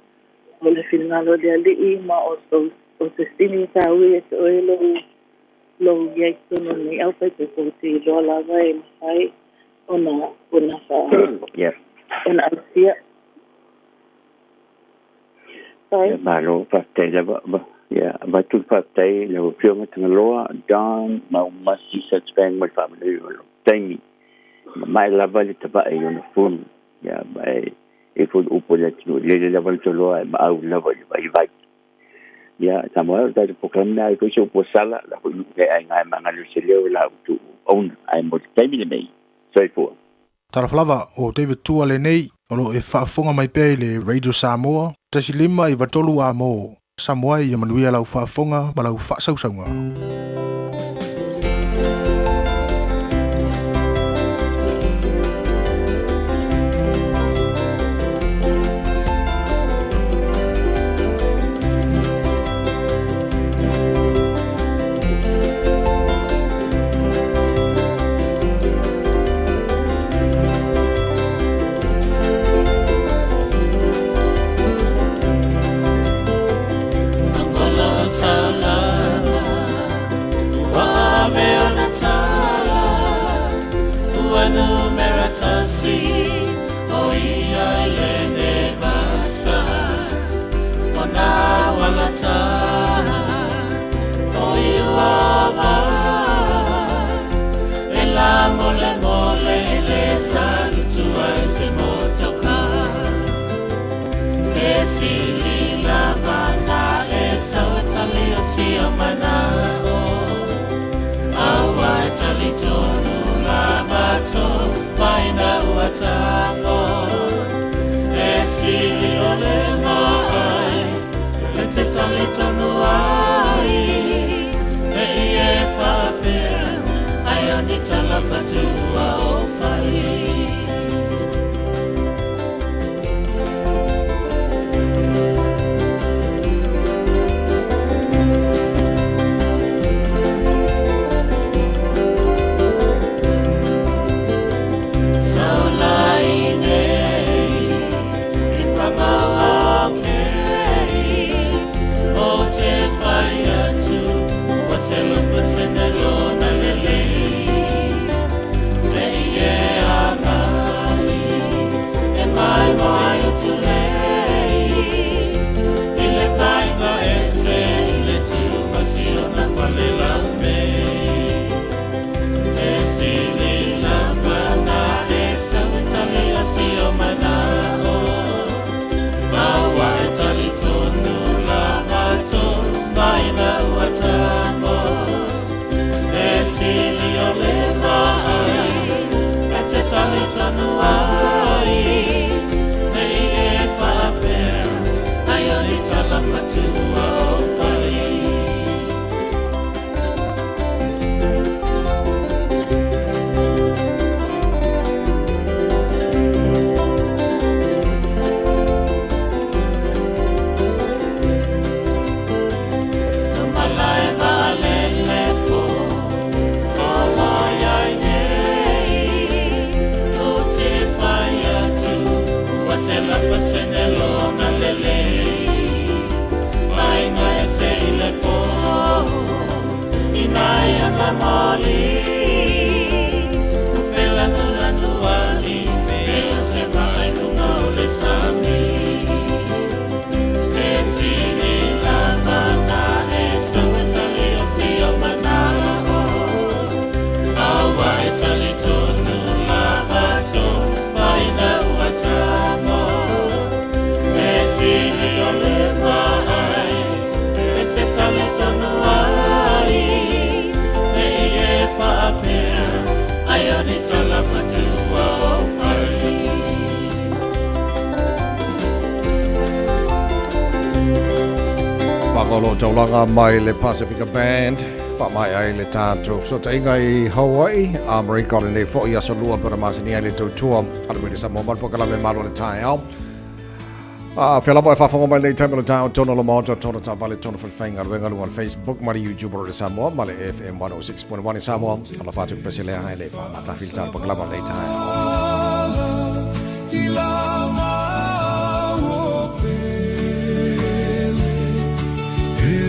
[SPEAKER 16] o le finagalo o le Alii ma o sou o se sini e taua ia te oe lou lou i ai i totonu o lenei aufaipepa, ou te iloa lava e mafai ona ona fa ona ausia.
[SPEAKER 15] Ia, malo, faafetai lava. Ia, avatu le faafetai i lau Afioga Tagaloa Don Maumasi Satsvang mo le faamanuia o lou taimi. Mamae lava le tavae i ona fulu. Ia, ma e i foi le upu a le atunuu, e lele lava le toloa ae maau lava i le vaivai. Ia, Samoa e, o le tatou polokalame lena, e foi se upu a sala, o la foi nuu le aiga e magalo i se leo o la outou auauna. Ae mo le taimi lenei, soifua.
[SPEAKER 11] Talofa lava, o David Tua lenei, o lo o e faafofoga mai pea i le Radio Samoa, 1 5 93 A mo Samoa. Ia manuia lau faafofoga ma lau faasausauga.
[SPEAKER 3] Pagolo taulaga mai le Pasifika Band faamaea ai le tatou fesootaiga i Hawaii, Amerika o lenei foi aso lua pei ona masani ai le tautua a le Mele Samoa ma le polokalame Malu o le Taeao. A fea lava e faafofoga mai lenei taimi o le taeao tonu o le Maota, tonu taavale, tonu falefaigaluega, luga o le Facebook ma le YouTube o le Samoa ma le FM 106.1 i Samoa. Alofa atu pese lea hai le whaamatafi le tāna pakalama lei taeao.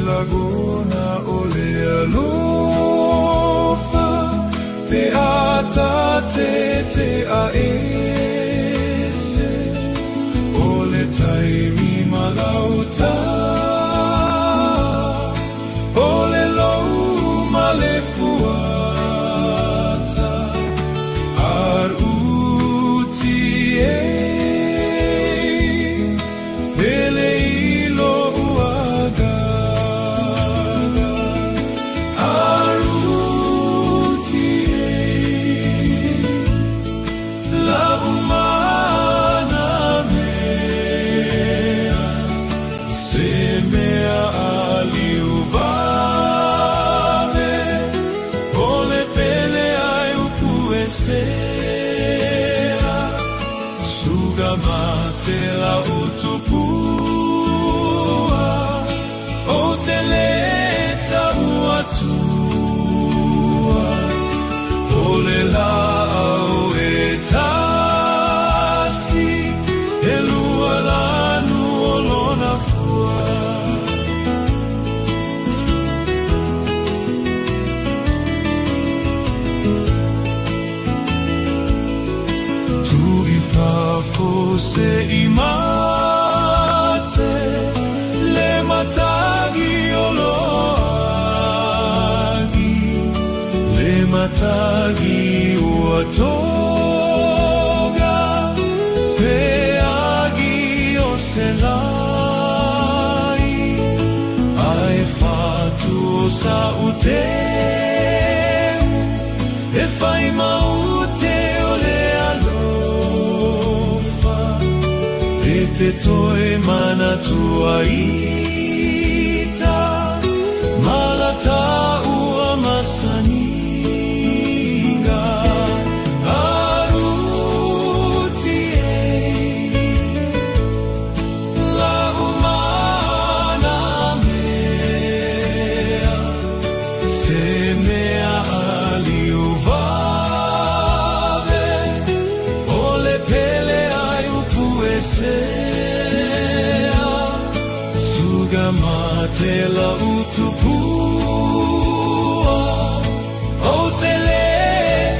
[SPEAKER 23] Lagona o le alofa pe ata te te a ese o le taimi malauta o le lou ma le fuata ar uti e pele i lou agaga ar uti e lau mana mea se mea aliu vave o le pele ai upu e sea suga mate la utupua o te le tau atua o le laau e tasi e lua lanu o lona fua. Tu i fafo se i mate le matagi o loagi le matagi ua toga pe agi o se lai ae fatu o sa uteu e fai maute o le alofa e te toe manatua ita malata ua masaniga aruti e lau mana mea se mea aliu vave o le pele ai upu e sea suga mate la utupua o te le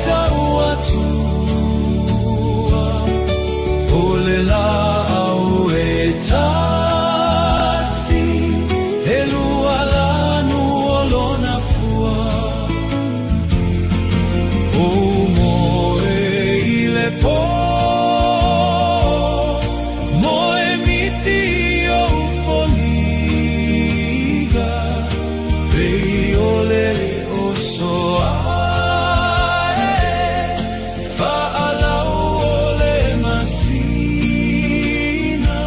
[SPEAKER 23] tau atua o le laau e tasi e lua lanu o lona fua o moe i le pō moe miti o foliga pei o le oso ae faalau o le masina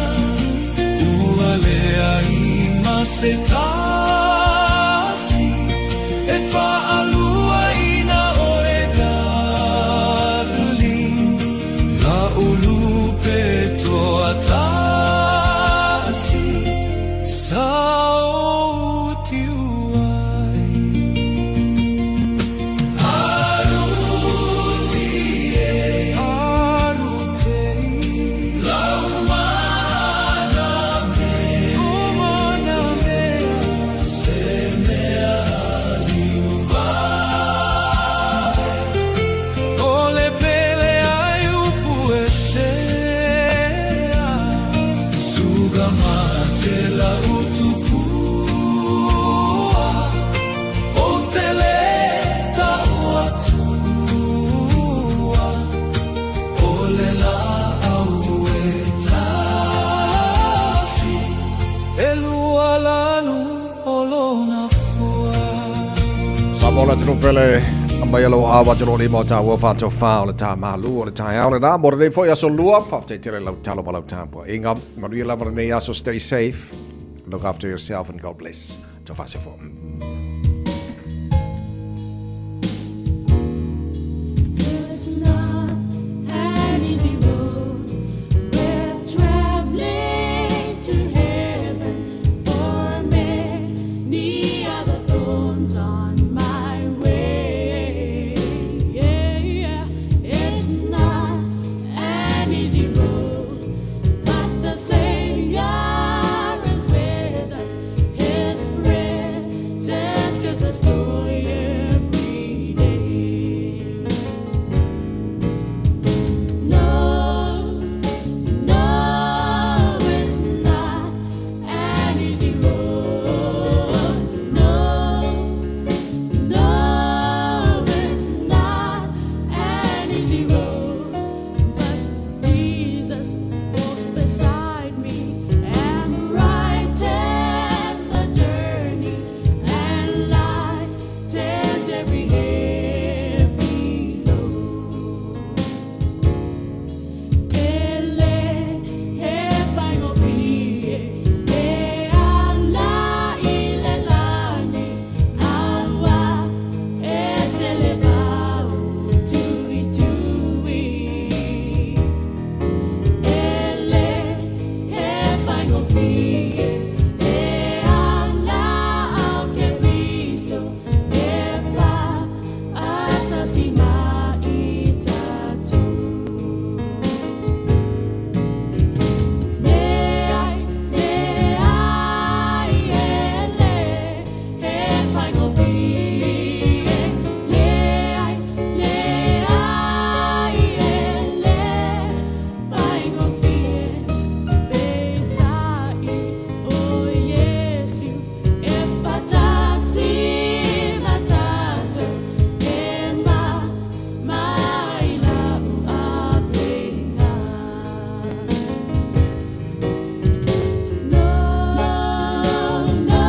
[SPEAKER 23] ua leai ma se tasi e faaluaina oe darling la ulupe toatasi sa ou tiu ai aruti e arute lau mana mea mana mea se mea aliu vave o le pele ai upu e sea suga mate la utupua o te le tau atua o le laau e tasi e lua lanu o lona fua.
[SPEAKER 3] Samoa le atunuu pele mai alo awa te lō lima o tāua whātau whā o le tā mālū o le taeao le nā mo lenei foi aso lua. Faafetai tele lau talo ma lau tapuaiga. Manuia lava lenei aso, stay safe. Look after yourself and God bless. Taufaasefo.
[SPEAKER 4] It's not an easy road. We're traveling to heaven for many other thorns on my way. Yeah, yeah. It's not an easy road, but the Savior is with us. His presence gives us joy every day. No, no, it's not an easy road. No, no, it's not an easy road. But Jesus walks beside me and brightens the journey and lightens every heavy load. Ele he paigofie e ala i le lani aua e tele pau tui tui. Ele he paigofie e ala au Keriso e fa atasi ma i tatou. Leai, leai, ele he paigofie. Leai, leai, ele paigofie. Peitai o Iesu e faatasi ma tatou e ma mai lau avega. No, no,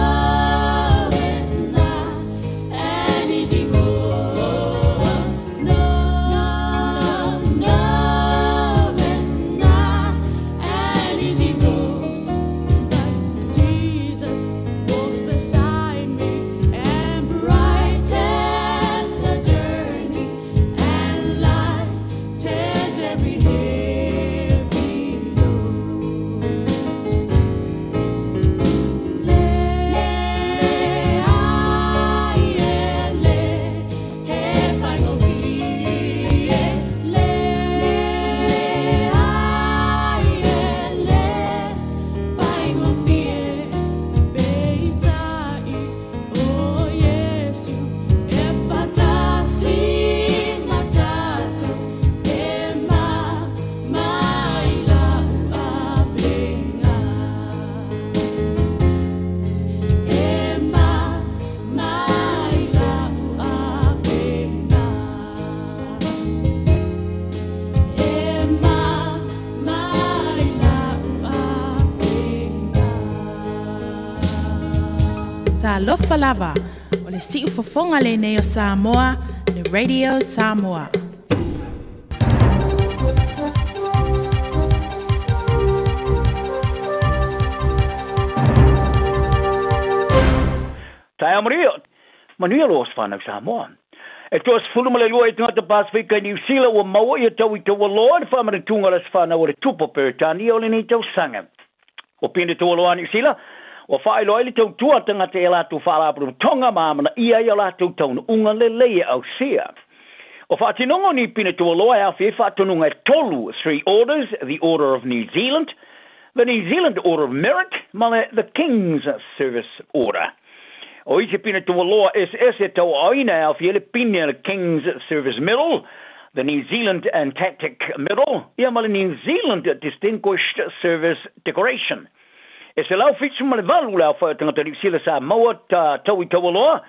[SPEAKER 4] it's not an easy road. No, no, it's not an easy road. But Jesus walks beside me and brightens the journey and lightens every heavy load. Leai, ele he paigofie. Leai, ele paigofie. Peitai o Iesu e faatasi ma tatou e ma mai lau avega. E ma mai lau avega. E ma mai lau avega.
[SPEAKER 5] Talofa lava, o le siufofoga lenei o Samoa, le Radio Samoa.
[SPEAKER 18] Taeao manuia, manuia loa se whanau Samoa. E 32 i tagata Pasifika i Niu Sila ua maua ia tau i taua loa i le faamanatuga o le Aso Fanau a le Tupu o Peretania o lenei tausaga. O Pine Taualoa a Niu Sila, ua faailoa ai le tautua a tagata i a latou faalapotopotoga ma amanaia ai o latou taunuuga lelei e ausia. O faatinoga o ni pine taualoa e aofia ai faatonuga e tolu, Three Orders, The Order of New Zealand, The New Zealand Order of Merit ma le The King's Service Order. O isi pine taualoa eseese e tauaaoina e aofia ai le pine a le King's Service Medal, The New Zealand Antarctic Medal, ia ma le New Zealand Distinguished Service Decoration. E 178 le aofai o tagata Niu Sila sa maua ta tau i Taualoa,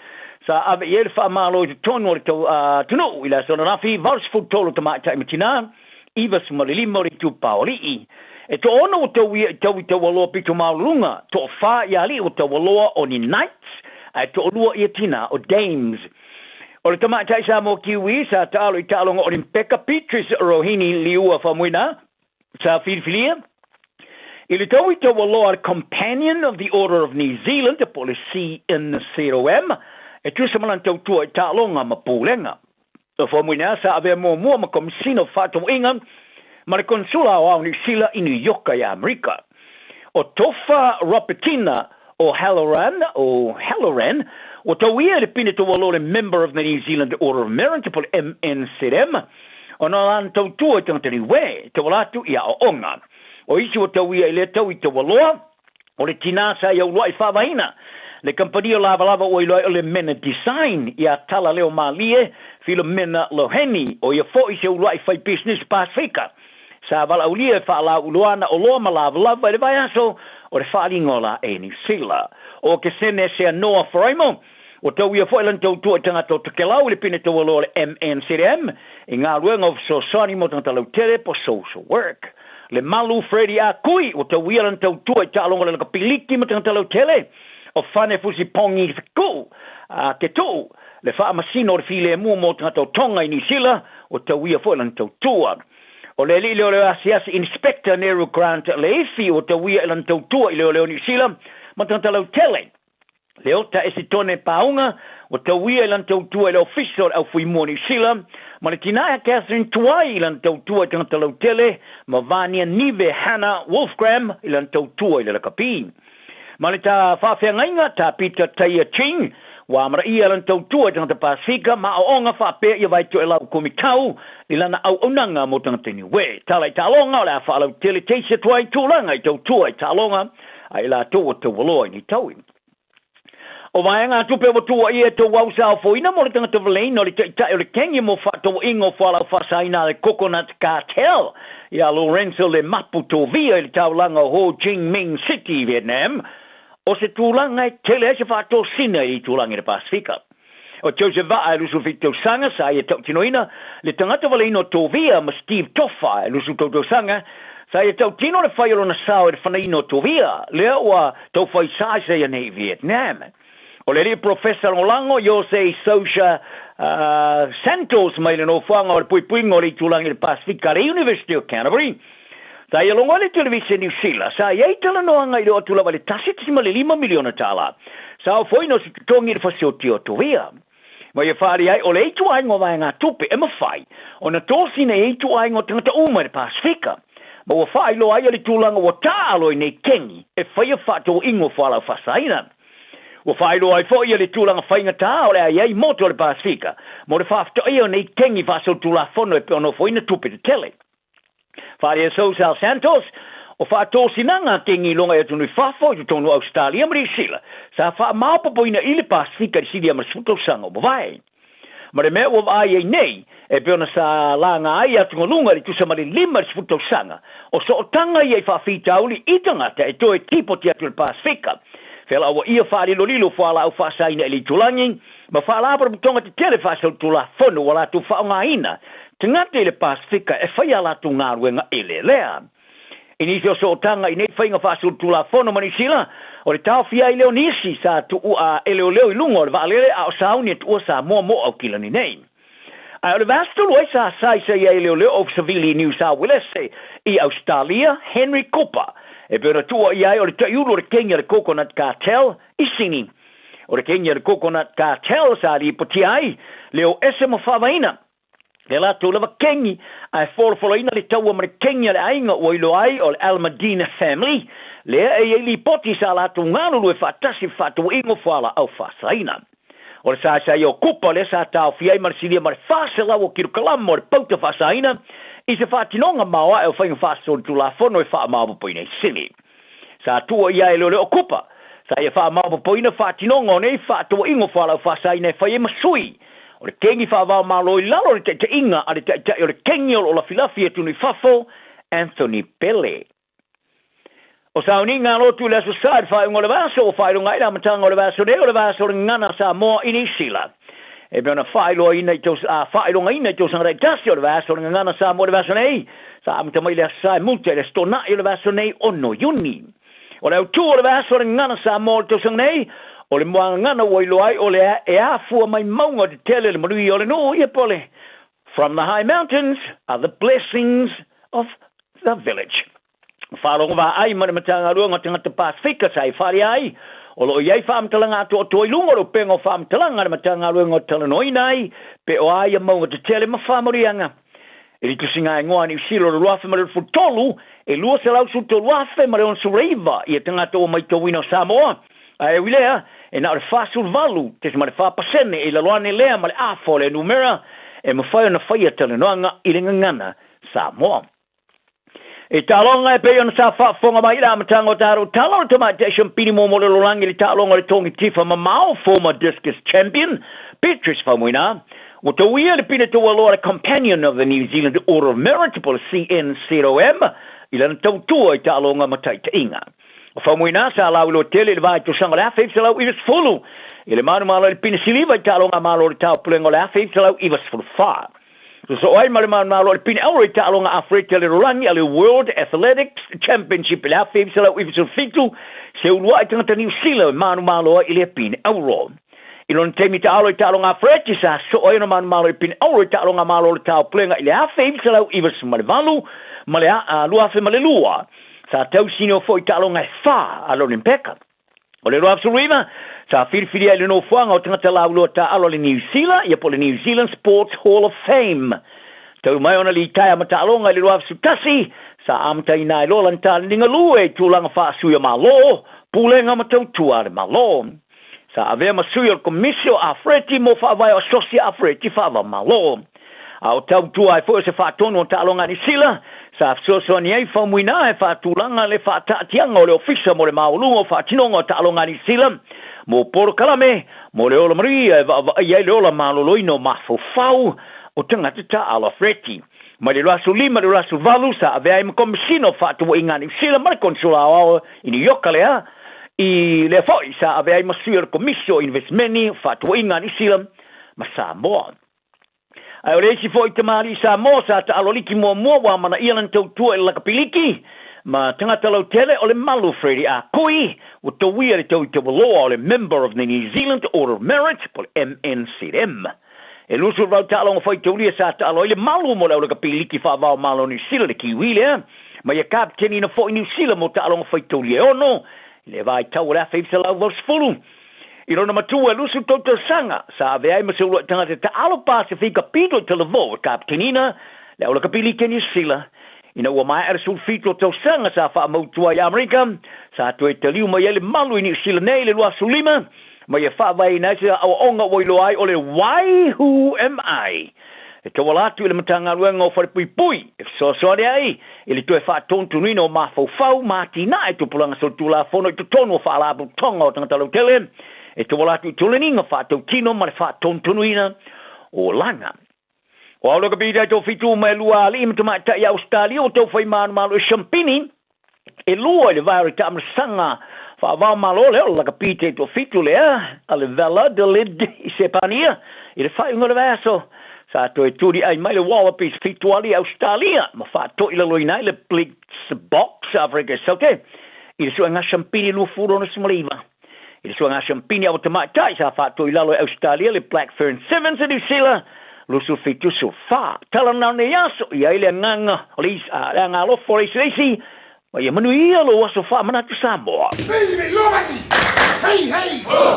[SPEAKER 18] sa ave i ai le faamalo i totonu o le tau atunuu i le aso ananafi, 83 tamaitai ma tinā, 95 o le itupa o alii. E toaono ua tau ia i tau i Taualoa pito maualuluga, toafa i alii o Taualoa o ni Knights, ae toalua ia tinā o Dames. O le tamaitai Samoa Kiwi sa taalo i taaloga Olimpeka Beatrice Rohini Liua Faumuina sa filifilia I le taui taualoa a le Companion of the Order of New Zealand po o le CNCOM e tusa ma lana tautua i taaloga ma pulega. O Faumuina sa avea muamua ma Komisina o Faatauaiga ma le Konesula Aoao o Niu Sila i New Ioka i Amerika. O Tofa Robertina O'Halloran, O'Halloran, ua tauia i le pine taualoa o le Member of the New Zealand Order of Merit po o le MNZM ona o lana tautua i tagata Niue e tauala atu i aoaoga. O isi ua tauia i lea tau i Taualoa, o le tinā sa i auluaʻi faavaina le kamupani o Lavalava ua iloa ai o le Mena Design iā Tala Leo Malie Filomena Loheni, ʻo ia foʻi se uluaʻi fai pisinisi Pasefika sa valaaulia e faalauiloa ana oloa ma Lavalava i le vaiaso o le faaliga o la e Niu Sila. ʻO Kesene Seanoa Faraimo, ua tauia foʻi lana tautua i tagata o Tokelau i le pine taualoa o le MNCDM i galuega o fesoasoani mo tagata lautele po social work. Le Malu Freddie Ah Kui, ua tauia lana tautua i taaloga o le lakapiliki ma tagata lautele o Fane Fusi Pongi Fekuu a Ketuu, le faamasino o le filemu mo tagata o Tonga i Niu Sila, ua tauia foʻi lana tautua. O le alii leoleo asiasi Inspector Neru Grant Leifi, ua tauia i lana tautua i leoleo Niu Sila ma tagata lautele. Leota Esitone Paunga, ua tauia i lana tautua i le Ofisa o le Aufuimua o Niu Sila, ma le tina ia Catherine Tuai i lana tautua i tagata lautele, ma Vania Nive Hannah Wolfgram i lana tautua i le lakapi. Ma le ta faafeagaiga, Tā Peter Taia Ching, ua amanaia lana tautua i tagata Pasefika ma aoaoga faapea ia Vaitoelau Komitau i lana auaunaga mo tagata Niue. Tala i taaloga, o le a faalautele teisi atu ai tulaga i tautua i taaloga a i latou ua taualoa i nei taui. O vaega tupe ua tuuaia e tou au saofoina mo le tagata valeina o le taitai o le Kenya mo faatauaiga o fualaau faasaina a le Coconut Cartel ia Lorenzo Le Mapu Tovia i le taulaga o Ho Chi Minh City i Vietnam, o se tulaga e tele ai se faatosina i le itulagi o le Pasefika. O Joseph Vaa e 27 tausaga sa ia tautinoina le tagata valeina o Tovia ma Steve Tofa e 23 tausaga sa ia tautino le fai o lona sao i le fanaina o Tovia lea ua taufai saisa ia nei i Vietnam. O le alii Profesa Lagolago Jose Sousa Santos mai le nofoaga o le puipuiga o le itulagi o le Pasefika a le University o Canterbury sa ia logo ai le televise Niu Sila sa i ai talanoaga i le oo atu lava i le $1.5 miliona tala sa ofoina o se totogi i le fasioti o Tovia. Ma ia faaali ai o le ituaiga o vaegatupe e mafai ona tosina i ituaiga o tagata uma i le Pasefika ma ua faailoa ai le tulaga ua taalo i nei keni e faia faatauaiga o fualaau faasaina. Ua faailoa ai foi le tulaga faigata o le a i ai motu o le Pasefika mo le faafetaia o nei keni faasolitulafono e pei ona ofoina tupe tetele. Faria Sousa Santos, o faatosinaga a Kengi i luga i atunuu i fafo i totonu o Ausetalia ma Niu Sila, sa faamaopoopoina i le Pasefika i le silia ma le 10 tausaga o mavae. Ma le mea ua vaai ai nei, e pei ona sa laga ai atugaluga i le tusa ma le 5 i le 10 tausaga, o sootaga ia i faafitauli i tagata e toe tipoti atu i le Pasefika, felauaia faalilolilo fualaau faasaina i le itulagi, ma faalapotopotoga tetele faasolitulafono ua latou faaaogaina tagata i le Pasefika e faia a latou galuega eleelea. I nisi o sootaga i nei faiga faasolitulafono ma Niu Sila, o le taofia ai lea o nisi sa tuua e leoleo i luga o le vaalele a o sauni e tuua Samoa mo Aukilani nei. Ae o le vaiaso talu ai sa saisai ai e leoleo Ofisa Sili i Niu Sao Uelese i Ausetalia, Henry Cooper, e pei ona tuuaia ai o le taiulu o le kegi a le Coconut Cartel i Sini. O le kegi a le Coconut Cartel sa lipotia ai le o ese ma faavaina le latou lava kegi ae folafolaina le taua ma le kegi a le aiga ua iloa ai o le Al Madina Family lea e i ai lipoti sa latou galulue faatasi i fefaatauaiga o fualaau faasaina. O le saisai o Kupa lea sa taofia ai ma le silia ma le 400 o kilokalama o le pauta faasaina i se faatinoga maoae o faiga faasolitulafono e faamaopoopoina i Sini. Sa tuuaia e leoleo o Kupa, sa ia faamaopoopoina faatinoga o nei faatauaiga o fualaau faasaina e fai ai ma sui o le kegi faava-o-Malo i lalo o le taitaiga a le taitai o le kegi o lo o lafilafi i atunuu i fafo, Anthony Pele. O sauniga a lotu i le Aso Sa i le faaiuga o le vaiaso ua faailoga ai le amataga o le vaiaso nei o le vaiaso o le gagana a Samoa i Niu Sila. E pei ona faailoaina i faailogaina i tausaga taitasi o le vaiaso o le gagana a Samoa i le vaiaso nei, sa amata mai i le Aso Sa e muta i le Aso Toonai o le vaiaso nei 6 Iuni. O le autū o le vaiaso o le gagana a Samoa o le tausaga nei, o le muagagana ua iloa ai o le e afua mai mauga tetele le manuia o le nuu ia po o le From the high mountains are the blessings of the village. Faalogo vaai ma le Matagaluega o Tagata Pasefika sa e faaalia ai, o lo o i ai faamatalaga atoatoa i luga o le upega o faamatalaga a le Matagaluega o talanoaina ai pe o a ia mauga tetele ma faamanuiaga. I le tusigaegoa a Niu Sila o le 2023, e 213,069 ia tagata ua maitauina o Samoa, ae ui lea, e na o le 48.4 pasene e i lalo ane lea ma le afa o le numera e mafai ona faia talanoaga i le gagana Samoa. I taaloga e pei ona sa faafofoga mai i le amataga o tatou tala o le tamaitai siampini muamua o le lalolagi i le taaloga o le togi tifa mamao, former discus champion, Beatrice Faumuina, ua tauia le pine taualoa le Companion of the New Zealand Order of Merit po o le CNZOM i lana tautua i taaloga ma taitaiga. O Faumuina sa lauiloa tele i le vaitausaga o le 1990 i le manumalo i le pine siliva i taaloga a Malo o le Taupulega o le 1994. Sosoo ai ma le manumalo o le pine auro i taaloga afeleti a le lalolagi a le World Athletics Championship i le 1997, se uluai tagata Niu Sila e manumalo ai i lea pine auro. I lona taimi taalo i taaloga afeleti, sa sosoo ai ona manumalo i pine auro i taaloga malo o le Taupulega i le 1998 ma le 2002. Sa tausinio foi i taaloga e fa a le Olimpeka. O le 2019, sa filifilia i le nofoaga o tagata lauiloa taaalo a le Niu Sila, ia po o le New Zealand Sports Hall of Fame. Talu mai ona litaea ma taaloga i le 2011, sa amataina ai loa lana taleniga lue i tulaga faasui o Malo, pulega ma tautua a le Malo. Sa avea ma sui o le Komisi o Afereti mo Faavae o Asosi Afereti Faava-o-Malo. A o tautua ai foi o se faatonu o taaloga a Niu Sila, sa fesoasoani ai Faumuina e faatulaga le faataatiaga o le Ofisa mo le Maualuga o Faatinoga o Taaloga a Niu Sila mo polokalame mo le ola manuia e vaavaaia ai le ola maloloina o mafaufau o tagata taaalo afereti. Mai le 25 i le 28 sa avea ai ma Komesina o Faatauaiga a Niu Sila ma le Konesula Aoao i Niu Ioka lea, i lea foi sa avea ai ma sui o le Komisi o Invesemeni o Faatauaiga a Niu Sila ma Samoa. Ae o le isi foi tamalii Samoa sa taalo aliki muamua ua amanaia lana tautua i le lakapiliki ma tagata lautele o le malu Freddie Ah Kui ua tauia le tau i taualoa o le Member of the New Zealand Order of Merit po o le MNZM. E 28 taaloga faitaulia sa taalo ai le malu mo le aulakapiliki faavao Malo Niu Sila le Kiwi lea ma ia kapiteniina foi Niu Sila mo taaloga faitaulia e ono i le vaitau o le 1980. I lona matua e 23 tausaga, sa avea ai ma se uluai tagata taalo Pasefika pito i Talavou e kapiteniina le aulakapiliki a Niu Sila. Ina ua maea le 17 o tausaga sa faamautu ai i Amerika, sa toe taliu mai ai le malu i Niu Sila nei i le 25, ma ia faavaeina ai se aoaoga ua iloa ai o le Why Who Am I? E tauala atu i le Matagaluega o Falepuipui e fesoasoani ai i le toe faatonutonuina o mafaufau ma atinae tupulaga solitulafono i totonu o faalapotopotoga o tagata lautele, e tauala atu i toleniga faatautino ma le faatonutonuina o olaga. O Aola Kapita e toafitu ma e lua alii ma tamaitai Ausetalia ua taufai manumalo i Siampini e lua i le vae o le taamilosaga faava-o-Malo lea o le lakapi taitoafitu lea a le Valladolid i Sepania i le faaiuga o le vaiaso. Sa toe tuliai mai le Wallabies fituali Ausetalia ma faatoilaloina ai le Blitzboks Afrika i Saute i le suega Siampini 2069. I le suega siampini a ua tamaitai sa faatoilalo e Ausetalia le Black Fern Sevens a Niu Sila 27 14. Tala na nei aso i ai le agaga o le le agaga alofa o le isi le isi ma ia manuia lou aso faamanatu Samoa. Hey, hey, ho!